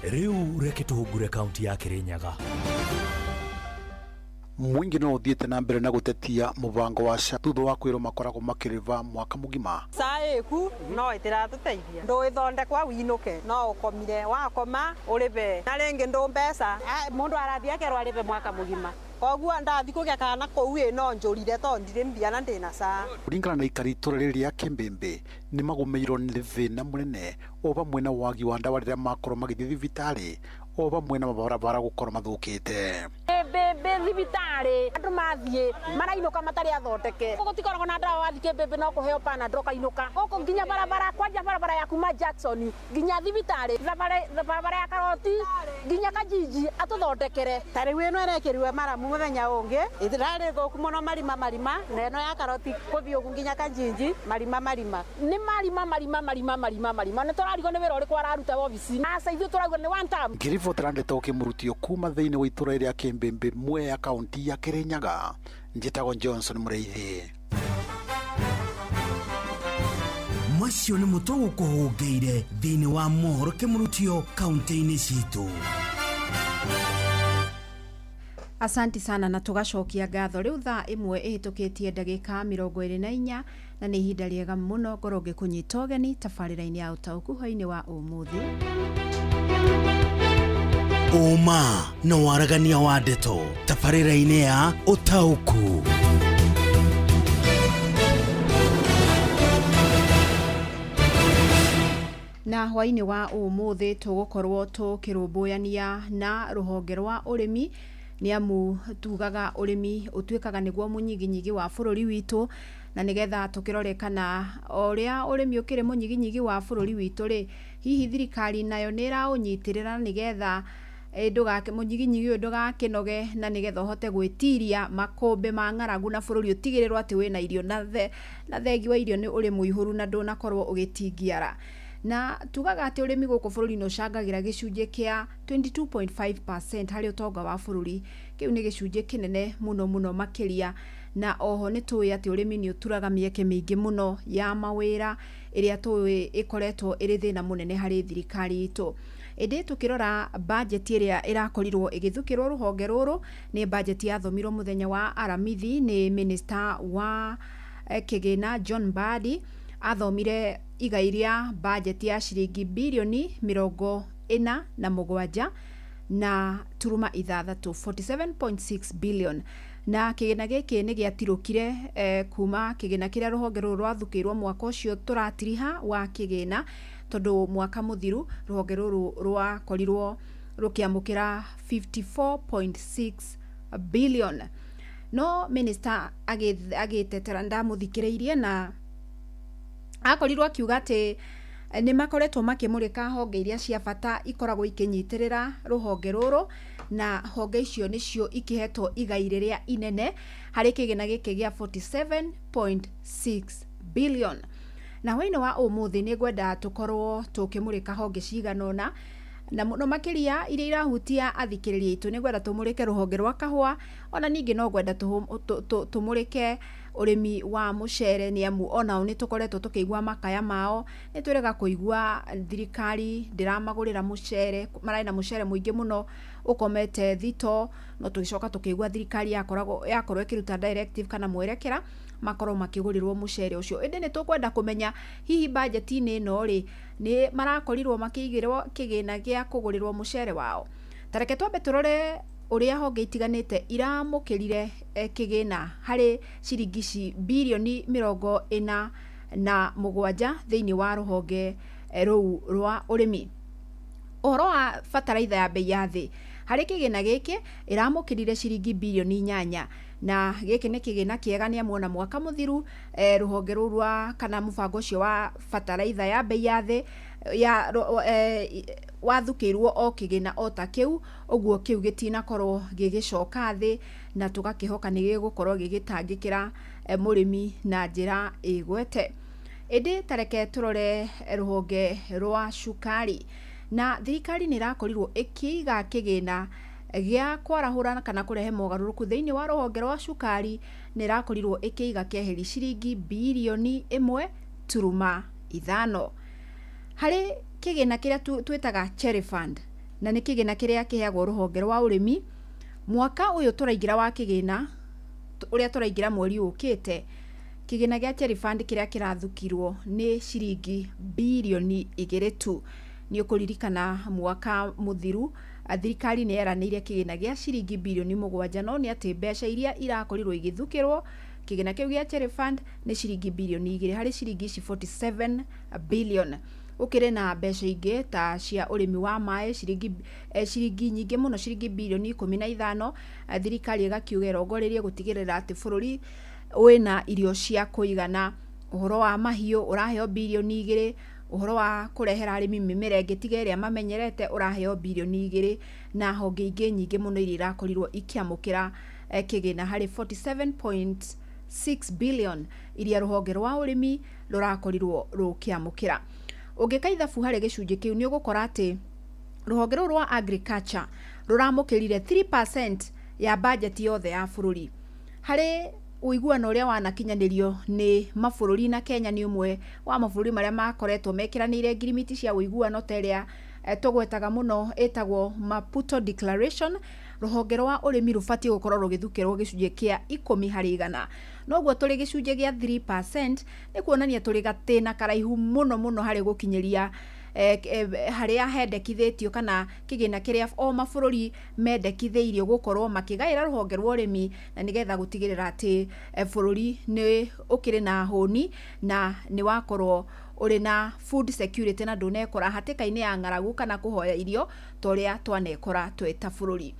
Rĩu reke tũhungure kaunti ya Kirinyaga. Mũingĩ no ũthiĩte na mbere na gũtetia mũbango wa SHA thutha wa kwĩrwo makoragwo makĩrĩba mwaka mũgima. SHA ĩku no ĩtiratũteithia, ndũĩthondekwa winuke no ũkomire, wakoma ũrĩbe na rĩngĩ ndũ mbeca. Mũndũ arathiĩ akerwo arĩbe mwaka mũgima, koguo ndathi kũgĩa kana kũu ĩ no njũrire tondũ ndirĩ mbia na ndĩna SHA. Kũringana na aikari itũra rĩrĩ rĩa Kĩmbĩmbĩ nĩ magũmĩirwo nĩ thĩna mũnene o vamwe na wagi wa ndawa rĩrĩa makorwo magĩthiĩ thibitarĩ o vamwe na mabarabara gũkorwo mathũkĩte. Kĩmbĩmbĩ thibitarĩ andũ mathiĩ marainũka matarĩ athondeke, gũtikoragwo na ndawa, wathiĩ Kĩmbĩmbĩ no kũheo Panadol ũkainũka. Gũkũ nginya barabara, kwanja barabara ya kuma Jackson nginya thibitarĩ, barabara ya Karoti nginya Kajiji atũthondekere. Ta rĩu ĩno ĩrekĩrirwe maramu mũthenya ũngĩ ĩrarĩ thũku mũno, marima marima, na ĩno ya Karoti kũthiĩ ũguo nginya Kajiji marima marima, nĩ marima marima marima marima marima, nĩ tũrarigwo nĩ wĩra ũrĩkũ araruta wobici aca, ithuĩ tũrauga nĩ one term. Ngĩribotera ndeto kĩmũrutio kuma thĩinĩ wa itũra rĩa Kĩmbĩmbĩ Mwea kaunti ya Kirinyaga, njĩtagwo Johnson Mũrĩithi. Macio nĩ mũtũ gũkũhũngĩire thĩinĩ wa mohoro kĩmũrutio kaunti-inĩ citũ. Asanti sana na tugacokia ngatho. Rĩu thaa 1 ĩhĩtũkĩtie ndagĩka 24 na nĩ ihinda rĩega mũno ngorwo ngĩkũnyita ũgeni tabarĩra-inĩ ya ũtaũku hwaĩ-inĩ wa ũmũthĩ. Ũma na waragania wa ndeto tabarĩra-inĩ ya ũtaũku. Na hwaĩ-inĩ wa ũmũthĩ tũgũkorwo tũkĩrũmbũyania na rũhonge rwa ũrĩmi, nĩ amu tugaga ũrĩmi ũtuĩkaga nĩguo mũnyiginyigi wa bũrũri witũ, na nĩgetha tũkĩrore kana ũrĩa ũrĩmi ũkĩrĩ mũnyiginyigi wa bũrũri witũ rĩ, hihi thirikari nayo nĩ ĩraũnyitĩrĩra nĩgetha ndũgake mũnyiginyigi ũyũ ndũgakĩnoge, na nĩgetha ũhote gwĩtiria makũmbĩ ma ng'aragu na bũrũri ũtigĩrĩrwo atĩ wĩna irio na thegi wa irio nĩ ũrĩ mũihũru na ndũnakorwo ũgĩtingiara. Na tugaga atĩ ũrĩmi gũkũ bũrũri-inĩ ũcangagĩra gĩcunjĩ kĩa 22.5% harĩ ũtonga wa bũrũri. Kĩu nĩ gĩcunjĩ kĩnene mũno mũno makĩria, na oho nĩ tũĩ atĩ ũrĩmi nĩ ũturaga mĩeke mĩingĩ mũno ya mawĩra ĩrĩa tũĩ ĩkoretwo ĩrĩ thĩna mũnene harĩ thirikari itũ. Ĩndĩ tũkĩrora bajeti ĩrĩa ĩrakorirwo ĩgĩthukĩrwo rũhonge rũrũ, nĩ bajeti yathomirwo mũthenya wa Aramithi nĩ minista wa kĩgĩna John Mbadi. Athomire igai rĩa bajeti ya ciringi birioni 47 na turuma 6, 47.6 billion. Na kĩgĩna gĩkĩ nĩ gĩatirũkire kuma kĩgĩna kĩrĩa rũhonge rũrũ rwathukĩirwo mwaka ũcio tũratiriha wa kĩgĩna, tondũ mwaka mũthiru rũhonge rũrũ rwakorirwo rũkĩamũkĩra 54.6 billion. No minista agĩtetera, ndamũthikĩrĩirie na akorirwo akiuga atĩ nĩ makoretwo makĩmũrĩka honge iria cia bata ikoragwo ikĩnyitĩrĩra rũhonge rũrũ, na honge icio nĩcio ikĩhetwo igai rĩrĩa inene harĩ kĩgĩna gĩkĩ gĩa 47.6 billion. Na hwaĩ-inĩ wa ũmũthĩ nĩ ngwenda tũkorwo tũkĩmũrĩka honge cigana ũna, na mũno makĩria iria irahutia athikĩrĩria aitũ. Nĩ ngwenda tũmũrĩke rũhonge rwa kahũa, ona ningĩ no ngwenda tũmũrĩke ũrĩmi wa mũcere, nĩ amu onao nĩ tũkoretwo tũkĩigua makaya mao. Nĩ twĩrega kũigua thirikari ndĩramagũrĩra mũcere, mararĩ na mũcere mũingĩ mũno ũkomete thito, no tũgĩcoka tũkĩigua thirikari yakoragwo yakorwo ĩkĩruta directive kana mwerekera makorwo makĩgũrĩrwo mũcere ũcio. Ĩndĩ nĩ tũkwenda kũmenya hihi bajeti-inĩ ĩno rĩ, nĩ marakorirwo makĩigĩrwo kĩgĩna gĩa kũgũrĩrwo mũcere wao. Ta reke twambe tũrore ũrĩa honge itiganĩte iramũkĩrire kĩgĩna harĩ ciringi ici birioni 47 thĩinĩ wa rũhonge rũu rwa ũrĩmi. Ũhoro wa bataraitha ya bei ya thĩ harĩ kĩgĩna gĩkĩ ĩramũkĩrire ciringi birioni 8, na gĩkĩ nĩ kĩgĩna kĩega nĩ amu ona mwaka mũthiru rũhonge rũu rwa kana mũbango ũcio wa bataraitha ya bei ya thĩ ya wathukĩirwo o kĩgĩna o ta kĩu, ũguo kĩu gĩtinakorwo gĩgĩcoka thĩ, na tũgakĩhoka nĩ gĩgũkorwo gĩgĩtangĩkĩra mũrĩmi na njĩra ĩgwete. Ĩndĩ ta reke tũrore rũhonge rwa cukari, na thirikari nĩ ĩrakorirwo ĩkĩiga kĩgĩna gĩa kwarahũra kana kũrehe mogarũrũku thĩinĩ wa rũhonge rwa cukari, nĩ ĩrakorirwo ĩkĩiga keheri ciringi birioni 1.5 harĩ kĩgĩna kĩrĩa twĩtaga Cherry Fund, na nĩ kĩgĩna kĩrĩa kĩheagwo rũhonge rwa ũrĩmi. Mwaka ũyũ tũraingĩra wa kĩgĩna ũrĩa tũraingĩra mweri ũkĩte, kĩgĩna gĩa Cherry Fund kĩrĩa kĩrathukirwo nĩ ciringi birioni 2 tu. Nĩ ũkũririkana mwaka mũthiru thirikari nĩ yeranĩire kĩgĩna gĩa ciringi birioni 7, no nĩ atĩ mbeca iria irakorirwo igĩthukĩrwo kĩgĩna kĩu gĩa Cherry Fund nĩ ciringi birioni 2 harĩ ciringi ici 47 billion. Gũkĩrĩ na mbeca ingĩ ta cia ũrĩmi wa maĩ, ciringi nyingĩ mũno, ciringi birioni 15. Thirikari ĩgakiuga ĩrongoreirie gũtigĩrĩra atĩ bũrũri wĩna irio cia kũigana. Ũhoro wa mahiũ ũraheo birioni 2, ũhoro wa kũrehera arĩmi mĩmera ĩngĩ tiga ĩrĩa mamenyerete ũraheo birioni 2, na honge ingĩ nyingĩ mũno iria irakorirwo ikĩamũkĩra kĩgĩna harĩ 47.6 billion iria rũhonge rwa ũrĩmi rũrakorirwo rũkĩamũkĩra. Ũngĩka ithabu harĩ gĩcunjĩ kĩu nĩ ũgũkora atĩ rũhonge rũrũ rwa agriculture rũramũkĩrire 3% ya bajeti yothe ya bũrũri. Harĩ ũiguano ũrĩa wanakinyanĩrio nĩ mabũrũri, na Kenya nĩ ũmwe wa mabũrũri marĩa makoretwo mekĩranĩire ngirimiti cia ũiguano ta ĩrĩa tũgwetaga mũno ĩtagwo Maputo Declaration, rũhonge rwa ũrĩmi rũbatiĩ gũkorwo rũgĩthukĩrwo gĩcunjĩ kĩa 10 harĩ igana. Noguo tũrĩ gĩcunjĩ gĩa 3% nĩ kuonania tũrĩ gatĩna karaihu mũno mũno harĩ gũkinyĩria harĩa hendekithĩtio kana kĩgĩna kĩrĩa o mabũrũri mendekithĩirio gũkorwo makĩgaĩra rũhonge rwa ũrĩmi, na nĩgetha gũtigĩrĩra atĩ bũrũri nĩ ũkĩrĩ na hũni na nĩ wakorwo ũrĩ na food security na ndũnekora hatĩka-inĩ ya ng'aragu kana kũhoya irio ta ũrĩa twanekora twĩ ta bũrũri.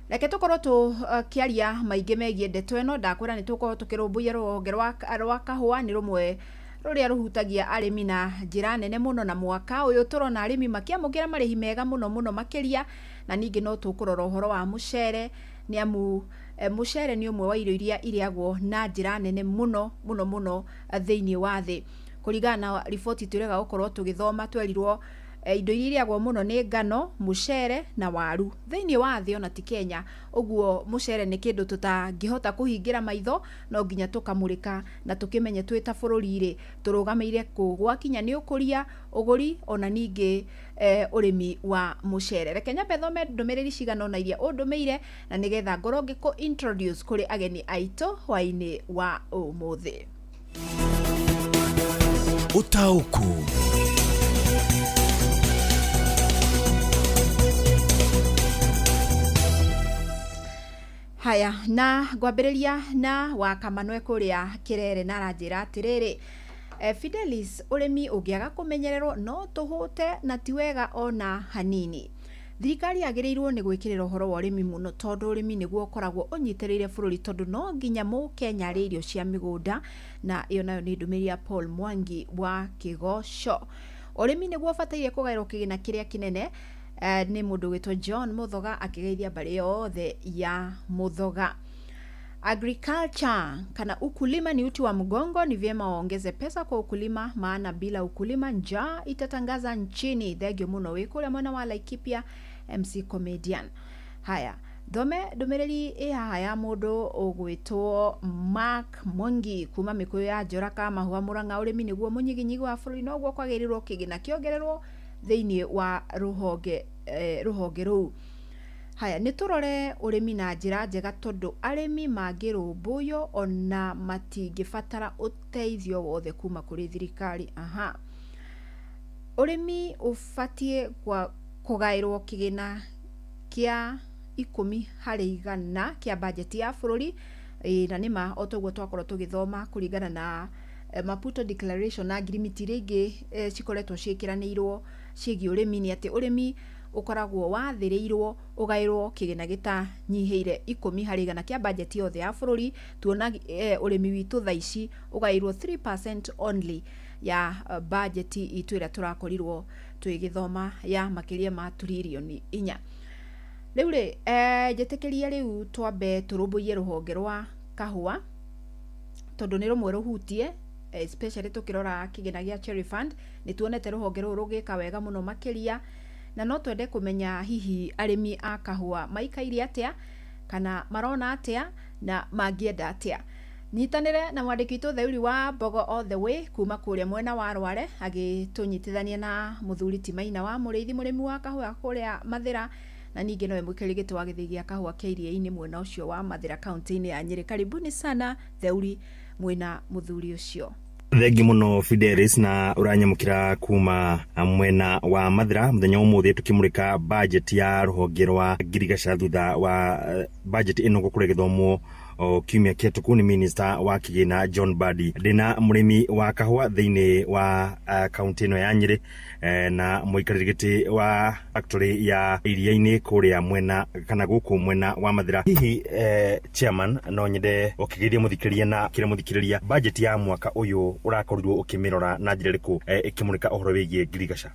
Reke tũkorwo tũkĩaria maingĩ megiĩ ndeto ĩno. Ndakwĩra nĩ tũkorwo tũkĩrũmbũiya rũhonge rwa kahũa, nĩ rũmwe rũrĩa rũhutagia arĩmi na njĩra nene mũno, na mwaka ũyũ tũrona arĩmi makĩamũkĩra marĩhi mega mũno mũno makĩria. Na ningĩ no tũkũrora ũhoro wa mũcere, nĩ amu mũcere nĩ ũmwe wa irio iria irĩagwo na njĩra nene mũno mũno mũno thĩinĩ wa thĩ. Kũringana na riboti tũrega gũkorwo tũgĩthoma, twerirwo indo iria irĩagwo mũno nĩ ngano, mũcere na waru thĩinĩ wa thĩ, ona ti Kenya. Ũguo mũcere nĩ kĩndũ tũtangĩhota kũhingĩra maitho, no nginya tũkamũrĩka na tũkĩmenye twĩ ta bũrũri rĩ tũrũgamĩire kũ gwakinya nĩ ũkũria, ũgũri ona ningĩ ũrĩmi wa mũcere. Reke nyambe thome ndũmĩrĩri cigana ũna iria ũndũmĩire, na nĩgetha ngorwo ngĩkũ introduce kũrĩ ageni aitũ hwaĩ-inĩ wa ũmũthĩ. Ũtaũku. Haya, na ngwambĩrĩria na Wakamanwe kũrĩa Kĩrere, na aranjĩra atĩrĩrĩ, Fidelis, ũrĩmi ũngĩaga kũmenyererwo no tũhũte na ti wega ona hanini. Thirikari yagĩrĩirwo nĩ gwĩkĩrĩra ũhoro wa ũrĩmi mũno, tondũ ũrĩmi nĩguo ũkoragwo ũnyitĩrĩire bũrũri, tondũ no nginya mũkenya arĩe irio cia mĩgũnda. Na ĩyo nayo nĩ ndũmĩrĩri ya Paul Mwangi wa Kĩgoco. Ũrĩmi nĩguo ũbataire kũgaĩrwo kĩgĩna kĩrĩa kĩnene. Nĩ mũndũ wĩtwo John Muthoga akĩgeithia mbarĩ yothe ya Muthoga. Agriculture kana ukulima ni uti wa mgongo, ni vyema waongeze pesa kwa ukulima, maana bila ukulima njaa itatangaza nchini. Thengio mũno wĩ kũrĩa mwena wa Laikipia, MC Comedian. Haya, thome ndũmĩrĩri ĩ haha ya mũndũ ũgwĩtwo Mark Mwangi kuma Mĩkũyũ ya Njora ka Mahũa Mũrang'a. Ũrĩmi nĩguo mũnyiginyigi wa bũrũri, noguo kwagĩrĩirwo kĩgĩna kĩongererwo thĩinĩ wa rũhonge rũu. Haya, nĩ tũrore ũrĩmi na njĩra njega, tondũ arĩmi mangĩrũmbũiyo ona matingĩbatara ũteithio wothe kuma kũrĩ thirikari. Aha, ũrĩmi ũbatiĩ kũgaĩrwo kĩgĩna kĩa 10 harĩ igana kĩa bajeti ya bũrũri. Na nĩma o toguo twakorwo tũgĩthoma kũringana na Maputo Declaration na ngirimiti iria ingĩ cikoretwo ciĩkĩranĩirwo ciĩgiĩ ũrĩmi, nĩ atĩ ũrĩmi ũkoragwo wathĩrĩirwo ũgaĩrwo kĩgĩna gĩtanyihĩire 10 harĩ igana kĩa bajeti yothe ya bũrũri. Tuona ũrĩmi witũ thaa ici ũgaĩrwo 3% only ya bajeti itũ ĩrĩa tũrakorirwo tũgĩthoma ya makĩria ma tririoni 4. Rĩu rĩ, njĩtĩkĩria rĩu twambe tũrũmbũiye rũhonge rwa kahũa, tondũ nĩ rũmwe rũhutie, especially tũkĩrora kĩgĩna gĩa Cherry Fund. Nĩ tuonete rũhonge rũrũ rũgĩka wega mũno makĩria, na no twende kũmenya hihi arĩmi a kahũa maikaire atĩa, kana marona atĩa, na mangĩenda atĩa. Nyitanĩre na mwandĩki witũ Theuri wa Mbogo all the way kuma kũrĩa mwena wa Rware, agĩtũnyitithania na mũthuri Ti Maina wa Mũrĩithi, mũrĩmi wa kahũa kũrĩa Mathĩra, Na ningĩ nowe mũikarĩri gĩtĩ wa gĩthĩi gĩa kahũa kĩa Iria-inĩ mwena ũcio wa Mathĩra, kaunti-inĩ ya Nyĩrĩ. Karibuni sana Theuri mwĩna mũthuri ũcio. Thengi muno Fidelis, na uranyamukira kuma mwena wa Mathira muthenya umuthi tukimurika budget ya ruhonge rwa ngirigaca thutha wa budget ino gukorwo igithomwo o kiumia kĩhetũku nĩ minister wa kĩgĩna John Mbadi. Ndĩna mũrĩmi wa kahũa thĩinĩ wa kaunti ĩno ya Nyĩrĩ, na mũikarĩri gĩtĩ wa factory ya Iria-inĩ kũrĩa mwena kana gũkũ mwena wa Mathira. Hihi chairman, no nyende ũkĩgeithia mũthikĩrĩria na kĩrĩa mũthikĩrĩria budget ya mwaka ũyũ ũrakorirwo ũkĩmĩrora na njĩra ĩrĩkũ, ĩkĩmũrĩka ũhoro wĩgiĩ ngirigaca?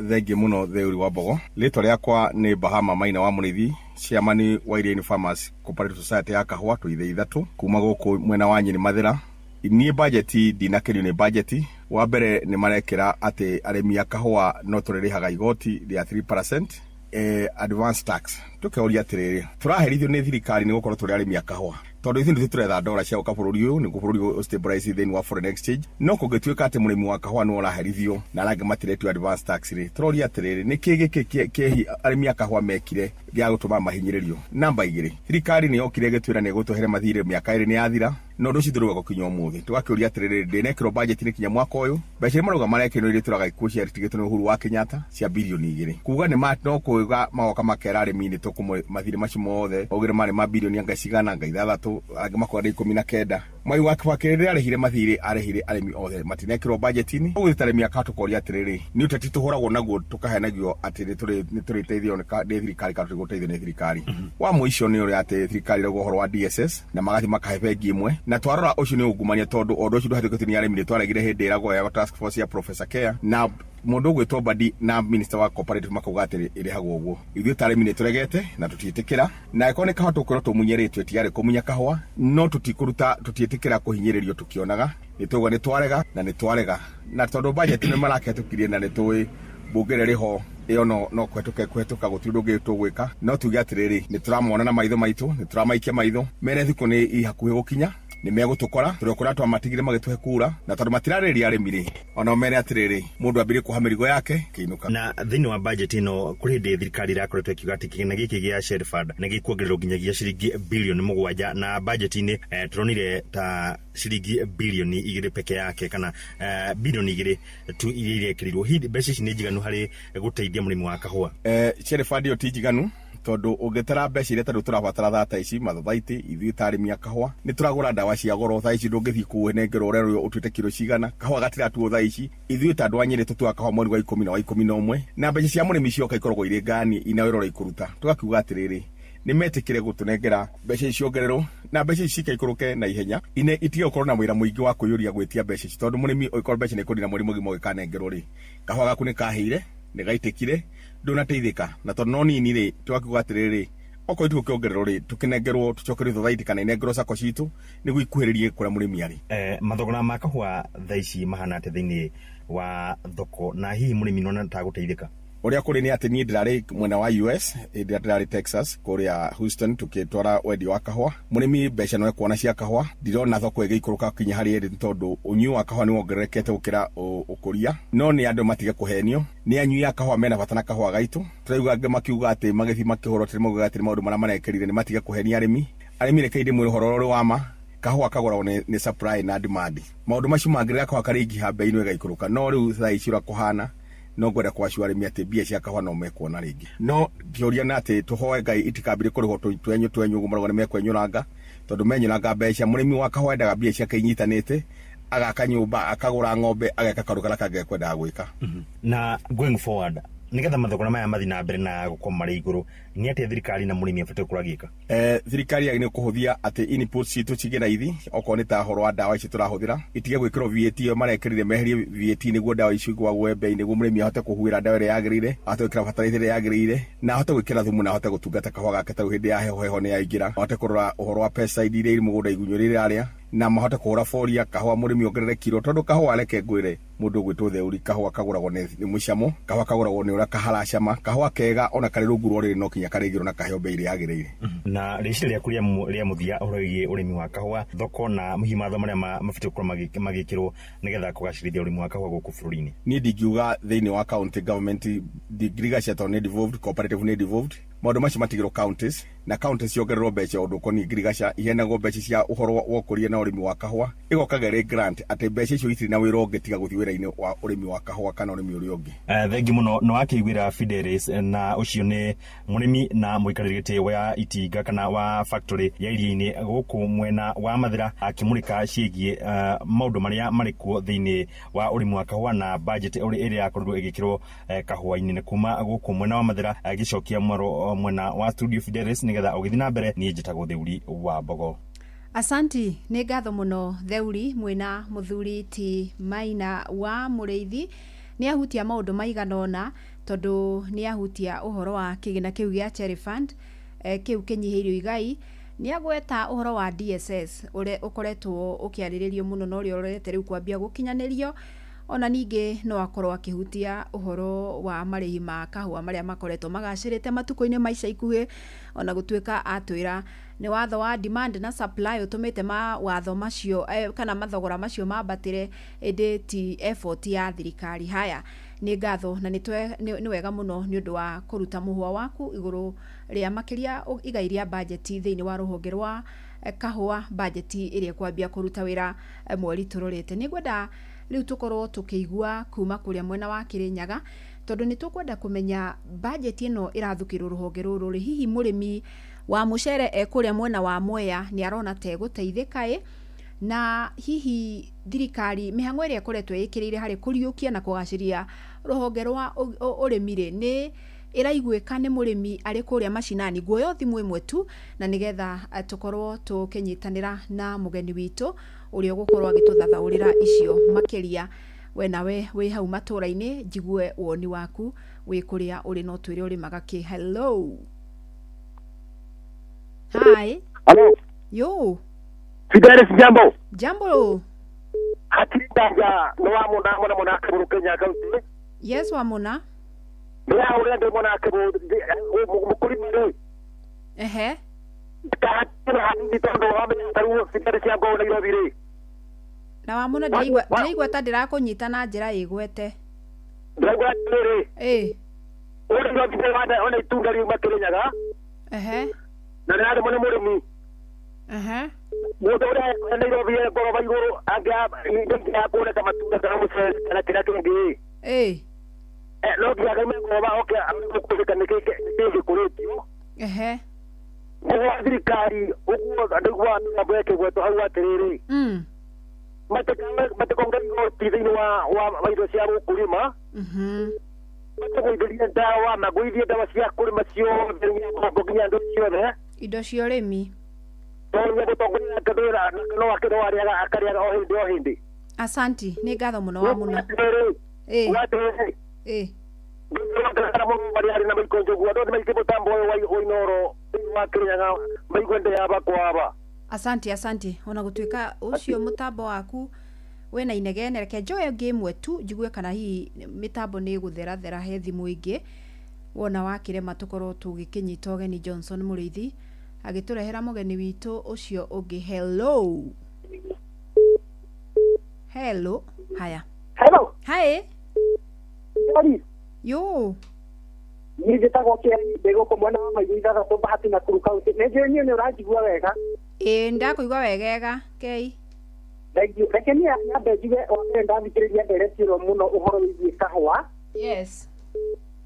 Thengiũ mũno Theuri wa Mbogo. Rĩtwa rĩakwa nĩ Bahama Maina wa Mũrĩithi, chairman wa Iriainĩ Farmers Cooperative Society ya kahũa tũithĩ ithatũ kuma gũkũ mwena wa Nyĩrĩ Mathĩra. Niĩ budget ndinakenio nĩ budget. Wa mbere nĩ marekĩra atĩ arĩmi a kahũa no tũrĩrĩhaga igoti rĩa 3% advance tax. Tũkeũria atĩrĩrĩ, tũraherithio nĩ thirikari nĩ gũkorwo tũrĩ arĩmi a kahũa, tondũ ithuĩ nĩthuĩ tũretha ndora cia gũka bũrũri ũyũ nĩguo bũrũri ũyũ stabilize thĩinĩ wa foreign exchange. No kũngĩtuĩka atĩ mũrĩmi wa kahũa nĩwe ũraherithio na arĩa angĩ matiretio advance tax rĩ, tũroria atĩrĩrĩ, nĩkĩ gĩkĩ kĩhi arĩmi a kahũa mekire gĩa gũtũma mahinyĩrĩrio? Namba igĩrĩ, thirikari nĩ yokire ĩgĩtwĩra nĩ ĩgũtũhere mathirĩ, mĩaka 2 nĩ yathira, na ũndũ ũcio ndũrauga gũkinya ũmũthĩ. Tũgakĩũria atĩrĩrĩ, ndĩnekĩrwo budget nĩ kinya mwaka ũyũ, mbeca iria marauga marekĩrwo iria tũraga ikuũ ciatigĩtwo nĩ Uhuru wa Kenyatta cia birioni 2, kuga nĩ ma no kuga magoka makera arĩmi nĩ tũkũmwe mathirĩ macio mothe augire marĩ ma birioni anga cigana, anga 6, angĩ makoga nĩ 19. Mwai wa Kibaki rĩrĩa arĩhire mathirĩ, arĩhire arĩmi othe, matinekĩrwo budget-inĩ. Ũguo ta arĩmi aka tũkoria atĩrĩrĩ, nĩ ũteti tũhũragwo naguo tũkahenagio atĩ nĩ tũrĩteithio nĩ thirikari kana tũtigũteithio nĩ thirikari. Wa mũico nĩ ũrĩa atĩ thirikari ĩrauga ũhoro wa DSS na magathiĩ makahe bengi ĩmwe, na twarora ũcio nĩ ungumania, tondũ ũndũ ũcio ndũhetũkĩtio nĩ arĩmi. Nĩ twaregire hĩndĩ ĩragwo ya task force ya Professor Kea na mũndũ ũgwĩtwo Mbadi na minister wa cooperative makauga atĩ ĩrĩhagwo ũguo. Ithuĩ ta arĩmi nĩ tũregete na tũtiĩtĩkĩra, na angĩkorwo nĩ kahũa tũkwĩrwo tũmunyĩrĩtwe tiarĩ kũmunya kahũa, no tũtikũruta, tũtiĩtĩkĩra kũhinyĩrĩrio tũkĩonaga. Nĩ tũuga nĩ twarega na nĩ twarega, na tondũ budget nĩ marakĩhetũkirie na nĩ tũĩ mbunge ĩrĩa ĩrĩ ho ĩyo no kũhetũka kũhetũka, gũtirĩ ũndũ ũngĩ tũgwĩka. No tuge atĩrĩrĩ, nĩ tũramona na maitho maitũ, nĩ tũramaikia maitho mere thikũ nĩ i hakuhĩ gũkinya, nĩ megũtũkora tũrĩ o kũrĩa twamatigire magĩtũhe kura, na tondũ matirarĩrĩria arĩmi rĩ, ona mere atĩrĩrĩ, mũndũ ambĩrĩrie kuoha mĩrigo yake kĩinũka. Na thĩinĩ wa budget ĩno, kũrĩ hĩndĩ thirikari ĩrakoretwo ĩkiuga atĩ kĩgĩna gĩkĩ gĩa Shell Fund nĩ gĩkuongererwo nginyagia ciringi birioni 7, na budget-inĩ tũronire ta ciringi birioni 2 peke yake kana birioni 2 tu iria irekĩrirwo. Hihi mbeca ici nĩ njiganu harĩ gũteithia mũrĩmi wa kahũa? Shell Fund ĩyo ti njiganu, tondũ ũngĩtara mbeca iria tarĩu tũrabatara thaa ta ici mathathaitĩ, ithuĩ ta arĩmi a kahũa nĩ tũragũra ndawa cia goro. Thaa ici ndũngĩthiĩ kũu ũnengerwo ũrerwo ũtuĩte kiro cigana, kahũa gatiratuo. Thaa ici ithuĩ ta andũ a Nyĩrĩ tũtuaga kahũa mweri wa 10 na wa 11, na mbeca cia mũrĩmi cioka ikoragwo irĩ ngani ina wĩra ũrĩa ikũruta. Tũgakiuga atĩrĩrĩ, nĩ metĩkĩre gũtũnengera mbeca ici ciongererwo na mbeca ici cikaikũrũke na ihenya ine itige gũkorwo na wĩra mũingĩ wa kwĩyũria gwĩtia mbeca ici, tondũ mũrĩmi ũngĩkorwo mbeca nĩ ikũnina mweri mũgima ũgĩkanengerwo rĩ, kahũa gaku nĩ kahĩire, nĩ gaitĩkire, ndũnateithĩka. Na tondũ no nini rĩ, tũgakiuga atĩrĩrĩ, okorwo itigũkĩongererwo rĩ, tũkĩnengerwo tũcokerio thothaiti kana inengerwo sacco citũ nĩguo ikuhĩrĩrie kũrĩa mũrĩmi arĩ. Mathogora ma kahũa thaa ici mahana atĩa thĩinĩ wa thoko, na hihi mũrĩmi nĩona ta gũteithĩka? Ũrĩa kũrĩ nĩ atĩ niĩ ndĩrarĩ mwena wa US hĩndĩ ĩrĩa ndĩrarĩ Texas kũrĩa Houston tũkĩtwara wendia wa kahũa. Mũrĩmi mbeca no ekuona cia kahũa, ndirona thoko ĩgĩikũrũka kinya harĩa ĩrĩ, tondũ ũnyui wa kahũa nĩ wongererekete gũkĩra ũkũria. No nĩ andũ matige kũhenio, nĩ anyui a kahũa mena bata na kahũa gaitũ. Tũraigua angĩ makiuga atĩ magĩthiĩ makĩhũrwo atĩ maugaga atĩ maũndũ marĩa marekĩrire. Nĩ matige kũhenia arĩmi. Arĩmi, reke ndĩmwĩre ũhoro ũrĩ wa ma, kahũa kagũragwo nĩ supply na demand. Maũndũ macio mangĩ rĩrĩa kahũa karĩingĩha, bei no ĩgaikũrũka. No rĩu thaa ici ũrĩa kũhana, no ngwenda kwacu arĩmi atĩ mbia cia kahũa no mekuona rĩngĩ, no kĩũria na atĩ tũhoe Ngai itikambire kũrĩhwo twenyũ twenyũ ũguo marauga nĩ mekwenyũranga, tondũ menyũranga mbeca, mũrĩmi wa kahũa endaga mbia ciake inyitanĩte, agaka nyũmba, akagũra ng'ombe, ageka kaũndũ karĩa kangĩ ekwendaga gwĩka. Na going forward, nigetha mathogora maya mathiĩ na mbere na gũkorwo marĩ igũrũ, nĩ atĩa thirikari na mũrĩmi abatiĩ gũkorwo agĩka? Thirikari yagĩrĩirwo kũhũthia atĩ inputs citũ cigĩe raithi, okorwo nĩ ta ũhoro wa ndawa ici tũrahũthĩra itige gwĩkĩrwo VAT ĩyo marekĩrire, meherie VAT nĩguo ndawa icio igwagwe bei, nĩguo mũrĩmi ahote kũhuhĩra ndawa ĩrĩa yagĩrĩire, ahote gwĩkĩra bataraitha ĩrĩa yagĩrĩire, na ahote gwĩkĩra thumu, na ahote gũtungata kahũa gake. Tarĩu hĩndĩ ya heho, heho nĩ yaingĩra, ahote kũrora ũhoro wa pesticide iria irĩ mũgũnda, igunyũ iria irarĩa, na mahote kũhũra foliar kahũa, mũrĩmi ongerere kiro, tondũ kahũa, reke ngwĩre mũndũ ũgwĩtwo Theuri, kahũa kagũragwo nĩ mũcamo, kahũa kagũragwo nĩ ũrĩa kaharacama. Kahũa kega ona karĩ rungu rwa rĩrĩ no kinya karĩgĩrwo na kaheo bei ĩrĩa yagĩrĩire. Na rĩciria rĩaku rĩa mũthia ũhoro wĩgiĩ ũrĩmi wa kahũa, thoko, na hihi mawatho marĩa mabatiĩ gũkorwo magĩkĩrwo nĩgetha kũgacĩrithia ũrĩmi wa kahũa gũkũ bũrũri-inĩ? Niĩ ndingiuga thĩinĩ wa county government ngirigaca, tondũ nĩ devolved, cooperative nĩ devolved. Maũndũ macio matigĩrwo counties na counties ciongererwo mbeca ũndũ ũkoniĩ ngirigaca iheanagwo mbeca cia ũhoro wa ũkũria na ũrĩmi wa kahũa ĩgokaga ĩrĩ grant atĩ mbeca icio itirĩ na wĩra ũngĩ tiga gũthiĩ wĩra-inĩ wa ũrĩmi wa kahũa kana ũrĩmi ũrĩa ũngĩ. Thengi muno nĩ wakĩiguĩra Fidelis, na ũcio nĩ mũrĩmi na mũikarĩri gĩtĩ wa itinga kana wa factory ya iria-inĩ gũkũ mwena wa Mathĩra, akĩmũrĩka ciĩgiĩ maũndũ marĩa marĩ kuo thĩinĩ wa ũrĩmi wa kahũa na budget ĩrĩa yakorirwo ĩgĩkĩrwo kahũa-inĩ. Nĩ kuma gũkũ mwena wa Mathĩra agĩcokia mwaro mwena wa studio Fidelis, nĩgetha ũgĩthiĩ na mbere. Niĩ njĩtagwo Theuri wa Mbogo. Asanti, nĩ ngatho mũno Theuri mwĩna mũthuri ti Maina wa Mũrĩithi. Nĩ ahutia maũndũ maigana ũna, tondũ nĩ ahutia ũhoro wa kĩgĩna kĩu gĩa Cherry Fund, kĩu kĩnyihĩirio igai. Nĩ agweta ũhoro wa DSS ũrĩa ũkoretwo ũkĩarĩrĩrio mũno na ũrĩa ũrorete rĩu kwambia gũkinyanĩrio. Ona ningĩ no akorwo akĩhutia ũhoro wa marĩhi ma kahũa marĩa makoretwo magacĩrĩte matukũ-inĩ ma ica ikuhĩ, ona gũtuĩka atwĩra nĩ watho wa demand na supply ũtũmĩte mawatho macio kana mathogora macio mambatĩre, ĩndĩ ti effort ya thirikari. Haya, nĩ ngatho na nĩ wega mũno nĩ ũndũ wa kũruta mũhwa waku igũrũ rĩa makĩria igai rĩa bajeti thĩinĩ wa rũhonge rwa kahũa, bajeti ĩrĩa ĩkwambia kũruta wĩra mweri tũrorete. Nĩ ngwenda rĩu tũkorwo tũkĩigua kuma kũrĩa mwena wa Kĩrĩnyaga, tondũ nĩ tũkwenda kũmenya bajeti ĩno ĩrathukĩrwo rũhonge rũrũ rĩ, hihi mũrĩmi wa mũcere e kũrĩa mwena wa Mwea nĩ arona ta egũteithĩka ĩ, na hihi thirikari mĩhang'o ĩrĩa ĩkoretwo ĩkĩrĩire harĩ kũriũkia na kũgacĩria rũhonge rwa ũrĩmi rĩ, nĩ ĩraiguĩka nĩ mũrĩmi arĩ kũrĩa macinani. Nguoya thimũ ĩmwe tu na nĩgetha tũkorwo tũkĩnyitanĩra na mũgeni witũ ũrĩa ũgũkorwo agĩtũthathaũrĩra icio makĩria. We nawe wĩ hau matũra-inĩ, njigue woni waku wĩ kũrĩa ũrĩ, no twĩre ũrĩmaga kĩ. Hello, hi. Hello. Yo. Fidelis, jambo. Jambo. Hatirĩ nganja nĩ wa mũna mũna mũna kĩbũrũ Kenya kaunti. Yes, wa mũna. Nĩ ya ũrĩa ndĩ mũna kĩbũrũ mũkũrima rĩ. Kahatirĩ hanini tondũ wamenya ta rĩu Fidelis ya ngoo Nairobi rĩ. Na wa mũna ndĩraigua ta ndĩrakũnyita na njĩra ĩgwete. Ndĩraigua atĩrĩrĩ. Ĩ. Ũrĩa Nairobi nĩ wanda ona itunda riuma Kĩrĩnyaga. Na nĩ nĩ mũrĩmi. Mũndũ ũrĩa e Nairobi e ngoroba igũrũ angĩaga kuoneka matunda kana mũcere kana kĩrĩa kĩngĩ. Ĩ. No nginya akaime ngoroba oke gũkũrĩka nĩkĩ gĩkũrĩtio. Ũguo thirikari ũguo ndaigua mĩgambo ĩkĩgwetwo hau atĩrĩrĩ. Matikongerera igoti thĩinĩ wa indo cia gũkũrĩma. Matũgũithĩrie ndawa, magũithie ndawa cia kũrĩma ciothe nginya nginya andũ ciothe. Indo cia ũrĩmi. Tondũ mũtongoria nake ndwĩra no akĩrwo arĩaga akarĩaga o hĩndĩ o hĩndĩ. Asanti, nĩ ngatho mũno wa mũno. Ĩ. Ĩ. Ndĩrona mũno marĩa arĩ na maiko njogu andũ othe maingĩ mũtambo ũyũ wa Inooro thĩinĩ wa Kĩrĩnyaga maigue ndĩyaba kwaba. Asanti, asanti. Ona gũtuĩka ũcio mũtambo waku wĩna inegene, reke njoe ĩngĩ ĩmwe tu njigue kana hihi mĩtambo nĩ ĩgũtherathera he thimũ ĩngĩ. Wona wakĩrema tũkorwo tũgĩkĩnyita ũgeni Johnson Mũrĩithi agĩtũrehera mũgeni witũ ũcio ũngĩ. Hello. Hello. Haya. Hello. Hi. Joris. Yo. Niĩ njĩtagwo Kĩeni, ndĩ gũkũ mwena wa Maitũ ithathatũ Bahati Nakuru County. Nĩ njũĩ niĩ nĩ ũranjigua wega. Ĩĩ, ndakũigua wegega, Kei. Thank you. Reke niĩ nyambe njuge wa mbere ndathikĩrĩria ndereti ĩno mũno ũhoro wĩgiĩ kahũa. Yes.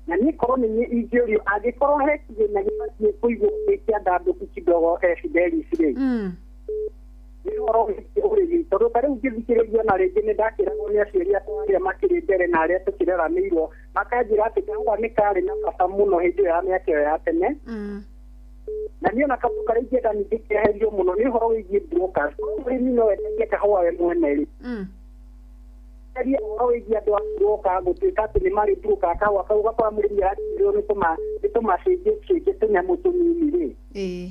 Na niĩ korwo nĩ niĩ ingĩũrio angĩkorwo he kĩgĩna gĩbatiĩ kũigwo gĩ kĩandandũku kidogo Fidelis rĩ. Nĩ ũhoro wĩgiĩ ũrĩmi tondũ ta rĩu ngĩthikĩrĩria na rĩngĩ nĩ ndakĩragwo nĩ aciari akwa arĩa makĩrĩ mbere na arĩa tũkĩreranĩirwo makanjĩra atĩ kahũa nĩ karĩ na bata mũno hĩndĩ ĩyo ya mĩaka ĩyo ya tene. Na niĩ ona kaũndũ karĩa ingĩenda ningĩ keherio mũno nĩ ũhoro wĩgiĩ brokers. Mũrĩmi no endagie kahũa we mwene rĩ. Eherie ũhoro wĩgiĩ andũ a broker gũtuĩka atĩ nĩ marĩ broker kahũa kau ũgakora mũrĩmi aratigĩrĩrwo nĩ tũmacĩnjĩ cĩnjĩ tũnyamũ tũnini rĩ. Ĩĩ.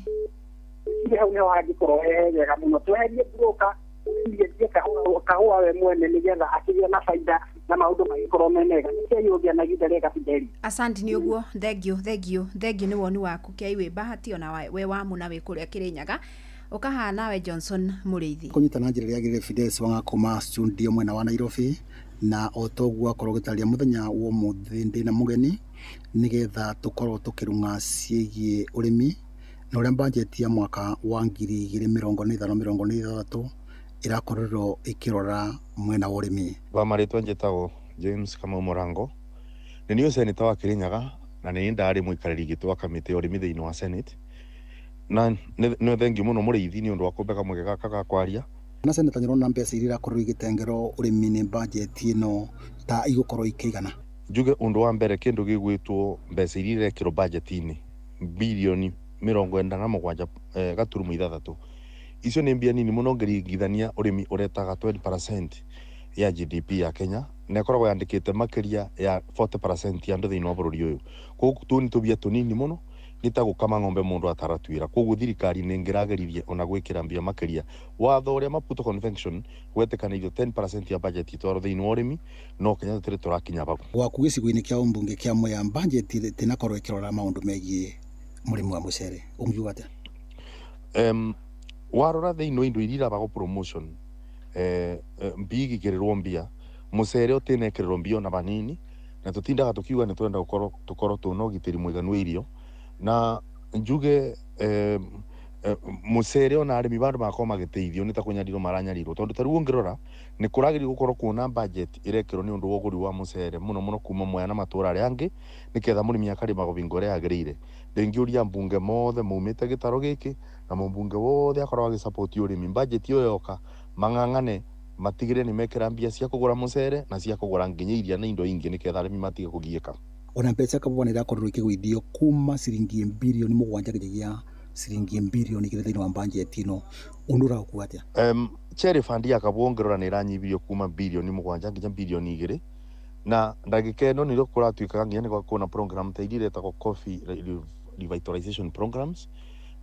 Hau nĩho hangĩkorwo he hega mũno tweherie broker mũrĩmi endie kahũa we mwene nĩgetha akĩgĩe na baida na maũndũ magĩkorwo me mega. Nĩkĩo ũngĩa na ihinda rĩega Fideli. Asante nĩ ũguo, thengio thengio thengio nĩ woni waku Kei wĩ Bahati ona we wa Mũna wĩ kũrĩa Kĩrĩnyaga. Ũkaha nawe Johnson Mũrĩithi. Kũnyita na njĩra ĩrĩa yagĩrĩire Fidelis Wang'a kuma studio mwena wa Nairobi, na o toguo akorwo gĩtarĩria mũthenya wa ũmũthĩ ndĩna mũgeni Nĩgetha tũkorwo tũkĩrung'a ciĩgiĩ ũrĩmi na ũrĩa bajeti ya mwaka wa 2045-26 ĩrakorirwo ĩkĩrora mwena wa ũrĩmi. Kwa marĩtwa njĩtagwo James Kamau Mũrango, nĩ niĩ seneta wa Kirinyaga na nĩ niĩ ndarĩ mũikarĩri gĩtĩ wa kamĩtĩ ya ũrĩmi thĩinĩ wa Senate. Na nĩ thengiũ mũno mũrĩithi nĩ ũndũ wa kũmbe kamweke gaka ga kwaria. Na seneta, nĩũrona mbeca iria irakorirwo igĩtengerwo ũrĩmi nĩ bajeti ĩno ta igũkorwo ikĩigana? Njuge ũndũ wa mbere, kĩndũ gĩgwĩtwo mbeca iria irekĩrwo bajeti-inĩ 97.6 bilioni, icio nĩ mbia nini mũno ngĩringithania ũrĩmi ũretaga 20% ya GDP ya Kenya na ĩkoragwo yandĩkĩte makĩria ya 40% ya andũ thĩinĩ wa bũrũri ũyũ. Koguo tũu nĩ tũbia tũnini mũno, nĩ ta gũkama ng'ombe mũndũ ataratuĩra. Koguo thirikari nĩ ĩngĩrageririe ona gwĩkĩra mbia makĩria. Watho ũrĩa Maputo Convention wetĩkanĩirio 10% ya budget itwarwo thĩinĩ wa ũrĩmi, no Kenya tũtirĩ tũrakinya bau. Gwaku gĩcigo-inĩ kĩa ũmbunge kĩa Mwea, bajeti ĩtinakorwo ĩkĩrora maũndũ megiĩ mũrĩmi wa mũcere, ũngiuga atĩa? Warora thĩinĩ wa indo iria irabagwo promotion, mbia igĩkĩrĩrwo mbia, mũcere ũtinekĩrĩrwo mbia ona vanini, na tũtindaga tũkiuga nĩ tũrenda gũkorwo tũkorwo twĩna ũgitĩri mũiganu wa irio. Na njuge mũcere ona arĩmi bandũ magakorwo magĩteithio nĩ ta kũnyarirwo maranyarirwo, tondũ ta rĩu ũngĩrora nĩ kũragĩrĩire gũkorwo kuona budget ĩrekĩrwo nĩ ũndũ wa ũgũri wa mũcere mũno mũno kuma Mwea na matũra arĩa angĩ, nĩgetha mũrĩmi akarĩma bingo ĩrĩa yagĩrĩire. Ndĩngĩũria mbunge mothe maumĩte gĩtarũ gĩkĩ na mũmbunge wothe akorwo agĩsupport ũrĩmi, budget ĩyo yoka mang'ang'ane matigĩre nĩ mekĩra mbia cia kũgũra mũcere na cia kũgũra nginya iria na indo ingĩ, nĩgetha arĩmi matige kũgiĩka. Ona mbeca kabũa nĩ irakorirwo ikĩgũithio kuma ciringi 7 bilioni nginyagia ciringi 2 bilioni thĩinĩ wa bajeti ĩno, ũndũ ũraũkua atĩa? Cherry fund ya kabũa ũngĩrora nĩ ĩranyibirio kuma 7 bilioni nginya 2 bilioni, na ndagĩka ĩno nĩrĩo kũratuĩkaga nginya nĩ kwĩna program ta iria iretagwo coffee revitalization programs.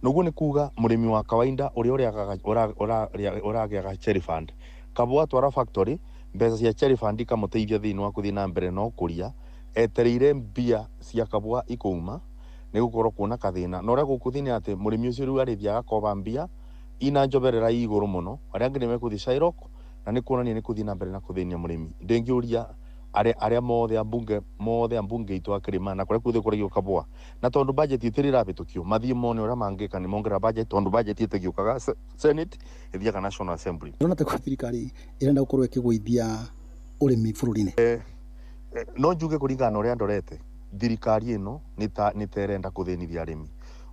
Noguo nĩ kuga mũrĩmi wa kawaida ũrĩa ũragĩaga cherry fund kabũa atwara factory, mbeca cia cherry fund ikamũteithia thĩinĩ wa kũthiĩ na mbere na ũkũria, etereire mbia cia kabũa ikũuma nĩ gũkorwo kuona kathĩna. Na ũrĩa gũkũ nĩ atĩ mũrĩmi ũcio rĩu arĩthiaga akoba mbia ina njoberera i igũrũ mũno, arĩa angĩ nĩ mekũthiĩ Shylock, na nĩ kuonania nĩ kũthiĩ na mbere na kũthĩnia mũrĩmi. Ndĩngĩũria arĩa mothe ambunge mothe ambunge itũ a Kĩrĩma na kũrĩa kuothe kũragio kabũa, na tondũ budget ĩtĩrĩ ĩrahĩtũkio, mathiĩ mone ũrĩa mangĩka nĩ mongerera budget, tondũ budget ĩtĩgĩũkaga Senate, ĩthiaga National Assembly. Ndĩrona ta thirikari ĩrenda gũkorwo ĩkĩgũithia ũrĩmi bũrũri-inĩ. No njuge kũringana na ũrĩa ndorete thirikari ĩno nĩ ta ĩrenda kũthĩnithia arĩmi.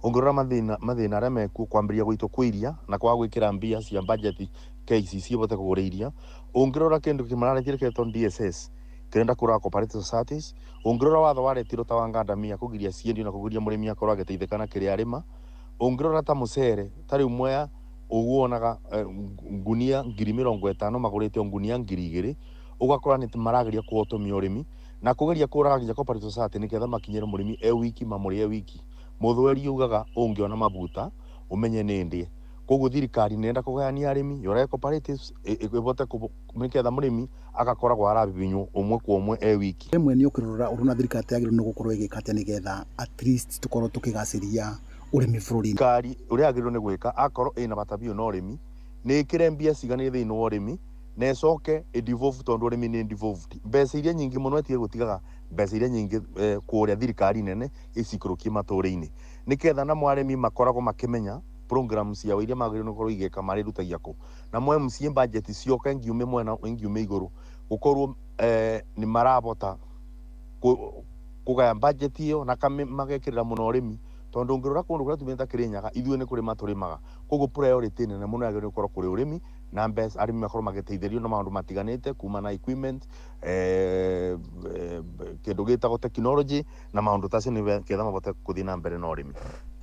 Ũngĩrora mathĩna arĩa mekuo, kwambĩrĩria gũitwo kwa iria na kwaga gwĩkĩra mbia cia budget KCC ĩbote kũgũra iria, ũngĩrora kĩndũ kĩmararetire kĩretwo DSS kĩrenda kũraga cooperative societies, ũngĩrora watho waretirwo ta wa ngandamia kũgiria ciendio na kũgiria mũrĩmi akorwo agĩteithĩka na kĩrĩa arĩma, ũngĩrora ta mũcere ta rĩu Mwea ũguo wonaga ngunia 50,000 magũrĩte o ngunia 2,000, ũgakora nĩ marageria kũhotomia ũrĩmi na kũgeria kũraga nginya cooperative society nĩgetha makinyĩre mũrĩmi e wiki mamũrĩe e wiki. Mũthweri ugaga ũngĩona mabuta ũmenye nĩ ndĩe. Koguo thirikari nĩ ĩrenda kũgayania arĩmi yũrage cooperatives ĩbote nĩgetha mũrĩmi agakoragwo arabibinywo ũmwe kwa ũmwe e wiki. Rĩmwe nĩ ũkĩrora ũrona thirikari yagĩrĩirwo nĩ gũkorwo ĩgĩka atĩa nĩgetha at least tũkorwo tũkĩgacĩria ũrĩmi bũrũri-inĩ? Thirikari ũrĩa yagĩrĩirwo nĩ gwĩka akorwo ĩna bata biũ na ũrĩmi, nĩ ĩkĩre mbia ciganĩire thĩinĩ wa ũrĩmi na ĩcoke ĩdevolve, tondũ ũrĩmi nĩ devolved. Mbeca iria nyingĩ mũno ĩtige gũtigaga mbeca iria nyingĩ kũrĩa thirikari nene ĩcikũrũkie matũũra-inĩ, nĩgetha namo arĩmi makoragwo makĩmenya program ciao iria magĩrĩirwo nĩ gũkorwo igĩka marĩrutagia kũ. Namo MCA budget cioka ingiume mwena ingiume igũrũ gũkorwo nĩ marabota kũgaya budget ĩyo na magekĩrĩra mũno ũrĩmi, tondũ ũngĩrora kũndũ kũrĩa tumĩte ta Kĩrĩnyaga ithuĩ nĩ kũrĩma tũrĩmaga. Koguo priority nene mũno yagĩrĩirwo gũkorwo kũrĩ ũrĩmi na mbeca, arĩmi makorwo magĩteithĩrĩrio na maũndũ matiganĩte kuma na equipment, kĩndũ gĩtagwo technology na maũndũ tacio, nĩgetha mabote gũthiĩ na mbere na ũrĩmi.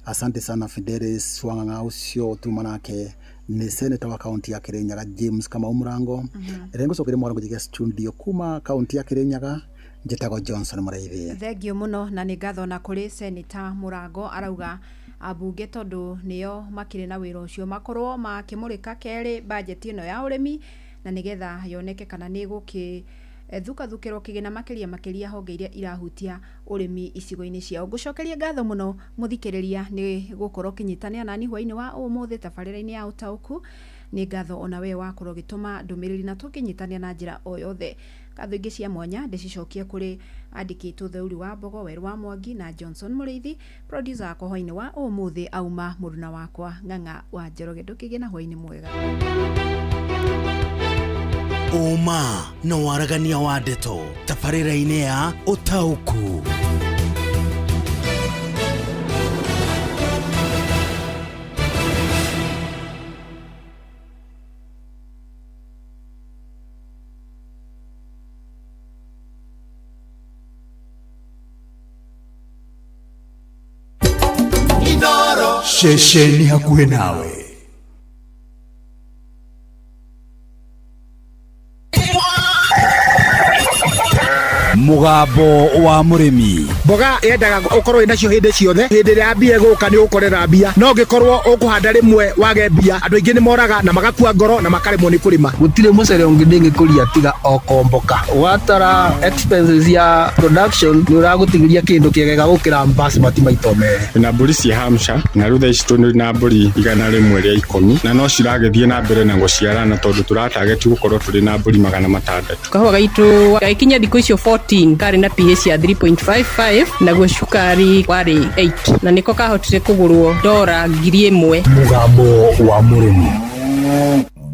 Asante sana Fidelis Wang'ang'a. Ũcio tuma nake nĩ senator wa kaunti ya Kirinyaga James Kamau Mũrango. Ĩrĩa ngũcokeria mwarango njige studio kuma kaunti ya Kirinyaga, njĩtagwo Johnson Mũraithi. Thengio mũno na nĩ ngatho na kũrĩ Senator Mũrango. Arauga ambunge tondũ nĩo makĩrĩ na wĩra ũcio makorwo makĩmũrĩka kerĩ bajeti ĩno ya ũrĩmi, na nĩgetha yoneke kana nĩ ĩgũkĩ thukathukĩrwo kĩgĩna makĩria makĩria honge iria irahutia ũrĩmi icigo-inĩ ciao. Ngũcokeria ngatho mũno mũthikĩrĩria nĩ gũkorwo ũkĩnyitanĩra nani hwainĩ wa ũmũthĩ tabarĩra-inĩ ya ũtaũku. Nĩ ngatho ona we wakorwo ũgĩtũma ndũmĩrĩri na tũkĩnyitanĩra na njĩra o yothe. Ngatho ingĩ cia mwanya ndĩcicokie kũrĩ andĩkĩtwo Theuri wa Mbogo, Werũ wa Mwangi na Johnson Mũrĩithi. Producer wakwa hwainĩ wa ũmũthĩ auma mũruna wakwa Ng'ang'a wa Njoroge. Ndũkĩgĩe na hwainĩ mwega. Ũma na waragania wa ndeto tabarĩra-inĩ ya ũtaũku. Ceceni hakuhĩ nawe. Mũgambo wa mũrĩmi. Mboga yendaga ũkorwo wĩnacio hĩndĩ ciothe, hĩndĩ ĩrĩa mbia ĩgũka nĩ ũgũkorera mbia, no ũngĩkorwo ũkũhanda rĩmwe wage mbia, andũ aingĩ nĩ moraga na magakua ngoro na makaremwo nĩ kũrĩma. Gũtirĩ mũcere ũngĩ ndĩngĩkũria tiga o komboka. Watara expenses ya production nĩ ũragũtigĩria kĩndũ kĩega gũkĩra basmati maita merĩ. Na mbũri cia Hampshire na rĩu thaa ici tũrĩ na mbũri 110 na no ciragĩthiĩ na mbere na gũciarana tondũ tũratageti gũkorwo tũrĩ na mbũri 600. Kahũa gaitũ gagĩkinya thikũ icio 14 karĩ na pH ya 3.55 naguo cukari warĩ 8 na nĩko kahotire kũgũrwo dora 1000. Mũgambo wa mũrĩmi.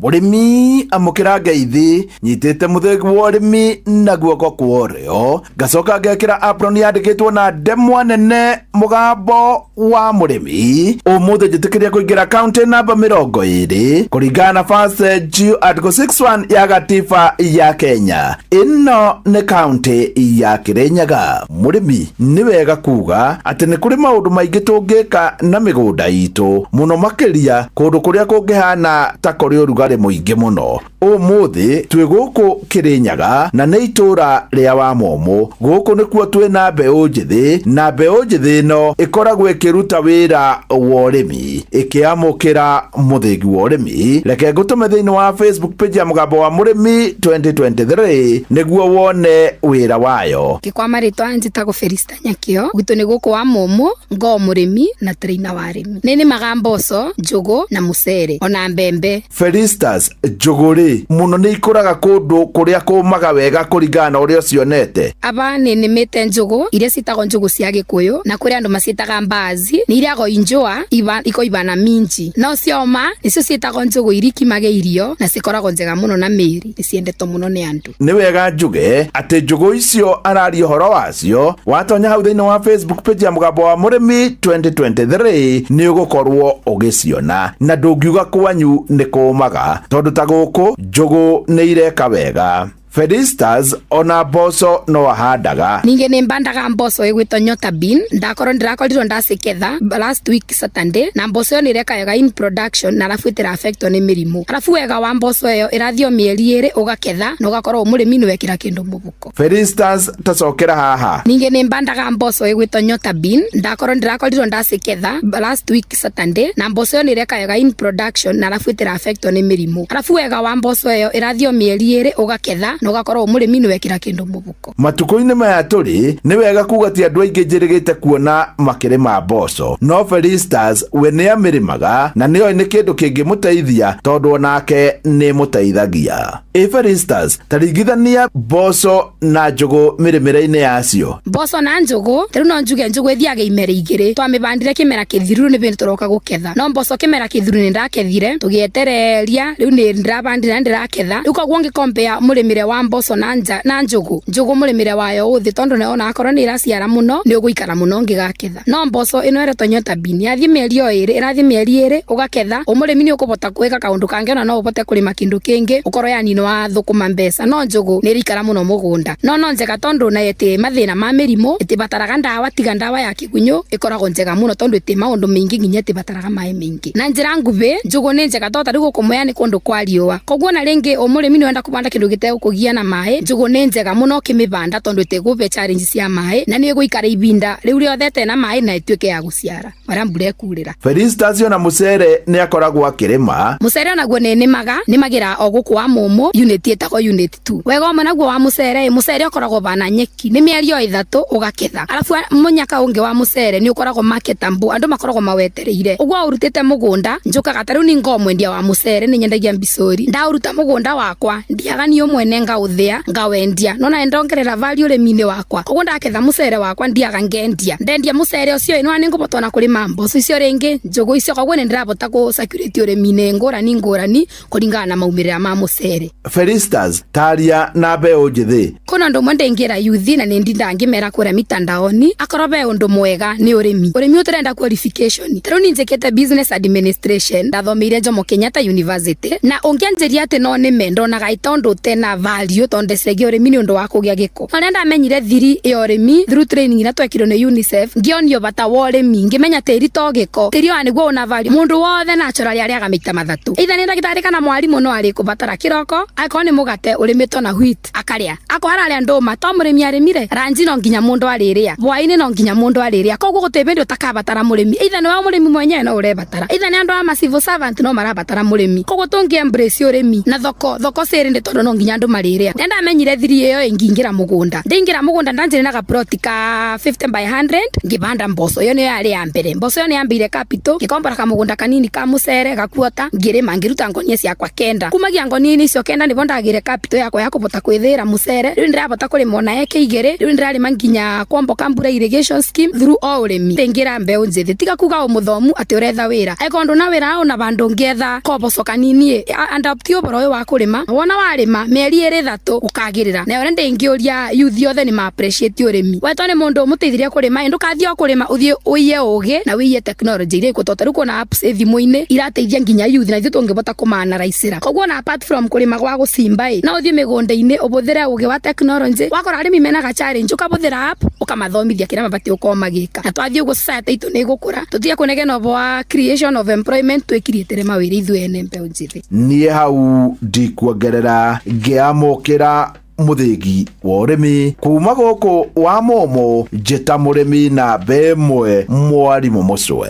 Mũrĩmi amũkĩra ngeithi nyitĩte mũthĩgi wa ũrĩmi na guoko kwa ũrĩo, ngacoka ngekĩra apron yandĩkĩtwo na ndemwa nene mũgambo wa mũrĩmi. Ũmũthĩ njĩtĩkĩria kũingĩra kaunti namba 20 kũringana na First G Article 61 ya gatiba ya Kenya. Ĩno nĩ kaunti ya Kĩrĩnyaga. Mũrĩmi nĩ wega kuga atĩ nĩ kũrĩ maũndũ maingĩ tũngĩka na mĩgũnda itũ, mũno makĩria kũndũ kũrĩa kũngĩhana ta kũrĩ ũrugarĩ mũingĩ mũno. Ũmũthĩ twĩ gũkũ Kĩrĩnyaga na nĩ itũũra rĩa Wamũmũ. Gũkũ nĩkuo twĩna mbeũ njĩthĩ, na mbeũ njĩthĩ ĩno ĩkoragwo ĩkĩruta wĩra wa ũrĩmi, ĩkĩamũkĩra mũthĩgi wa ũrĩmi. Reke ngũtũme thĩinĩ wa Facebook page ya Mũgambo wa Mũrĩmi 2023 nĩguo wone wĩra wayo. Kwa marĩtwa njĩtagwo Felista Nyakĩo, gwitũ nĩ gũkũ Wamũmũ, ngoo mũrĩmi na trainer wa arĩmi. Nĩ nĩmaga mboco, njũgũ na mũcere ona mbembe. Felistas, njũgũ rĩ mũno nĩ ikũraga kũndũ kũrĩa kũmaga wega kũringana na ũrĩa ũcionete. Aba nĩ nĩmĩte njũgũ iria ciĩtagwo njũgũ cia Gĩkũyũ na kũrĩ andũ maciĩtaga mbaazi, nĩ irĩagwo injũa ikoiba na minji, no cioma nĩcio ciĩtagwo njũgũ iria ikimage irio na cikoragwo njega mũno na mĩĩrĩ, nĩ ciendetwo mũno nĩ andũ. Nĩ wega njuge atĩ njũgũ icio araria ũhoro wacio, watonya hau thĩinĩ wa Facebook page ya Mũgambo wa Mũrĩmi 2023 nĩ ũgũkorwo ũgĩciona, na ndũngiuga kwanyu nĩ kũmaga tondũ ta gũkũ njũgũ nĩ ireka wega. Felistas ona mboco no ahandaga. Ningĩ nĩ mbandaga mboco ĩgwĩtwo nyota bean, ndakorwo ndĩrakorirwo ndaciketha last week Saturday, na mboco ĩyo nĩ ĩreka wega in production na arabu ĩtĩra affectwo nĩ mĩrimũ. Arabu wega wa mboco ĩyo ĩrathiĩ o mĩeri 2 ũgaketha na ũgakorwo mũrĩmi nĩ wekĩra kĩndũ mũhuko. Felistas tacokera haha. Ningĩ nĩ mbandaga mboco ĩgwĩtwo nyota bean, ndakorwo ndĩrakorirwo ndaciketha last week Saturday, na mboco ĩyo nĩ ĩreka wega in production na arabu ĩtĩra affectwo nĩ mĩrimũ. Arabu wega wa mboco ĩyo ĩrathiĩ o mĩeri 2 ũgaketha na ũgakorwo mũrĩmi nĩ wekĩra kĩndũ mũhuko. Matukũ-inĩ maya tũrĩ nĩ wega kuga ti andũ aingĩ njĩrĩgĩte kuona makĩrĩma mboco, no Felistas we nĩ amĩrĩmaga na nĩoĩ nĩ kĩndũ kĩngĩmũteithia tondũ onake nĩ mũteithagia. Ĩ Felistas, ta ringithania mboco na njũgũ mĩrĩmĩre-inĩ yacio. Mboco na njũgũ, rĩu no njuge njũgũ ĩthiaga imera 2. Twamĩbandire kĩmera kĩthiru nĩ hĩndĩ tũroka gũketha, no mboco kĩmera kĩthiru nĩ ndakethire tũgĩetereria, rĩu nĩ ndĩrabandire na ndĩraketha. Rĩu koguo ngĩkompea mũrĩmĩre wa mboco na njũgũ, njũgũ mũrĩmĩre wayo ũthĩ tondũ nayo ona akorwo nĩ ĩraciara mũno nĩ ũgũikara mũno ũngĩgaketha. No mboco ĩno ĩretwo nyota bean yathiĩ mĩeri o 2, ĩrathiĩ mĩeri 2 ũgaketha. Ũmũrĩmi nĩ ũkũbota gwĩka kaũndũ kangĩ ona no ũbote kũrĩma kĩndũ kĩngĩ ũkorwo yani nĩ wathũkũma mbeca, no njũgũ nĩ ĩrĩikara mũno mũgũnda. No njega tondũ nayo ĩtĩ mathĩna ma mĩrimũ, ĩtĩbataraga ndawa tiga ndawa ya kĩgunyũ, ĩkoragwo njega mũno tondũ ĩtĩ maũndũ maingĩ nginya ĩtĩbataraga maĩ maingĩ. Na njĩra nguhĩ njũgũ nĩ njega tondũ ta rĩu gũkũ Mwea nĩ kũndũ kwa riũa, koguo na rĩngĩ ũmũrĩmi nĩ wenda kũbanda kĩndũ gĩtegũkũgia na maĩ, njũgũ nĩ njega mũno ũkĩmĩbanda tondũ ĩtĩgũbe challenge cia maĩ na nĩ ĩgũikara ibinda rĩu rĩothe ĩtena maĩ na ĩtuĩke ya gũciara marĩa mbura ĩkurĩra. Felistas ona mũcere nĩ akoragwo akĩrĩma. Mũcere onaguo nĩ nĩmaga, nĩmagĩra o gũkũ Wamũmũ unit ĩtagwo unit 2. Wega ũmwe naguo wa mũcere, mũcere ũkoragwo bana nyeki, nĩ mĩeri o 3 ũgaketha. Arabu mũnyaka ũngĩ wa mũcere nĩ ũkoragwo marketable, andũ makoragwo mawetereire. Ũguo ũrutĩte mũgũnda, njũkaga ta rĩu nĩ ngoo mwendia wa mũcere, nĩ nyendagia mbicũri. Ndaũruta mũgũnda wakwa, ndiaga niĩ mwene ngauthia ngawendia nona ndongerera value urimi-ini wakwa koguo ndaketha mucere wakwa ndiaga ngendia ndendia mucere ucio ino ni ngubota na kurima mboco icio ringi njugu icio koguo ni ndirabota ku security urimi-ini ngurani ngurani kuringana na maumirira ma mucere. Felistas taria na mbeu njithi. Kuna undu umwe ndingira yuthi na ni ndinda ngimera kuria mitandaoni akorwo be undu mwega ni urimi urimi utirenda qualification taru ni njikite business administration ndathomeire Jomo Kenyatta University na ungianjiria ati no nime ndonaga itondu tena value tondu ndecegia urimi ni undu wa kugia giko na ndamenyire thiri ya urimi through training ira twekirwo ni UNICEF ngionio bata wa urimi ngimenya tiri to giko tiri wa niguo una value mundu wothe naturally ariaga maita mathatu either ni ndagitari kana mwarimu no ari kubatara kiroko akorwo ni mugate urimitwo na wheat akaria akorwo araria nduma to murimi arimire ranji no nginya mundu ariria bwaini no nginya mundu ariria koguo gutibindi utakabatara murimi either ni wa murimi mwenyewe no urebatara either ni andu a civil servant no marabatara murimi koguo tungi embrace urimi na thoko thoko ciri ndi tondu no nginya andu mariria ndamenyire thiri iyo ingingira mugunda ndingira mugunda ndanjire na gaploti ka 50 by 100 ngibanda mboco iyo niyo yari ya mbere mboco iyo ni yambire capital ngikombora kamugunda kanini ka mucere gakuota ngirima ngiruta ngonie ciakwa kenda kumagia ngonie icio kenda nibo ndagire capital yakwa ya kubota kwithira mucere riu ndirabota kurima ona eke igiri riu ndirarima nginya kwamboka mbura irrigation scheme through o urimi ndingira mbeu njithi tiga kuga umuthomu ati uretha wira akorwo nduna wira una bandu ngietha koboco kanini adapt uboro uyu wa kurima wona warima mieri iri ithatu ukagirira na ore ndingiuria youth yothe ni ma appreciate urimi wetwo ni mundu umuteithirie kurima ndukathie o kurima uthie uiye ugi na uiye technology iria ikutote riu kuna apps thimu-ini irateithia nginya youth na ithuĩ tungibota kumanaraicira koguo na apart from kurima gwa gucimba i no uthie migunda-ini ubuthire ugi wa technology wakora arimi menaga challenge ukabuthira app ukamathomithia kiria mabati ukorwo magika na twathie uguo society itu ni igukura tutige kunegena ubo wa creation of employment twikiriitire mawira ithuĩ ene mbeu njithi. Niĩ hau ndikuongerera ngĩamũkĩra muthigi wa ũrĩmi kuma gũkũ wa momo njĩta mũrĩmi namba ĩmwe mwarimũ mũcwe.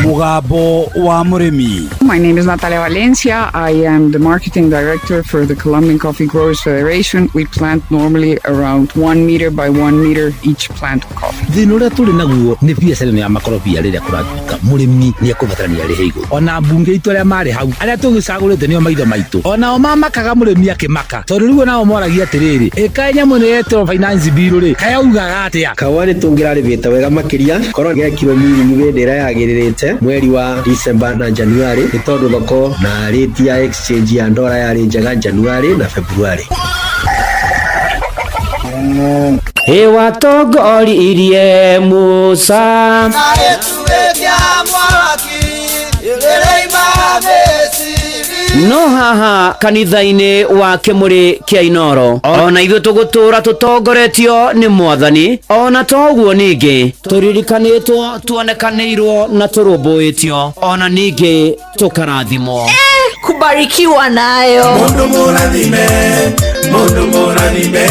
Mugambo wa Mũrĩmi. My name is Natalia Valencia. I am the marketing director for the Colombian Coffee Growers Federation. We plant normally around 1 meter by 1 meter each plant of coffee. Thĩna ũrĩa tũrĩ naguo nĩ biacara ĩno ya makorobia rĩrĩa kũratuĩka mũrĩmi nĩ ekũbatarania arĩhe igũrũ. Ona mbunge itũ arĩa marĩ hau arĩa tũgĩcagũrĩte nĩo maitho maitũ onao mamakaga mũrĩmi akĩmaka tondũ rĩu onao moragia atĩrĩrĩ ĩkaĩ nyamũ ĩno yetwo finance bill rĩ kayaugaga atĩa. Kawa nĩ tũngĩrarĩmĩte wega makĩria korwo gekirwo meeting hĩndĩ ĩrĩa yagĩrĩrĩte mweri wa December na January nĩ tondũ thoko na rate ya exchange ya ndora yarĩ njega January na February. Ĩwatongoririe Musa no haha kanitha-inĩ wa Kĩmũrĩ kĩa Inoro ona ithuĩ tũgũtũra tũtongoretio nĩ Mwathani ona toguo ningĩ tũririkanĩtwo tuonekanĩirwo na tũrũmbũĩtio ona ningĩ tũkarathimwo kubarikiwa nayo. Mundu mũrathime, mundu mũrathime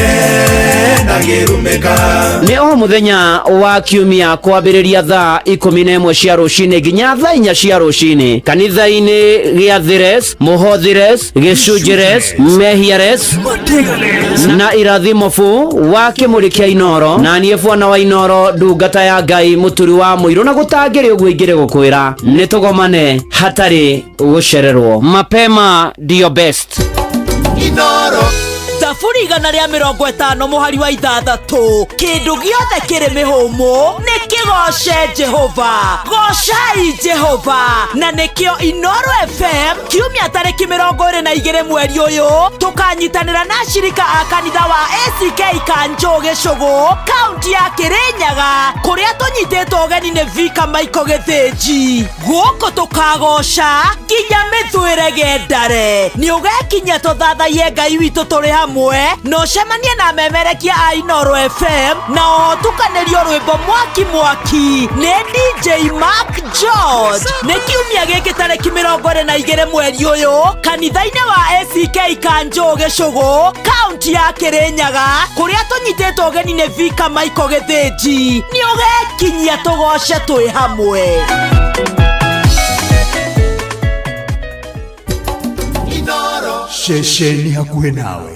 ndangĩrumĩka. Nĩ o mũthenya wa kiumia kwambĩrĩria thaa 11 cia rũcinĩ nginya thaa 4 cia rũcinĩ kanitha-inĩ gĩa Thires, Mũhothires, Gĩcunjĩres, Mehiares na Irathimo fu wa Kĩmũrĩ kĩa Inoro na niĩ bwana wa Inoro ndungata ya Ngai mũturi wa mũirũ na gũtangĩrĩ ũguo ingĩrĩ gũkwĩra nĩ tũgomane hatarĩ gũcererwo. Mapema ndio best. Inoro thaburi 150 mũhari wa 6 kĩndũ gĩothe kĩrĩ mĩhũmũ nĩ kĩgoce Jehova gocai Jehova na nĩkĩo Inoro FM kiumia tarĩki 22 mweri ũyũ tũkanyitanĩra na ashirika a kanitha wa ACK Kanjũ Gĩcũgũ kaunti ya Kĩrĩnyaga kũrĩa tũnyitĩtwo ũgeni nĩ Vika Michael Gĩthĩnji gũkũ tũkagoca nginya mĩthwĩre gendare nĩ ũgekinya tũthathaiye Ngai witũ tũrĩ hamwe no cemanie na memerekia a Inoro FM na otukanĩrio rwĩmbo mwaki mwaki nĩ DJ Mark George nĩ kiumia gĩkĩ tarĩki 22 mweri ũyũ kanitha-inĩ wa ACK Kanjũ Gĩcũgũ kaunti ya Kĩrĩnyaga kũrĩa tũnyitĩtwo ũgeni nĩ Vika Michael Gĩthĩnji nĩ ũgekinyia tũgoce twĩ hamwe. Ceceni hakuhĩ nawe.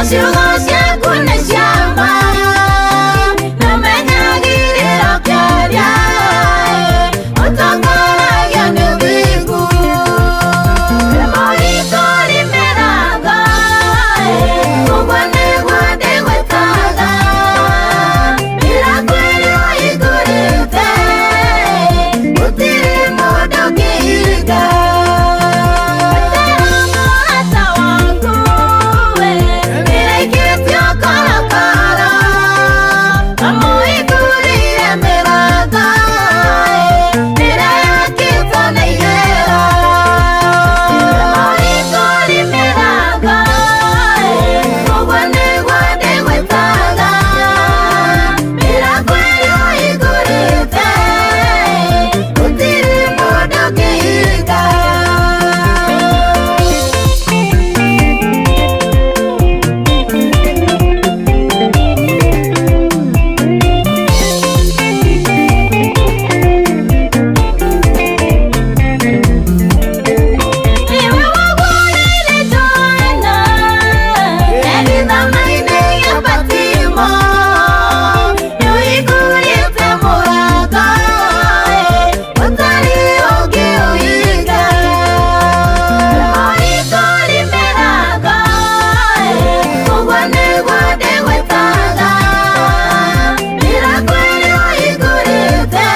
Ciugo ciaku nĩ cia ma, nĩũmenyagĩrĩra ũkĩaria, ũtongoragio nĩ ũthingu. Mũhingũri mĩrango, ũguo nĩguo ndĩgwĩtaga. Mĩrango ĩrĩa ũhingũrĩte, gũtirĩ mũndũ ũngĩhinga. Wetera mũrata waku, we, nĩraikĩtio korokoro, amũhingũrĩire mĩrango, ĩrĩa yakĩtwo na ihera. Mũhingũri mĩrango, ũguo nĩguo ndĩgwĩtaga. Mĩrango ĩrĩa ũhingũrĩte, gũtirĩ mũndũ ũngĩhinga. Niwe wagũrĩire Johana, gĩthama-inĩ gĩa Patimo. Nĩũhingũrĩte mũrango, ũtarĩ ũngĩũhinga. Mũhingũri mĩrango, ũguo nĩguo ndĩgwĩtaga. Mĩrango ĩrĩa ũhingũrĩte,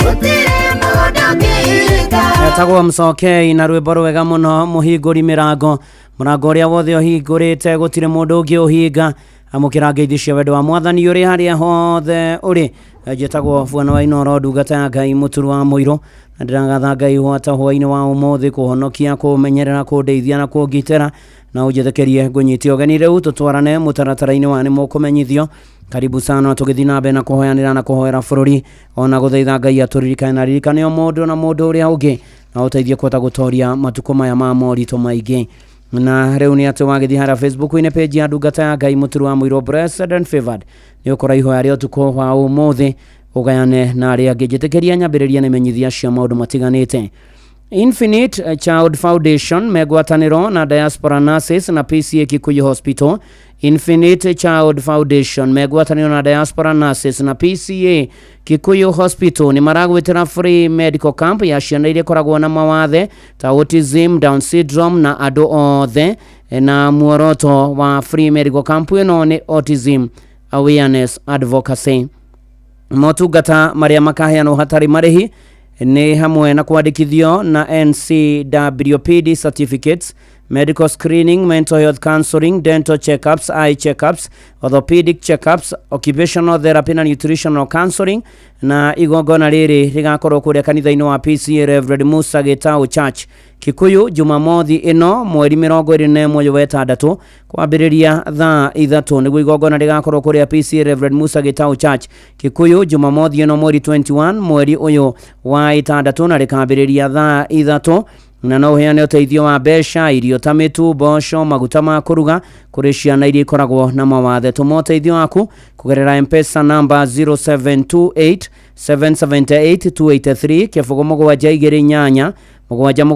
gũtirĩ mũndũ ũngĩhinga. Etagwo Msokei na rwĩmbo rwega mũno, mũhingũri mĩrango, mũrango ũrĩa wothe ũhingũrĩte gũtirĩ mũndũ ũngĩ ũhinga. Amũkĩra ngeithi cia wendo wa mwathani ũrĩ harĩa hothe ũrĩ. Njĩtagwo Bwana wa Inoro, ndungata ya Ngai, mũturu wa mũirũ, na ndĩragatha Ngai gwata hwainĩ wa ũmũthĩ kũhonokia, kũmenyerera, kũndeithia na kũngitĩra, na ũnjĩtĩkĩrie ngũnyite ũgeni rĩu tũtwarane mũtaratara-inĩ wa nĩ mũkũmenyithio. Karibu sana, tũgĩthiĩ na mbere na kũhoyanĩra na kũhoera bũrũri, ona gũthaitha Ngai atũririkane na ririkane o mũndũ na mũndũ ũrĩa ũngĩ, na ũteithie kũhota gũtoria matukũ maya ma moritũ maingĩ. Na rĩu nĩ atĩ wagĩthiĩ harĩa Facebook-inĩ page ya ndungata ya Ngai mũturu wa mũirũ, Blessed and Favored, nĩ ũkora ihoya rĩa ũtukũ wa ũmũthĩ ũgayane na arĩa angĩ. Njĩtĩkĩria nyambĩrĩria nĩ menyithia cia maũndũ matiganĩte. Infinite Child Foundation megwatanĩro na Diaspora Nurses na PCA Kikuyu Hospital. Infinite Child Foundation megwatanĩro na Diaspora Nurses na PCA Kikuyu Hospital nĩ maragwĩtĩra free medical camp ya ciana iria ikoragwo na mawathe ta autism, Down syndrome na andũ othe, na muoroto wa free medical camp ĩno nĩ autism awareness advocacy. Motungata marĩa makaheanwo hatarĩ marĩhi nĩ hamwe na kwandĩkithio na NCWPD certificates, medical screening, mental health counseling, dental checkups, eye checkups, orthopedic checkups, occupational therapy na nutritional counseling. Na igongona rĩrĩ rĩgakorwo kũrĩa kanitha-inĩ wa PCA Reverend Musa Gitau Church, Kikuyu, Jumamothi ĩno mweri 21 wa ĩtandatũ kwambĩrĩria thaa 3. Nĩguo igongona rĩgakorwo kũrĩa PCA Reverend Musa Gitau Church, Kikuyu, Jumamothi ĩno mweri 21 mweri ũyũ wa ĩtandatũ, na rĩkambĩrĩria thaa 3. Na no ũheane ũteithio wa mbeca, irio ta mĩtu, mboco, maguta ma kũruga kũrĩ ciana iria ikoragwo na mawathe. Tũma ũteithio waku kũgerera M-Pesa namba 0728 778 283, kĩbũgũ 7 2 8 7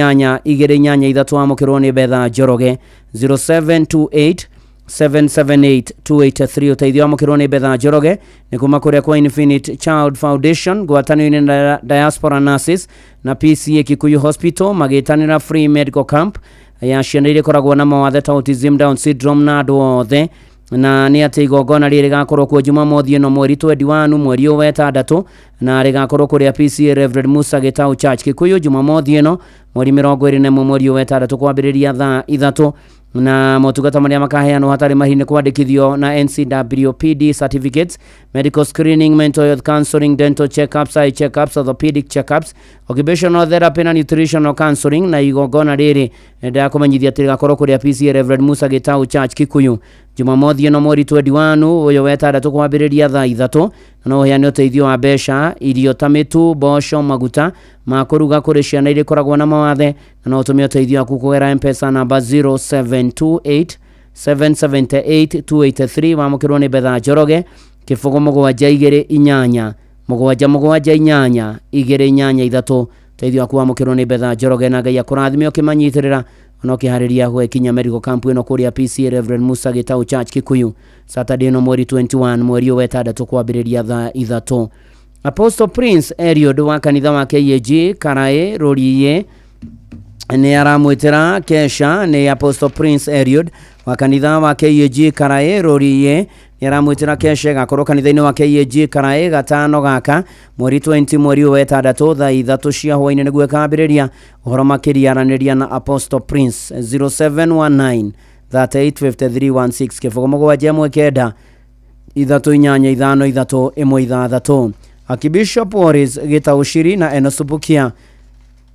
7 8 2 8 3. Amũkĩrwo nĩ Betha Njoroge, 0728 778 283. Ũteithio wamũkĩrwo nĩ Betha Njoroge nĩ kuma kũrĩa kwa Infinite Child Foundation ngwatanĩro-inĩ na Diaspora Nurses na PCA Kikuyu Hospital, magĩtanĩra free medical camp ya ciana iria ikoragwo na mawathe ta autism, Down syndrome na andũ othe. Na nĩ atĩ igongona rĩrĩ rĩgakorwo kuo Jumamothi ĩno mweri 21 mweri ũyũ wa ĩtandatũ, na rĩgakorwo kũrĩa PCA Reverend Musa Gitau Church, Kikuyu, Jumamothi ĩno mweri 21 mweri ũyũ wa ĩtandatũ kwambĩrĩria thaa 3. Na motungata marĩa makaheanwo hatarĩ marĩhi nĩ kwandĩkithio na NCWPD certificates, medical screening, mental health counseling, dental checkups, eye checkups, orthopedic checkups, occupational therapy na nutritional counseling. Na igongona rĩrĩ ndakũmenyithia atĩ rĩgakorwo kũrĩa PCA Reverend Musa Gitau Church, Kikuyu, Jumamothi ĩno mweri 21 ũyũ wa ĩtandatũ kwambĩrĩria thaa 3. Na no ũheane ũteithio wa mbeca, irio ta mĩtu, mboco, maguta ma kũruga kũrĩ ciana iria ikoragwo na mawathe, na no ũtũme ũteithio waku kũgerera M-Pesa namba 0728 778 283. Wamũkĩrwo nĩ Betha Njoroge, kĩbũgũ 7 2 8 7 7 8 2 8 3. Teithio waku wamũkĩrwo nĩ Betha Njoroge na Ngai akũrathime ũkĩmanyitĩrĩra ona ũkĩharĩria gwĩkinya medical camp ĩno kũrĩa PCA Reverend Musa Gitau Church Kikuyu Saturday ĩno mweri 21 mweri ũyũ wa ĩtandatũ kwambĩrĩria thaa 3. Apostle Prince Eliud wa kanitha wa KAG Karaĩ Rũriĩ nĩ aramwĩtĩra kesha. Nĩ Apostle Prince Eliud wa kanitha wa KAG Karaĩ Rũriĩ nĩ aramwĩtĩra kesha ĩgakorwo kanitha-inĩ wa KAG Karaĩ gatano gaka mweri 20 mweri ũyũ wa ĩtandatũ thaa 3 cia hwaĩ-inĩ nĩguo ĩkambĩrĩria. Ũhoro makĩria aranĩria na Apostle Prince 0719 385316 0 7 9 3 8 5 3 1 6. Archbishop Waris Gitaushiri na Enosubukia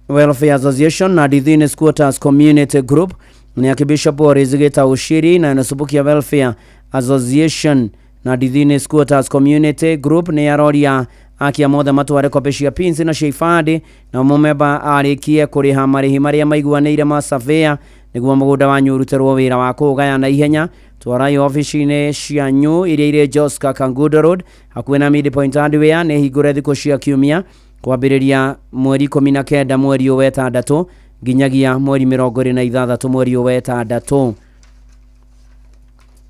Welfare Association na Dithini Squatters Community Group. Ni Archbishop Waris Gitaushiri na Enosubukia Welfare Association na Dithini Squatters Community Group nĩ aroria akia mothe matware kopi cia pins na cia ibandĩ na mũmemba arĩkie kũrĩha marĩhi marĩa maiguanĩire ma surveyor nĩguo mũgũnda wanyu ũrutĩrwo wĩra wa kũũgaya na ihenya. Twarai obici-inĩ cianyu iria irĩ Joska Kangundo Road hakuhĩ na Midpoint Hardware. Nĩ hingũre thikũ cia kiumia kwambĩrĩria mweri 19 mweri ũyũ wa ĩtandatũ nginyagia mweri 26 mweri ũyũ wa ĩtandatũ.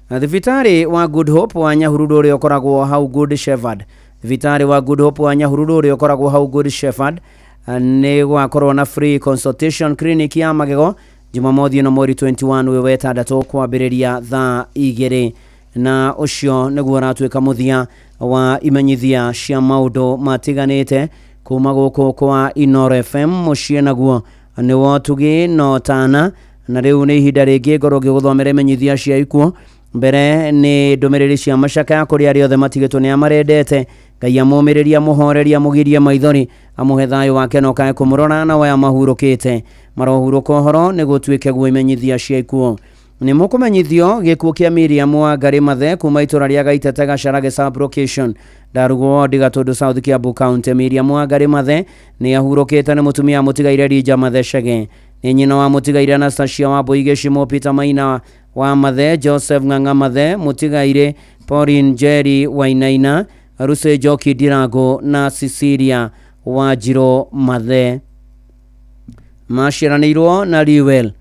Na thibitarĩ wa Good Hope wa Nyahururu ũrĩa ũkoragwo hau Good Shepherd, thibitarĩ wa Good Hope wa Nyahururu ũrĩa ũkoragwo hau Good Shepherd nĩ gwakorwo na free consultation clinic ya magego Jumamothi ĩno mweri 21 ũyũ wa ĩtandatũ kwambĩrĩria thaa 2. Na ũcio nĩguo ũratuĩka mũthia wa imenyithia cia maũndũ matiganĩte kuma gũkũ kwa Inooro FM. Mũciĩ naguo nĩ wotugi no tana. Na rĩu nĩ ihinda rĩngĩ ngorwo ngĩgũthomera imenyithia cia ikuũ. Mbere nĩ ndũmĩrĩri cia macakaya kũrĩ arĩa othe matigĩtwo nĩ amarendete. Ngai amũmĩrĩrie, amũhorerie, amũgirie maithori, amũhe thayũ wake na ũkae kũmũrora na waya mahurũkĩte marohurũka ũhoro nĩ gũtuĩke guo imenyithia cia ikuũ. Nĩ mũkũmenyithio gĩkuũ kĩa Miriam Wangari Mathe kuma itũra rĩa Gaitete Gacharage sub-location Ndarugo ward Gatundu South Kiambu County. Miriam Wangari Mathe nĩ ahurũkĩte nĩ mũtumia mũtigaire Rija Mathe Chege, nĩ nyina wa mũtigaire Anastasia wa Mbui Gĩcimo, Peter Maina wa Mathe, Joseph Ng'ang'a Mathe, mũtigaire Pauline Njeri Wainaina, Ruse Njoki Ndirango na Cecilia Wanjirũ Mathe. Maciaranĩirwo na Liwell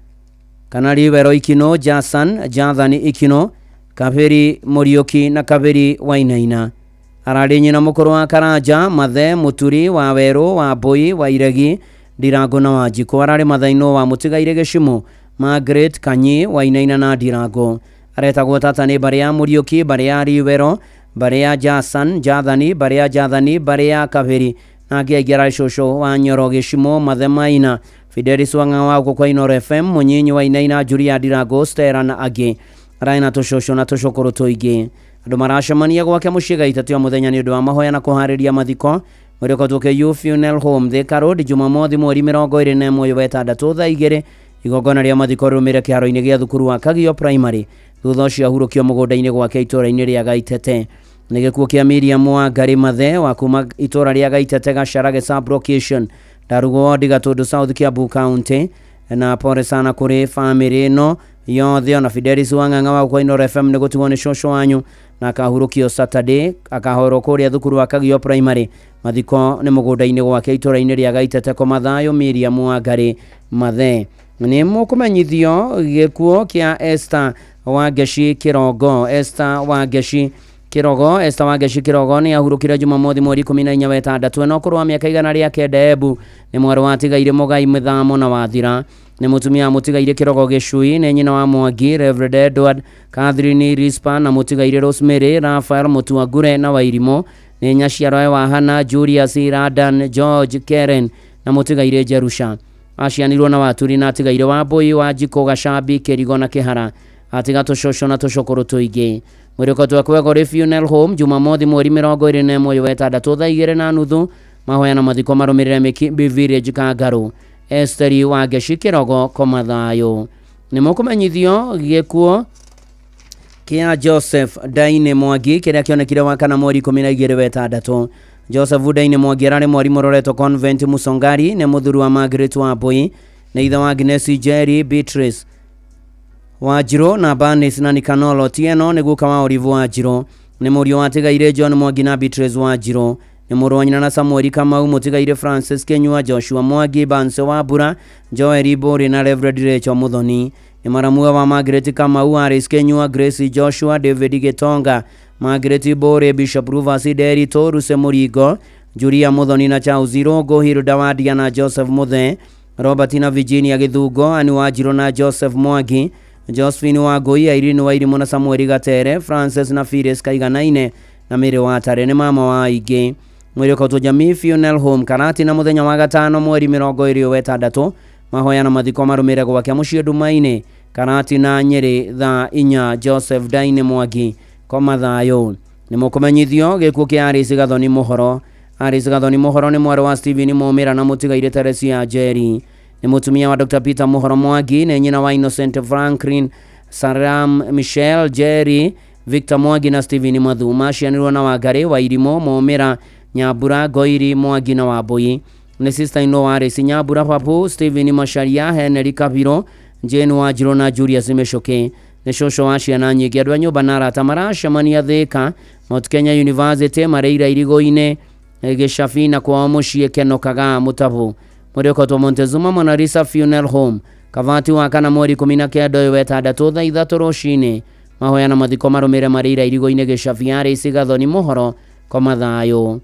kana Liwero Ikino, Jason Jathani Ikino, Kaberi Mũriũki na Kaberi Wainaina. Ararĩ nyina mũkũrũ wa Karanja Mathe, Mũturi wa Werũ wa Mbui wa Iregi Ndirango na Wanjikũ. Ararĩ mathaino wa mũtigaire Gĩcimo Margaret Kanyi Wainaina na Ndirango. Aretagwo tata nĩ mbarĩ ya Mũriũki, mbarĩ ya Liwero, mbarĩ ya Jason Jathani, mbarĩ ya Jathani, mbarĩ ya Kaberi na angĩ aingĩ. Ararĩ cũcũ wa Nyoro Gĩcimo Mathe Maina, Fidelis Wang'a wa gũkũ kwa Inooro FM, Mũnyinyi wa Inaina, Julia Ndirango, Stella na angĩ. Ararĩ na tũcũcũ na tũcũkũrũ tũingĩ. Andũ maracemania gwake mũciĩ Gaitatu ya mũthenya nĩ ũndũ wa mahoya na kũharĩria mathiko. Mwĩrĩ ũkatũke Funeral Home Thika Road Jumamothi mweri 21 ũyũ wa ĩtandatũ thaa 2. Igongona rĩa mathiko rĩrũmĩrĩre kĩharo-inĩ gĩa thukuru wa Kagio Primary. Thutha ũcio ahurũkio mũgũnda-inĩ gwake itũra-inĩ rĩa Gaitete. Nĩ gĩkuũ kĩa Miriam Wangari Mathe wa kuma itũra rĩa Gaitete Gacharage sub-location Ndarugo ward Gatundu South Kiambu County. Na pole sana kũrĩ famĩlĩ ĩno yothe ona Fidelis Wang'ang'a wa kwa Inooro FM nĩ gũtigwo nĩ cũcũ wanyu na akahurũkio Saturday akahorwo kũrĩa thukuru wa Kagio Primary. Mathiko nĩ mũgũnda-inĩ gwake itũra-inĩ rĩa Gaitete Komathayo. Miriam Wangari Mathe. Nĩ mũkũmenyithio gĩkuũ kĩa Esther Wangeci Kĩrongo. Esther Wangeci Kĩrogo, Esther Wangeci Kĩrogo nĩ ahurũkire Jumamothi mweri 14 wa ĩtandatũ ena ũkũrũ wa mĩaka 109 Embu. Nĩ mwarĩ wa Tigaire Mũgai Mĩthamo na Wathira. Nĩ mũtumia wa mũtigaire Kĩrogo Gĩcui. Nĩ nyina wa Mwangi, Reverend Edward, Catherine Rispa na mũtigaire Rosemary, Raphael Mũtuangure na Wairimũ. Nĩ nyaciarawe wa Hannah, Julius, Radan, George, Karen na mũtigaire Jerusha. Acianirwo na Waturi na atigaire wa Mbui, wa Njikũ, Gacambi, Kĩrigo na Kĩhara. Atiga tũcũcũ na tũcũkũrũ tũingĩ. Mwĩrĩ ũkatwekwo Kwegori Funeral Home Jumamothi mweri 21 ũyũ wa ĩtandatũ thaa 2:30. Mahoya na mathiko marũmĩrĩre Mĩkimbi Village Kangarũ. Esteri Wangeci Kĩrogo Komathayo. Nĩ mũkũmenyithio gĩkuũ kĩa Joseph Daine Mwangi kĩrĩa kĩonekire wakana mweri 12 wa ĩtandatũ. Joseph Daine Mwangi ararĩ mwarimũ Loreto Convent Musongari. Nĩ mũthuri wa Margaret Wambui. Nĩ ithe wa Agnes Jerry, Beatrice Wanjirũ na Bernice na Nicanor Otieno. Nĩ guka wa Olive Wanjirũ. Nĩ mũriũ wa Tigaire John Mwangi na Beatrice Wanjirũ. Nĩ mũrũ wa nyina na Samuel Kamau, mũtigaire Francis Kenyua, Joshua Mwangi, Banse Wambura, Joel Mbũri na Reverend Rachel Muthoni. Nĩ maramuwe wa Margaret Kamau, Alice Kenyua, Grace Joshua, David Gitonga, Margaret Mbũri, Bishop Rufus Nderitu, Ruse Mũringo, Julia Muthoni na Charles Irũngũ, Hilda Wadia na Joseph Muthe, Robert na Virginia Gĩthungo, Anne Wanjirũ na Joseph Mwangi, Josephine Wangũi, Irene Wairimũ na Samuel Gatere, Francis na Phyllis Kaiganaine na Mary Watare nĩ mama wa aingĩ. Mwĩrĩ ũkautwo Jamii Funeral Home Karati na mũthenya wa gatano mweri 26 mahoya na mathiko marũmĩrĩre gwake mũciĩ Ndumainĩ Karati na Nyĩrĩ thaa 4. Joseph Daine Mwangi koma thayũ. Nĩ mũkũmenyithio gĩkuũ kĩa Alice Gathoni Mũhoro. Alice Gathoni Mũhoro nĩ mwarĩ wa Stephen Mũmĩra na mũtigaire Teresia Njeri. Nĩ mũtumia wa Dr. Peter Mũhoro Mwangi, nĩ nyina wa Innocent Franklin, Saram Michelle Jerry, Victor Mwangi na Stephen Mathuma. Aciaranĩirwo na Wangari Wairimũ Mũmĩra Nyambura Ngoiri Mwangi na Wambui. Nĩ sister in law Alice Nyambura Papu, Stephen Macharia, Henry Kabiro, Jane Wanjirũ na Julius Michuki. Nĩ cũcũ wa ciana nyingĩ. Andũ a nyũmba na arata maracemania Thika, Mount Kenya University, Mareira Irigo-inĩ, Gĩcabi na kwao mũciĩ Kenokaga Mũtabu. Mwĩrĩ ũkotwo Montezuma Mona Lisa Funeral Home Kavati wa kana mweri 19 ũyũ wetandatũ thaa 3 rũcinĩ. Mahoya na mathiko marũmĩrĩre Mareira Irigo-inĩ Gĩcabi. Alice Gathoni Mũhoro koma thayũ.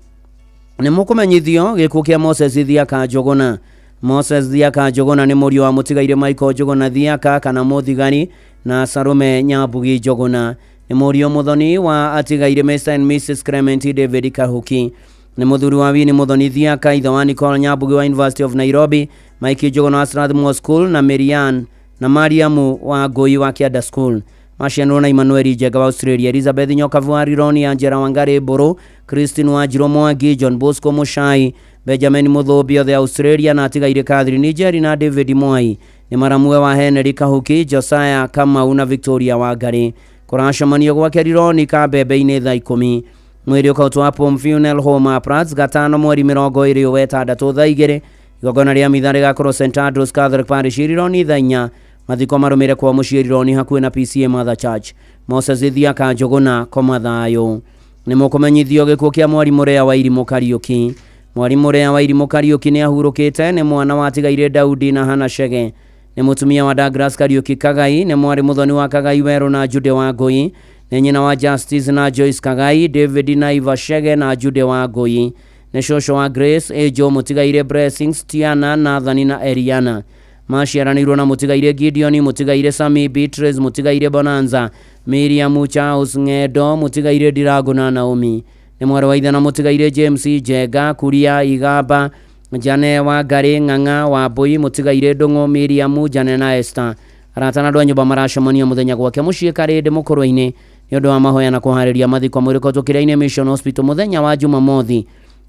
Nĩ mũkũmenyithio gĩkuũ kĩa Moses Thiaka Njũgũna. Moses Thiaka Njũgũna nĩ mũriũ wa mũtigaire Michael Njũgũna Thiaka kana mũthigari na Sarume Nyambugi Njũgũna. Nĩ mũriũ mũthoni wa atigaire Mr and Mrs Clement David Kahuki. Nĩ mũthuri wa Winnie Mũthoni Thiaka, ithe wa Nicole Nyambugi wa University of Nairobi, Mike Njũgũna wa Strathmore School na Marian na Mariamu wa Ngũi wa Kianda School. Macianirwo na Emmanuel Njenga wa Australia, Elizabeth Nyokavu wa Rironi, Angela Wangari Mburu, Christine Wanjirũ Mwangi, John Bosco Muchai, Benjamin Mũthũmbi othe Australia na atigaire Catherine Njeri na David Mwai. Nĩ maramuwe wa Henry Kahuki, Josiah Kamau na Victoria Wangari. Kũracemanio gwake Rironi Kabembe-inĩ thaa 10. Mwĩrĩ ũkautwo Apom Funeral Home Prats gatano mweri 26 thaa 2. Igongona rĩa mitha rĩgakorwo St Andrews Catholic Parish Rironi thaa 4. Mathiko marũmĩrĩre kwa mũciĩ Rironi hakuhĩ na PCA Mother Church. Moses Thiaka Njũgũna koma thayũ. Nĩ mũkũmenyithio gĩkuũ kĩa mwarimũ Rea Wairimũ Kariũki. Mwarimũ Rea Wairimũ Kariũki nĩ ahurũkĩte. Nĩ mwana wa atigaire Daudi na Hana Chege. Nĩ mũtumia wa Douglas Kariũki Kagai. Nĩ mwarĩ mũthoni wa Kagai Werũ na Jude Wangũi. Nĩ nyina wa Justice na Joyce Kagai, David na Eva Chege na Jude Wangũi. Nĩ cũcũ wa Grace Angel, mũtigaire Blessings, Tiana, Nathan na Eliana. Maciaranĩirwo na mũtigaire Gideon, mũtigaire Sami, Beatrice, mũtigaire Bonanza, Miriam, Charles Ng'endo, mũtigaire Ndirango na Naomi. Nĩ mwarĩ wa ithe na mũtigaire James Njenga, Kuria Igamba, Jane Wangari, Ng'ang'a Wambui, mũtigaire Ndũng'ũ, Miriam, Jane na Esther. Arata na andũ a nyũmba maracemania mũthenya gwake mũciĩ Karĩndĩ Mũkũrwe-inĩ nĩ ũndũ wa mahoya na kũharĩria mathiko. Mwĩrĩ ũkotwo Kĩrĩa-inĩ Mission Hospital mũthenya wa Jumamothi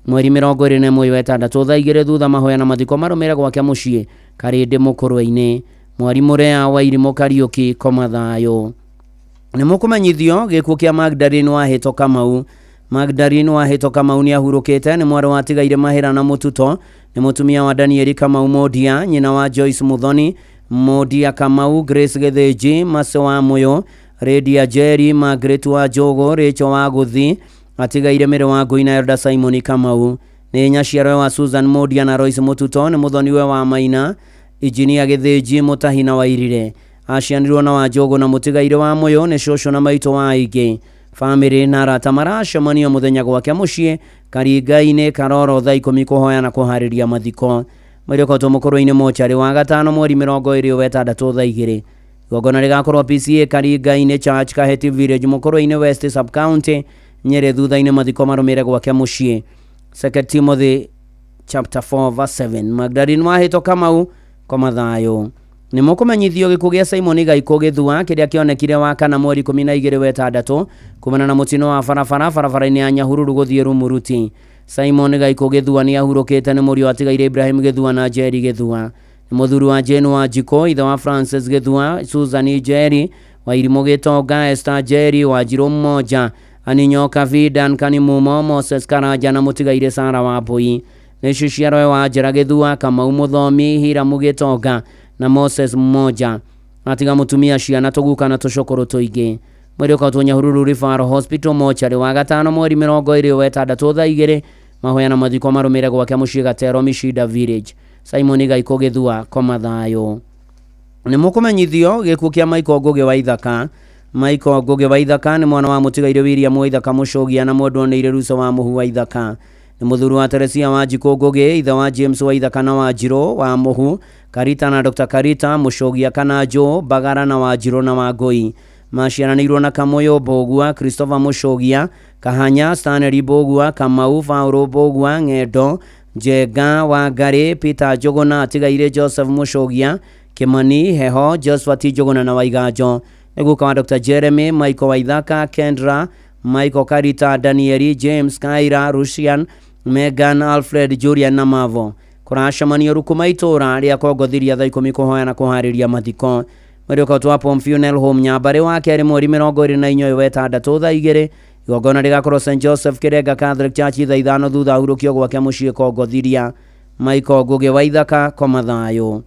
mweri 21 wetandatũ thaa 2 thutha mahoya na mathiko marũmĩrĩre gwake mũciĩ Karĩndĩ Mũkũrwe-inĩ. Mwarimũ Rea Wairimũ Kariũki koma thayũ. Nĩ mũkũmenyithio gĩkuũ kĩa Magdalene Wahĩto Kamau. Magdalene Wahĩto Kamau nĩ ahurũkĩte. Nĩ mwarĩ wa atigaire Mahĩra na Mũtuto. Nĩ mũtumia wa Danieli Kamau Mondia, nyina wa Joyce Muthoni, Mondia Kamau, Grace Gĩthĩnji, Mase wa Mũyũ, Redia Jerry, Margaret wa Njogo, Rachel wa Gũthi, atigaire Mary wa Ngũi na Elda Simon Kamau. Nĩ nyaciarwe wa Susan Mondia na Royce Mũtuto. Nĩ mũthoniwe wa Maina, Injinia Gĩthĩnji, Mũtahi na Wairire. Aciaranĩirwo na Wanjũgũ na mũtigaire wa Mũyũ. Nĩ cũcũ na maitũ wa aingĩ. Famĩlĩ na arata maracemania mũthenya gwake mũciĩ Karinga-inĩ Karoro thaa 10 kũhoya na kũharĩria mathiko. Mwĩrĩ ũkotwo Mũkũrwe-inĩ mocarĩ wa gatano mweri 26 thaa 2. Igongona rĩgakorwo PCA Karinga-inĩ Church Kaheti Village Mũkũrwe-inĩ West Sub County Nyeri. Thutha-inĩ mathiko marũmĩrĩre gwake mũciĩ. 2 Timothy chapter 4 verse 7. Magdalene Wahĩto Kamau koma thayũ. Nĩ mũkũmenyithio gĩkuũ gĩa Simon Gaikũ Gĩthua kĩrĩa kĩonekire wa kana mweri 12 wetandatũ kumana na mũtino wa barabara barabara-inĩ ya Nyahururu gũthiĩ Rumuruti. Simon Gaikũ Gĩthua nĩ ahurũkĩte. Nĩ mũriũ atigaire Ibrahim Gĩthua na Jerry Gĩthua. Nĩ mũthuri wa Jane Wanjikũ, ithe wa Francis Gĩthua, Susan Jerry, Wairimũ Gĩtonga, Esther Jerry, Wanjirũ Mmoja, Aninyoka V, Duncan Mumo, Moses Karanja na mũtigaire Sara Wambui. Nĩ ciciarwe wa Njera Gĩthua, Kamau Mũthomi, Hiramu Gĩtonga na Moses Mmoja. Atiga mũtumia, ciana, tũguka na tũcũkũrũ tũingĩ. Mwĩrĩ ũkautwo Nyahururu Referral Hospital mocarĩ wa gatano mweri 26 thaa 2. Mahoya na mathiko marũmĩrĩre gwake mũciĩ Gatero Micida Village. Simon Gaikũ Gĩthua koma thayũ. Nĩ mũkũmenyithio gĩkuũ kĩa Michael Ngũgĩ wa Ithaka. Michael Ngũgĩ wa Ithaka nĩ mwana wa mũtigairĩ William wa Ithaka Mũcũgia na mwendwa nĩ Ruso wa Mũhu wa Ithaka. Nĩ mũthuri wa Teresia wa Njikũ Ngũgĩ, ithe wa James wa Ithaka na Wanjirũ wa Mũhu, Karita na Dr. Karita, Mũcũgia kana Njũ, Bagara na Wanjirũ na Wangũi. Maciaranĩirwo na Kamũyũ Mbũgua, Christopher Mũcũgia, Kahanya, Stanley Mbũgua, Kamau, Paul Mbũgua, Ng'endo, Njenga, Wangarĩ, Peter Njũgũna, atigairĩ Joseph Mũcũgia, Kimani, Heho, Josephat Njũgũna na Waiganjo. Nĩ guka wa Dr. Jeremy, Michael Waithaka, Kendra, Michael Karita, Danieli, James, Kaira, Rusian, Megan, Alfred, Julian na Mavo. Kũracemanio Rukuma itũũra rĩa Kongothiria thaa 10 kũhoya na kũharĩria mathiko. Mwĩrĩ ũkautwo Pom Funeral Home Nyambarĩ wa kerĩ mweri 24 wa ĩtandatũ thaa 2. Igongona rĩgakorwo St Joseph Kĩrenga Catholic Church thaa 5 thutha ahurũkio gwake mũciĩ Kongothiria. Michael Ngũgĩ wa Ithaka koma thayũ.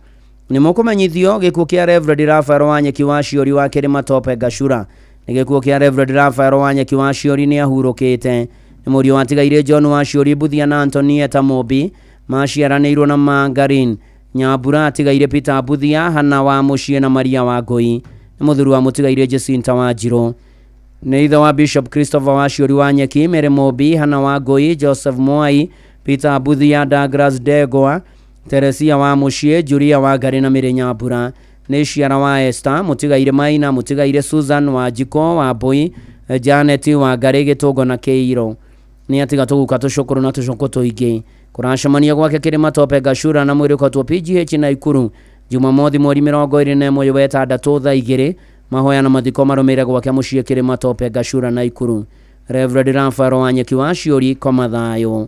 Nĩ mũkũmenyithio gĩkuũ kĩa Reverend Raphael Wanyeki wa Ciori wa Kĩrĩma Tope Gacura. Nĩ gĩkuũ kĩa Reverend Raphael Wanyeki wa Ciori nĩ ahurũkĩte. Nĩ mũriũ wa tigairĩ John wa Ciori Mbuthia na Antonieta Mũmbi maciaranĩirwo na Mangarin Nyambura atigaire Peter Mbuthia, Hana wa Mũciĩ na Maria wa Ngũi. Nĩ mũthuri wa mũtigairĩ Jacinta wa Njirũ. Nĩ ithe wa Bishop Christopher wa Ciori wa Nyeki, Mary Mũmbi, Hana wa Ngũi, Joseph Mwai, Peter Mbuthia, Douglas Ndegwa, Teresia wa Mũciĩ, Julia wa Ngarĩ na Mary Nyambura. Nĩ ciara wa Esther, mũtigairĩ Maina, mũtigairĩ Susan wa Njiko wa Mbũi, Janet wa Ngarĩ Gĩtũngo na Kĩiro. Nĩ atiga tũguka tũcũkũrũ na tũcũkũ tũingĩ. Kũracemania gwake Kĩrĩma Tope Gacura na mwĩrĩ ũkatwo PGH Naikuru Jumamothi mweri 21 wa ĩtandatũ thaa 2. Mahoya na mathiko marũmĩrĩre gwake mũciĩ Kĩrĩma Tope Gacura Naikuru. Reverend Raphael Wanyeki wa Ciori koma thayũ.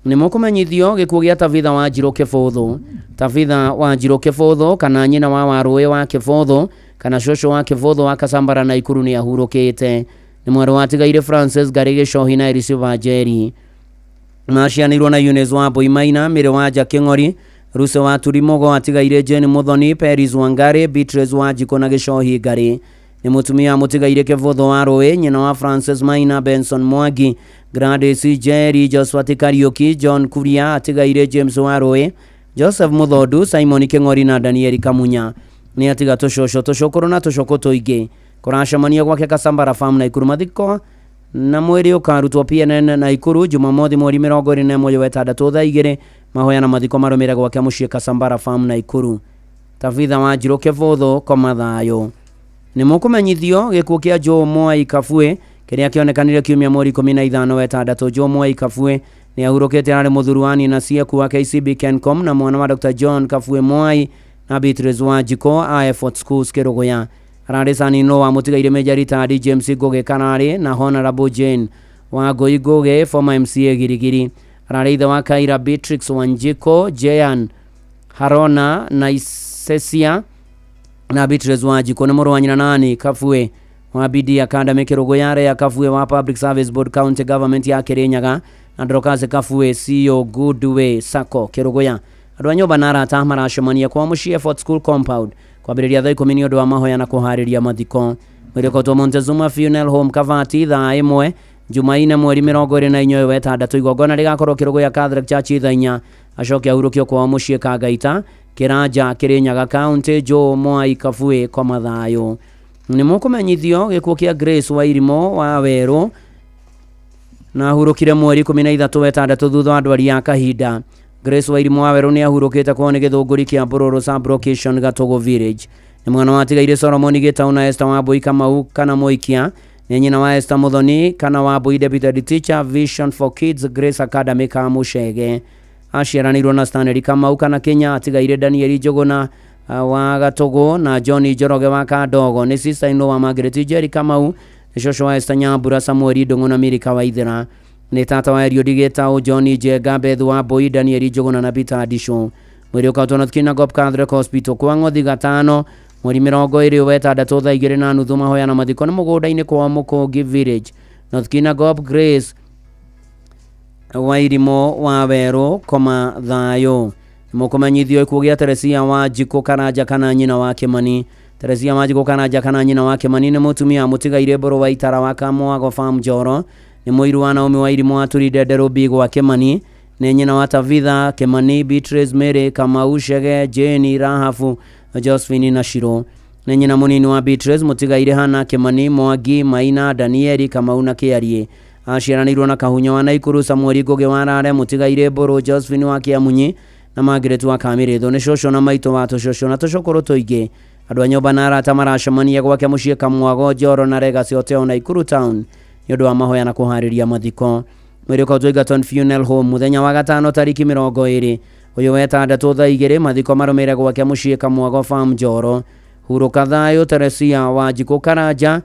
Nĩ mũkũmenyithio gĩkuũ gĩa Tabitha wa Njirũ Kĩbũthũ. Tabitha wa Njirũ Kĩbũthũ kana nyina wa Warũĩ wa Kĩbũthũ kana cũcũ wa Kĩbũthũ wa Kasambara Naikuru nĩ ahurũkĩte. Nĩ mwarĩ wa tigairĩ Francis Ngarĩ Gĩcohi na Elisiva Njeri. Macianĩirwo na Eunice wa Mbũi Maina, Mĩrĩ wa Nja Kĩng'ori, Ruse wa Turimogo atigairĩ Jane Muthoni, Peris Wangari, Beatrice wa Njikũ na Gĩcohi Ngarĩ. Nĩ mũtumia mũtigairĩ Kĩbũthũ wa Rũĩ, nyina wa Francis Maina, Benson Mwangi, Gladys Njeri, Josphat Kariũki, John Kuria atigairĩ James wa Rũĩ, Joseph Mũthondu, Simon Kĩng'ori na Danieli Kamunya. Nĩ atiga tũcũcũ tũcũkũrũ na tũcũkũ tũingĩ. Kũracemania gwake Kasambara Farm Naikuru mathiko na mwĩrĩ ũkarutwo PNN Naikuru Jumamothi mweri 21 wa ĩtandatũ thaa 2. Mahoya na mathiko marũmĩrĩre gwake mũciĩ Kasambara Farm Naikuru. Tabitha wa Njirũ Kĩbũthũ koma thayũ. Nĩ mũkũmenyithio gĩkuũ kĩa Joe Mwai Kabue kĩrĩa kĩonekanire kiumia mweri 15 wa ĩtandatũ. Joe Mwai Kabue nĩ ahurũkĩte arĩ mũthuri wa Nina Sieku wa KCB Kencom na mwana wa Dr. John Kabue Mwai na Beatrice wa Njiko a Effort Schools Kĩrũgũya. Ararĩ son-in-law wa mũtigairĩ Major Retired James Ngũgĩ Kararĩ na Honorable Jane wa Ngũi Ngũgĩ former MCA Girigiri. Ararĩ ithe wa Kaira Beatrix Wanjiko, Jean Harona na Isesia na Beatrice wa Njiko. Nĩ mũrũ wa nyina nani Kabue wa BD Academy Kĩrũgũya, Rea Kabue wa Public Service Board County Government ya Kĩrĩnyaga na Dorcas Kabue CEO Goodway Sacco Kĩrũgũya. Andũ a nyũmba na arata maracemania kwa mũciĩ Effort School Compound kwambĩrĩria thaa 10 nĩ ũndũ wa mahoya na kũharĩria mathiko. Mwĩrĩ ũkautwo Montezuma Funeral Home Kavati thaa 1 Jumaine mweri 24 wa ĩtandatũ. Igongona rĩgakorwo Kĩrũgũya Catholic Church thaa 4. Acoke ahurũkio kwao mũciĩ Kangaita Kĩranja Kĩrĩnyaga County. Joe Mwai Kabue koma thayũ. Nĩ mũkũmenyithio gĩkuũ kĩa Grace Wairimo wa Werũ na ahurũkire mweri 13 wa ĩtandatũ thutha wa ndwari ya kahinda. Grace Wairimo wa Werũ nĩ ahurũkĩte kwao nĩ Gĩthũngũri kĩa Mbũrũrũ sub-location Gatũgũ Village. Nĩ mwana wa tigairĩ Solomon Gĩtaũ na Esther wa Mbũi Kamau kana Mũikia. Nĩ nyina wa Esther Muthoni kana wa Mbũi Deputy Teacher Vision for Kids Grace Academy Kamucege. Aciaranĩirwo na Stanley Kamau kana Kenya atigairĩ Danieli Njũgũna wa Gatũgũ na John Njoroge wa Kandogo. Nĩ sister-in-law wa Margaret Njeri Kamau. Nĩ cũcũ wa Esther Nyambura, Samuel Ndũng'ũ na Milika Waithera. Nĩ tata wa Eliud Gĩtaũ, John Njenga, Beth wa Mbũi, Danieli Njũgũna na Peter Ndicũ. Mwĩrĩ ũkautwo North Kinangop Catholic Hospital kwa Ng'othi gatano mweri 20 wa ĩtandatũ thaa 2:30. Mahoya na mathiko nĩ mũgũnda-inĩ kwa Mũkũngi Village, North Kinangop. Grace Wairimo wa Werũ koma thayũ. Mũkũmenyithio gĩkuũ gĩa Teresia wa Njikũ Karanja kana nyina wa Kĩmani. Teresia wa Njikũ Karanja kana nyina wa Kĩmani nĩ mũtumia mũtigairĩ Mbũrũ wa Itara wa Kamwago Farm Njoro. Nĩ mũiru wa Naomi wa Irimũ wa Turi Ndenderũ B gwa Kĩmani. Nĩ nyina wa Tavitha Kimani, Beatrice, Mary, Kamau, Shege, Jane, Rahafu, Josephine na Shiro. Nĩ nyina mũnini wa Beatrice mũtigaire Hana Kimani, Mwangi, Maina, Danieli, Kamau na Kĩarie. Aciaranĩirwo na Kahunya wa Naikuru, Samueli Ngugi wa Rare, mũtigaire Mbũrũ, Josephine wa Kĩamunyi na Margaret wa Kamĩrĩthũ. Nĩ cũcũ na maitũ wa tũcũcũ na tũcũkũrũ tũingĩ. Andũ a nyũmba na arata maracemania gwake mũciĩ Kamwago, Njoro na Legacy Hotel Naikuru Town nĩ ũndũ wa mahoya na kũharĩria mathiko. Mwĩrĩ ũkoretwo Egerton Funeral Home mũthenya wa gatano tariki 20 ũyũ wetandatũ thaa 2 mathiko marũmĩrĩre gwake mũciĩ Kamwago Farm Njoro. Hurũka thayũ Teresia Wanjikũ Karanja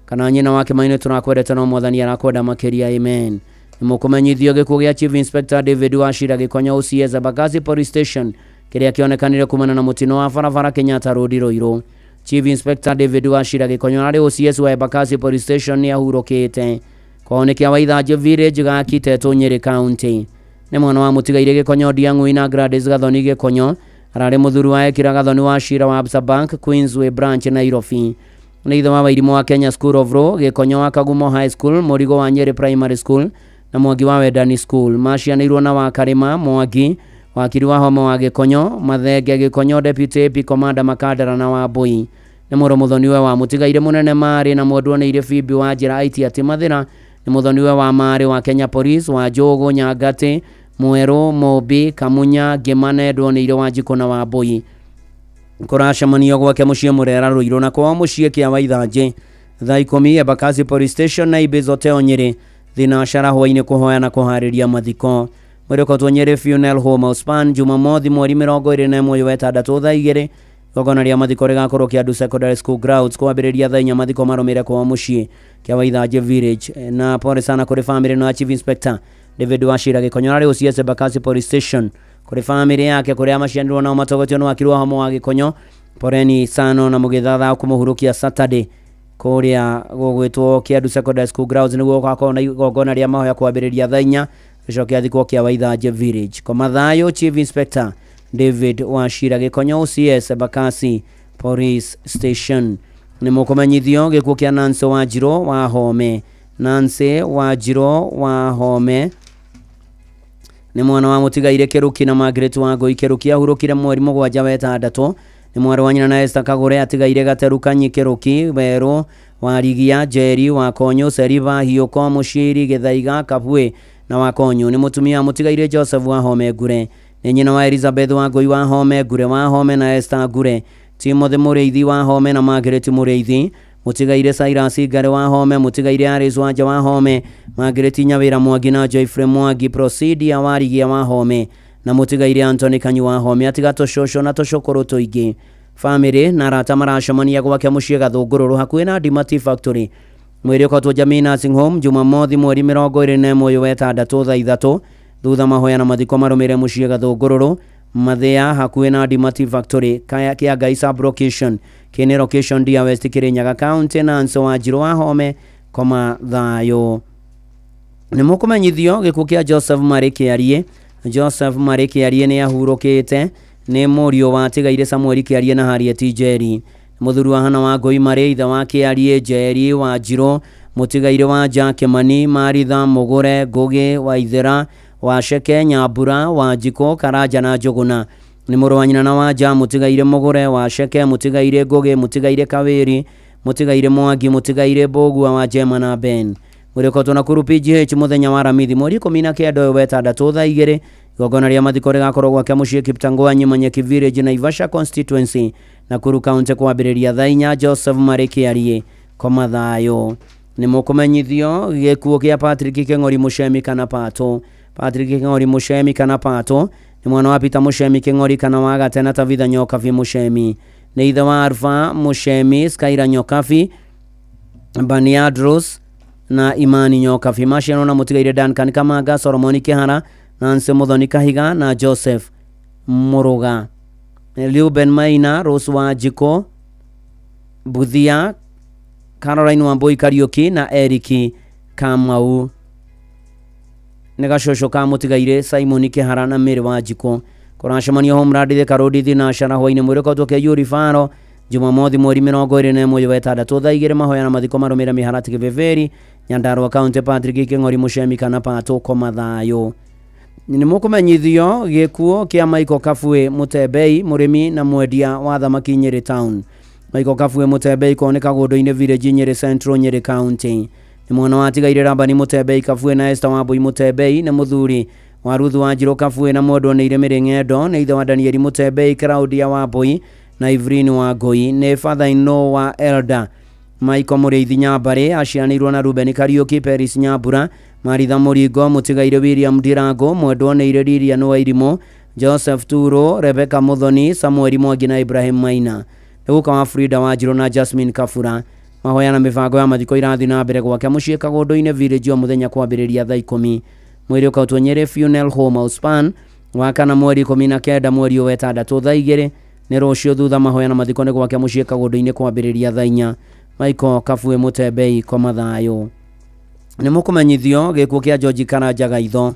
kana nyina wa Kimani, tũrakwendete no mwathani arakwenda makĩria, amen. Nĩ mũkũmenyithio gĩkuũ gĩa Chief Inspector David Wachira Gĩkonyo OCS Embakasi Police Station kĩrĩa kĩonekanire kumana na mũtino wa barabara Kenyatta Road Ruiru. Chief Inspector David Wachira Gĩkonyo arĩ OCS wa Embakasi Police Station nĩ ahurũkĩte kwao nĩ kĩa Waithanjĩ Village Gakitetu Nyeri County. Nĩ mwana wa mũtigaire Gĩkonyo Ndiang'ui na Gladys Gathoni Gĩkonyo. Ararĩ mũthuri wa Ekira Gathoni Wachira wa Absa Bank Queensway Branch Nairobi. Nĩ ithe wa Wairimũ wa Kenya School of Law, Gĩkonyo wa Kagumo High School, Mũrigo wa Nyeri Primary School na Mwangi wa Wendani School. Macianĩirwo na Wakarĩma Mwangi, wakiri wa Homa wa Gĩkonyo, Mathenge Gĩkonyo, Deputy AP Commander Makandara na Wambui. Nĩ mũrũ mũthoniwe wa mũtigaire mũnene Marĩ na mwendwa nĩ irĩ Phoebe wa Njĩra Aitia Mathĩra. Nĩ mũthoniwe wa Marĩ wa Kenya Police, wa Njũgũ, Nyangatĩ, Mwerũ, Mũmbi, Kamunya, Ngĩma na endwo nĩ irĩ Wanjikũ na Wambui. Kũracemanio gwake mũciĩ Mũrera Ruiru na kwao mũciĩ kĩa Waithanjĩ thaa 10 Embakasi Police Station na Ibis Hotel Nyeri. Thinacara hwainĩ kũhoya na kũharĩria mathiko. Mwĩrĩ ũkoretwo Nyeri Funeral Home Outspan Jumamothi mweri 21 wetandatũ thaa 2. Igongona rĩa mathiko rĩgakorwo Kĩandu Secondary School grounds kwambĩrĩria thaa 4. Mathiko marũmĩrĩre kwao mũciĩ kĩa Waithanjĩ Village. Na pole sana kũrĩ famĩlĩ na Chief Inspector David Wachira Gĩkonyo arĩ OCS Embakasi Police Station. Kũrĩ famĩlĩ yake kũrĩa maciaranĩirwo nao matogotio nĩ wakiri wa Homa wa Gĩkonyo, poleni sana na mũgĩthatha kũmũhurũkia Saturday kũrĩa gũgwĩtwo Kĩandu Secondary School grounds nĩguo gũgakorwo na igongona rĩa mahoya kwambĩrĩria thaa 4 gĩcoke athikwo kĩa Waithanjĩ Village. Koma thayũ Chief Inspector David Wachira Gĩkonyo OCS Embakasi Police Station. Nĩ mũkũmenyithio gĩkuũ kĩa Nancy Wanjirũ wa Home. Nancy Wanjirũ wa Home nĩ mwana wa mũtigaire Kĩrũki na Margaret Wangũi. Kĩrũki ahurũkire mweri 7 wetandatũ. Nĩ mwarĩ wa nyina na Esther Kagũre atigaire Gateru Kanyi Kĩrũki, Werũ Warigia, Njeri wa Konyũ, Seriva, Hiũko, Mũciri, Gĩthaiga, Kabwe na wa Konyũ. Nĩ mũtumia wa mũtigaire Joseph wa Home Ngure. Nĩ nyina wa Elizabeth Wangũi wa Home Ngure wa Home na Esther Ngure, Timothy Mũrĩithi wa Home na Margaret Mũrĩithi, mũtigaire Cyrus Ngare wa Home, mũtigaire Aris Wanja wa Home, Margaret Nyawĩra Mwangi na Joyfrey Mwangi, Prosidia Warigia wa Home na mũtigaire Anthony Kanyu wa Home. Atiga tũcũcũ na tũcũkũrũ tũingĩ. Famĩlĩ na arata maracemania gwake mũciĩ Gathũngũrũrũ hakuhĩ na Ndima Tea Factory. Mwĩrĩ ũkoretwo Jamii Nursing Home Jumamothi mweri 21 wetandatũ thaa 3 thutha mahoya na mathiko marũmĩrĩre mũciĩ Gathũngũrũrũ Mathĩa hakuhĩ na Ndima Tea Factory kĩa Ngai sub location kĩnĩ location Dia West Kirinyaga County. Nancy Wanjirũ wa Home koma thayũ. Nĩ mũkũmenyithio gĩkuũ kĩa Joseph Marĩ Kĩarie. Joseph Marĩ Kĩarie nĩ ahurũkĩte. Nĩ mũriũ wa tigaire Samueli Kĩarie na Harriet Njeri. Mũthuri wa Hana Wangũi Marĩ, ithe wa Kĩarie, Njeri Wanjirũ, mũtigaire wa Nja Kimani, Maritha Mũgũre, Ngũgĩ Waithera, Waceke, Nyambura, Wanjikũ, Karanja na Njũgũna. Nĩ mũrũ wa nyina na Wanja, mũtigaire Mũgũre, Waceke, mũtigaire Ngũgĩ, mũtigaire Kawĩri, mũtigaire Mwangi, mũtigaire Mbũgua wa Njema na Ben. Mwĩrĩ ũkoretwo Nakuru PGH mũthenya wa Aramithi mweri 19 ũyũ wetandatũ thaa 2. Igongona rĩa mathiko rĩgakorwo gwake mũciĩ Kiptangwanyi Manyeki Village Naivasha Constituency Nakuru County kwambĩrĩria thaa 4. Joseph Marĩ Kĩarie koma thayũ. Nĩ mũkũmenyithio gĩkuũ kĩa Patrick Kĩng'ori Mũcemi kana Pato. Patrick Kĩng'ori Mũcemi kana Pato nĩ mwana wa Peter Mũcemi Kĩng'ori kana wa Gate na Tabitha Nyokabi Mũcemi. Nĩ ithe wa Alpha Mũcemi, Skyra Nyokabi, Baniadros na Imani Nyokabi. Maciarwo na mũtigaire Duncan Kamanga, Solomon Kĩhara, Nancy Muthoni Kahiga na Joseph Mũrũga. Reuben Maina, Rose Wanjikũ, Buthia, Caroline Wambui Kariuki na Eric Kamau. Nĩ gacũcũ ka mũtigaire Simon Kĩhara na Mary Wanjikũ. Kũracemanio Homeland Thika Road Thinashara hwainĩ mwĩrĩ ũkoretwo Kĩu Rifaro Jumamothi mweri 21 wetandatũ thaa 2. Mahoya na mathiko marũmĩrĩre mĩharatĩ Kĩbĩbĩri Nyandarua County. Patrick Kĩng'ori Mũcemi kana Pato koma thayũ. Nĩ mũkũmenyithio gĩkuũ kĩa Michael Kafue Mutembei, mũrĩmi na mwendia wa thamaki Nyeri Town. Michael Kafue Mutembei kuoneka Gũndũ-inĩ Village, Nyeri Central, Nyeri County. Nĩ mwana wa atigaire Rabani Mutembei Kafue na Esther Wambui Mutembei, nĩ mũthuri wa Ruth Wanjirũ Kafue na mwendwa nĩ Iremere Ng'endo, nĩ ithe wa Danieli Mutembei, Claudia Wambui na Evelyn Wangui, nĩ father in law wa Elder Michael Mũrĩithi Nyambarĩ, acianĩirwo na Ruben Kariuki, Peris Nyambura, Maritha Mũringo, Mũtigaire William Ndirango, mwendwa nĩ Ire Lilian Wairimũ, Joseph Turo, Rebecca Muthoni, Samuel Mwangi na Ibrahim Maina. Nĩ guka wa Frida Wanjirũ na Jasmine Kabura. Mahoya na mĩbango ya mathiko irathiĩ na mbere gwake mũciĩ Kagũndũ-inĩ Village o mũthenya kwambĩrĩria thaa 10. Mwĩrĩ ũkautwo Nyeri Funeral Home Outspan wa kana mweri 19 mweri ũyũ wetandatũ thaa 2 nĩ rũciũ, thutha mahoya na mathiko nĩ gwake mũciĩ Kagũndũ-inĩ kwambĩrĩria thaa 4. Michael Kafue Mutembei koma thayũ. Nĩ mũkũmenyithio gĩkuũ kĩa George Karanja Gaitho.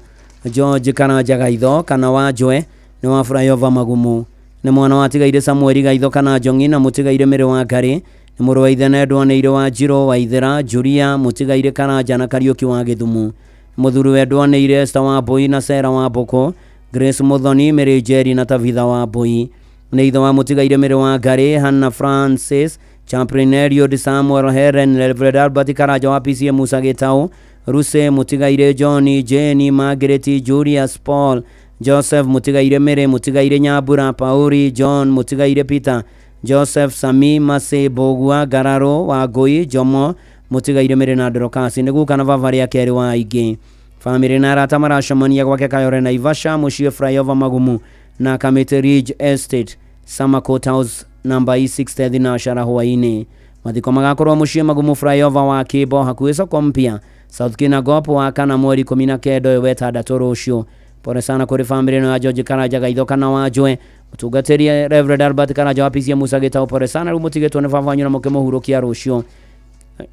George Karanja Gaitho kana Wanjwe nĩ wa Flyover Magumu, nĩ mwana wa tigaire Samuel Gaitho kana Njong'i na mũtigaire Mĩrĩ wa Ngarĩ, nĩ mũrũ wa ithe na Ndwanĩire wa Njirũ wa Ithera Julia mũtigaire Karanja na Kariũki wa Gĩthumu, mũthuri we Ndwanĩire Esther wa Mbui na Sera wa Mbũkũ, Grace Muthoni, Mary Njeri na Tabitha wa Mbui, nĩ ithe wa mũtigaire Mĩrĩ wa Ngarĩ, Hannah Francis Chaplain Eliud Samuel Helen Reverend Albert Karanja wa PCA Musa Gitau, Ruse mũtigaire John, Jane, Margaret, Julius, Paul, Joseph mũtigaire Mary, mũtigaire Nyambura, Pauli, John mũtigaire Peter, Joseph, Sami, Mase, Bogua, Gararo, Wangui, Jomo mũtigaire Mary na Dorokasi. Nĩ guka na baba rĩa kerĩ wa aingĩ. Famĩlĩ na arata maracemania gwake Kayore Naivasha mũciĩ Flyover Magumu na Kamiti Ridge Estate, Summer House namba E6 thinashara hwaĩ-inĩ. Mathiko magakorwo mũciĩ Magumu Flyover wa Kimbo hakuhĩ soko mpya South Kinangop wa kana mweri 19 ũyũ wetandatũ rũciũ. Pole sana kũrĩ famĩlĩ ĩno ya George Karanja Gaitho kana Wanjwe, mũtungatĩri Reverend Albert Karanja wa PCA Musa Gitau. Pole sana, rĩu mũtigĩtwo nĩ baba wanyu na mũkĩmũhurũkia rũciũ.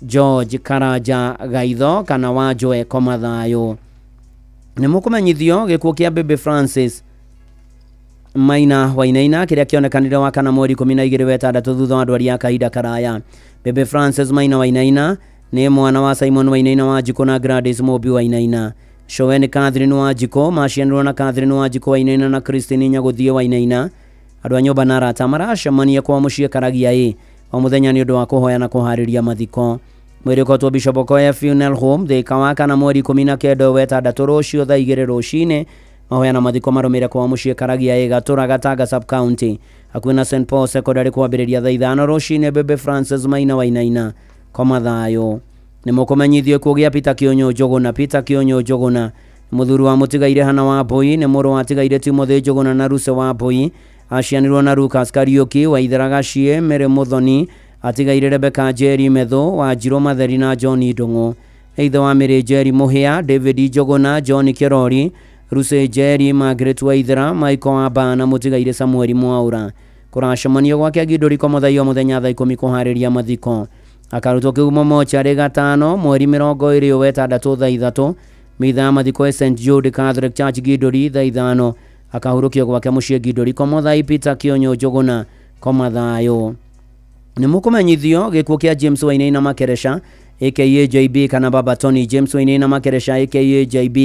George Karanja Gaitho kana Wanjwe koma thayũ. Nĩ mũkũmenyithio gĩkuũ kĩa Baby Francis Maina Wainaina kĩrĩa kĩonekanire wa kana mweri 12 wetandatũ thutha wa ndwari ya kahinda karaya. Bebe Francis Maina Wainaina nĩ mwana wa Simon Wainaina wa Njikũ na Gladys Mũmbi Wainaina. Cũwe nĩ Catherine wa Njikũ, macianirwo na Catherine wa Njikũ Wainaina na Christine Nyagũthiĩ Wainaina. Andũ a nyũmba na arata maracemania kwa mũciĩ Karagia ĩ o mũthenya nĩ ũndũ wa kũhoya na kũharĩria mathiko. Mwĩrĩ ũkotwo Bishop Okoye Funeral Home Thika wa kana mweri 19 wetandatũ rũciũ thaa 2 rũcinĩ. Mahoya na mathiko marũmĩrĩre kwa mũciĩ Karagia ĩ Gatũra Gatanga sub county hakuhĩ na St Paul Secondary kwambĩrĩria thaa 5 rũcinĩ. Bebe Francis Maina Wainaina koma thayũ. Nĩ mũkũmenyithio gĩkuũ gĩa Peter Kĩũnyũ Njũgũna. Peter Kĩũnyũ Njũgũna nĩ mũthuri wa mũtigaire Hana wa Mbui, nĩ mũrũ wa tigaire Timothy Njũgũna na Ruse wa Mbui, acianirwo na Lucas Kariuki wa Ithera Gaciĩ, Mary Muthoni, atigaire Rebecca Njeri Methu wa Njirũ Matheri na John Ndũng'ũ, nĩ ithe wa Mary Njeri Mũhĩa, David Njũgũna, John Kĩrori, Ruse Njeri, Margaret Waithera, Michael Wamba na mũtigaire Samuel Mwaura. Kũracemanio gwake Gindũri kwa mũthenya o mũthenya thaa 10 kũharĩria mathiko. Akarutwo kĩgumo mocarĩ gatano mweri 26 wetandatũ thaa 3. Mitha ya mathiko St Jude Catholic Church Gindũri thaa 5. Akahurũkio gwake mũciĩ Gindũri kwa mũthai Peter Kĩũnyũ Njũgũna koma thayũ. Nĩ mũkũmenyithio gĩkuũ kĩa James Wainaina Makeresha aka JB kana Baba Tony. James Wainaina Makeresha aka JB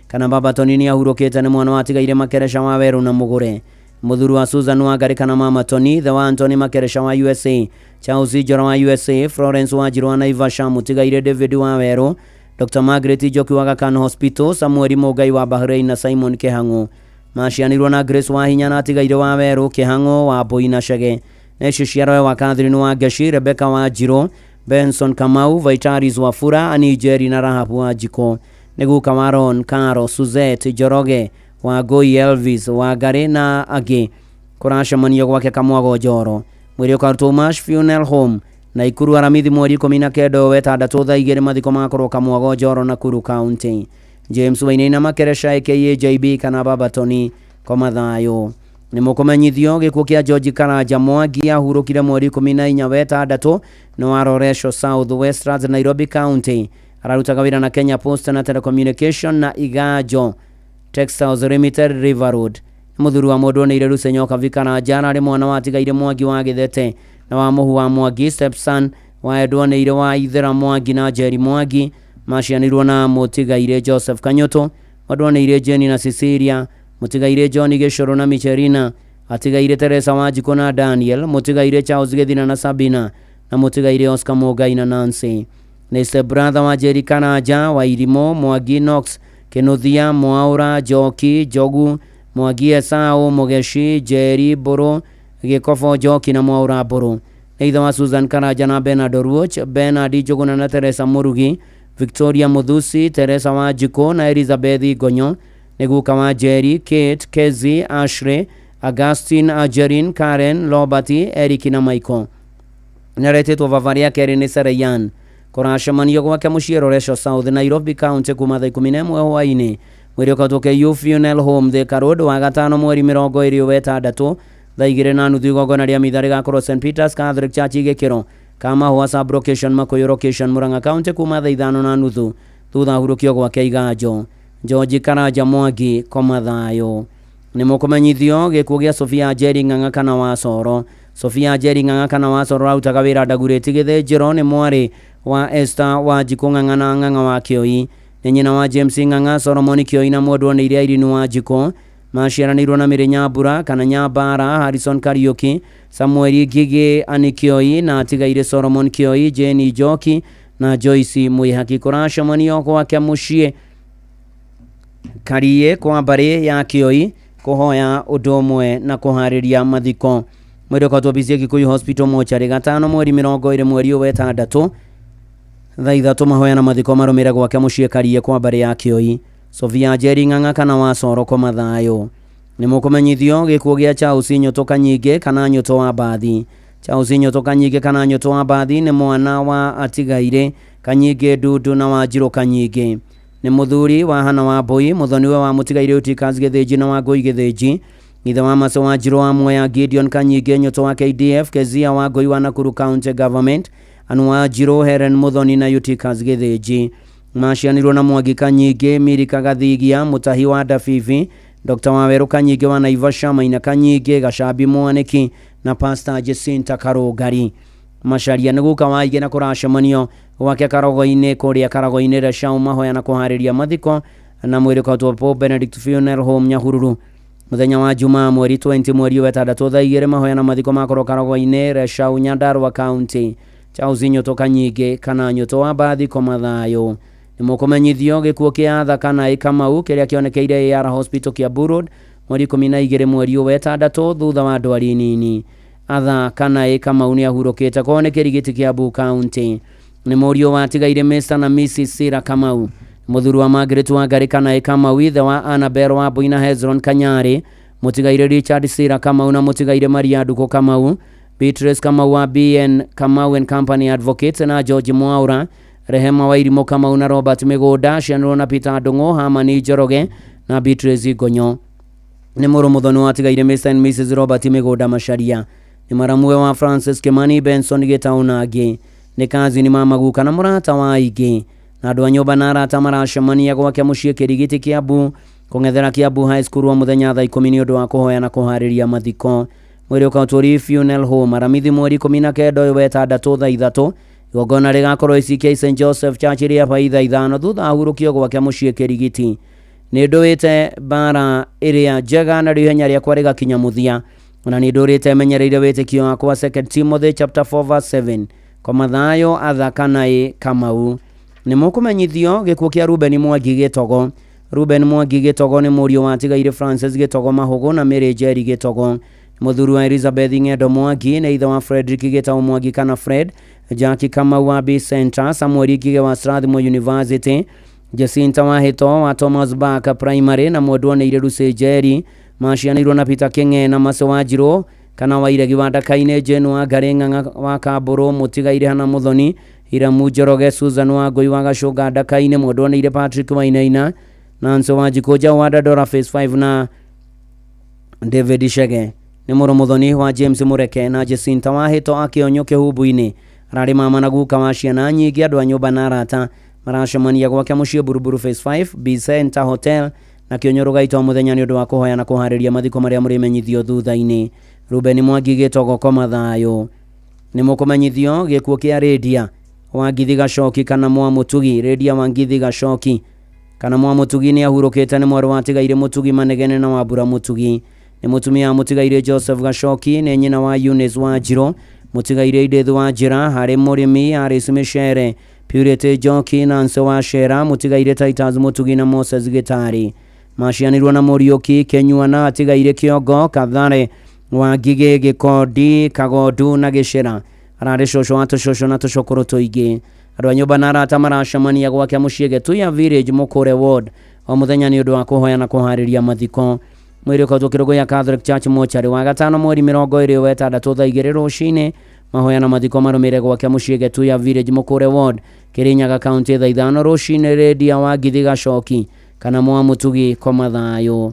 kana Baba Tony nĩ ahurũkĩte, nĩ mwana wa tigaire Makeresha wa Werũ na Mũgũre, mũthuri wa Susan Wangari kana Mama Tony, the wa Anthony Makeresha wa USA, Charles Njora wa USA, Florence Wanjirũ wa Naivasha, mũtigaire David wa Werũ, Dr. Margaret Njoki wa Aga Khan Hospital, Samuel Mũngai wa Bahrain na Simon Kĩhang'ũ. Macianirwo na Grace Wahinya na atigaire wa Werũ, Kĩhang'ũ wa Mbui na Chege. Nacio ciaroe wa Catherine wa Ngeci, Rebecca wa Njirũ, Benson Kamau, Vitaris Wafura, Annie Njeri na Rahabu wa Njikũ. Nĩ guka wa Ron, Caro, Suzette, Njoroge, Wangui, Elvis, Wangari na angĩ. Kũracemanio gwake Kamwago Njoro. Mwĩrĩ ũkarutwo Mash Funeral Home Naikuru Aramithi mweri 19 wetandatũ thaa 2. Mathiko magakorwo Kamwago Njoro Nakuru County. James Wainaina Makeresha aka JB kana Baba Tony koma thayũ. Nĩ mũkũmenyithio gĩkuũ kĩa George Karanja Mwangi ahurũkire mweri 14 wetandatũ nĩ wa Loresho South Westlands Nairobi County. Ararutaga wĩra na Kenya Post na Telecommunication na Iganjo Textiles Limited River Road. Nĩ mũthuri wa mũndũ nĩ Ruse Nyoka Karanja, arĩ mwana wa tigaire Mwangi wa Gĩthete na wa Mũhu wa Mwangi, stepson wa Edwanĩire wa Ithera Mwangi na Njeri Mwangi. Macianirwo na mũtigaire Joseph Kanyũtũ. Mwendwanĩire Jeni na Cecilia, mũtigaire John Gĩcũrũ na Michelina, atigaire Teresa Wanjikũ na Daniel, mũtigaire Charles Gĩthina na Sabina, na mũtigaire Oscar Mũngai na Nancy. Nĩ step brother wa Jerry Karanja, wa Irimũ, Mwangi Knox, Kĩnuthia, Mwaũra, Njoki, Njogu, Mwangi Esau, Mũgeci, Njeri, Mbũrũ, Gĩkobo Njoki na Mwaũra Mbũrũ. Nĩ ithe wa Susan Karanja na Bernard Oruoch, Bernard Njũgũna na Teresa Mũrugi, Victoria Mũthusi, Teresa Wanjikũ na Elizabeth Ngonyo. Nĩ guka wa Jerry, Kate, Kezi, Ashley, Augustine, Angeline, Karen, Robert, Eric na Michael. Nĩaretĩtwo baba rĩa kerĩ nĩ Sereyan. Kũracemanio gwake mũciĩ Loresho South, Nairobi County kuma thaa 11 hwaĩ-inĩ. Mwĩrĩ ũkautwo KU Funeral Home, Thika Road, Wagatano mweri 26 thaa 2:30. Igongona rĩa mitha rĩgakorwo St Peters Catholic Church Igĩkĩro Kamahũa sub location Makuyu location Murang'a County kuma thaa 5:30 thutha hurũkio gwake Iganjo. George Karanja Mwangi koma thayũ. Nĩ mũkũmenyithio gĩkuũ gĩa Sofia Njeri Ng'ang'a kana wa Coro. Sofia Njeri Ng'ang'a kana wa Coro arutaga wĩra Ndagurĩti Gĩthĩnjĩro, nĩ mwarĩ wa Esther Wanjikũ Ng'ang'a na Ng'ang'a wa Kĩoi. Nĩ nyina wa James Ng'ang'a, Solomon Kĩoi na mwendwa nĩ iria Irene Wanjikũ. Maciaranĩirwo na Mĩrĩ Nyambura kana Nyambara, Harrison Kariuki, Samuel Ngigĩ, Annie Kĩoi na atigaire Solomon Kĩoi, Jane Njoki na Joyce Mwĩhaki. Kũracemanio gwake mũciĩ Kariĩ kwa mbarĩ ya Kĩoi kũhoya ũndũ ũmwe na kũharĩria mathiko. Mwĩrĩ ũkatwo BCA Kikuyu Hospital mochari gatano mweri 20 mweri wa ĩtandatũ thaa 3 mahoya na mathiko marũmĩre gwake mũciĩ Kariĩ kwa mbarĩ ya Kĩoi. Sofia Njeri Ng'ang'a kana wa Coro koma thayũ. Nĩ mũkũmenyithio gĩkuũ gĩa Charles Nyũtũ Kanyingĩ kana Nyũtũ wa Mbathi. Charles Nyũtũ Kanyingĩ kana Nyũtũ wa Mbathi nĩ mwana wa atigaire Kanyingĩ Ndundu na Wanjirũ Kanyingĩ. Nĩ mũthuri wa Hana wa Mbui, mũthoniwe wa mũtigaire Utikas Gĩthĩnji na Wangũi Gĩthĩnji. Ithe wa Mace Wanjirũ wa Mwea, Gideon Kanyingĩ Nyũtũ wa KDF, Kezia Wangũi wa Nakuru County Government, Anu Wanjirũ, Helen Mũthoni na Utikas Gĩthĩnji. Macianirwo na Mwangi Kanyingĩ, Mirika Gathigia, Mũtahi wa Dabibi, Dr. Wawerũ Kanyingĩ wa Naivasha, Maina Kanyingĩ, Gacambi Mwanĩki na Pastor Jacinta Karũngari. Macaria nĩ guka wa aingĩ na kũracemanio gwake Karogo-inĩ kũrĩa Karago-inĩ Reshau mahoya na kũharĩria mathiko na mwĩrĩ ũkautwo Pope Benedict Funeral Home Nyahururu. Mũthenya wa Jumaa mweri 20 mweri wa ĩtandatũ thaa 2 mahoya na mathiko makorwo Karogo-inĩ Reshau Nyandarua County. Charles Nyũtũ Kanyingĩ kana Nyũtũ wa Mbathi koma thayũ. Nĩ mũkũmenyithio gĩkuũ kĩa Arthur kana Kamau kĩrĩa kĩonekeire AR Hospital Kiambu Road mweri 12 mweri wa ĩtandatũ thutha wa ndwari nini. Arthur kana Kamau nĩ ahurũkĩte kwao nĩ Kĩrigiti Kiambu County. Nĩ mũriũ wa atigaire Mr na Mrs Sira Kamau. Mũthuri wa Margaret Wangari kana Kamau, ithe wa Annabel wa Mbui na Hezron Kanyarĩ, mũtigaire Richard Sira Kamau na mũtigaire Maria Ndukũ Kamau, Beatrice Kamau wa BN Kamau and Company Advocates na George Mwaura, Rehema Wairimũ Kamau na Robert Mĩgũnda, cianĩrwo na Peter Ndũng'ũ, Hamani Njoroge na Beatrice Ngonyo. Nĩ mũrũ mũthoni wa atigaire Mr and Mrs Robert Mĩgũnda Macharia. Nĩ maramuwe wa Francis Kimani, Benson Gĩtaũ na angĩ. Nĩ kazini mama guka na mũrata wa aingĩ. Na andũ a nyũmba na arata maracemania gwake mũciĩ Kĩrigiti Kiambu kũng'ethera Kiambu High School wa mũthenya thaa 10 nĩ ũndũ wa kũhoya na kũharĩria mathiko. Mwĩrĩ ũkautwo Funeral Home Aramithi mweri 19 ũyũ wa ĩtandatũ thaa 3. Igongona rĩgakorwo ACK St Joseph Church rĩa bai thaa 5 thutha ahurũkio gwake mũciĩ Kĩrigiti. Nĩ ndũĩte mbara ĩrĩa njega na ihenya rĩakwa rĩgakinya mũthia. Ona nĩ ndũrĩte menyereire wĩtĩkio wakwa 2 Timothy chapter 4 verse 7. Koma thayũ Arthur kana Kamau. Nĩ mũkũmenyithio gĩkuũ kĩa Ruben Mwangi Gĩtogo. Ruben Mwangi Gĩtogo nĩ mũriũ wa atigaire Francis Gĩtogo Mahũgũ na Mary Njeri Gĩtogo. Mũthuri wa Elizabeth Ng'endo Mwangi nĩ ithe wa Frederick Gĩtaũ Mwangi kana Fred, Jackie Kamau wa B Center, Samuel Ngige wa Strathmore University, Jacinta Wahĩto wa Thomas Barker Primary na mwendwa nĩ Lucy Njeri. Macianĩirwo na Peter Kĩng'e na Mace Wanjirũ kana Wairegi wa Ndakainĩ, Jane wa Ngarĩ Ng'ang'a wa Kambũrũ, mũtigaire Hana Mũthoni, Hiramu Njoroge, Susan wa Ngũi wa Gacũnga Ndakainĩ, mwendwa nĩ Patrick Wainaina, Nancy Wanjikũ Njaũ wa Dandora Phase 5 na David Chege. Nĩ mũrũ mũthoni wa James Mũreke na Jacinta Wahĩto akĩonywo kĩhumbu-inĩ. Ararĩ mama na guka wa ciana nyingĩ, andũ a nyũmba na arata maracemania gwake mũciĩ Buruburu Phase 5 B Center Hotel na kĩonyo rũgaitwo mũthenya nĩ ũndũ wa kũhoya na kũharĩria mathiko marĩa mũrĩmenyithio thutha-inĩ. Ruben Mwangi Gĩtogo koma thayũ. Nĩ mũkũmenyithio gĩkuũ kĩa Rĩndia Wangithi Gacoki kana Mwamũtugi. Rĩndia Wangithi Gacoki Kana mwa Mutugi nĩ ahurũkĩte nĩ mwarĩ wa Tigaire Mutugi Manegene na Wambura Mutugi. Nĩ mũtumia wa Mũtigaire Joseph Gacoki, nĩ nyina wa Eunice Wanjirũ, Mũtigaire Edith Wanjira, harĩ mũrĩmi Aris Michere, Purity Njoki, Nancy Wachera, Mũtigaire Titus Mutugi na Moses Gitari. Macianirwo na Mũriũki Kenyua na Atigaire Kĩongo, Kathare, Wangigĩ, Gĩkondi, Kagondu na Gĩcera. Ararĩ cũcũ wa tũcũcũ na tũcũkũrũ tũingĩ. Andũ a nyũmba na arata maracemania gwake mũciĩ Gĩtuya Village, Mũkũre Ward o mũthenya nĩ ũndũ wa kũhoya na kũharĩria mathiko. Mwĩrĩ ũkoretwo Kĩrũgũya Catholic Church mochari wa gatano mweri 26 thaa 2 rũcinĩ. Mahoya na mathiko marũmĩrĩre gwake mũciĩ Gĩtuya Village, Mũkũre Ward, Kĩrĩnyaga County thaa 5 rũcinĩ. Rĩndia wa Ngithi Gacoki kana mwa Mutugi koma thayũ.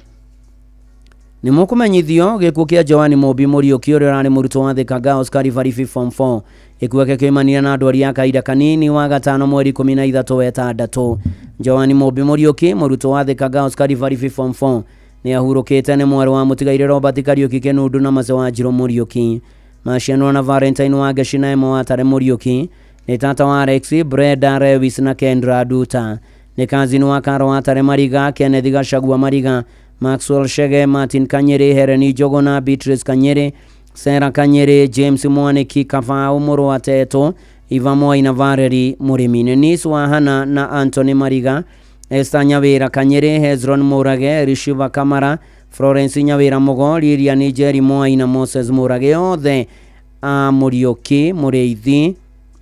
Nĩ mũkũmenyithio gĩkuũ kĩa Joan Mũmbi Mũriũki ũrĩa ũrarĩ mũrutwo wa Thika Girls Calvary Form 4. Gĩkuũ gĩake kĩoimanire na ndwari ya kahinda kanini wa gatano mweri 13 wetandatũ. Joan Mũmbi Mũriũki mũrutwo wa Thika Girls Calvary Form 4 nĩ ahurũkĩte nĩ mwarĩ wa Mũtigaire Robert Kariũki Kĩnundu na Mace wa Njirũ Mũriũki. Macianwo na Valentine wa Ngeci na Emma Watare Mũriũki. Nĩ tata wa Alex, Brenda Lewis na Kendra Duta. Nĩ kazini wa Karo Watare Mariga, Kenneth Gachagua Mariga, Maxwell Shege, Martin Kanyere, Hereni Jogona, Beatrice Kanyere, Sarah Kanyere, James Mwaniki, Kavao Mũrũ wa Teto, Iva Moi na Valerie Mũrĩmi. Nĩ niece wa Hana na Anthony Mariga, Esther Nyawira Kanyere, Hezron Mũrage, Rishiva Kamara, Florence Nyawira Mũgo, Lilian Njeri Moi na Moses Mũrage, othe a Mũriũki Mũrĩithi,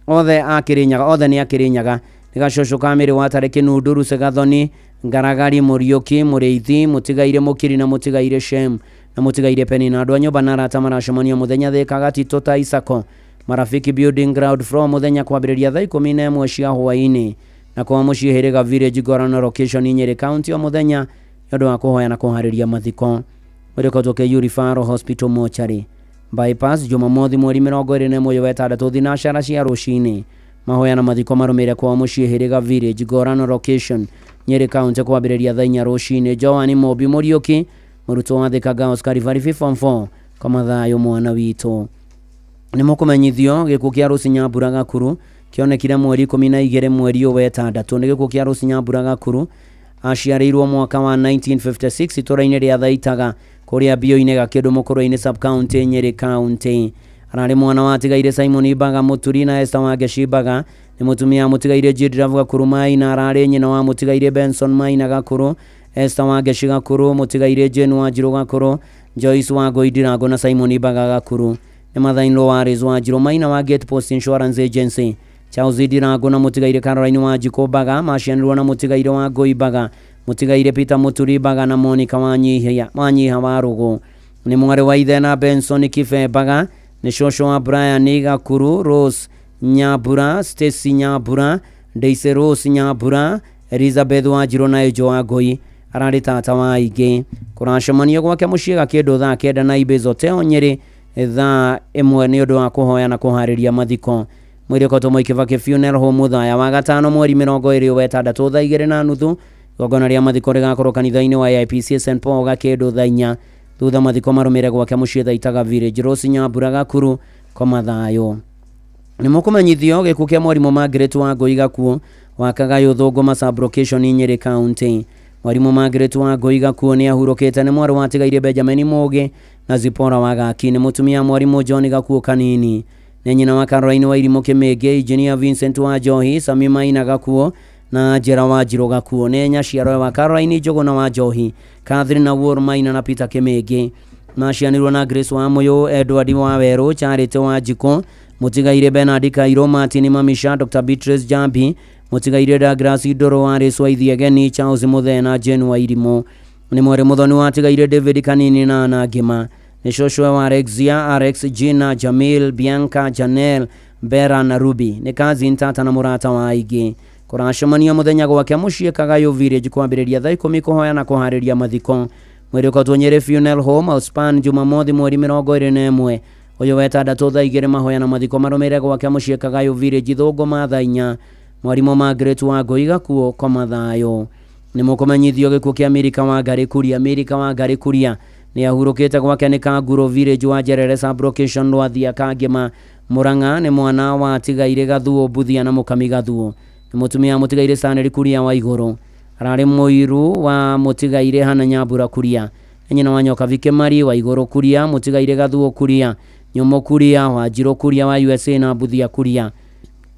othe a Kĩrĩnyaga, othe nĩ a Kĩrĩnyaga. Nĩ gacũcũ ka Mĩrĩ Watare Kĩnundu, Ruse Gathoni, Ngaragari Mũriũki Mũrĩithi, Mũtigaire Mũkiri na Mũtigaire Shem na Mũtigaire Penina. Andũ a nyũmba na arata maracemania mũthenya Thika Gatito ta Isako Marafiki Building ground floor mũthenya kwambĩrĩria thaa 11 cia hwaĩ-inĩ na kwa mũciĩ Hĩrĩga Village Ngorano location Nyeri County o mũthenya nĩ ũndũ wa kũhoya na kũharĩria mathiko. Mwĩrĩ ũkoretwo KU Referral Hospital Mortuary Bypass Jumamothi mweri 21 wetandatũ thinacara cia rũcinĩ. Mahoya na mathiko marũmĩrĩre kwa mũciĩ Hĩrĩga Village Ngorano location Nyeri County kwambĩrĩria thaa 4 rũcinĩ. Joan Mũmbi Mũriũki mũrutwo wa Thika Girls Calvary Form 4 koma thayũ mwana witũ. Nĩ mũkũmenyithio gĩkuũ kĩa Rose Nyambura Gakuru kĩonekire mweri 12 mweri ũyũ wetandatũ. Nĩ gĩkuũ kĩa Rose Nyambura Gakuru aciarĩirwo mwaka wa 1956 itũũra-inĩ rĩa Thaitaga kũrĩa Mbio-inĩ Gakĩndũ Mũkũrwe-inĩ sub county Nyeri County. Ararĩ mwana wa Tigaire Simon Mbaga Mũturi na Esther Wangeci Mbaga. Nĩ mũtumia wa Mũtigaire Jidrav Gakuru Maina. Ararĩ nyina wa Mũtigaire Benson Maina Gakuru, Esther Wangeci Gakuru, Mũtigaire Jane Wanjirũ Gakuru, Joyce Wangũi Ndirango na Simon Mbaga Gakuru. Nĩ mother-in-law wa Liz Wanjirũ Maina wa Gate Post Insurance Agency. Charles Ndirango na Mũtigaire Caroline Wanjikũ Mbaga macianirwo na Mũtigaire Wangũi Mbaga, Mũtigaire Peter Mũturi Mbaga na Monica Wanyiha wa Rũgũ. Nĩ mwarĩ wa ithe na Benson Kibe Mbaga. Nĩ cũcũ wa Brian Gakuru, Rose Nyambura, Stacy Nyambura, Daisy Rose Nyambura, Elizabeth Wanjirũ na Angel Wangũi. Ararĩ tata wa aingĩ. Kũracemanio gwake mũciĩ Gakĩndũ thaa 9 na Ibis Hotel Nyeri thaa 1 nĩ ũndũ wa kũhoya na kũharĩria mathiko. Mwĩrĩ ũkoretwo Mwai Kibaki Funeral Home Mũthaya wa gatano mweri 26 thaa 2:30. Igongona rĩa mathiko rĩgakorwo kanitha-inĩ wa AIPC St Paul Gakĩndũ thaa 4. Thutha mathiko marũmĩrĩre gwake mũciĩ Thaitaga Village. Rose Nyambura Gakuru koma thayũ. Nĩ mũkũmenyithio gĩkuũ kĩa mwarimũ Margaret Wangũi Gakuo wa Kagayũ Thũngũma sub-location Nyeri County. Mwarimũ Margaret Wangũi Gakuo nĩ ahurũkĩte nĩ mwarĩ wa Tigaire Benjamin Mũgĩ na Zipporah Wagaki. Nĩ mũtumia mwarimũ John Gakuo Kanini. Nĩ nyina wa Caroline Wairimũ Kĩmĩngĩ, Engineer Vincent wa Njohi, Sami Maina Gakuo na Njera Wanjirũ Gakuo. Nĩ nyaciaro wa Caroline Njũgũna wa Njohi, Catherine na Wor Maina na Peter Kĩmĩngĩ. Macianirwo na Grace wa Mũyũ, Edward wa Werũ, Charity wa Njikũ, Mũtigaire Bernard Kairũ, Martin Mamisha, Dr. Beatrice Jambi, Mũtigaire Douglas Ndũrũ wa Rĩcwa Ithiegeni, Charles Mũthee na Jane Wairimũ. Nĩ mwarĩ mũthoni wa Tigaire David Kanini na Anna Ngĩma. Nĩ cũcũ wa Alexia, Alex, Gina, Jamil, Bianca, Janel, Bera na Ruby. Nĩ cousin tata na mũrata wa aingĩ. Kũracemanio mũthenya gwake mũciĩ Kagayũ Village kwambĩrĩria thaa 10 kũhoya na kũharĩria mathiko. Mwĩrĩ ũkoretwo Nyeri Funeral Home Outspan Jumamothi mweri 21 ũyũ wetandatũ thaa 2 mahoya na mathiko marũmĩrĩre gwake mũciĩ Kagayũ Village Thũngũma thaa 4. Mwarimũ Margaret Wangũi Gakuo koma thayũ. Nĩ mũkũmenyithio gĩkuũ kĩa Amerika Wangarĩ Kuria. Amerika Wangarĩ Kuria nĩ ahurũkĩte gwake nĩ Kanguro Village wa Njerere sub-location Rwathia Kangĩma Mũrang'a. Nĩ mwana wa Tigaire Gathuo Mbuthia na Mũkami Gathuo. Nĩ mũtumia wa Mũtigaire Stanley Kuria wa Igũrũ. Ararĩ mũiru wa mũtigairĩ Hana Nyambura Kuria. Nĩ nyina wa Nyokabi Kĩmari wa Igũrũ Kuria, mũtigairĩ Gathuo Kuria, Nyũmũ Kuria, Wanjirũ Kuria wa USA na Mbuthia Kuria.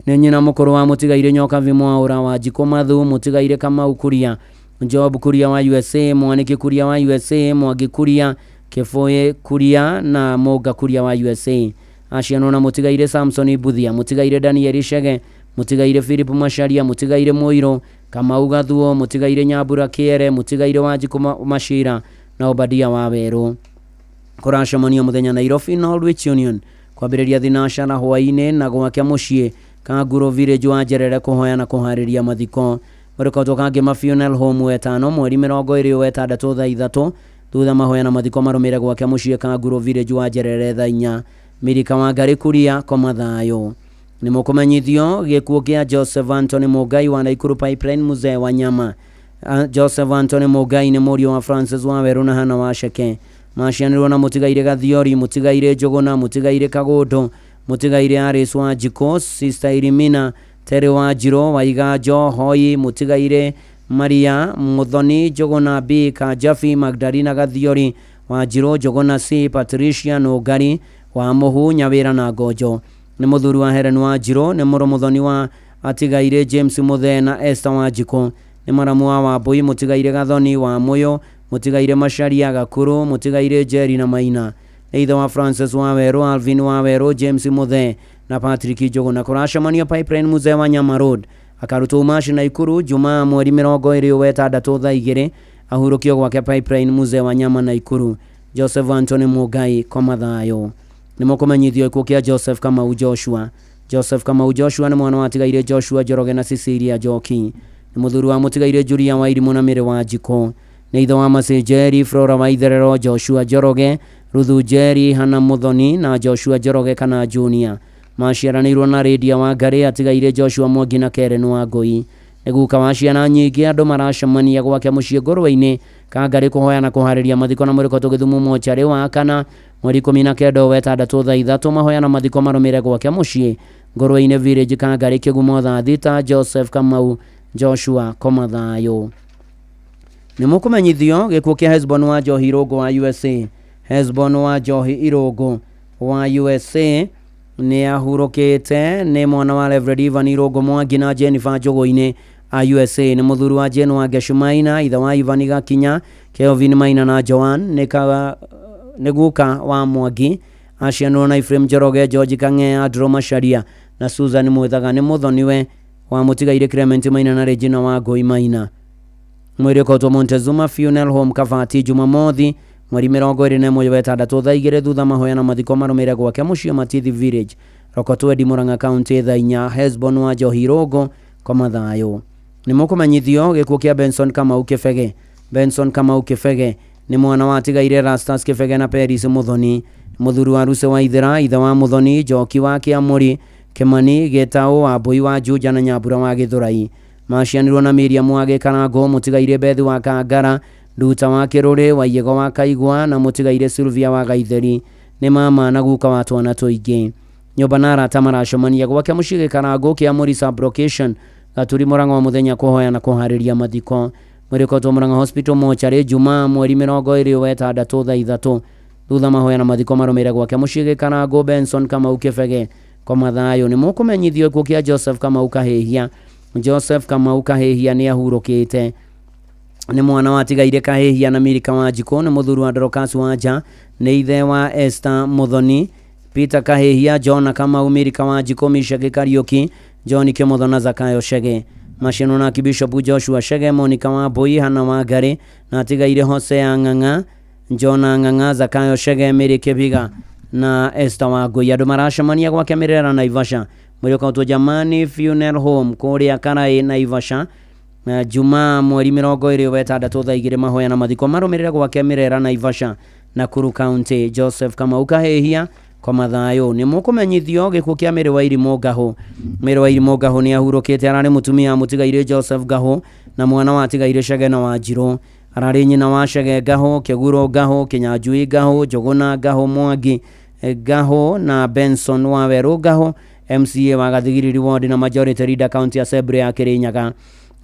Nĩ nyina mũkũrũ wa mũtigairĩ Nyokabi Mwaũra wa Njikũ Mathu, mũtigairĩ Kamau Kuria, Job Kuria wa USA, Mwaniki Kuria wa USA, Mwangi Kuria, Kĩbũĩ Kuria na Mũnga Kuria wa USA. Acianwo na mũtigairĩ Samson Mbuthia, mũtigairĩ Daniel Chege, mũtigairĩ Philip Macharia, mũtigairĩ Mũirũ Kamau Gathuo, mũtigairĩ Nyambura Kĩere, mũtigairĩ Wanjikũ Machira na Obadia wa Werũ. Kũracemanio mũthenya Nairobi Norwich Union kwambĩrĩria thinacara hwaĩ-inĩ na gwake mũciĩ Kanguro Village wa Njerere kũhoya na kũharĩria mathiko. Mwĩrĩkotwo Kangema Funeral Home wetano mweri 26 thaa 3 thutha mahoya na mathiko marũmĩre gwake mũciĩ Kanguro Village wa Njerere thaa 4. Mirika wa Ngarĩ Kuria koma thayũ. Nĩ mũkũmenyithio gĩkuũ kĩa Joseph Anthony Mũngai wa Naikuru Pipeline mzee wa nyama. Joseph Anthony Mũngai nĩ mũriũ wa Francis Wawerũ na Hana Waceke. Macianĩrwo na mũtigairĩ Gathiori, mũtigairĩ Njũgũna, mũtigairĩ Kagũndũ, mũtigairĩ Aris wa Njikũ, Sister Irimina, Terry wa Njirũ, Waiganjo, Hoi, mũtigairĩ Maria, Muthoni, Njũgũna B, Kajabi, Magdalena Gathiori, wa Njirũ, Njũgũna C, Patricia Nũngari, wa Mũhu, Nyawĩra na Ngonjo. Nĩ mũthuri wa Helen wa Njirũ, nĩ mũrũ mũthoni wa atigairĩ James Mũthee na Esther wa Njikũ. Nĩ maramu wa Wambui, mũtigairĩ Gathoni wa Mũyũ, mũtigairĩ Macharia Gakuru, mũtigairĩ Njeri na Maina. Nĩ ithe wa Francis wa Werũ, Alvin wa Werũ, James Mũthee na Patrick Njũgũna. Kũracemanio Pipeline Mzee wa Nyama Road. Akarutwo umaci Naikuru Jumaa mweri 26 thaa 2 ahurũkio gwake Pipeline Mzee wa Nyama Naikuru. Joseph Anthony Mũngai koma thayũ. Nĩ mũkũmenyithio gĩkuũ kĩa Joseph Kamau Joshua. Joseph Kamau Joshua nĩ mwana wa atigairĩ Joshua Njoroge na Cecilia Njoki. Nĩ mũthuri wa mũtigairĩ Julia wa Irimũ na Mĩrĩ wa Njikũ. Nĩ ithe wa Mercy Njeri, Flora wa Itherero, Joshua Njoroge, Ruthu Njeri, Hana Muthoni na Joshua Njoroge kana Junior. Maciaranĩirwo na Lydia wa Ngarĩ, atigairĩ Joshua Mwangi na Karen wa Ngũi. Nĩ guka wa ciana nyingĩ. Andũ maracemania gwake mũciĩ ngũrwe-inĩ Kangarĩ kũhoya na kũharĩria mathiko na mũrĩko Gĩthumo mocarĩ wa kana mweri 19 wetandatũ thaa 3 mahoya na mathiko marũmĩre gwake mũciĩ ngũrwe-inĩ Village Kangarĩ Kĩgumo thaa 6. Joseph Kamau Joshua koma thayũ. Nĩ mũkũmenyithio gĩkuũ kĩa Hesbon wa Njohi Irũngũ wa USA. Hesbon wa Njohi Irũngũ wa USA nĩ ahurũkĩte. Nĩ mwana wa Reverend Ivan Irũngũ Mwangi na Jennifer Njũgũ-inĩ a USA. Nĩ mũthuri wa Jane wa Ngeshu Maina, ithe wa Ivan Gakinya, Kelvin Maina na Joan. Nĩ guka wa Mwangi. Acianirwo na Ephraim Njoroge, George Kang'ea, Andrew Macharia na Susan Mwithaga. Nĩ mũthoniwe wa mũtigairĩ Clement Maina na Regina wa Ngũi Maina. Mwĩrĩ ũkotwo Montezuma Funeral Home Kabati Jumamothi mweri 21 wetandatũ thaa 2 thutha mahoya na mathiko marũmĩre gwake mũciĩ Matithi Village Rokotwendi Murang'a County thaa 4. Hesbon wa Njohi Irũngũ koma thayũ. Nĩ mũkũmenyithio gĩkuũ kĩa Benson Kamau Kĩbege. Benson Kamau Kĩbege nĩ mwana wa atigairĩ Rastas Kĩbege na Peris Muthoni. Mũthuri wa Ruse wa Ithera, ithe wa Muthoni, Njoki wa Kĩamũri, Kĩmani Gĩtaũ wa Mbũi wa Juja na Nyambura wa Gĩthũrai. Macianirwo na Miriam wa Gĩkarango, mũtigairĩ Bethi wa Kangara, Nduta wa Kĩrũrĩ, Waiyego wa Kaigwa na mũtigairĩ Sylvia wa Gaitheri. Nĩ mama na guka wa twana tũingĩ. Nyũmba na arata maracemania gwake mũciĩ Gĩkarango Kĩamũri Sublocation Gaturi Murang'a wa mũthenya kũhoya na kũharĩria mathiko. Mwĩrĩkotwo Murang'a Hospital mocarĩ Jumaa mweri 26 thaa 3 thutha mahoya na mathiko marũmĩre gwake mũciĩ Gĩkarango Benson Kamau Kĩbege koma thayũ. Nĩ mũkũmenyithio gĩkuũ kĩa Joseph Kamau Kahĩhia. Joseph Kamau Kahĩhia nĩ ahurũkĩte. Nĩ mwana wa atigairĩ Kahĩhia na Mirika wa Njikũ. Nĩ mũthuri wa Dorcas Wanja. Nĩ ithe wa Esther Muthoni, Peter Kahĩhia, Jona Kamau, Mirika wa Njikũ, Mishaki Kariũki, John Kĩmotho na Zakayo Chege. Macianwo na Bishop Joshua Chege, Monica wa Mbũi, Hana wa Ngarĩ na atigairĩ Hosea Ng'ang'a, Jona Ng'ang'a, Zakayo Chege, Mary Kĩbiga na Esther wa Ngũi. Andũ maracemania gwake Mĩrera Naivasha. Mwĩrĩ ũkautwo Jamani Funeral Home kũrĩa Karaĩ Naivasha Jumaa mweri 26 thaa 2 mahoya na mathiko marũmĩrĩre gwake Mĩrera Naivasha Nakuru County. Joseph Kamau Kahĩhia koma thayũ. Nĩ mũkũmenyithio gĩkuũ kĩa Mary wa Irimũ Ngahũ. Mary wa Irimũ Ngahũ nĩ ahurũkĩte. Ararĩ mũtumia mũtigairĩ Joseph Ngahũ na mwana wa atigairĩ Chege na Wanjirũ. Ararĩ nyina wa Chege Ngahũ, Kĩguro Ngahũ, Kĩnyanjui Ngahũ, Njũgũna Ngahũ, Mwangi Ngahũ na Benson wa Werũ Ngahũ, MCA wa Gathigiriri Ward na Majority Leader County Assembly ya Kirinyaga.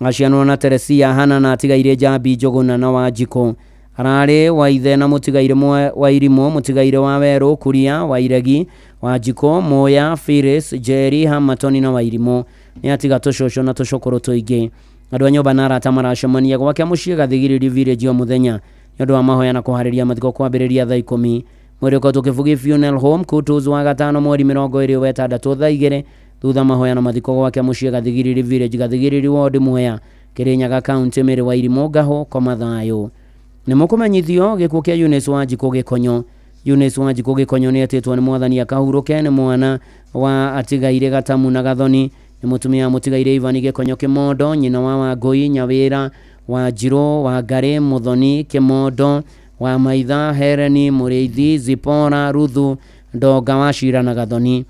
Acianwo na Teresia Hana na atigaire Njambi Njũgũna na Wanjikũ. Ararĩ wa ithe na mũtigaire wa Irimũ, mũtigaire wa Werũ, Kuria, wa Iregi, Wanjikũ, Muya, Phyllis, Njeri, Hamatoni na Wairimũ. Nĩ atiga tũcũcũ na tũcũkũrũ tũingĩ. Andũ a nyũmba na arata maracemania gwake mũciĩ Gathigiriri Village o mũthenya nĩ ũndũ wa mahoya na kũharĩria mathiko kwambĩrĩria thaa 10. Mwĩrĩ ũkoretwo Kĩbugi Funeral Home Kutus wa gatano mweri 26 thaa 2 thutha mahoya na mathiko gwake mũciĩ Gathigiriri Village, Gathigiriri Ward, Mwea, Kirinyaga County. Mĩrĩ wa Irimũ Ngahũ koma thayũ. Nĩ mũkũmenyithio gĩkuũ kĩa Eunice Wanjikũ Gĩkonyo. Eunice Wanjikũ Gĩkonyo nĩ etĩtwo nĩ mwathani akahurũke. Nĩ mwana wa atigaire Gatamu na Gathoni. Nĩ mũtumia wa mũtigaire Ivan Gĩkonyo Kĩmondo, nyina wa Wangũi Nyawĩra, Wanjirũ, Wangarĩ, Mũthoni Kĩmondo, wa Maitha, Hereni, Mũrĩithi, Zipora, Ruthu, Ndonga, Wacira na Gathoni.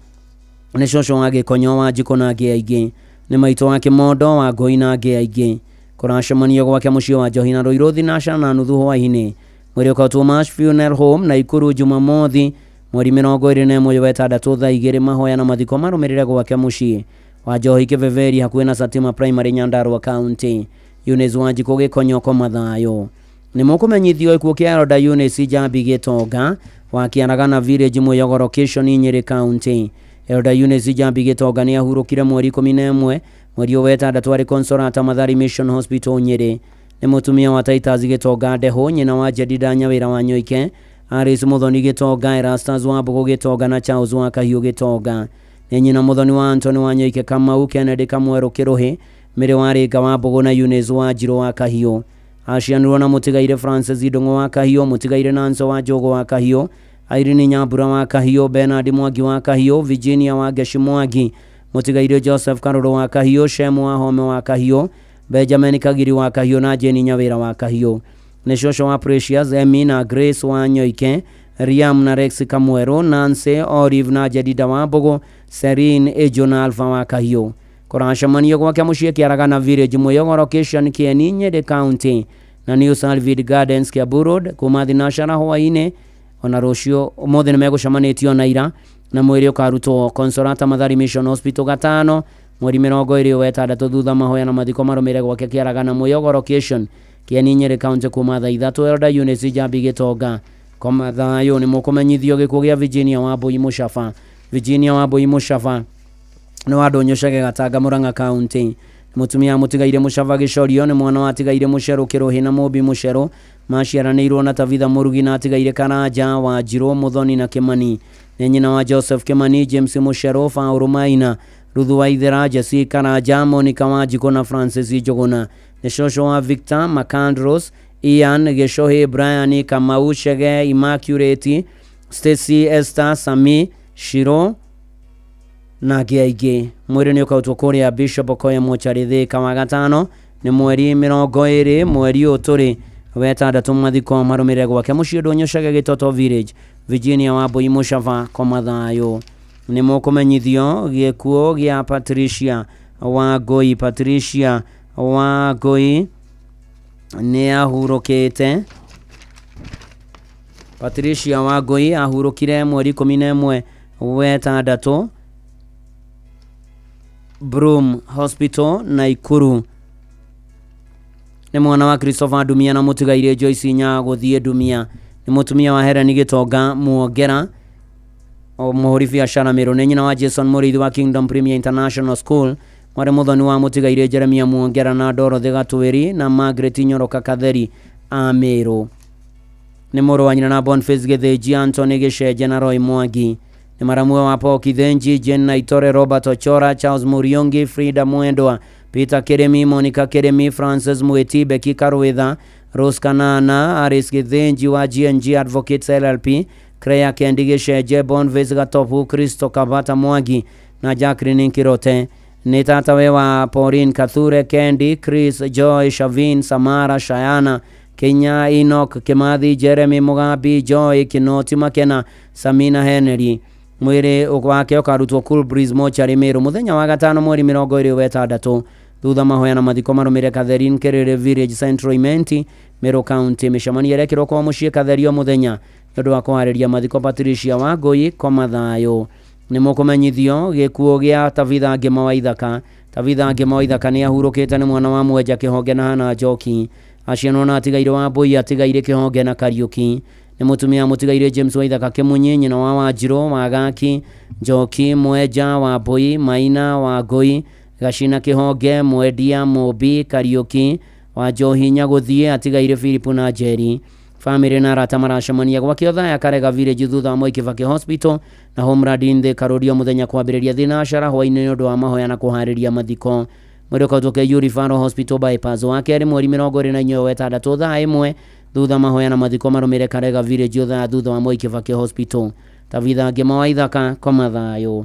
Nĩ cũcũ wa Gĩkonyo, Wanjikũ na angĩ aingĩ. Nĩ maitũ wa Kĩmondo, Wangũi na angĩ aingĩ. Kũracemanio gwake mũciĩ wa Njohi na Ruiru thinasha na nuthu hwaĩ-inĩ. Mwĩrĩ ũkautwo Mash Funeral Home Naikuru Jumamothi mweri 21 wa ĩtandatũ thaa 2. Mahoya na mathiko marũmĩrĩre gwake mũciĩ wa Njohi Kĩveveri hakuhĩ na Satima Primary, Nyandarua County. Eunice Wanjikũ Gĩkonyo koma thayũ. Nĩ mũkũmenyithio gĩkuũ kĩa Elda Eunice Njambi Gĩtonga wa Kĩaragana Village, Mwĩyogoro Location, Nyĩrĩ County. Elda Eunice Njambi Gĩtonga nĩ ahurũkire mweri 11 mweri wa ĩtandatũ arĩ Consolata Mathari Mission Hospital, Nyĩrĩ. Nĩ mũtumia wa Titus Gĩtonga Ndehũ, nyina wa Jedida Nyawĩra wa Nyoike, Aris Mũthoni Gĩtonga, Erastus wa Mbũgũ Gĩtonga na Charles wa Kahiũ Gĩtonga. Nĩ nyina Mũthoni wa Antony wa Nyoike Kamau, Kennedy Kamwerũ Kĩrũhĩ, Mĩrĩ wa Rĩnga wa Mbũgũ na Eunice wa Njirũ wa Kahiũ. Acianirwo na mũtigaire Francis Ndũng'ũ wa Kahiũ, mũtigaire Nanso wa Njũgũ wa Kahiũ, Irene Nyambura wa Kahiũ, Bernard Mwangi wa Kahiũ, Virginia wa Ngeshi Mwangi, mũtigaire Joseph Karũrũ wa Kahiũ, Shemu wa Home wa Kahiũ, Benjamin Kagiri wa Kahiũ na Jane Nyawĩra wa Kahiũ. Nĩ cũcũ wa Precious, Emmy na Grace wa Nyoike, Riam na Rex Kamwerũ, Nancy, Olive na Jedida wa Mbũgũ, Serene, Ejo na Alpha wa Kahiũ. Kũracemanio gwake mũciĩ Kĩaragana Village, Mwĩyogoro Location, Kĩeni, Nyĩrĩ County na New Salvid Gardens, Kiambu Road, kuma thinashara hwaĩ-inĩ. Ona rũciũ ũmũthĩ nĩ megũcemanĩtio na ira na mwĩrĩ ũkarutwo Consolata Mathari Mission Hospital gatano mweri 26 thutha mahoya na mathiko marũmĩrĩre gwake Kĩaragana Mwĩyogoro Location, Kĩeni, Nyĩrĩ County kuma thaa 3. Elda Eunice Njambi Gĩtonga koma thayũ. Nĩ mũkũmenyithio gĩkuũ kĩa Virginia Wambui Mũcaba. Virginia Wambui Mũcaba nĩ wa Ndũnyũ Chege Gatanga, Murang'a County. Mũtumia mũtigaire Mũcaba Gĩcorio. Nĩ mwana wa atigaire Mũcerũ Kĩrũhĩ na Mũmbi Mũcerũ. Maciaranĩirwo na Tabitha Mũrugi na atigaire Karanja, Wanjirũ, Mũthoni na Kĩmani. Nĩ nyina wa Joseph Kĩmani, James Mũcerũ, Paũlũ Maina, Ruthu Waithera, Jesse Karanja, Monica Wanjikũ na Francis Njũgũna. Nĩ cũcũ wa Victor Macandros, Ian Gĩcohĩ, Brian Kamau, Chege, Immaculate, Stacy, Esther, Sami, Shiro na angĩ aingĩ. Mwĩrĩ nĩ ũkautwo kũrĩa Bishop Okoye Mochari Thika wa gatano nĩ mweri 20 mweri ũyũ tũrĩ wetandatũ. Mathiko marũmĩrĩre gwake mũciĩ Ndũnyũ Chege Gĩtoto Village. Virginia Wambui Mũcaba koma thayũ. Nĩ mũkũmenyithio gĩkuũ gĩa Patricia Wangũi. Patricia Wangũi nĩ ahurũkĩte. Patricia Wangũi ahurũkire mweri 11 wetandatũ Broome Hospital, Naikuru. Nĩ mwana wa Christopher Ndumia na mũtigaire Joyce Nyagũthiĩ Ndumia. Nĩ mũtumia wa Helen Gĩtonga Muongera, mũhũri biacara Mĩrũ. Nĩ nyina wa Jason Mũrĩithi wa Kingdom Premier International School. Mwarĩ mũthoni wa mũtigaire Jeremia Muongera na Dorothy Gatwĩri na Margaret Nyoroka Katheri a Mĩrũ. Nĩ mũrũ wa nyina na Boniface Gĩthĩnji, Anthony Gĩcenje na Roy Mwangi. Nĩ maramwe wa Paul Kithenji, Jane Naitore, Robert Ochora, Charles Muriongi, Frida Mwendwa, Peter Kiremi, Monica Kiremi, Francis Mwiti, Becky Karwitha, Rose Kanana, Aris Githinji wa GNG Advocates LLP, Crea Kendi Gĩcenje, Boniface Gatopu, Kristo Kabata Mwangi na Jacqueline Nkirote. Nĩ tatawe wa Pauline Kathure, Kendi, Chris, Joy, Shavin, Samara, Shayana, Kenya, Enoch, Kimathi, Jeremy Mugambi, Joy, Kinoti Makena, Samina Henry. Mwĩrĩ wake ũkarutwo Cool Breeze Mochari Meru mũthenya wa gatano mweri 26 thutha mahoya na mathiko marũmĩrĩre Catherine Kerere Village Central Imenti, Meru County. Mĩcemanio ĩrekĩrwo kwa mũciĩ Katherio mũthenya nĩ ũndũ wa kũharĩria mathiko Patricia Wangũi koma thayũ. Nĩ mũkũmenyithio gĩkuũ gĩa Tabitha Ngĩma wa Ithaka. Tabitha Ngĩma wa Ithaka nĩ ahurũkĩte nĩ mwana wa Mwenja Kĩhonge na Hana Njoki. Acianwo na atigaire wa Mbui atigaire Kĩhonge na Kariũki. Nĩ mũtumia mũtigaire James wa Ithaka Kĩmunyi, nyina wa Wanjirũ wa Gaki, Njoki, Mwenja wa Mbui, Maina wa Ngũi, Gacina Kĩhonge, Mwendia, Mũmbi, Kariũki, wa Njohi Nyagũthiĩ, atigaire Philip na Njeri. Famĩlĩ na arata maracemania gwake Othaya Karega Village thutha wa Mwai Kibaki Hospital na Homeland in the Karũrio mũthenya kwambĩrĩria thinacara hwaĩ-inĩ nĩ ũndũ wa mahoya na kũharĩria mathiko. Mwĩrĩ ũkautwo KU Referral Hospital bypass wa kerĩ mweri 24 wa ĩtandatũ thaa 1 thutha mahoya na mathiko marũmĩrĩre Karega Village Othaya thutha wa Mwai Kibaki Hospital. Tabitha Ngĩma wa Ithaka koma thayũ.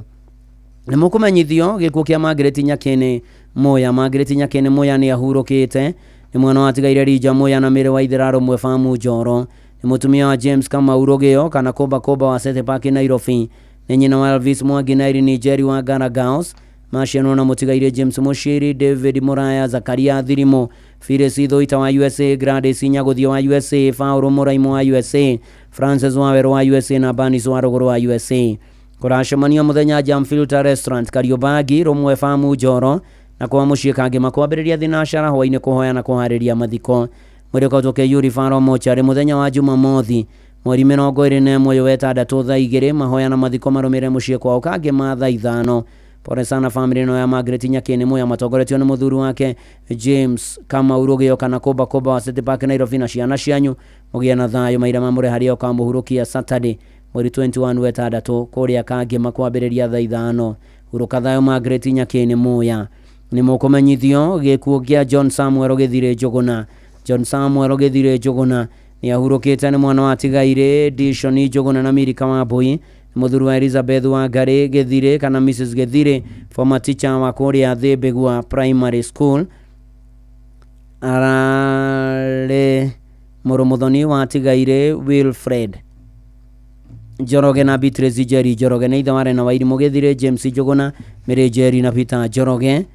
Nĩ mũkũmenyithio gĩkuũ kĩa Margaret Nyakĩnĩ Muya. Margaret Nyakĩnĩ Muya nĩ ahurũkĩte nĩ mwana wa atigaire Rija Muya na mĩrĩ wa Ithĩra Rũmwe Famu Njoro. Nĩ mũtumia wa James Kamau Rũgĩo kana Kũmba Kũmba wa Sete Park Nairobi. Nĩ nyina wa Elvis Mwangi na Irene Njeri wa Ngara Girls. Macianwo na mũtigaire James Mũciri, David Muraya, Zakaria Thirimo, Phyllis Ithoita wa USA, Gladys Nyagũthie wa USA, Paul Mũraimũ wa USA, Francis Wawerũ wa USA na Bernice wa Rũgũrũ wa USA. Kũracemanio mũthenya Jam Filter Restaurant Kariobangi Rũmwe Famu Njoro na kwa mũciĩ Kangĩma kwambĩrĩria thinacara hwaĩ-inĩ kũhoya na kũharĩria mathiko. Mwĩrĩ ũkautwo KU Referral Mortuary mũthenya wa Jumamothi mweri 21 wa ĩtandatũ thaa 2 mahoya na mathiko marũmĩrĩre mũciĩ kwao Kangĩma thaa 5. Pole sana famĩlĩ ĩno ya Margaret Nyakĩnĩ Muya matongoretio nĩ mũthuri wake James Kamau Rũgĩo kana Kũmba Kũmba wa City Park Nairobi na ciana cianyu mũgĩe na thayũ maira mamũre harĩa ũkamũhurũkia Saturday mweri 21 wa ĩtandatũ kũrĩa Kangĩma kwambĩrĩria thaa 5. Hurũka thayũ Margaret Nyakĩnĩ Muya. Nĩ mũkũmenyithio gĩkuũ kĩa John Samuel Gĩthirĩ Njũgũna. John Samuel Gĩthirĩ Njũgũna nĩ ahurũkĩte nĩ mwana wa atigaire Dishoni Njũgũna na Mirika wa Mbui. Mũthuri wa Elizabeth Wangari Gĩthirĩ kana Mrs Gĩthirĩ, former teacher wa kũrĩa Thĩmbĩgua Primary School. Ararĩ mũrũ mũthoni wa atigaire Wilfred Njoroge na Beatrice Njeri Njoroge. Nĩ ithe wa Rena Wairimũ Gĩthirĩ, James Njũgũna, Mary Njeri na Peter Njoroge.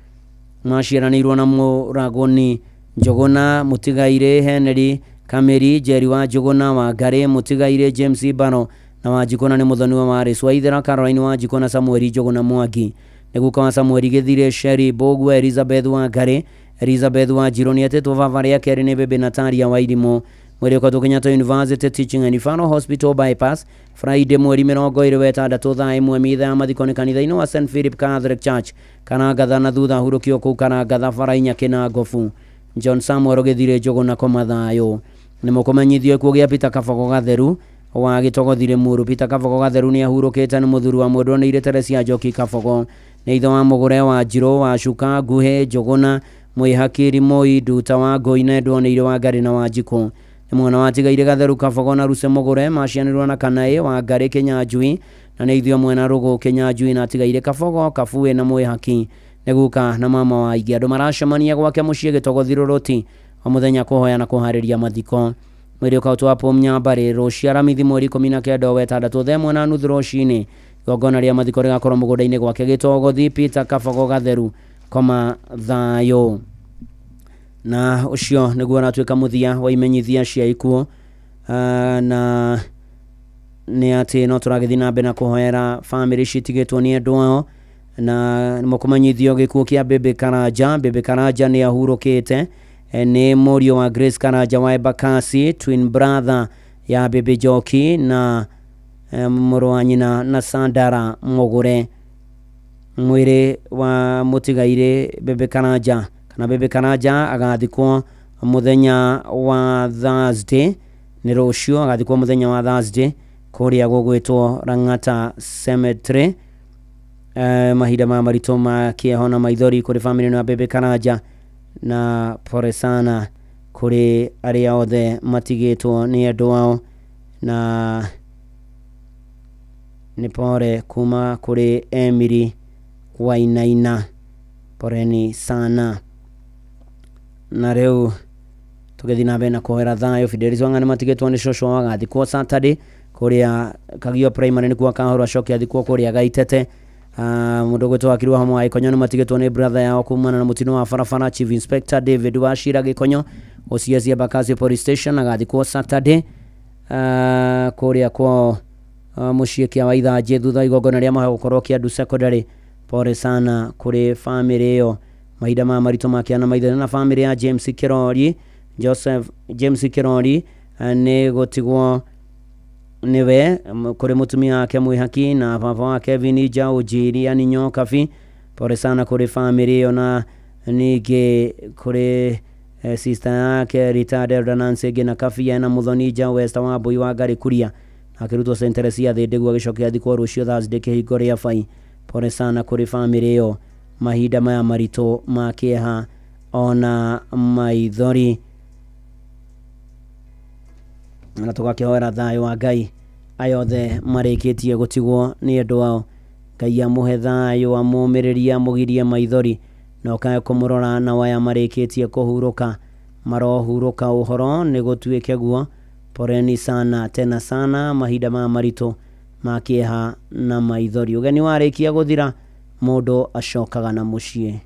Maciaranĩirwo na Mũragũni Njũgũna, mũtigaire Henry Kameri Njeri wa Njũgũna, Wangari mũtigaire James Baro na Wanjikũ na nĩ mũthoni wa Waris wa Ithera Caroline Wanjikũ na Samuel Njũgũna Mwangi. Nĩ guka wa Samuel Gĩthirĩ, Sherry Mbũgua, Elizabeth Wangari, Elizabeth Wanjirũ nĩ etĩtwo baba rĩa kerĩ nĩ Bebe Natalia Wairimũ. Mwĩrĩ ũkautwo Kenyatta University Teaching and Referral Hospital bypass Friday mweri 26 wa ĩtandatũ thaa 1 mitha ya mathiko nĩ kanitha-inĩ wa St Philip Catholic Church Karangatha na thutha hurũkio kũu Karangatha bara inya Kĩnangobu. John Samuel Gĩthirĩ Njũgũna koma thayũ. Nĩ mũkũmenyithio gĩkuũ gĩa Peter Kabogo Gatheru wa Gĩtogothire Mũru. Peter Kabogo Gatheru nĩ ahurũkĩte nĩ mũthuri wa mwendwa nĩ Teresia Njoki Kabogo. Nĩ ithe wa Mũgũre wa Njirũ wa Cuka Nguhĩ Njũgũna Mwĩhaki Rimoi Nduta wa Ngũi na Endwa nĩ wa Ngarĩ na Wanjikũ. Nĩ mwana wa atigaire Gatheru Kabogo na Ruse Mũgũre macianĩrwo na Kanaĩ wa Ngarĩ Kĩnyanjui na nĩ ithuĩ mwena Rũgũ Kĩnyanjui na atigaire Kabogo Kabuĩ na Mwĩhaki. Nĩ guka na mama wa aingĩ. Andũ maracemania gwake mũciĩ Gĩtogothi Rũrũti o mũthenya kũhoya na kũharĩria mathiko. Mwĩrĩ ũkautwo Apple Nyambarĩ rũciũ Aramithi mweri 19 wa ĩtandatũ thaa 1:30 rũcinĩ. Igongona rĩa mathiko rĩgakorwo mũgũnda-inĩ gwake Gĩtogothi. Peter Kabogo Gatheru koma thayũ. Na ũcio nĩguo ũratuĩka mũthia wa imenyithia cia ikuũ, na nĩ atĩ no tũragĩthiĩ na mbere na kũhoera famĩlĩ citigĩtwo nĩ endwa ao. Na mũkũmenyithio gĩkuũ kĩa Bebe Karanja. Bebe Karanja nĩ ahurũkĩte nĩ mũriũ wa Grace Karanja wa Embakasi, twin brother ya Bebe Njoki na mũrũ wa nyina na Sandara Mũgũre. Mwĩrĩ wa mũtigaire Bebe Karanja kana Bebe Karanja agathikwo mũthenya wa Thursday, nĩ rũciũ agathikwo mũthenya wa Thursday kũrĩa gũgwĩtwo Lang'ata Cemetery. Mahinda ma maritũ ma kĩeho na maithori kũrĩ famĩlĩ ĩno ya Bebe Karanja na pole sana kũrĩ arĩa othe matigĩtwo nĩ endwa ao, na nĩ pole kuma kũrĩ Emily Wainaina, poleni sana. Na rĩu tũgĩthiĩ na mbere na kũhoera thayũ Fidelis Wang'a nĩ matigĩtwo nĩ cũcũ wao agathikwo Saturday kũrĩa Kagio Primary nĩkuo akahorwo acoke athikwo kũrĩa Gaitete. Mũndũ ũgwĩtwo Wakiri wa Hamwe wa Gĩkonyo nĩ matigĩtwo nĩ brother yao kumana na mũtino wa barabara Chief Inspector David Wachira Gĩkonyo OCS Embakasi Police Station agathikwo Saturday kũrĩa kwao mũciĩ kĩa Waithanjĩ thutha wa igongona rĩa mahoya gũkorwo Kĩandu Secondary. Pole sana kũrĩ bamĩrĩ ĩyo mahinda ma maritũ ma kĩana maitho na bamĩrĩ ya James Kirori Joseph James Kirori nĩ gũtigwo nĩwe kũrĩ mũtumia wake Mwĩhaki na baba wa Kevin Njau Njiri yani Nyokabi. Pole sana kũrĩ bamĩrĩ ĩyo na ningĩ kũrĩ sister yake retired Elder Nancy Ngina Kabia na Muthoni Njau Esther Wambui wa Ngarĩ Kuria akĩrutwo St. Teresia Thĩndĩgu agĩcokia thikwo rũciũ Thursday kĩhingo rĩa bai. Pole sana kũrĩ bamĩrĩ ĩyo mahinda maya maritũ ma kĩeha ona maithori, na tũgakĩhoera thayũ wa Ngai ayothe marĩkĩtie gũtigwo nĩ andũ ao. Ngai amũhe thayũ, amũmĩrĩrie, amũgirie maithori na ũkae kũmũrora na waya marĩkĩtie kũhurũka marohurũka ũhoro nĩ gũtuĩke guo. Poleni sana tena sana mahinda maya maritũ ma kĩeha na maithori. Ũgeni warĩkia gũthira mũndũ acokaga na mũciĩ.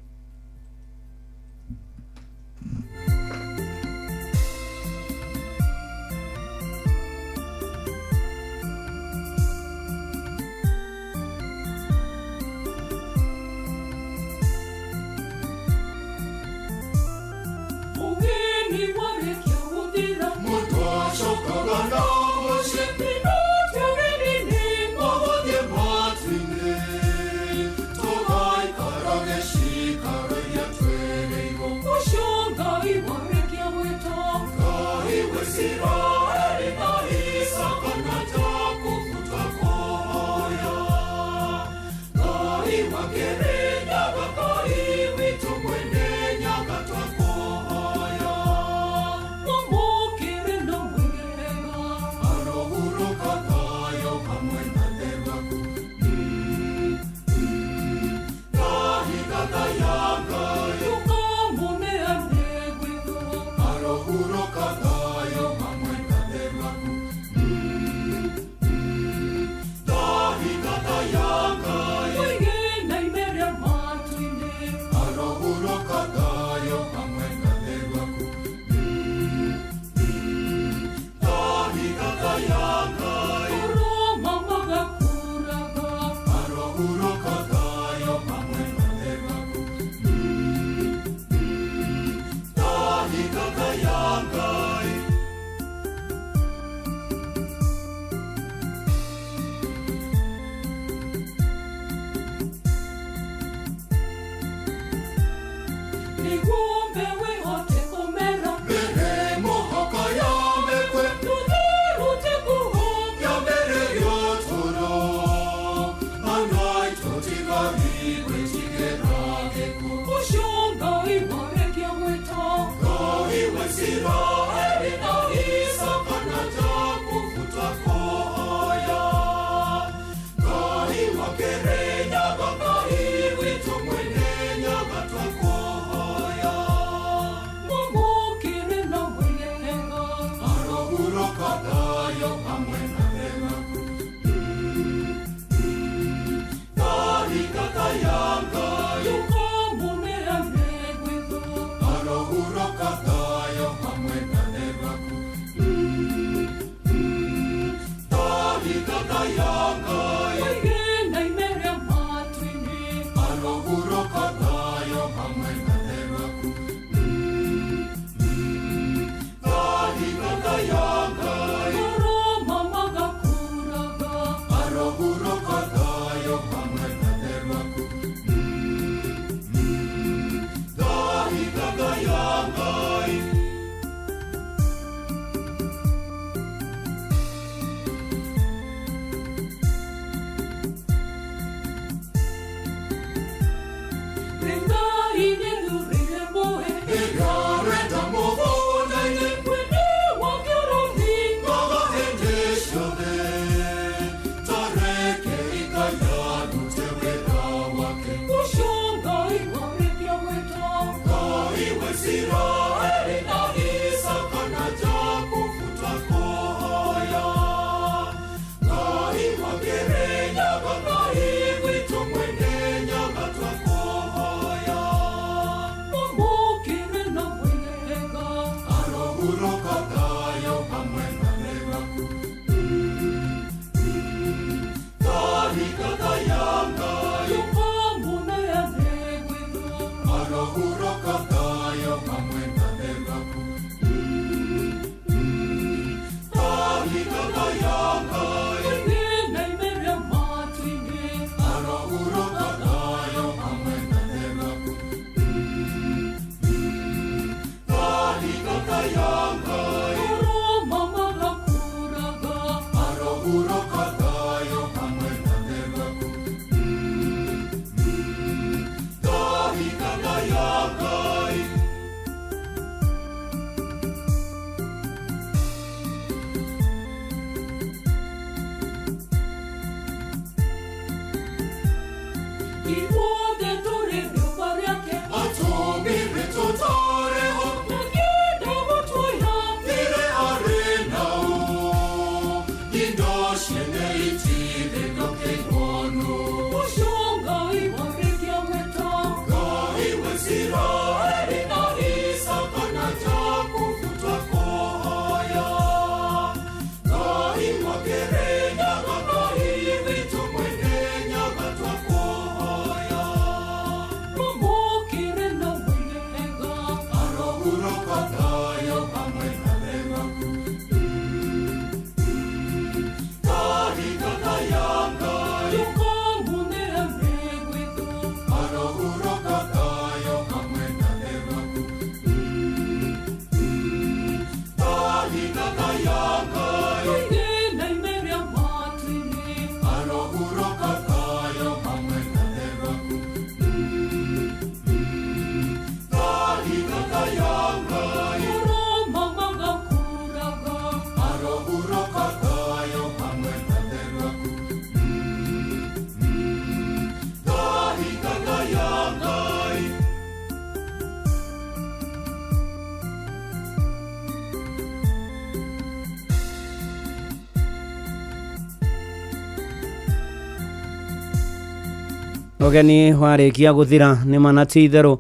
Ũgeni warĩkia gũthira nĩ mana ti itherũ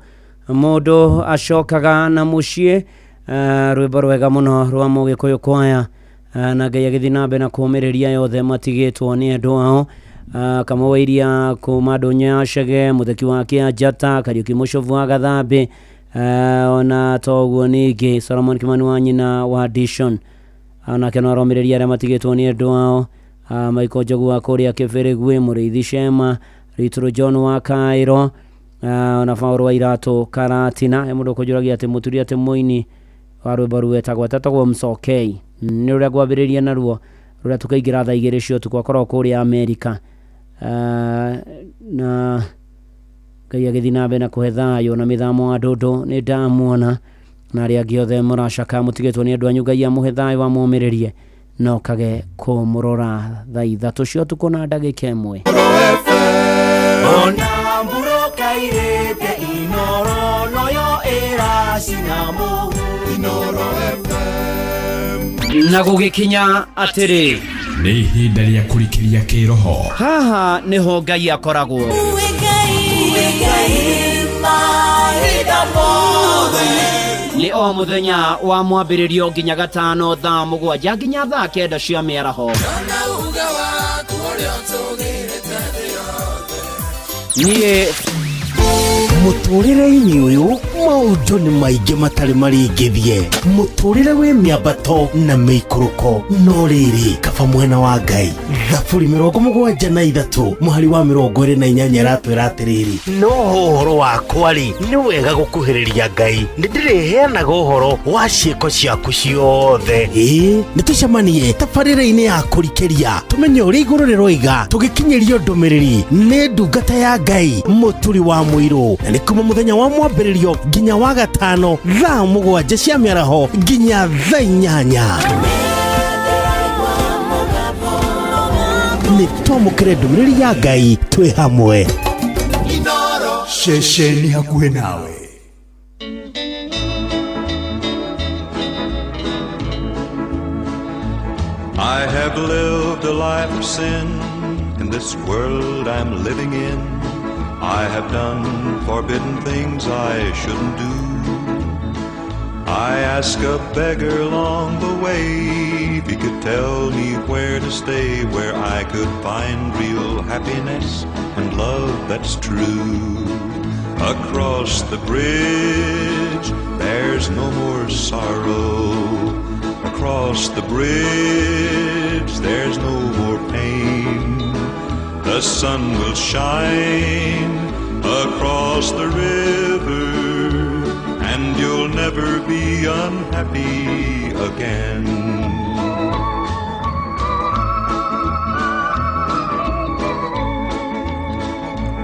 mũndũ acokaga na mũciĩ. Rwĩmbo rwega mũno rwa Mũgĩkũyũ kwaya, na Ngai agĩthiĩ na mbere na kũũmĩrĩria yothe matigĩtwo nĩ endwa ao. Kamau wa Iria kuma ndũnyũ ya Chege, Mũtheki wa Kĩanjata, Kariũki Mũcobu wa Gathambĩ, ona toguo ningĩ Solomon Kimani wa nyina wa Dishon, onake no aromĩrĩria arĩa matigĩtwo nĩ endwa ao. Michael Njogu wa kũrĩa Kĩbĩrĩgwĩ, Mũrĩithi Shema, Ritũrũ John wa Kairo, ona Paul wa Iratũ Karatina. He mũndũ ũkũnjũragia atĩ mũturi atĩ mũini wa rwĩmbo rwetagwo etetagwo Msokei, nĩ rũrĩa ngwambĩrĩria naruo rũrĩa tũkaingĩra thaa 2 cia ũtukũ, akorwo kũrĩa Amerika. Na Ngai agĩthiĩ na mbere na kũhe thayũ na mĩthamo wa ndũndũ nĩ ndamuona, na arĩa angĩ othe mũracaka mũtigĩtwo nĩ andũ anyu, Ngai amũhe thayũ amũmĩrĩrie na ũkage kũmũrora thaa 3 cia ũtukũ na ndagĩka 1. Ona mburoka irĩte Inoro noyo ĩracina mũhu Inoro FM. Na gũgĩkinya atĩrĩ, nĩ ihinda rĩa kũrikĩria kĩroho. Haha nĩho Ngai akoragwo. Nĩ o mũthenya wa mwambĩrĩrio nginya gatano thaa 7 nginya thaa 9 cia mĩaraho. Niĩ mũtũrĩre-inĩ ũyũ maũndũ nĩ maingĩ matarĩ maringithie, mũtũrĩre wĩ mĩambato na mĩikũrũko, no rĩrĩ kaba mwena wa Ngai. Thaburi 73 mũhari wa 28 ĩratwĩra atĩrĩrĩ, no ũhoro wakwa rĩ nĩ wega gũkuhĩrĩria Ngai, nĩ ndĩrĩheanaga ũhoro wa ciĩko ciaku ciothe. Ĩĩ nĩ tũcemanie tabarĩra-inĩ ya kũrikĩria tũmenye ũrĩa igũrũ rĩroiga, tũgĩkinyĩrio ndũmĩrĩri nĩ ndungata ya Ngai mũturi wa mũirũ, na nĩ kuma mũthenya wa mwambĩrĩrio nginya wa gatano thaa 7 cia mĩaraho nginya thaa 8. Nĩ twamũkĩre ndũmĩrĩri ya Ngai twĩ hamwe. Ceceni hakuhĩ nawe. I have lived a life of sin in this world I'm living in. I have done forbidden things I shouldn't do. I asked a beggar along the way if he could tell me where to stay, where I could find real happiness and love that's true. Across the bridge, there's no more sorrow. Across the bridge, there's no more pain. The sun will shine across the river, and you'll never be unhappy again.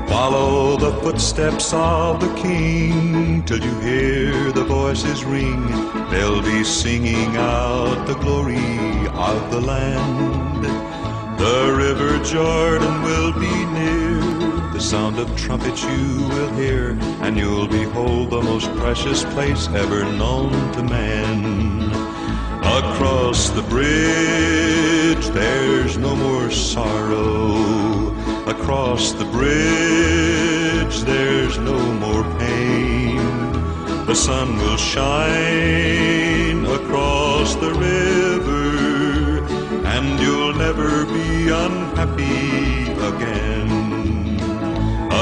Follow the footsteps of the King till you hear the voices ring. They'll be singing out the glory of the land. The river Jordan will be near, the sound of trumpets you will hear, and you'll behold the most precious place ever known to man. Across the bridge, there's no more sorrow. Across the bridge, there's no more pain. The sun will shine across the river, and you'll never be unhappy again.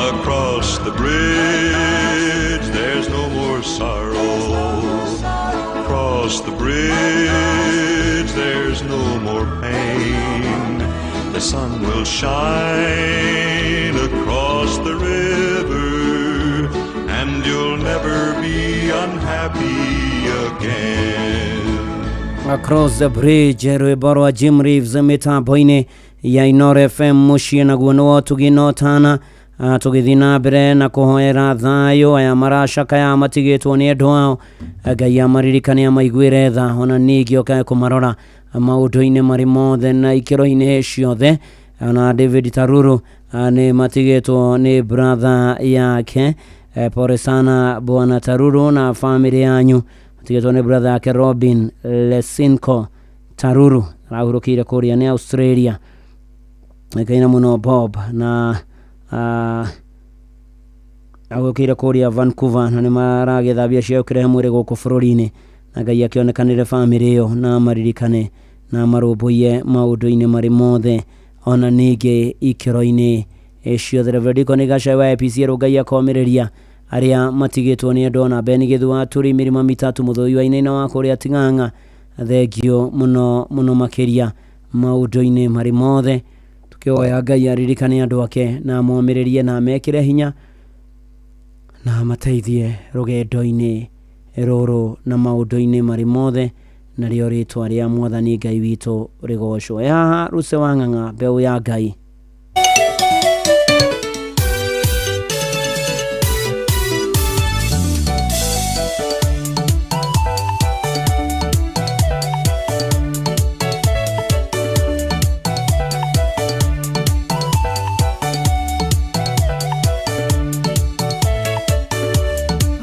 Across the bridge, there's no more sorrow. Across the bridge, there's no more pain. The sun will shine across the river, and you'll never be unhappy again. Across the bridge, rwĩmbo rwa Jim Reeves mĩtambo-inĩ ya Inoro FM mũciĩ, naguo nĩwo tũgĩnotana tũgĩthiĩ na mbere na kũhoera thayũ aya maracakaya matigĩtwo nĩ endwa ao. Ngai amaririkane amaiguĩre tha, ona ningĩ okae kũmarora maũndũ-inĩ marĩ mothe na ikĩro-inĩ ciothe. Ona David Taruru nĩ matigĩtwo nĩ brother yake. Pole sana bwana Taruru na family yanyu, matigĩtwo nĩ brother yake Robin Lesinko Taruru, arahurũkĩire kũrĩa nĩ Australia. Kaina mũno Bob na Agũkĩire kũrĩa Vancouver na nĩ maragetha mbia cia gũkĩrehe mwĩrĩ gũkũ bũrũri-inĩ, na Ngai akĩonekanĩre bamĩrĩ ĩyo na maririkane na marũmbũiye maũndũ-inĩ marĩ mothe, ona ningĩ ikĩro-inĩ ciothe. Reverend Deacon Gachai wa APC Ngai akomĩrĩria arĩa matigĩtwo nĩ andũ, ona Ben Gĩthua tũrĩ mĩrĩma mitatu mũthũi wa inaina wa kũrĩa Ting'ang'a, thengio mũno mũno makĩria maũndũ-inĩ marĩ mothe, tukĩhoya Ngai aririkane andũ ake na amomĩrĩrie na amekĩre hinya na amateithie rũgendo-inĩ rũrũ na maũndũ-inĩ marĩ mothe, narĩo rĩtwa rĩa Mwathani Ngai witũ rĩgocwo. E haha Ruse wa Ng'ang'a, mbeũ ya Ngai.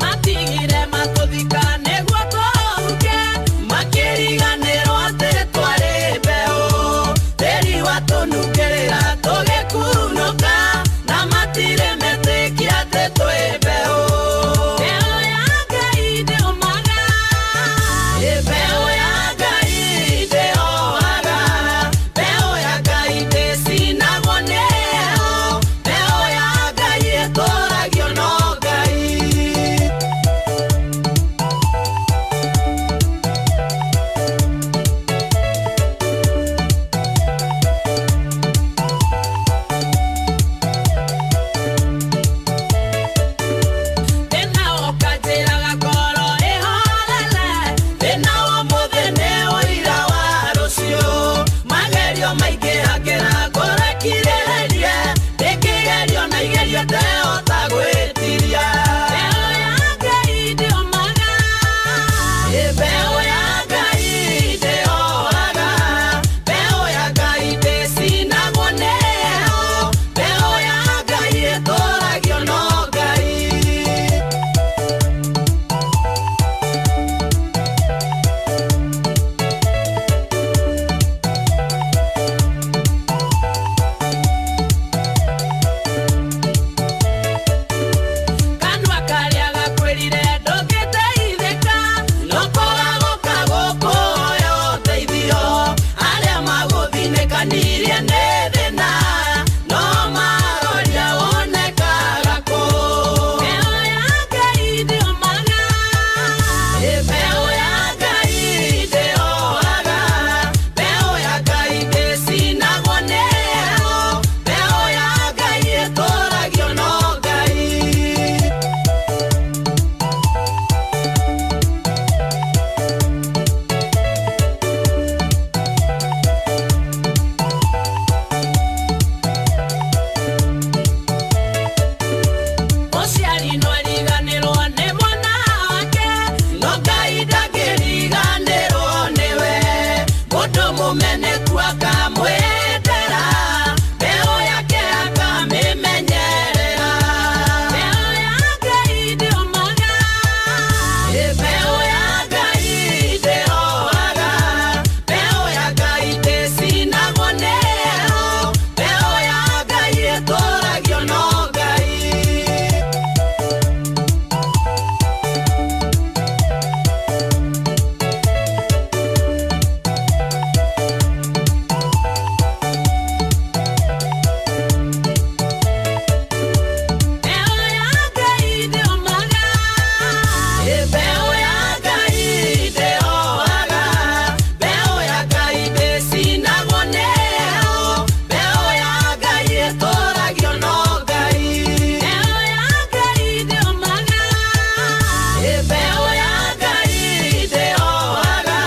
Matigire matũthika nĩguo tũhuke, makĩriganĩrwo atĩ twarĩ mbeũ. Tĩri watũnungĩrĩra tũgĩkunũka, na matirĩ metĩkia atĩ twĩ mbeũ. Mbeũ ya Ngai ndĩũmaga, mbeũ ya Ngai ndĩohaga, mbeũ ya Ngai ndĩcinagwo nĩ heho, mbeũ ya Ngai ĩtũragio no Ngai. Thĩna ũkanjĩraga ngoro ĩhorere, thĩna wa ũmũthĩ nĩ ũira wa rũciũ. Magerio maingĩhagĩra ngoro ĩkirĩrĩrie, ndĩngĩgerio na igerio ndehota gwĩtiria. Mbeũ ya Ngai ndĩũmaga, mbeũ ya Ngai ndĩohaga, mbeũ ya Ngai ndĩcinagwo nĩ heho, mbeũ ya Ngai ĩtũragio no Ngai. Kanua karĩa gakwĩrire ndũngĩteithĩka, no kũgagũka gũkũhoya ũteithio. Arĩa magũthinĩkanirie nĩ thĩna, no maroria wonekaga kũ. Mbeũ ya Ngai ndĩũmaga, mbeũ ya Ngai ndĩohaga, mbeũ ya Ngai ndĩcinagwo nĩ heho, mbeũ ya Ngai ĩtũragio no Ngai. Mũciari no ariganĩrwo nĩ mwana wake, no Ngai ndangĩriganĩrwo nĩwe. Mũndũ mũmeneku akamwendera, mbeũ yake akamĩmenyerera. Mbeũ ya Ngai ndĩũmaga, mbeũ ya Ngai ndĩohaga, mbeũ ya Ngai ndĩcinagwo nĩ heho, mbeũ ya Ngai ĩtũragio no Ngai. Mbeũ ya Ngai ndĩũmaga, mbeũ ya Ngai ndĩohaga, mbeũ ya Ngai ndĩcinagwo nĩ heho, mbeũ ya Ngai ĩtũragio no Ngai. Mbeũ ya Ngai ndĩũmaga, mbeũ ya Ngai ndĩohaga,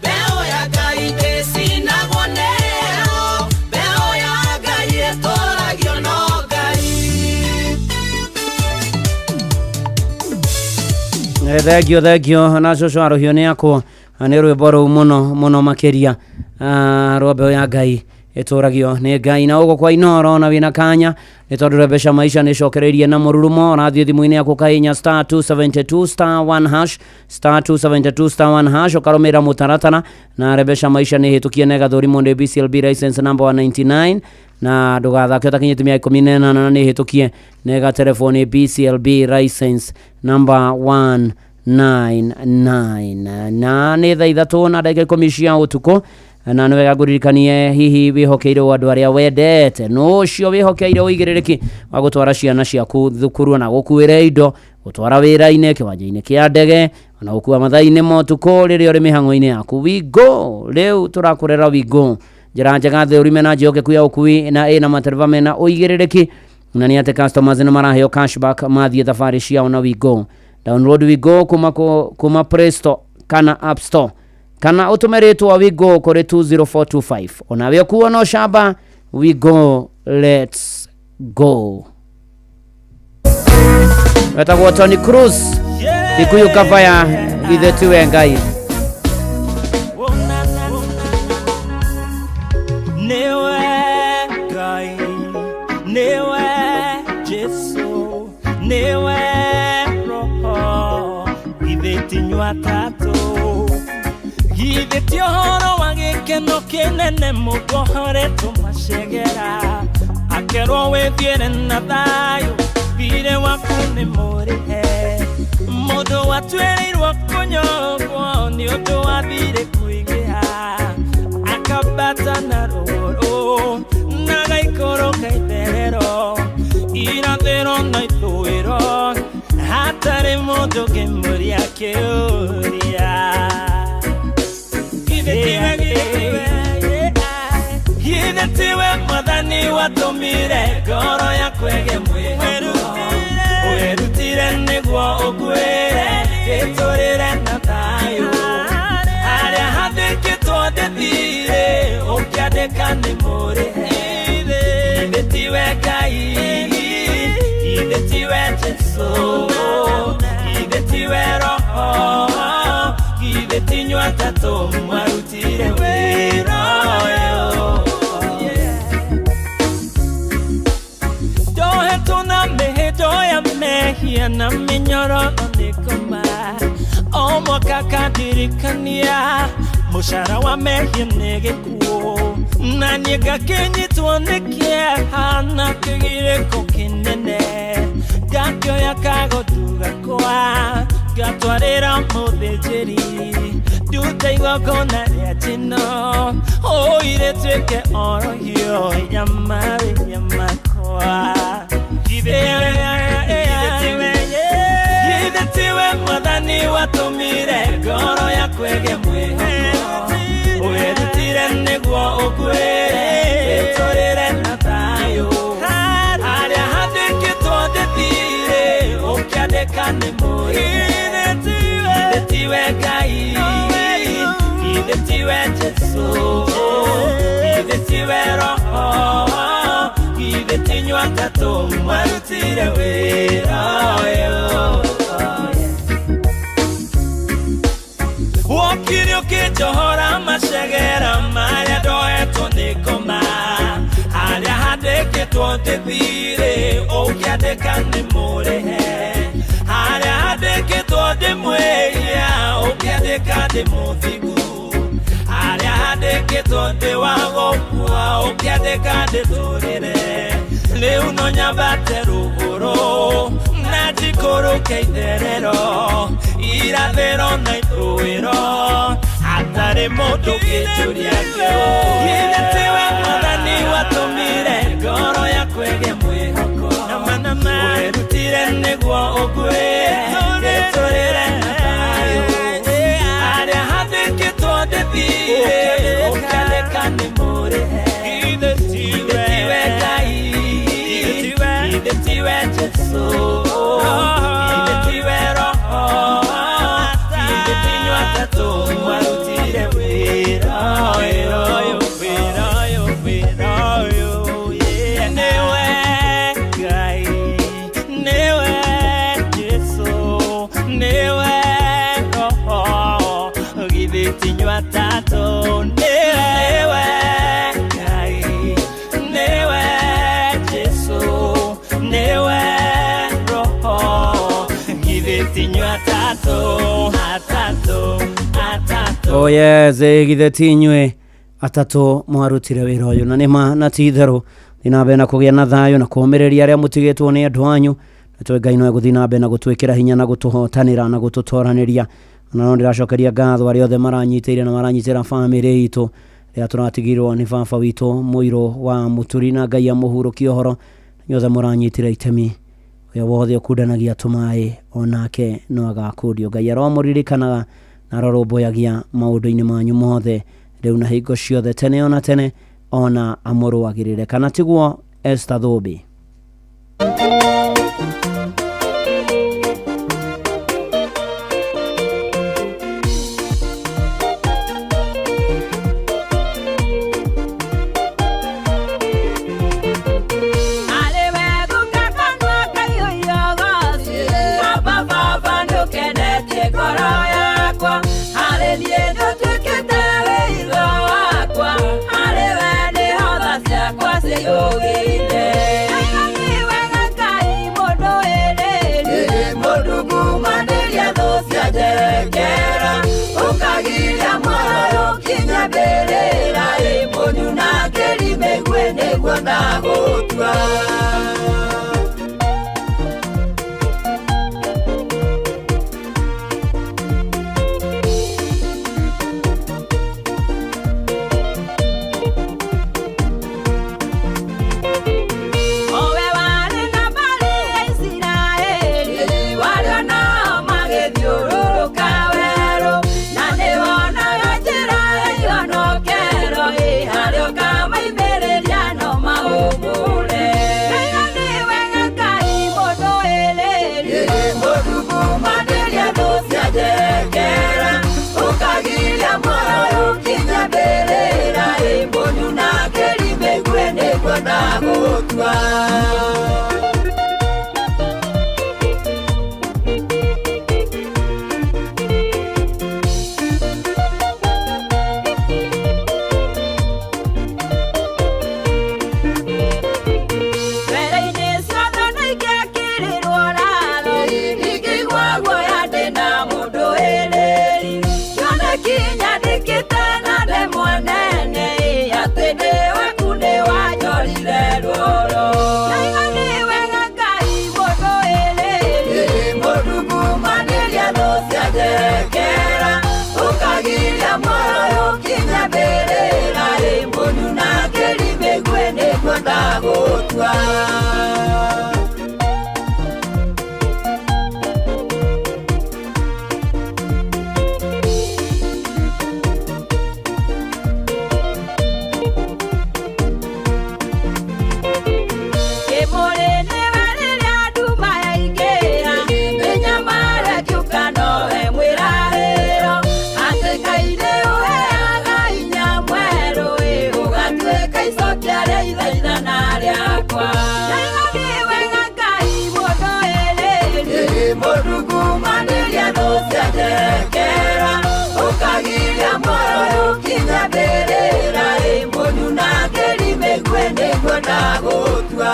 mbeũ ya Ngai ndĩcinagwo nĩ heho, mbeũ ya Ngai ĩtũragio no Ngai. Thengio thengio na cũcũ arũhio nĩ akwo nĩ rwĩmbo rũu mũno mũno makĩria, rwa mbeũ ya Ngai. Ĩtũragio nĩ Ngai na ũguo kwa Inoro na wĩna kanya nĩ tondũ Rebesha Maisha nĩ ĩcokereirie na mũrurumo. Ũrathiĩ thimũ-inĩ yaku ũkahihinya star 272 star 1 hash, star 272 star 1 hash, ũkarũmĩrĩra mũtaratara na Rebesha Maisha nĩ ĩhĩtũkie na ĩgathũrimwo nĩ BCLB license number 199 na ndũgathake ũtakinyĩtie mĩaka 18 na nĩ ĩhĩtũkie na ĩgaterefwo nĩ BCLB license number 199. Na nĩ thaa 3:10 cia ũtukũ na nĩ wega ngũririkanie hihi wĩhokeire andũ arĩa wendete no ũcio wĩhokeire ũigĩrĩrĩki wa gũtwara ciana ciaku thukuru na gũkuĩra indo, gũtwara wĩra-inĩ, kĩwanja-inĩ kĩa ndege, ona gũkua mathaa-inĩ ma ũtukũ rĩrĩa ũrĩ mĩhang'o-inĩ yaku. Wigo rĩu tũrakũrera Wigo, njĩra njega thũrime na njĩhokeku ya ũkui na ĩna matereba mena ũigĩrĩrĩki na nĩ atĩ customers nĩ maraheo cashback mathiĩ thabarĩ ciao na Wigo. Download Wigo kuma Play Store kana App Store kana ũtũme rĩtwa Wigo kũrĩ 20425. Onawe ũkuo no shamba. Wigo, let's go. Wetagwo Tony Cruz Gikuyu kavaya githe tiwe Ngai. Niwe Ngai, niwe Jesu, niwe Roho, githĩ ti inyuĩ atatũ, githĩ ti ũhoro wa gĩkeno kĩnene mũndũ ohoretwo macegera akerwo wĩthiĩre na thayũ thirĩ waku nĩ mũrĩhe mũndũ watuĩrĩirwo kũnyongwo nĩ ũndũ wa thirĩ kũingĩha akambata na rũgũrũ na gaikũrũka itherero irathĩro na ithũĩro hatarĩ mũndũ ũngĩmũria kĩũria. Githĩ tiwe Mwathani watũmire ngoro yakwa ĩgĩe mwĩhoko wĩrutire nĩguo ũnguĩre ndĩtũrĩre na thayũ harĩa handĩkĩtwo ndĩthire ũkĩandĩka nĩ mũrĩhe. Githĩ tiwe Ngai, githĩ tiwe Jesu, githĩ tiwe Roho, githĩ ti inyuĩ atatũ mwarutire wĩra ũyũ. Ndohetwo na mĩhĩndo ya mehia na mĩnyororo nĩ ngoma o mwaka kandirikania mũcara wa mehia nĩ gĩkuũ na niĩ ngakĩnyitwo nĩ kĩeha na kĩgirĩko kĩnene ngakĩoya kagotu gakwa ngatwarĩra mũthĩnjĩri nduta igongona rĩa njino ũirĩtuĩke orohio ya mawĩhia makwa. Githĩ tiwe Mwathani watũmire ngoro yakwa ĩgĩe mwĩhoko wĩrutire nĩguo ũnguĩre wĩtũrĩre na thayũ harĩa handĩkĩtwo ndĩthire ũkĩandĩka nĩ mũrĩhe. Githĩ tiwe Ngai, githĩ tiwe Jesu, githĩ tiwe Roho, githĩ ti inyuĩ atatũ mwarutire wĩra ũyũ. Wokire ũkĩnjohora macegera marĩa ndoetwo nĩ ngoma harĩa handĩkĩtwo ndĩthire ũkĩandĩka nĩ mũrĩhe harĩa handĩkĩtwo ndĩmwĩhia ũkĩandĩka ndĩ mũthingu harĩa handĩkĩtwo ndĩ wa gũkua ũkĩandĩka ndĩtũrĩre rĩu no nyambate rũgũrũ na njikũrũke itherero irathĩro na ithũĩro hatarĩ mũndũ ũngĩnjũria kĩũria. Githĩ tiwe Mwathani watũmire ngoro yakwa ĩgĩe mwĩhoko wĩrutire nĩguo ũnguĩre ndĩtũrĩre na thayũ harĩa handĩkĩtwo ndĩthire ũkĩandĩka nĩ mũrĩhe. Githĩ tiwe Ngai, githĩ tiwe Jesu, githĩ tiwe Roho, githĩ ti inyuĩ atatũ mwarutire wĩra ũyũ, wĩra ũyũ, wĩra ũyũ. Nĩwe Ngai, nĩwe Jesu, nĩwe Roho, githĩ ti inyuĩ atatũ, nĩwe Ngai, tinyuĩ atatũ atatũ atatũ. Oh yes, githĩ ti inyuĩ atatũ mwarutire wĩra ũyũ na nĩma na ti itherũ thiĩ na mbere na kũgĩa na thayũ na kũũmĩrĩria arĩa mũtigĩtwo nĩ andũ anyu na tũĩ Ngai no egũthiĩ na mbere na gũtwĩkĩra hinya na gũtũhotanĩra na gũtũtoranĩria. Ona no ndĩracokeria ngatho arĩa othe maranyitĩire na maranyitĩra bamĩrĩ itũ rĩrĩa tũratigirwo nĩ baba witũ mũirũ wa mũturi, na Ngai amũhurũkie ũhoro. Inyuothe mũranyitĩra itemi, ũrĩa wothe ũkundanagia tũmaĩ onake no agakundio. Ngai aromũririkanaga na arorũmbũyagia maũndũ-inĩ manyu mothe rĩu na hingo ciothe, tene ona tene, ona amũrũagĩrĩre. Kana tiguo, Esther Thũmbĩ? Arĩ we gũkakanua kaiyũire ũgoci, Baba, baba, nĩũkenetie ngoro yakwa. Harĩ niĩ nĩũtuĩkĩte wĩitho wakwa, harĩ we nĩho tha ciakwa ciyũgĩire. Ngai nĩ wega Ngai mũndũ wĩrĩri, mũndũ ngumanĩria thũ cia njerekera, ũkagiria muoyo ũkinya mbĩrĩra, ĩ mũnyu na kĩri mĩguĩ nĩguo ndagũtua. Owe warĩ na mbarĩ ya Isiraeli, warĩ onao magĩthiũrũrũka werũ, na nĩwonaga njĩra ya ihonokero, ĩ harĩa ũkamaimĩrĩria no maũmbũre. Ngai nĩ wega Ngai mũndũ wĩrĩri, mũndũ ngumanĩria thũ cia njerekera, ũkagiria muoyo ũkinya mbĩrĩra, ĩ mũnyu na kĩri mĩguĩ nĩguo ndagũtua. Mbere-inĩ ciothe nĩingĩakĩrĩrwo raro, ingĩigua guoya ndĩna mũndũ wĩrĩri. Kĩoneki nyandĩkĩte na ndemwa nene, atĩ ndĩ waku nĩwanjorire ruoro. Ngai nĩ wega Ngai mũndũ wĩrĩri, mũndũ ngumanĩria thũ cia njerekera, ũkagiria muoyo ũkinya mbĩrĩra, ĩ mũnyu na kĩri mĩguĩ nĩguo ndagũtua. Kĩmũrĩ nĩwe rĩrĩa nduma yaingĩra, mĩnyamaro ĩngĩũka nowe mwĩrahĩro, atĩ Ngai nĩũheaga hinya mwerũ, ĩ ũgatuĩka icokia rĩa ithaithana rĩakwa. Ngai nĩ wega Ngai mũndũ wĩrĩri, mũndũ ngumanĩria thũ cia njerekera, ũkagiria muoyo ũkinya mbĩrĩra, ĩ mũnyu na kĩri mĩguĩ nĩguo ndagũtua.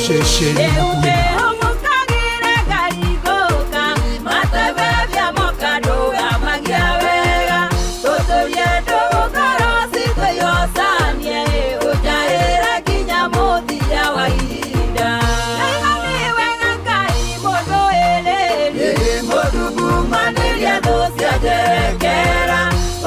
Ceceni hakuhĩ Nĩũkĩhũmũkagĩre ngarigũka, matebebia moka ndũgamagia wega, tũtũrie ndũgũ ngoro citũ ihocanie, ũnjaĩre nginya mũthia wa ihinda. Ngai nĩ wega Ngai mũndũ wĩrĩri, mũndũ ngumanĩria thũ cia njerekera,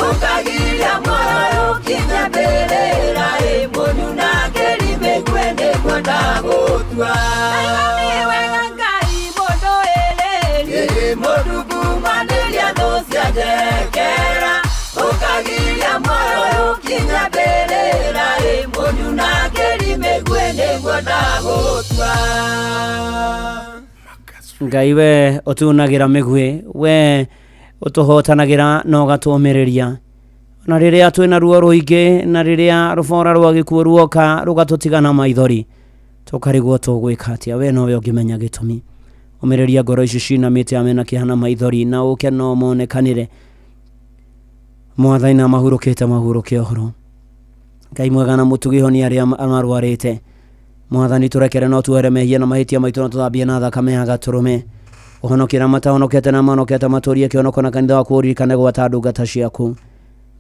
ũkagiria muoyo ũkinya mbĩrĩra, ĩ mũnyu na kĩri mĩguĩ nĩguo ndagũtua. Ngai nĩ wega Ngai mũndũ wĩrĩri, mũndũ ngumanĩria thũ cia njerekera, ũkagiria muoyo ũkinya mbĩrĩra, ĩ mũnyu na kĩri mĩguĩ nĩguo ndagũtua. Ngai we ũtunagĩra mĩguĩ, we ũtũhotanagĩra na ũgatũũmĩrĩria na rĩrĩa twĩna ruo rũingĩ, na rĩrĩa rũbora rwa gĩkuũ ruoka rũgatũtiga na maithori, tũkarigwo tũgwĩka atĩa. We nowe ũngĩmenya gĩtũmi. Ũmĩrĩria ngoro ici cinamĩte ame na kĩeha na maithori, na ũke no monekanĩre. Mwathani na mahurũkĩte mahurũke ũhoro. Ngai mwega na mũtugi, honia arĩa marwarĩte. Mwathani tũrekere no tuohere mehia na mahĩtia maitũ, na tũthambie na thakame ya gatũrũme. Ũhonokie arĩa matahonokete na mahonokete, matũrie kĩhonoko na kanitha waku ũririkane gwata ndungata ciaku.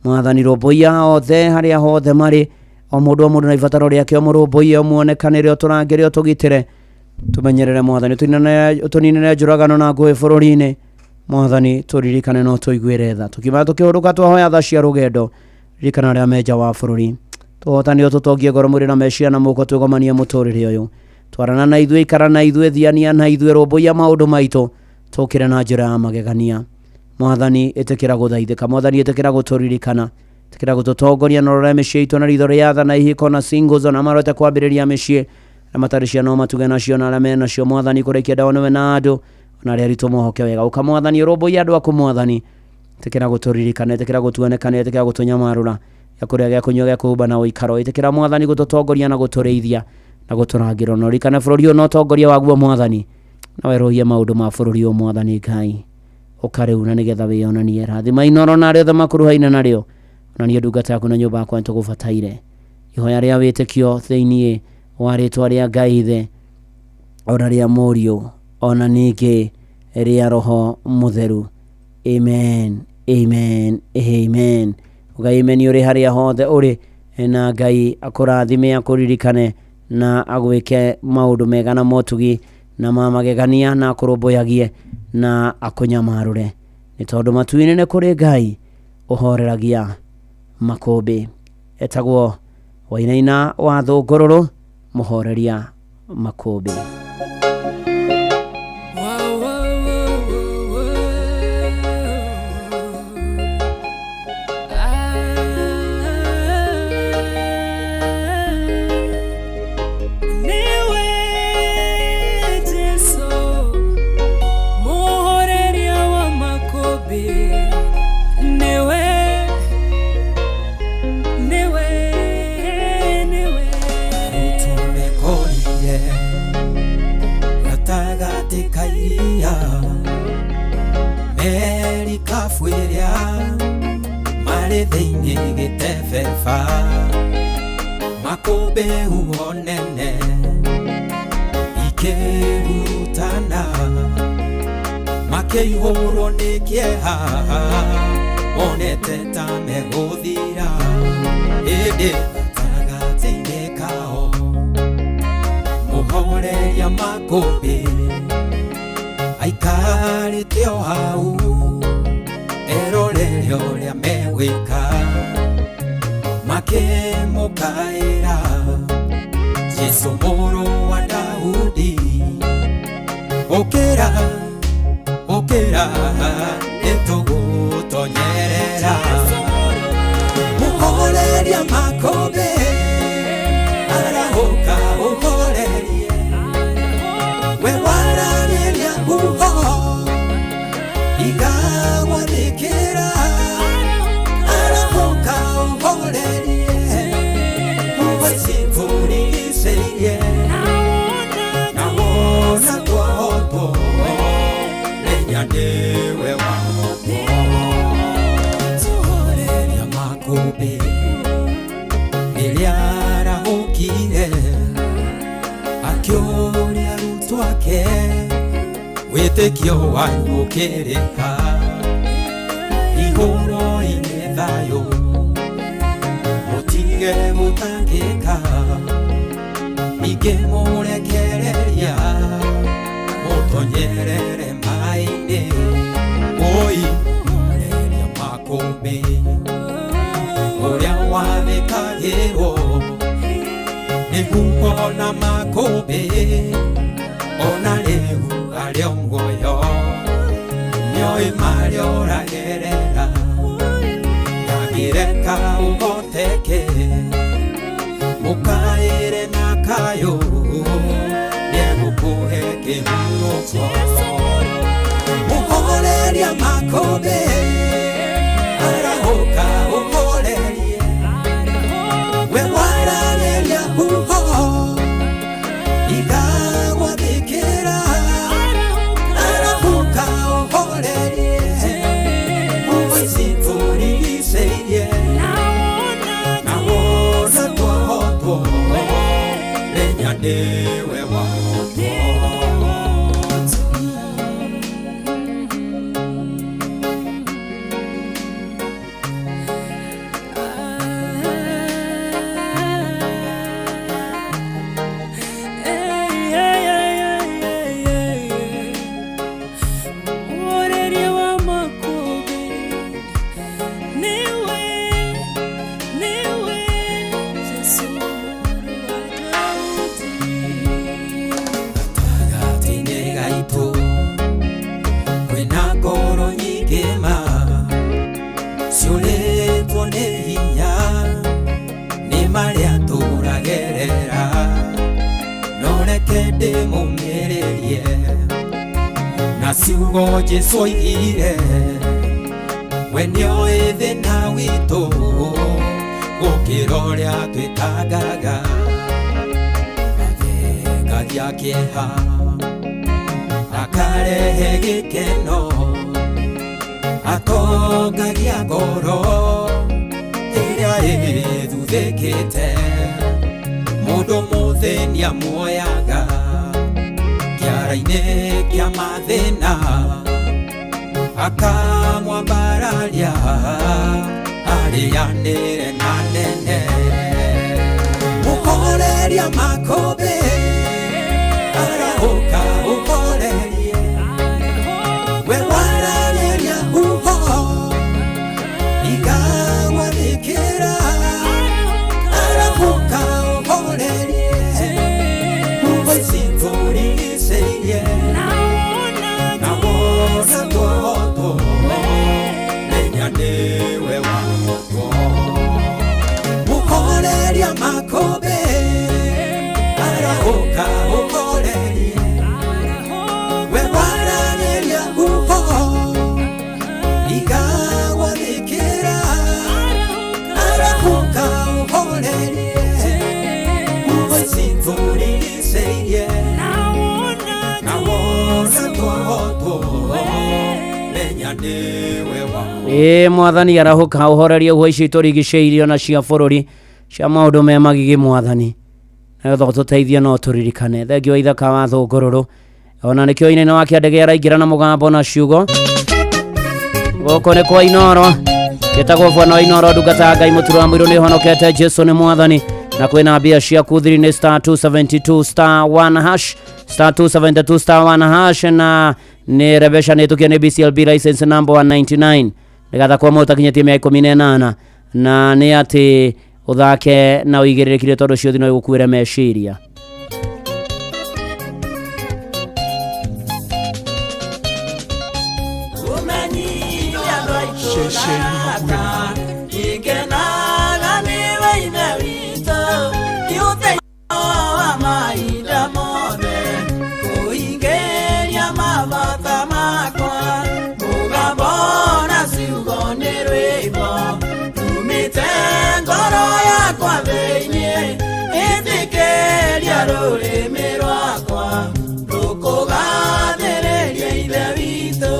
Mwathani rũmbũiya othe harĩa hothe marĩ, o mũndũ o mũndũ na ibataro rĩake, ũmũrũmbũiye, ũmuonekanĩre, ũtũrangĩre, ũtũgitĩre, tũmenyerere. Mwathani ũtũninĩre njũragano na ngũĩ bũrũri-inĩ. Mwathani tũririkane no tũiguĩre tha. Tũkiuma tũkĩhũrũka, twahoya tha cia rũgendo, ririkana arĩa me nja wa bũrũri. Tũhotane, ũtũtongie ngoro, mwĩrĩ na meciria na mũhuko, twĩgomanie mũtũrĩre ũyũ. Twarana na ithuĩ, ikara na ithuĩ, thiania na ithuĩ, rũmbũiya maũndũ maitũ, tũkĩre na njĩra ya magegania. Mwathani ĩtĩkĩra gũthaithĩka. Mwathani ĩtĩkĩra gũtũririkana, ĩtĩkĩra gũtũtongoria, na ũrore mĩciĩ itũ na ritho rĩa tha, na ihiko na singles na marete kwambĩrĩria mĩciĩ, arĩa matarĩ ciana no matuge nacio, na arĩa menacio. Mwathani kũrĩkia ndawa nĩwe na andũ ona arĩa aritũ mohoke wega. Ũka Mwathani, ũrũmbũiye andũ aku. Mwathani ĩtĩkĩra gũtũririkana, ĩtĩkĩra gũtuonekana, ĩtĩkĩra gũtũnyamarũra, gĩa kũrĩa, gĩa kũnyua, gĩa kũhumba na ũikaro. Ĩtĩkĩra Mwathani gũtũtongoria na gũtũrĩithia na gũtũrangĩra, na ũririkane bũrũri ũyũ na ũtongoria waguo. Mwathani na werũhie maũndũ ma bũrũri ũyũ. Mwathani Ngai ũka rĩu na nĩgetha wĩyonanie. Rathima Inoro na arĩa othe makuruhaine narĩo, onanie ndungata yaku na nyũmba yakwa nĩtũgũbataire. Ihoya rĩa wĩtĩkio thĩiniĩ wa rĩtwa rĩa Ngai Ithe, ona rĩa Mũriũ, ona ningĩ rĩa Roho Mũtheru. Amen, amen, amen. Uga amen ũrĩ harĩa hothe ũrĩ, na Ngai akũrathime, akũririkane na agwĩke maũndũ mega na motugi na ma magegania, na akũrũmbũyagie na akũnyamarũre, nĩ tondũ matu-inĩ nĩ kũrĩ Ngai ũhoreragia makũmbĩ. Etagwo Wainaina wa Thũngũrũrũ, mũhoreria makũmbĩ. Niwe Jesu, muhoreria wa makũmbĩ, niwe, niwe, niwe. Tumekorire gatagatĩ ka iria, merikabu ĩrĩa marĩ thĩinĩ gĩtebeba, makũmbĩ huho nene ikĩhurutana, makĩihũrwo nĩ kĩeha, monete ta megũthira, ĩndĩ gatagatĩ-inĩ kao mũhoreria makũmbĩ aikarĩte o hau erorere ũrĩa megwĩka. Makĩmũkaĩra, "Jesu mũrũ wa Daudi, ũkĩra, ũkĩra, nĩtũgũtonyerera." Mũhoreria makũmbĩ, arahũka ũhorerie, we waragĩria huho igagwathĩkĩra, arahũka ũhorerie huho ici tũrigicĩirie, na wona twahotwo, menya nĩwe wahotwo. Mũhoreria makũmbĩ rĩrĩa arahũkire, akĩũria arutwo ake, "Wĩtĩkio wanyu ũkĩrĩ ha?" Igũrũ-inĩ thayũ, mũtige gũtangĩka, ningĩ mũrekereria mũtonyerere maĩ-inĩ. Oi mũhoreria makũmbĩ ũrĩa wathĩkagĩrwo nĩ huho na makũmbĩ, ona rĩu arĩ o muoyo, nĩoĩ marĩa ũragerera, ndangĩreka ũhoteke, mũkaĩre na kayũ, nĩegũkũhe kĩhurũko. Mũhoreria makũmbĩ, arahũka ũhorerie, we waragĩria huho igagwathĩkĩra. Na ciugo Jesu oigire we nĩoĩ thĩna witũ gũkĩra ũrĩa twĩtangaga athengagia kĩeha akarehe gĩkeno atongagia ngoro ĩrĩa ĩthuthĩkĩte mũndũ mũthĩni amuoyaga kĩara-inĩ kĩa mathĩna akamwambararia arĩanĩre na nene mũhoreria makũmbĩ arahũka ũhorerie we wararĩria huho igagwathĩkĩra arahũka ũhorerie huho ici tũrigicĩirie na wona twohotwo menya nĩwe wahotwo mũhoreria makũmbĩ arahũka ũhorerie we wararĩria huho igagwathĩkĩra arahũka ũhorerie huho ici tũrigicĩirie na wona twohotwo menya nĩwe wahotwo. Ĩ mwathani arahũka ũhorerie huho ici tũrigicĩirio na cia bũrũri cia maũndũ me magigi mwathani nĩgetha ũtũteithie no tũririkane thengio wa ithaka wa thũngũrũrũ ona nĩkĩo inene wa kĩandege araingĩra na mũgambo na ciugo gũkũ nĩ kwa Inoro gĩtagwo bwana wa Inoro ndungata ya Ngai mũturo wa mũirũ nĩhonokete Jesu nĩ mwathani na kwĩna mbia ciaku thiri nĩ star 272 star 1 hash star 272 star 1 hash na nĩ rebesha nĩtũkia nĩ BCLB license number 199 nĩgetha kwa mũtakinyĩtie mĩaka 18 na nĩ atĩ ũthake na ũigĩrĩrĩkire tondũ ciothe no igũkuĩre meciria. Ikenaga nĩwe ithe witũ nĩũteithio wa mahinda mothe kũingĩria mabata makwa mũgambo na ciugo nĩ rwĩmbo rumĩte ngoro yakwa thĩinĩ ĩtĩkĩria rũrĩmĩ rwakwa rũkũgathĩrĩria ithe witũ.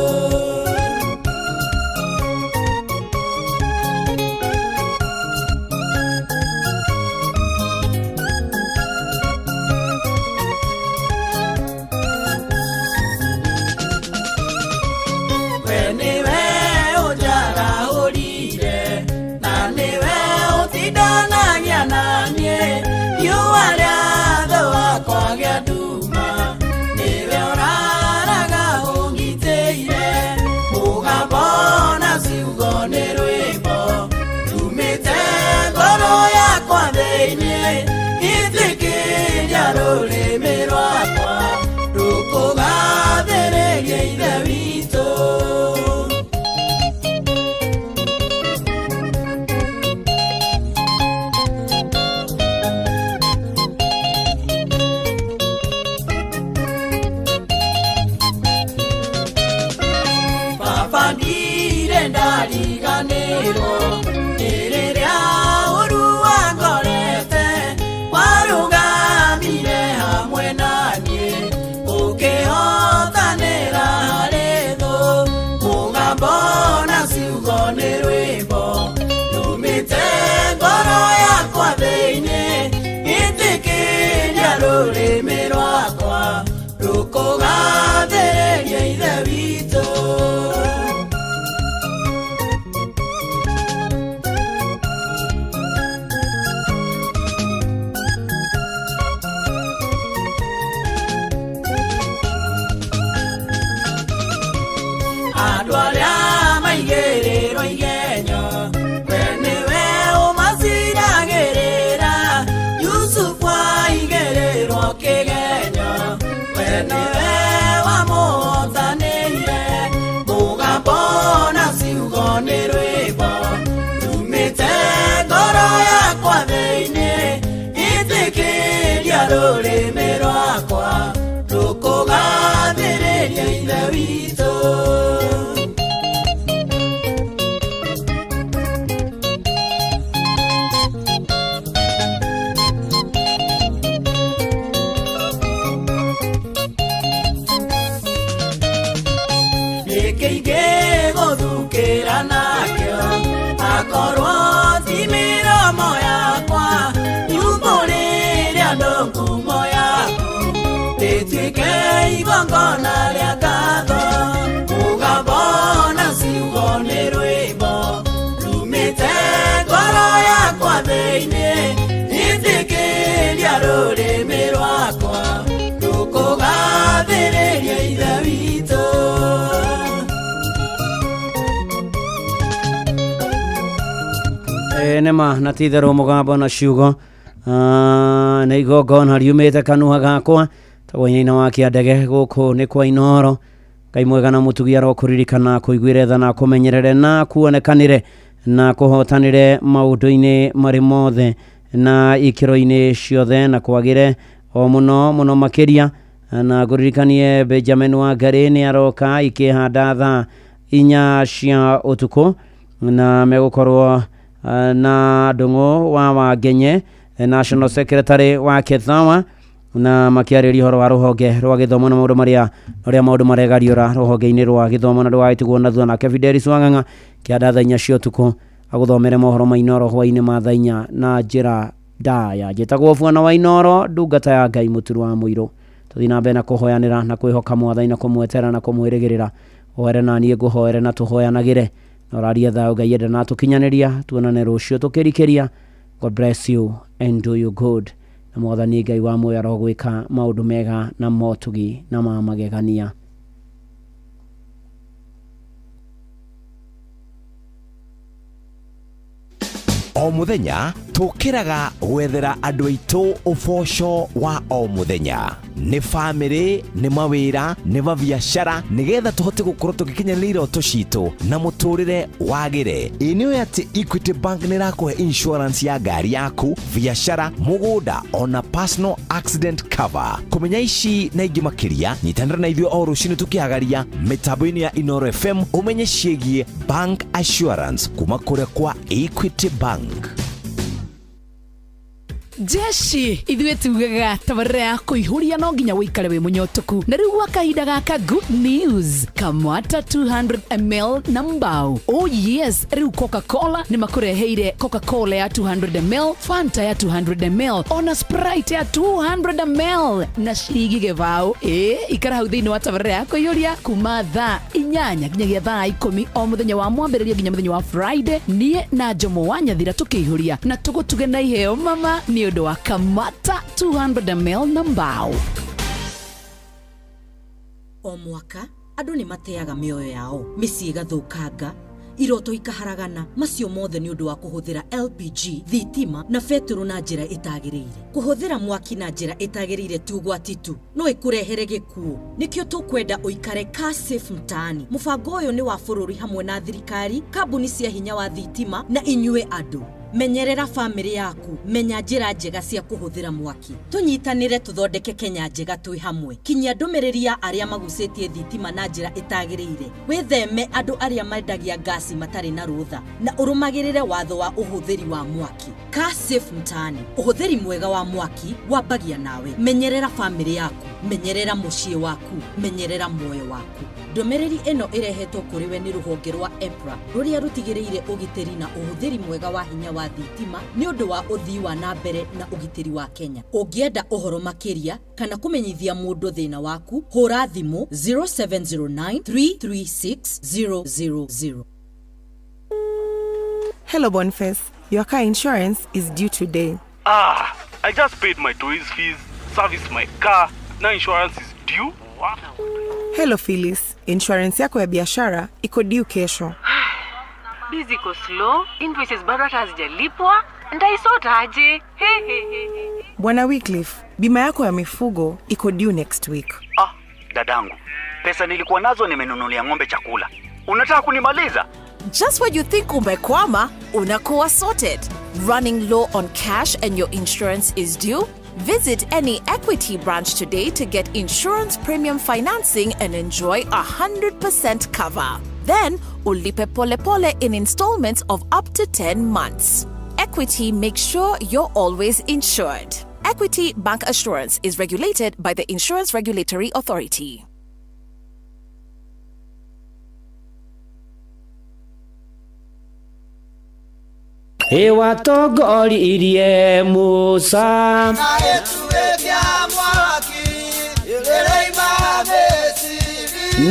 We nĩwe ũnjarahũrire na nĩwe ũtindanagia na niĩ riũa rĩathũa kwagĩa nduma nĩwe ũraraga ũngitĩire mũgambo na ciugo nĩ rwĩmbo rumĩte ngoro yakwa thĩinĩ ĩtĩkĩria rũrĩmĩ rwakwa rũkũgathĩrĩria ithe witũ. Baba ndirĩ ndariganĩrwo nĩ rĩrĩa ũru wangorete warũgamire hamwe na niĩ ũkĩhotanĩra harĩ thũ mũgambo na ciugo nĩ rwĩmbo rumĩte ngoro yakwa thĩinĩ ĩtĩkĩria rũrĩmĩ rwakwa rũkũgathĩrĩria ithe witũ. Andũ arĩa maigĩrĩrwo igenyo we nĩwe ũmaciragĩrĩra Yusufu aigĩrĩrwo kĩgenyo we nĩwe wamũhotanĩire mũgambo na ciugo nĩ rwĩmbo rumĩte ngoro yakwa thĩinĩ ĩtĩkĩria rũrĩmĩ rwakwa rũkũgathĩrĩria. Ithe witũ. Nĩkĩ ingĩgũthukĩra nakĩo akorwo ti mĩromo yakwa yumbũrĩre andũ ngumo yaku rĩtuĩke igongona rĩa ngatho mũgambo na ciugo nĩ rwĩmbo rumĩte ngoro yakwa thĩinĩ nĩtĩkĩria rũrĩmĩ rwakwa rũkũgathĩrĩria Ithe witũ. Nĩma na ti itherũ mũgambo na ciugo nĩ igongona riumĩte kanua gakwa tagwo-inĩ wa kĩandege gũkũ nĩ kwa Inooro. Ngai mwega na mũtugi arokũririkana kũiguĩre tha na kũmenyerere na kuonekanĩre na kũhotanĩre maũndũ-inĩ marĩ mothe na ikĩro-inĩ ciothe na kwagĩre o mũno mũno makĩria. Na ngũririkanie Benjamin Wangari nĩ aroka ikĩhanda thaa 4 cia ũtukũ na megũkorwo na Ndung'u wa Wangenye National Secretary wa Kethawa na makiarĩria ũhoro wa rũhonge rwa gĩthomo na maũndũ marĩa ũrĩa maũndũ maregariũra rũhonge-inĩ rwa gĩthomo na ndũgagĩtigwo na thutha. Nake Fidelis Wang'ang'a kĩanda thaa 4 cia ũtukũ agũthomere mohoro ma Inooro hwaĩ-inĩ ma thaa 4 na njĩra ndaya. Njĩtagwo Bwana wa Inooro, ndungata ya Ngai mũturu wa mũirũ. Tũthiĩ na mbere na kũhoyanĩra na kwĩhoka Mwathani na kũmwetera na kũmwĩrĩgĩrĩra. Ũhoere na niĩ ngũhoere na tũhoyanagĩre na ũrarie thayũ Ngai enda na tũkinyanĩria tuonane rũciũ tũkĩrikĩria. God bless you and do you good. Na Mwathani Ngai wa muoyo arogwĩka maũndũ mega na motugi na ma magegania. O muthenya tukiraga gwethera andu aitu uboco wa o muthenya, ni family, ni mawira, ni mabiacara, nigetha tuhote gukorwo tugikinyanĩria iroto citu na muturire wagire. Ĩ nĩ ati Equity Bank nĩ ĩrakuhe insurance ya ngari yaku, biacara, mugunda ona personal accident cover. Kumenya ici na ingĩ makĩria, nyitanĩra na ithuĩ o rũcinĩ tũkĩhagaria mĩtambo-inĩ ya Inooro FM ũmenye ciĩgiĩ bank assurance kuma kũrĩa kwa Equity Bank. Jeshi ithuĩ tugaga tabarĩra ya kũihũria no nginya wĩikare wĩ mũnyotoku na rĩu gwa kahinda gaka good news kamwata 200 ml na mbao. Oh yes, rĩu Coca-Cola nĩ makũreheire Coca-Cola ya 200 ml, Fanta ya 200 ml ona Sprite ya 200 ml na ciringi gĩbaũ. Ĩ ikara hau thĩinĩ wa tabarĩra ya kũihũria kuma thaa 8 nginyagia thaa 10 o mũthenya wa mwambĩrĩrio nginya mũthenya wa Friday, niĩ na Jomo wa Nyathira tũkĩihũria na tũgũtuge na iheo mama nĩ ũndũ wa Kamata 200 ml na mbao. O mwaka andũ nĩ mateaga mĩoyo yao, mĩciĩ ĩgathũkanga, iroto ikaharagana, macio mothe nĩ ũndũ wa kũhũthĩra LPG, thitima na betũrũ na njĩra ĩtagĩrĩire. Kũhũthĩra mwaki na njĩra ĩtagĩrĩire ti ũgwati tu, no ĩkũrehere gĩkuũ. Nĩkĩo tũkwenda ũikare car safe mtaani. Mũbango ũyũ nĩ wa bũrũri hamwe na thirikari, kambuni cia hinya wa thitima na inyuĩ andũ. Menyerera bamĩrĩ yaku, menya njĩra njega cia kũhũthĩra mwaki. Tũnyitanĩre tũthondeke Kenya njega twĩ hamwe. Kinyia ndũmĩrĩri ya arĩa magucĩtie thitima na njĩra ĩtagĩrĩire. Wĩtheme andũ arĩa mendagia ngasi matarĩ na rũtha na ũrũmagĩrĩre watho wa ũhũthĩri wa mwaki. Car safe mtaani, ũhũthĩri mwega wa mwaki wambagia nawe. Menyerera bamĩrĩ yaku, menyerera mũciĩ waku, menyerera muoyo waku. Ndũmĩrĩri ĩno ĩrehetwo kũrĩ we nĩ rũhonge rwa EPRA rũrĩa rũtigĩrĩire ũgitĩri na ũhũthĩri mwega wa hinya wa thitima nĩ ũndũ wa ũthii wa na mbere na ũgitĩri wa Kenya. Ũngĩenda ũhoro makĩria kana kũmenyithia mũndũ thĩna waku, hũra thimũ 0709 336 000. Hello Boniface, your car insurance is due today. I just paid my toys fees, serviced my car, now insurance is due. Wow. Hello Phyllis, insurance yako ya biashara iko due kesho. Busy iko slow, invoices bado hata hazijalipwa, nitaisota aje? Bwana Wycliffe, bima yako ya mifugo iko due next week. Dadangu, pesa nilikuwa nazo nimenunulia ng'ombe chakula. Unataka kunimaliza? Just when you think umekwama, unakuwa sorted. Running low on cash and your insurance is due? Visit any Equity branch today to get insurance premium financing and enjoy 100% cover. Then, ulipe pole pole in installments of up to 10 months. Equity makes sure you're always insured. Equity Bank Assurance is regulated by the Insurance Regulatory Authority. Ĩwatongoririe Musa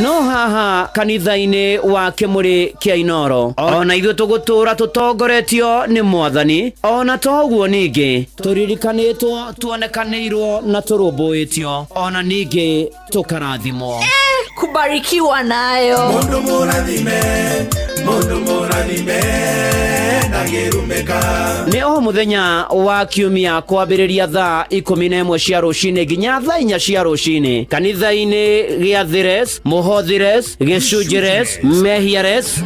no haha kanitha-inĩ wa kĩmũrĩ kĩa Inoro ona ithuĩ tũgũtũra tũtongoretio nĩ mwathani ona to ũguo ningĩ tũririkanĩtwo tuonekanĩirwo na tũrũmbũĩtio ona ningĩ tũkarathimwo. Kubarikiwa nayo. Mundu mũrathime, mundu mũrathime, ndangĩrumĩka. Nĩ o mũthenya wa kiumia kwambĩrĩria thaa 11 cia rũcinĩ nginya thaa 4 cia rũcinĩ kanitha-inĩ gĩa Thires, Mũhothires, Gĩcunjĩres, Mehiares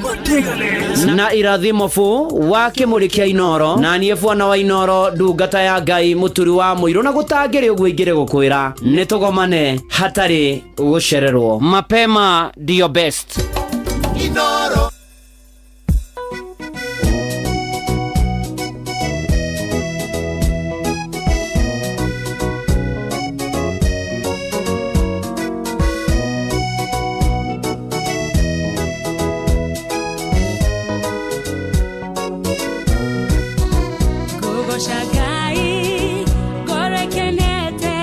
na Irathimo fu wa kĩmũrĩ kĩa Inoro na niĩ bwana wa Inoro ndungata ya Ngai mũturi wa mũirũ na gũtangĩrĩ ũguo ingĩrĩ gũkwĩra nĩ tũgomane hatarĩ gũcererwo. Mapema ndio best. Inoro. Kũgooca Ngai, ngoro ĩkenete,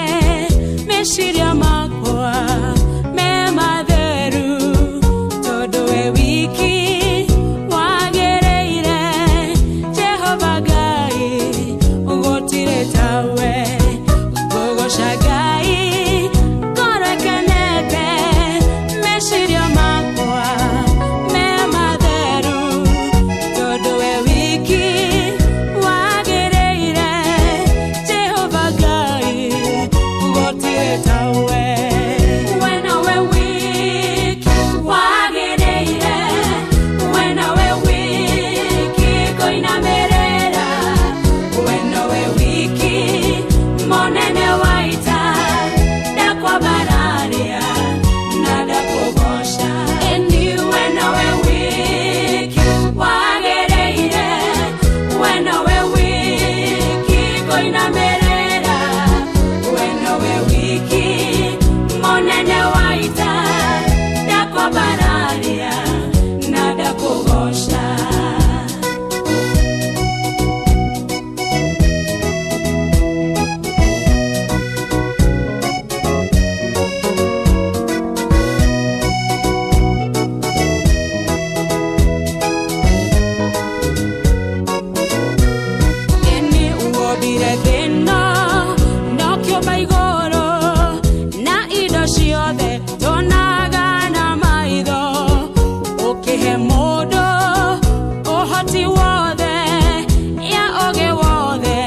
meciria makwa me matheru, tondũ we wiki wagĩrĩire, Jehova Ngai, gũtirĩ tawe. Kũgooca Ngai, ngoro ĩkenete, meciria makwa me matheru, tondũ we wiki wagĩrĩire, Jehova Ngai, gũtirĩ tawe. We nowe wiki wagĩrĩire, we nowe wiki ngũinamĩrĩra, we nowe wiki mũnene wa ita, ndakwambararia na ndakũgooca. Ĩni we nowe wiki wagĩrĩire, we nowe wiki ngũinamĩrĩra, we nowe wiki mũnene wa ita, ndakwambararia na ndakũgooca. Ĩni wombire thĩna na ũkĩũmba igũrũ na indo ciothe tuonaga na maitho, ũkĩhe mũndũ ũhoti wothe ya ũgĩ wothe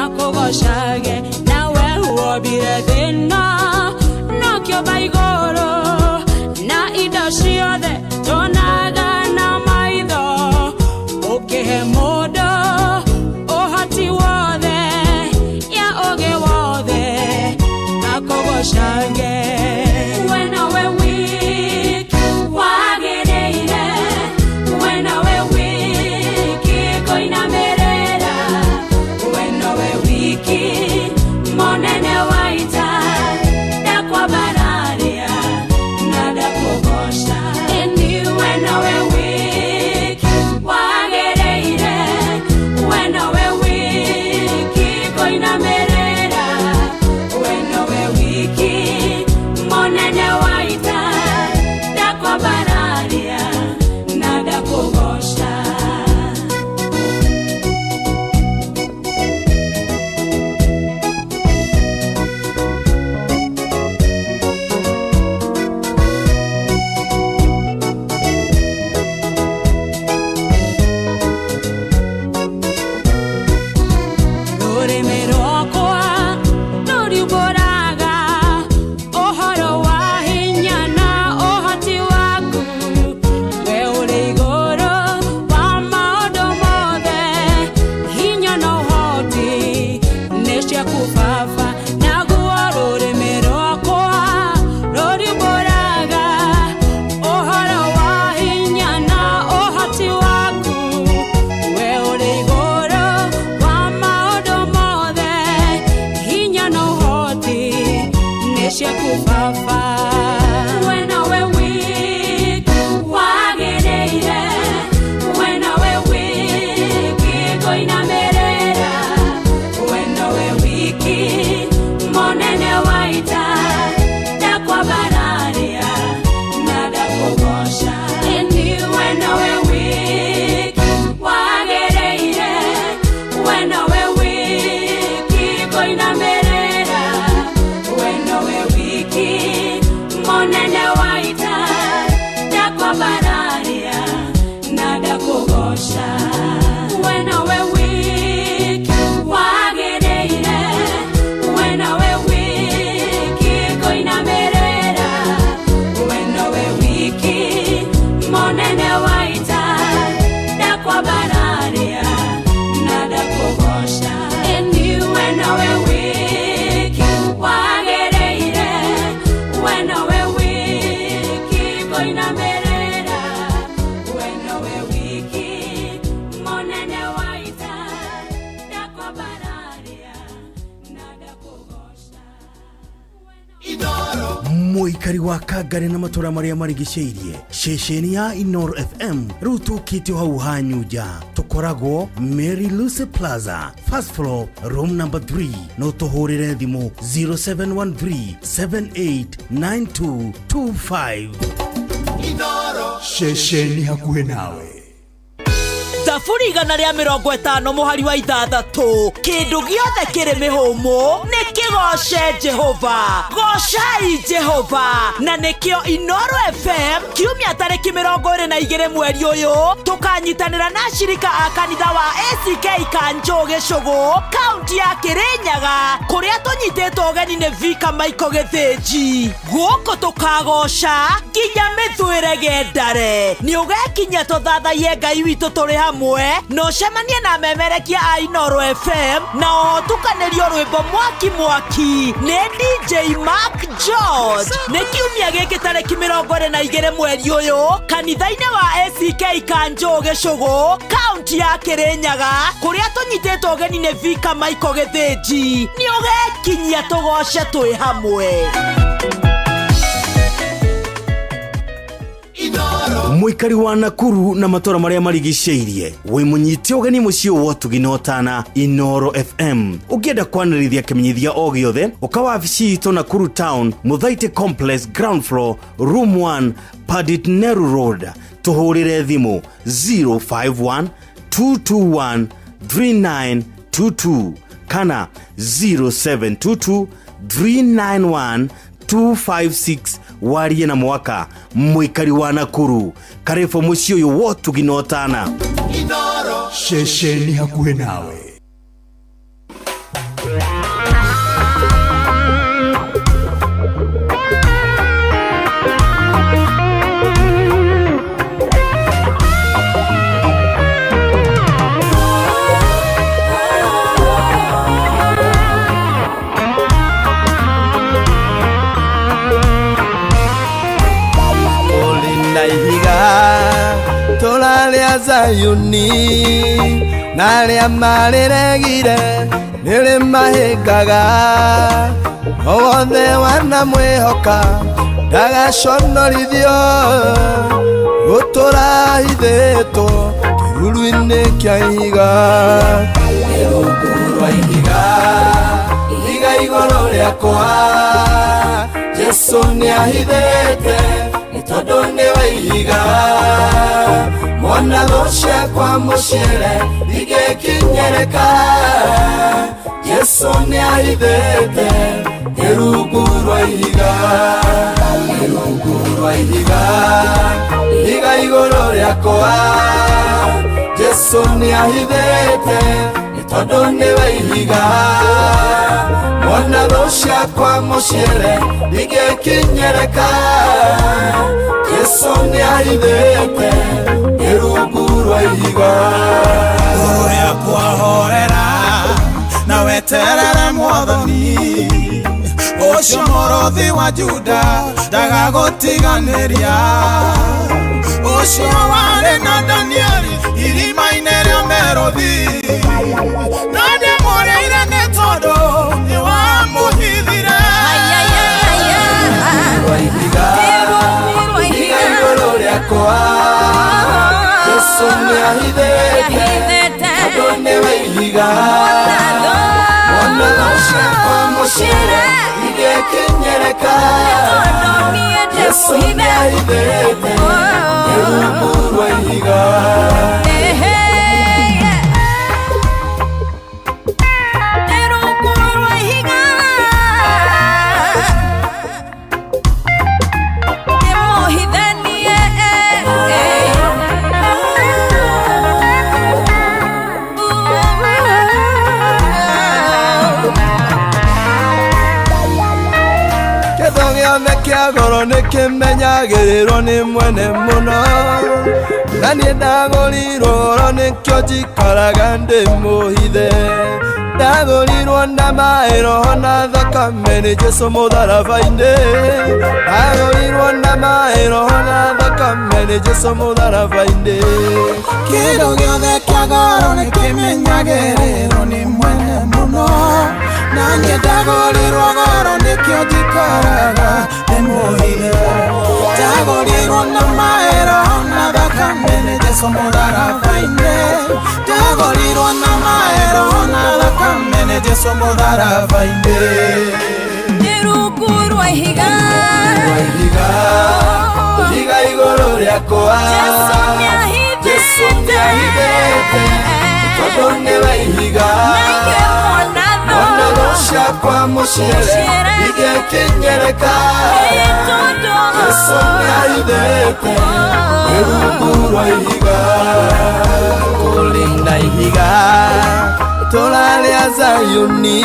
akũgocage. Nawe wombire thĩna na ũkĩũmba igũrũ na indo ciothe tuonaga na maitho, ũkĩhe mũndũ ũhoti wothe ya ũgĩ wothe akũgocage. We nowe wiki wagĩrĩire, we nowe wiki ngũinamĩrĩra, we nowe wiki mũnene wa ita, ndakwambararia na ndakũgooca. Ĩni we Ndakwinamĩrĩra, we nowe wiki mũnene wa ita, ndakwambararia na ndakũgooca. Mũikari wa Kangari na matũra marĩa marigicĩirie, ceceni ya Inoro FM rĩu tũkĩte o hau hanyu nja. Tũkoragwo Mary Lucy Plaza, first floor, room number 3. No tũhũrĩre thimũ 0713 789225. Ceceni hakuhĩ nawe. Thaburi 150 mũhari wa 6, kĩndũ gĩothe kĩrĩ mĩhũmũ nĩ kĩgoce Jehova. Gocai Jehova. Na nĩkĩo Inoro FM kiumia tarĩki 22 mweri ũyũ tũkanyitanĩra na ashirika a kanitha wa ACK Kanjũ Gĩcũgũ, kaunti ya Kĩrĩnyaga, kũrĩa tũnyitĩtwo ũgeni nĩ Vika Michael Gĩthĩnji. Gũkũ tũkagoca nginya mĩthwĩre gendare. Nĩ ũgekinyia tũthathaiye Ngai witũ tũrĩ hamwe, na ũcemanie na memerekia a Inoro FM, na oho tukanĩrio rwĩmbo mwaki mwaki nĩ DJ Mark George. Nĩ kiumia gĩkĩ tarĩki 22 mweri ũyũ kanitha-inĩ wa ACK Kanjũ Gĩcũgũ, kaunti ya Kĩrĩnyaga, kũrĩa tũnyitĩtwo ũgeni nĩ Vika Michael Gĩthĩnji. Nĩ ũgekinyia tũgoce twĩ hamwe. Mũikari wa Nakuru na matũra marĩa marigicĩirie, wĩ mũnyite ũgeni mũciĩ wa ũtugi na ũtana Inoro FM. Ũngĩenda kwanĩrithia kĩmenyithia o gĩothe, ũka wabici itũ Nakuru Town, Mũthaitĩ Complex, ground floor, room 1, Padit Neru Road. Tũhũrĩre thimũ 051 221 3922 kana 0722 391 256. Warie na mwaka mũikari wa Nakuru, karibu mũciĩ ũyũ wa ũtugi na ũtana. Ceceni hakuhĩ nawe. Ũrĩ na ihiga tũrarĩa Zayuni, na arĩa marĩregire nĩrĩmahĩngaga. O wothe wanamwĩhoka ndagaconorithio, gũtũra hithĩtwo kĩruru-inĩ kĩa ihiga. Rungu rwa ihiga, ihiga igũrũ rĩakwa, Jesu nĩahithĩte nĩ tondũ nĩwe ihiga. Mwana thũ ciakwa mũciĩre ingĩkinyĩrĩka, Jesu nĩahithĩte rungu rwa ihiga. Rungu rwa ihiga, ihiga igũrũ rĩakwa, Jesu nĩahithĩte nĩ tondũ nĩwe ihiga. Mwana thũ ciakwa mũciĩre ingĩkinyĩrĩka, Jesu nĩahithĩte rungu rwa ihiga. Ngoro yakwa horera na weterere Mwathani, ũcio mũrũthi wa Juda ndagagũtiganĩria, ũcio warĩ na Danieli irima-inĩ rĩa mĩrũthi, na ndĩmũrĩire nĩ tondũ nĩwamũhithire. Rwa ihiga, ihiga igũrũ rĩakwa, Jesu nĩahithĩte tondũ nĩwe ihiga. Mwana thũ ciakwa mũciĩre ingĩkinyĩrĩka, Jesu nĩahithĩte rungu rwa ihiga. Rungu rwa ihiga, ndĩmũhithanie. Kĩndũ gĩothe kĩa goro nĩkĩmenyagĩrĩrwo nĩ mwene mũno, na niĩ ndagũrirwo goro nĩkĩo njikaraga ndĩmũhithe. Ndagũrirwo na maĩ roho na thakame nĩ Jesũ mũtharaba-inĩ. Ndagũrirwo na maĩ roho na thakame nĩ Jesũ mũtharaba-inĩ. Kĩndũ gĩothe kĩa goro nĩ kĩmenyagĩrĩrwo nĩ mwene mũno. Na niĩ ndagũrirwo goro nĩkĩo njikaraga ndĩmũhithe. Ndagũrirwo na maĩ roho na thakame nĩ Jesũ mũtharaba-inĩ. Ndagũrirwo na maĩ roho na thakame nĩ Jesũ mũtharaba-inĩ. Nĩ rungu rwa ihiga. Ihiga igũrũ rĩakwa. Jesũ nĩahithĩte tondũ nĩwe ihiga. Ona thũ ciakwa mũciere ingĩkinyĩrĩka. Jesũ nĩahithĩte nĩ rungu rwa ihiga. Kũrĩ na ihiga itũũra rĩa Zayuni,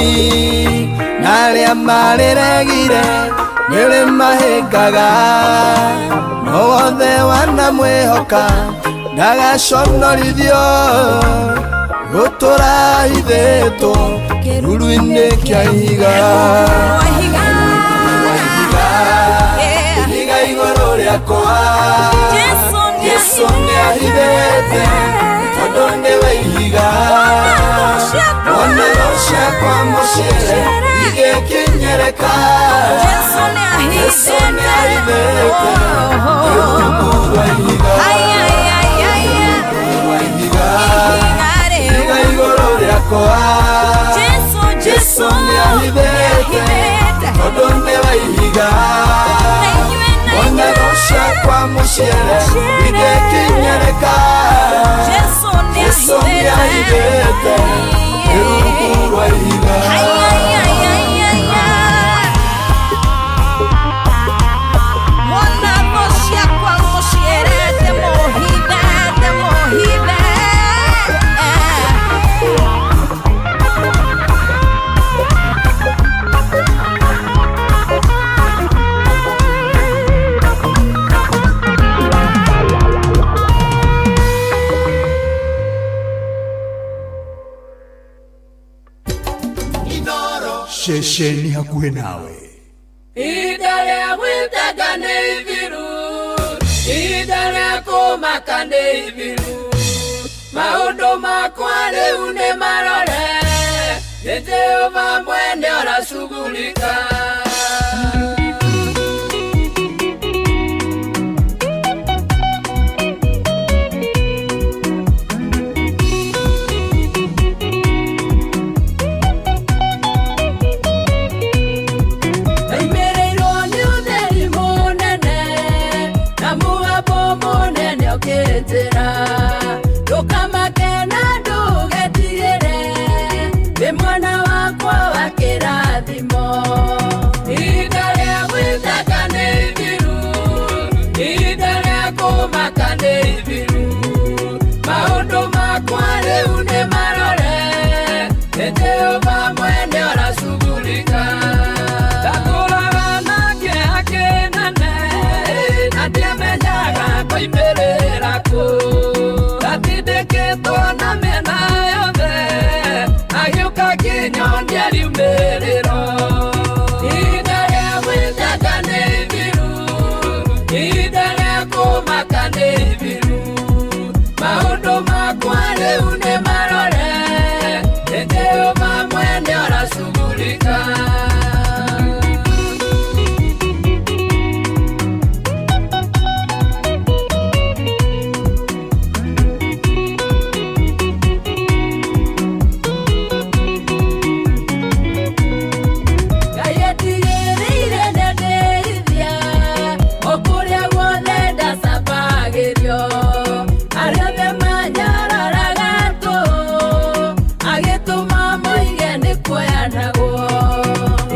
na arĩa marĩregire nĩrĩmahĩngaga. No wothe wanamwĩhoka ndagaconorithio, gũtũra hithĩtwo kĩruru-inĩ kĩa ihiga. Ihiga igũrũ rĩakwa. Jesũ nĩahithĩte tondũ nĩwe ihiga. Ona thũ ciakwa mũciere ingĩkinyĩrĩka. Jesũ nĩahithĩte rungu rwa ihiga. Ihiga igũrũ rĩakwa. Jesũ nĩahithĩte tondũ nĩwe ihiga. Ona thũ ciakwa mũciere ingĩkinyĩrĩka. Jesũ nĩahithĩte rungu rwa ihiga. Mwana thũ ciakwa mũciere ndĩmũhithe, ndĩmũhithe. Ceceni hakuhĩ nawe. Ihinda rĩa gwĩtanga nĩ ithiru, ihinda rĩa kũmaka nĩ ithiru. Maũndũ makwa rĩu nĩ marore, nĩ Jehova mwene ũracugurika. Ndaimĩrĩirwo nĩ ũtheri mũnene, na mũgambo mũnene ũkĩnjĩra, ndũkamake na ndũgetigĩre, wĩ mwana wakwa wa kĩrathimo. Ihinda rĩa gwĩtanga nĩ ithiru, ihinda rĩa kũmaka nĩ ithiru. Maũndũ makwa rĩu nĩ marore, nĩ Jehova mwene ũracugurika. Ndatũraga nake akĩnene, na ndiamenyaga ngoimĩrĩra kũ. Ndatindĩkĩtwo na mĩena yothe, agĩũka akĩnyonia riumĩrĩro. Ihinda rĩa gwĩtanga nĩ ithiru, ihinda rĩa kũmaka nĩ ithiru. Maũndũ makwa rĩu nĩ marore, nĩ Jehova mwene ũracugurika. Ngai etigĩrĩire nĩandeithia, o kũrĩa guothe ndacabagĩrio. Arĩa othe manyararaga tũ, agĩtũma moige nĩ kuoyanagwo.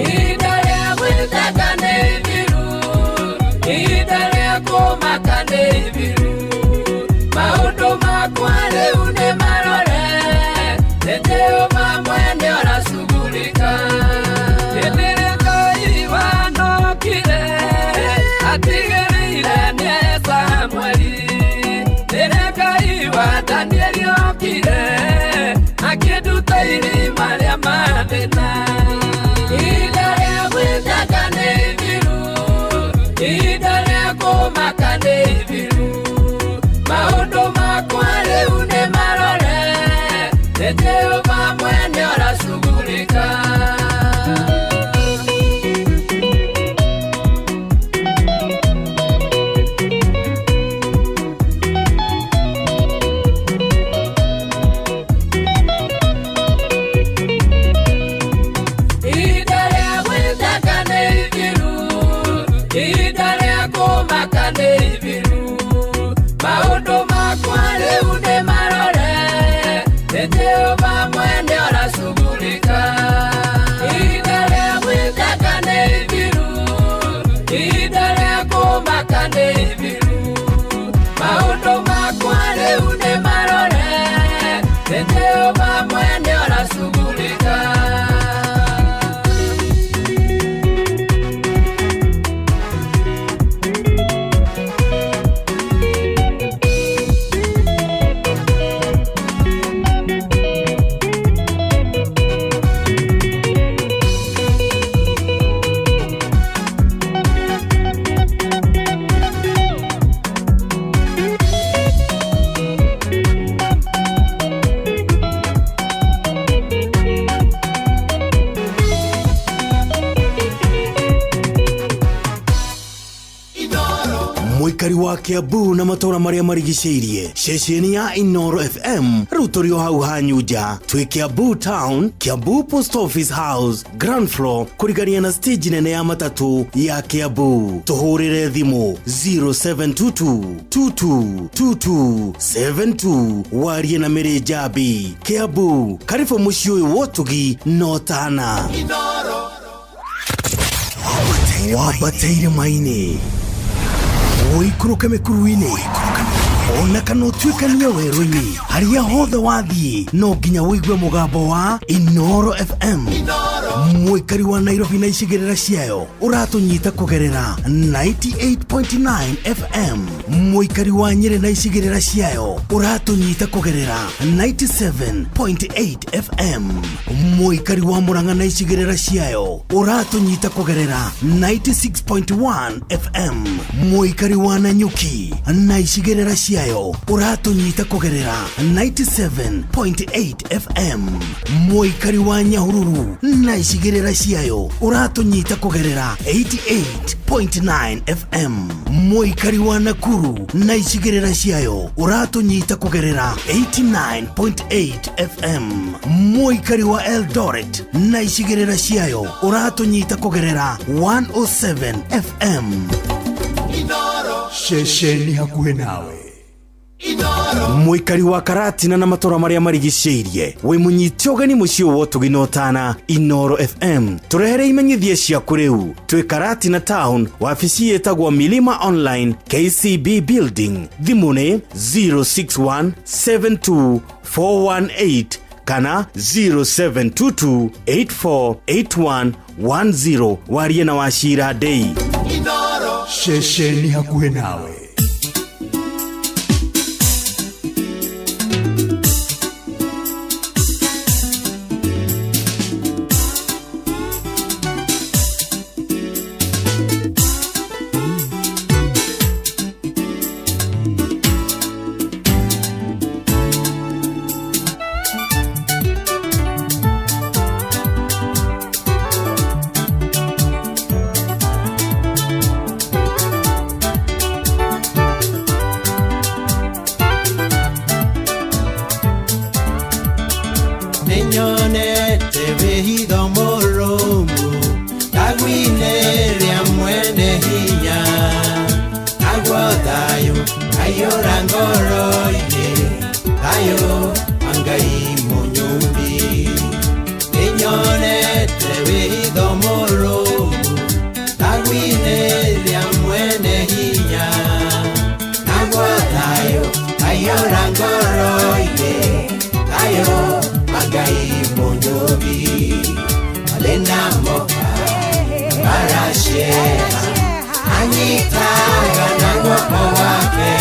Ihinda rĩa gwĩtanga nĩ ithiru, ihinda rĩa kũmaka nĩ ithiru. Maũndũ makwa rĩu nĩ marore, nĩ Jehova mwene ũracugurika. Hĩndĩ ĩrĩa Ngai wanokire, atigĩrĩire nĩ Samueli. Rĩrĩa Ngai wa Danieli okire, akĩnduta irima rĩa mathĩna. Ihinda rĩa gwĩtaka nĩ ithiru, ihinda rĩa kũmaka nĩ ithiru. Maũndũ makwa rĩu nĩ marore, nĩ Jehova mwene ũracugurika. Ihinda rĩa gwĩtaka nĩ ithiru, ihinda rĩa kũmaka nĩ ithiru. Maũndũ makwa rĩu nĩ marore, nĩ Jehova mwene ũracugurika. Ihinda rĩa gwĩtaka nĩ ithiru, ihinda rĩa kũmaka nĩ ithiru. Maũndũ makwa rĩu nĩ marore, nĩ Jehova mwene ũracugurika. Mũikari wa Kiambu na matũra marĩa marigicĩirie, ceceni ya Inoro FM rĩu tũrĩ o hau hanyu nja. Twĩ Kiambu Town, Kiambu Post Office House, ground floor, kũrigania na stage nene ya matatũ ya Kiambu. Tũhũrĩre thimũ 0722 2222 72 warie na Mĩrĩ Njambi. Kiambu, karibu mũciĩ ũyũ wa ũtugi na ũtana. Wambateire maini, ũikũrũke mĩkuru-inĩ, ona kana ũtuĩkanie werũ-inĩ, harĩa hothe wathiĩ no nginya ũigue mũgambo wa Inoro FM. Mũikari wa Nairobi na icigĩrĩra ciayo ũratũnyita kũgerera 98.9 FM. Mũikari wa Nyĩrĩ na icigĩrĩra ciayo ũratũnyita kũgerera 97.8 FM. Mũikari wa Murang'a na icigĩrĩra ciayo ũratũnyita kũgerera 96.1 FM. Mũikari wa Nanyuki na icigĩrĩra ciayo ũratũnyita kũgerera 97.8 FM. Mũikari wa Nyahururu na icigĩrĩra ciayo ũratũnyita kũgerera 88.9 FM. Mũikari wa Nakuru na icigĩrĩra ciayo ũratũnyita kũgerera 89.8 FM. Mũikari wa Eldoret na icigĩrĩra ciayo ũratũnyita kũgerera 107 FM. Ceceni hakuhĩ nawe. Mũikari wa Karatina na matũra marĩa marigicĩirie, wĩ mũnyite ũgeni mũciĩ wa ũtugi na ũtana Inoro FM. Tũrehere imenyithia ciaku rĩu. Twĩ Karatina Town, wabici ĩtagwo Milima Online, KCB Building. Thimũ nĩ 061 72 418 kana 0722 8481 10. Warie na Wachira Dei. Ceceni hakuhĩ nawe. Nĩnyonete wĩhitho mũrũmu tagwine rĩa mwene hinya, naguo thayũ aiyũra ngoro-inĩ, thayũ wa Ngai mũnyũmbi. Nĩnyonete wĩhitho mũrũmu tagwine rĩa mwene hinya, naguo thayũ aiyũra ngoro-inĩ, thayũ wa Ngai mũnyũmbi. Mathĩna moka maracera, anyitaga na guoko gwake,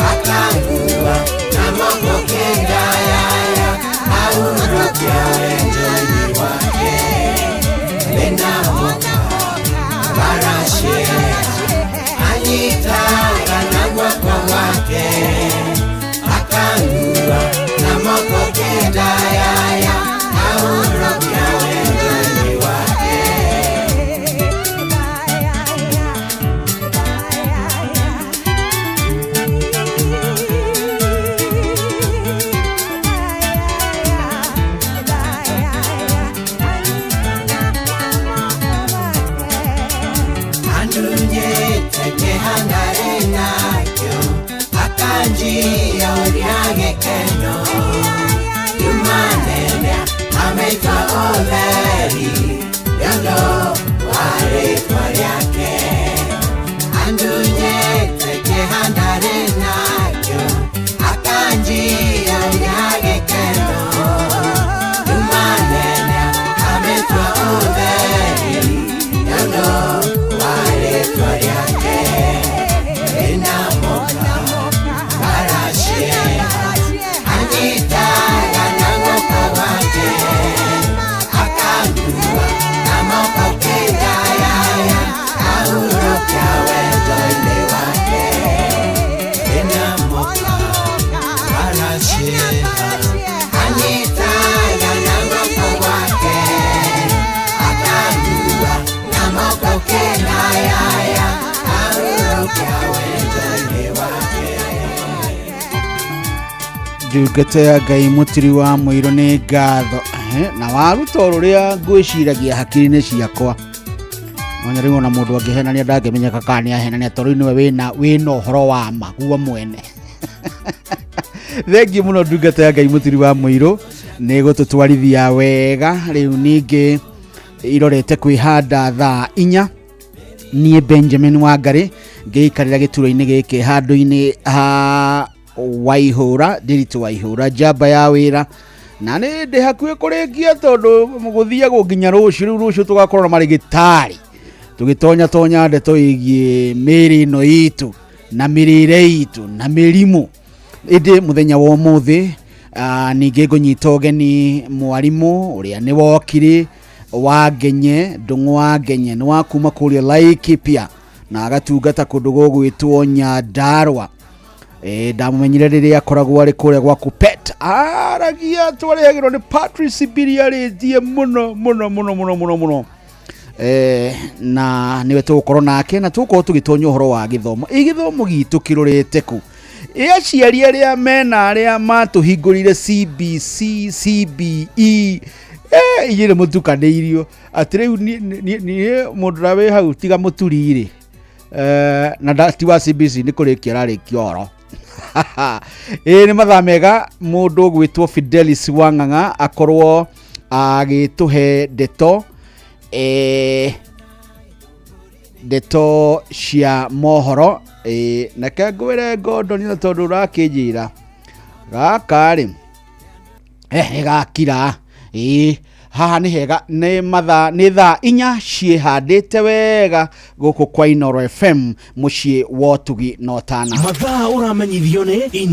akangua na moko kenda yaya, ahurũkia wendo-inĩ Akanjioria gĩkeno Jumanene ameitwa ũtheri nĩ ũndũ wa rĩtwa rĩake Andunyĩte kĩeha ndarĩ nakĩo Akanjioria gĩkeno Jumanene ameitwa ũtheri nĩ ũndũ wa rĩtwa rĩake Nĩnamoka anyitaga na guoko gwake akangua na moko kĩndayaya ahurũkia wendo-inĩ wake Nĩnamoka anyitaga na guoko gwake akangua na moko kĩndayaya ahurũkia wendo-inĩ wake. Ndungata ya Ngai mũtiri wa mũirũ nĩ ngatho. Na waruta o rũrĩa ngwĩciragia hakiri-inĩ ciakwa. Ona rĩu ona mũndũ angĩhenania ndangĩmenyeka kana nĩ ahenania tondũ rĩu nĩwe wĩna ũhoro wa ma guo mwene. Thengiũ mũno ndungata ya Ngai mũtiri wa mũirũ nĩ gũtũtwarithia wega. Rĩu ningĩ irorete kwĩhanda thaa 4 niĩ Benjamin Wangari ngĩikarĩra gĩturwa-inĩ gĩkĩ handũ-inĩ ha Waihũra Ndiritu Waihũra njamba ya wĩra na nĩ ndĩ hakuhĩ kũrĩkia tondũ gũthiagwo nginya rũciũ. Rĩu rũciũ tũgakorwo na marĩgĩtarĩ tũgĩtonya tonya ndeto ĩgiĩ mĩĩrĩ ĩno itũ na mĩrĩre itũ na mĩrimũ. Ĩndĩ mũthenya wa ũmũthĩ ningĩ ngũnyita ũgeni mwarimũ ũrĩa nĩ wokiri wa Ngenye Ndung'u wa Ngenye nĩ wa kuma kũrĩa Laikipia na agatungata kũndũ gũgwĩtwo Nyandarua. Ndamumenyire rĩrĩa akoragwo arĩ kũrĩa gwa Kupet aragia twarehagĩrwo nĩ Patrice Sibiria arĩtie mũno mũno mũno mũno mũno mũno. Na nĩwe tũgũkorwo nake na tũgũkorwo tũgĩtonya ũhoro wa gĩthomo. Ĩ gĩthomo gitũ kĩrorete kũ? Ĩ aciari arĩa mena arĩa matũhingũrire CBC, CBE, inyuĩ nĩ mũtukanĩirio atĩ rĩu niĩ mũndũ ũrĩa wĩ hau tiga mũturi rĩ, na ti wa CBC nĩ kũrĩkia ararĩkia ũhoro. Ĩ nĩ mathaa mega mũndũ ũgwĩtwo Fidelis Wang'ang'a akorwo agĩtũhe ndeto ndeto cia mohoro. Nake ngwĩre Gordon na tondũ ũrakĩnjĩra gaka rĩ gakira haha nĩ hega nĩ mathaa nĩ thaa 4 ciĩhandĩte wega gũkũ kwa Inooro FM mũciĩ wa ũtugi na ũtana. Mathaa ũramenyithio nĩ Inooro.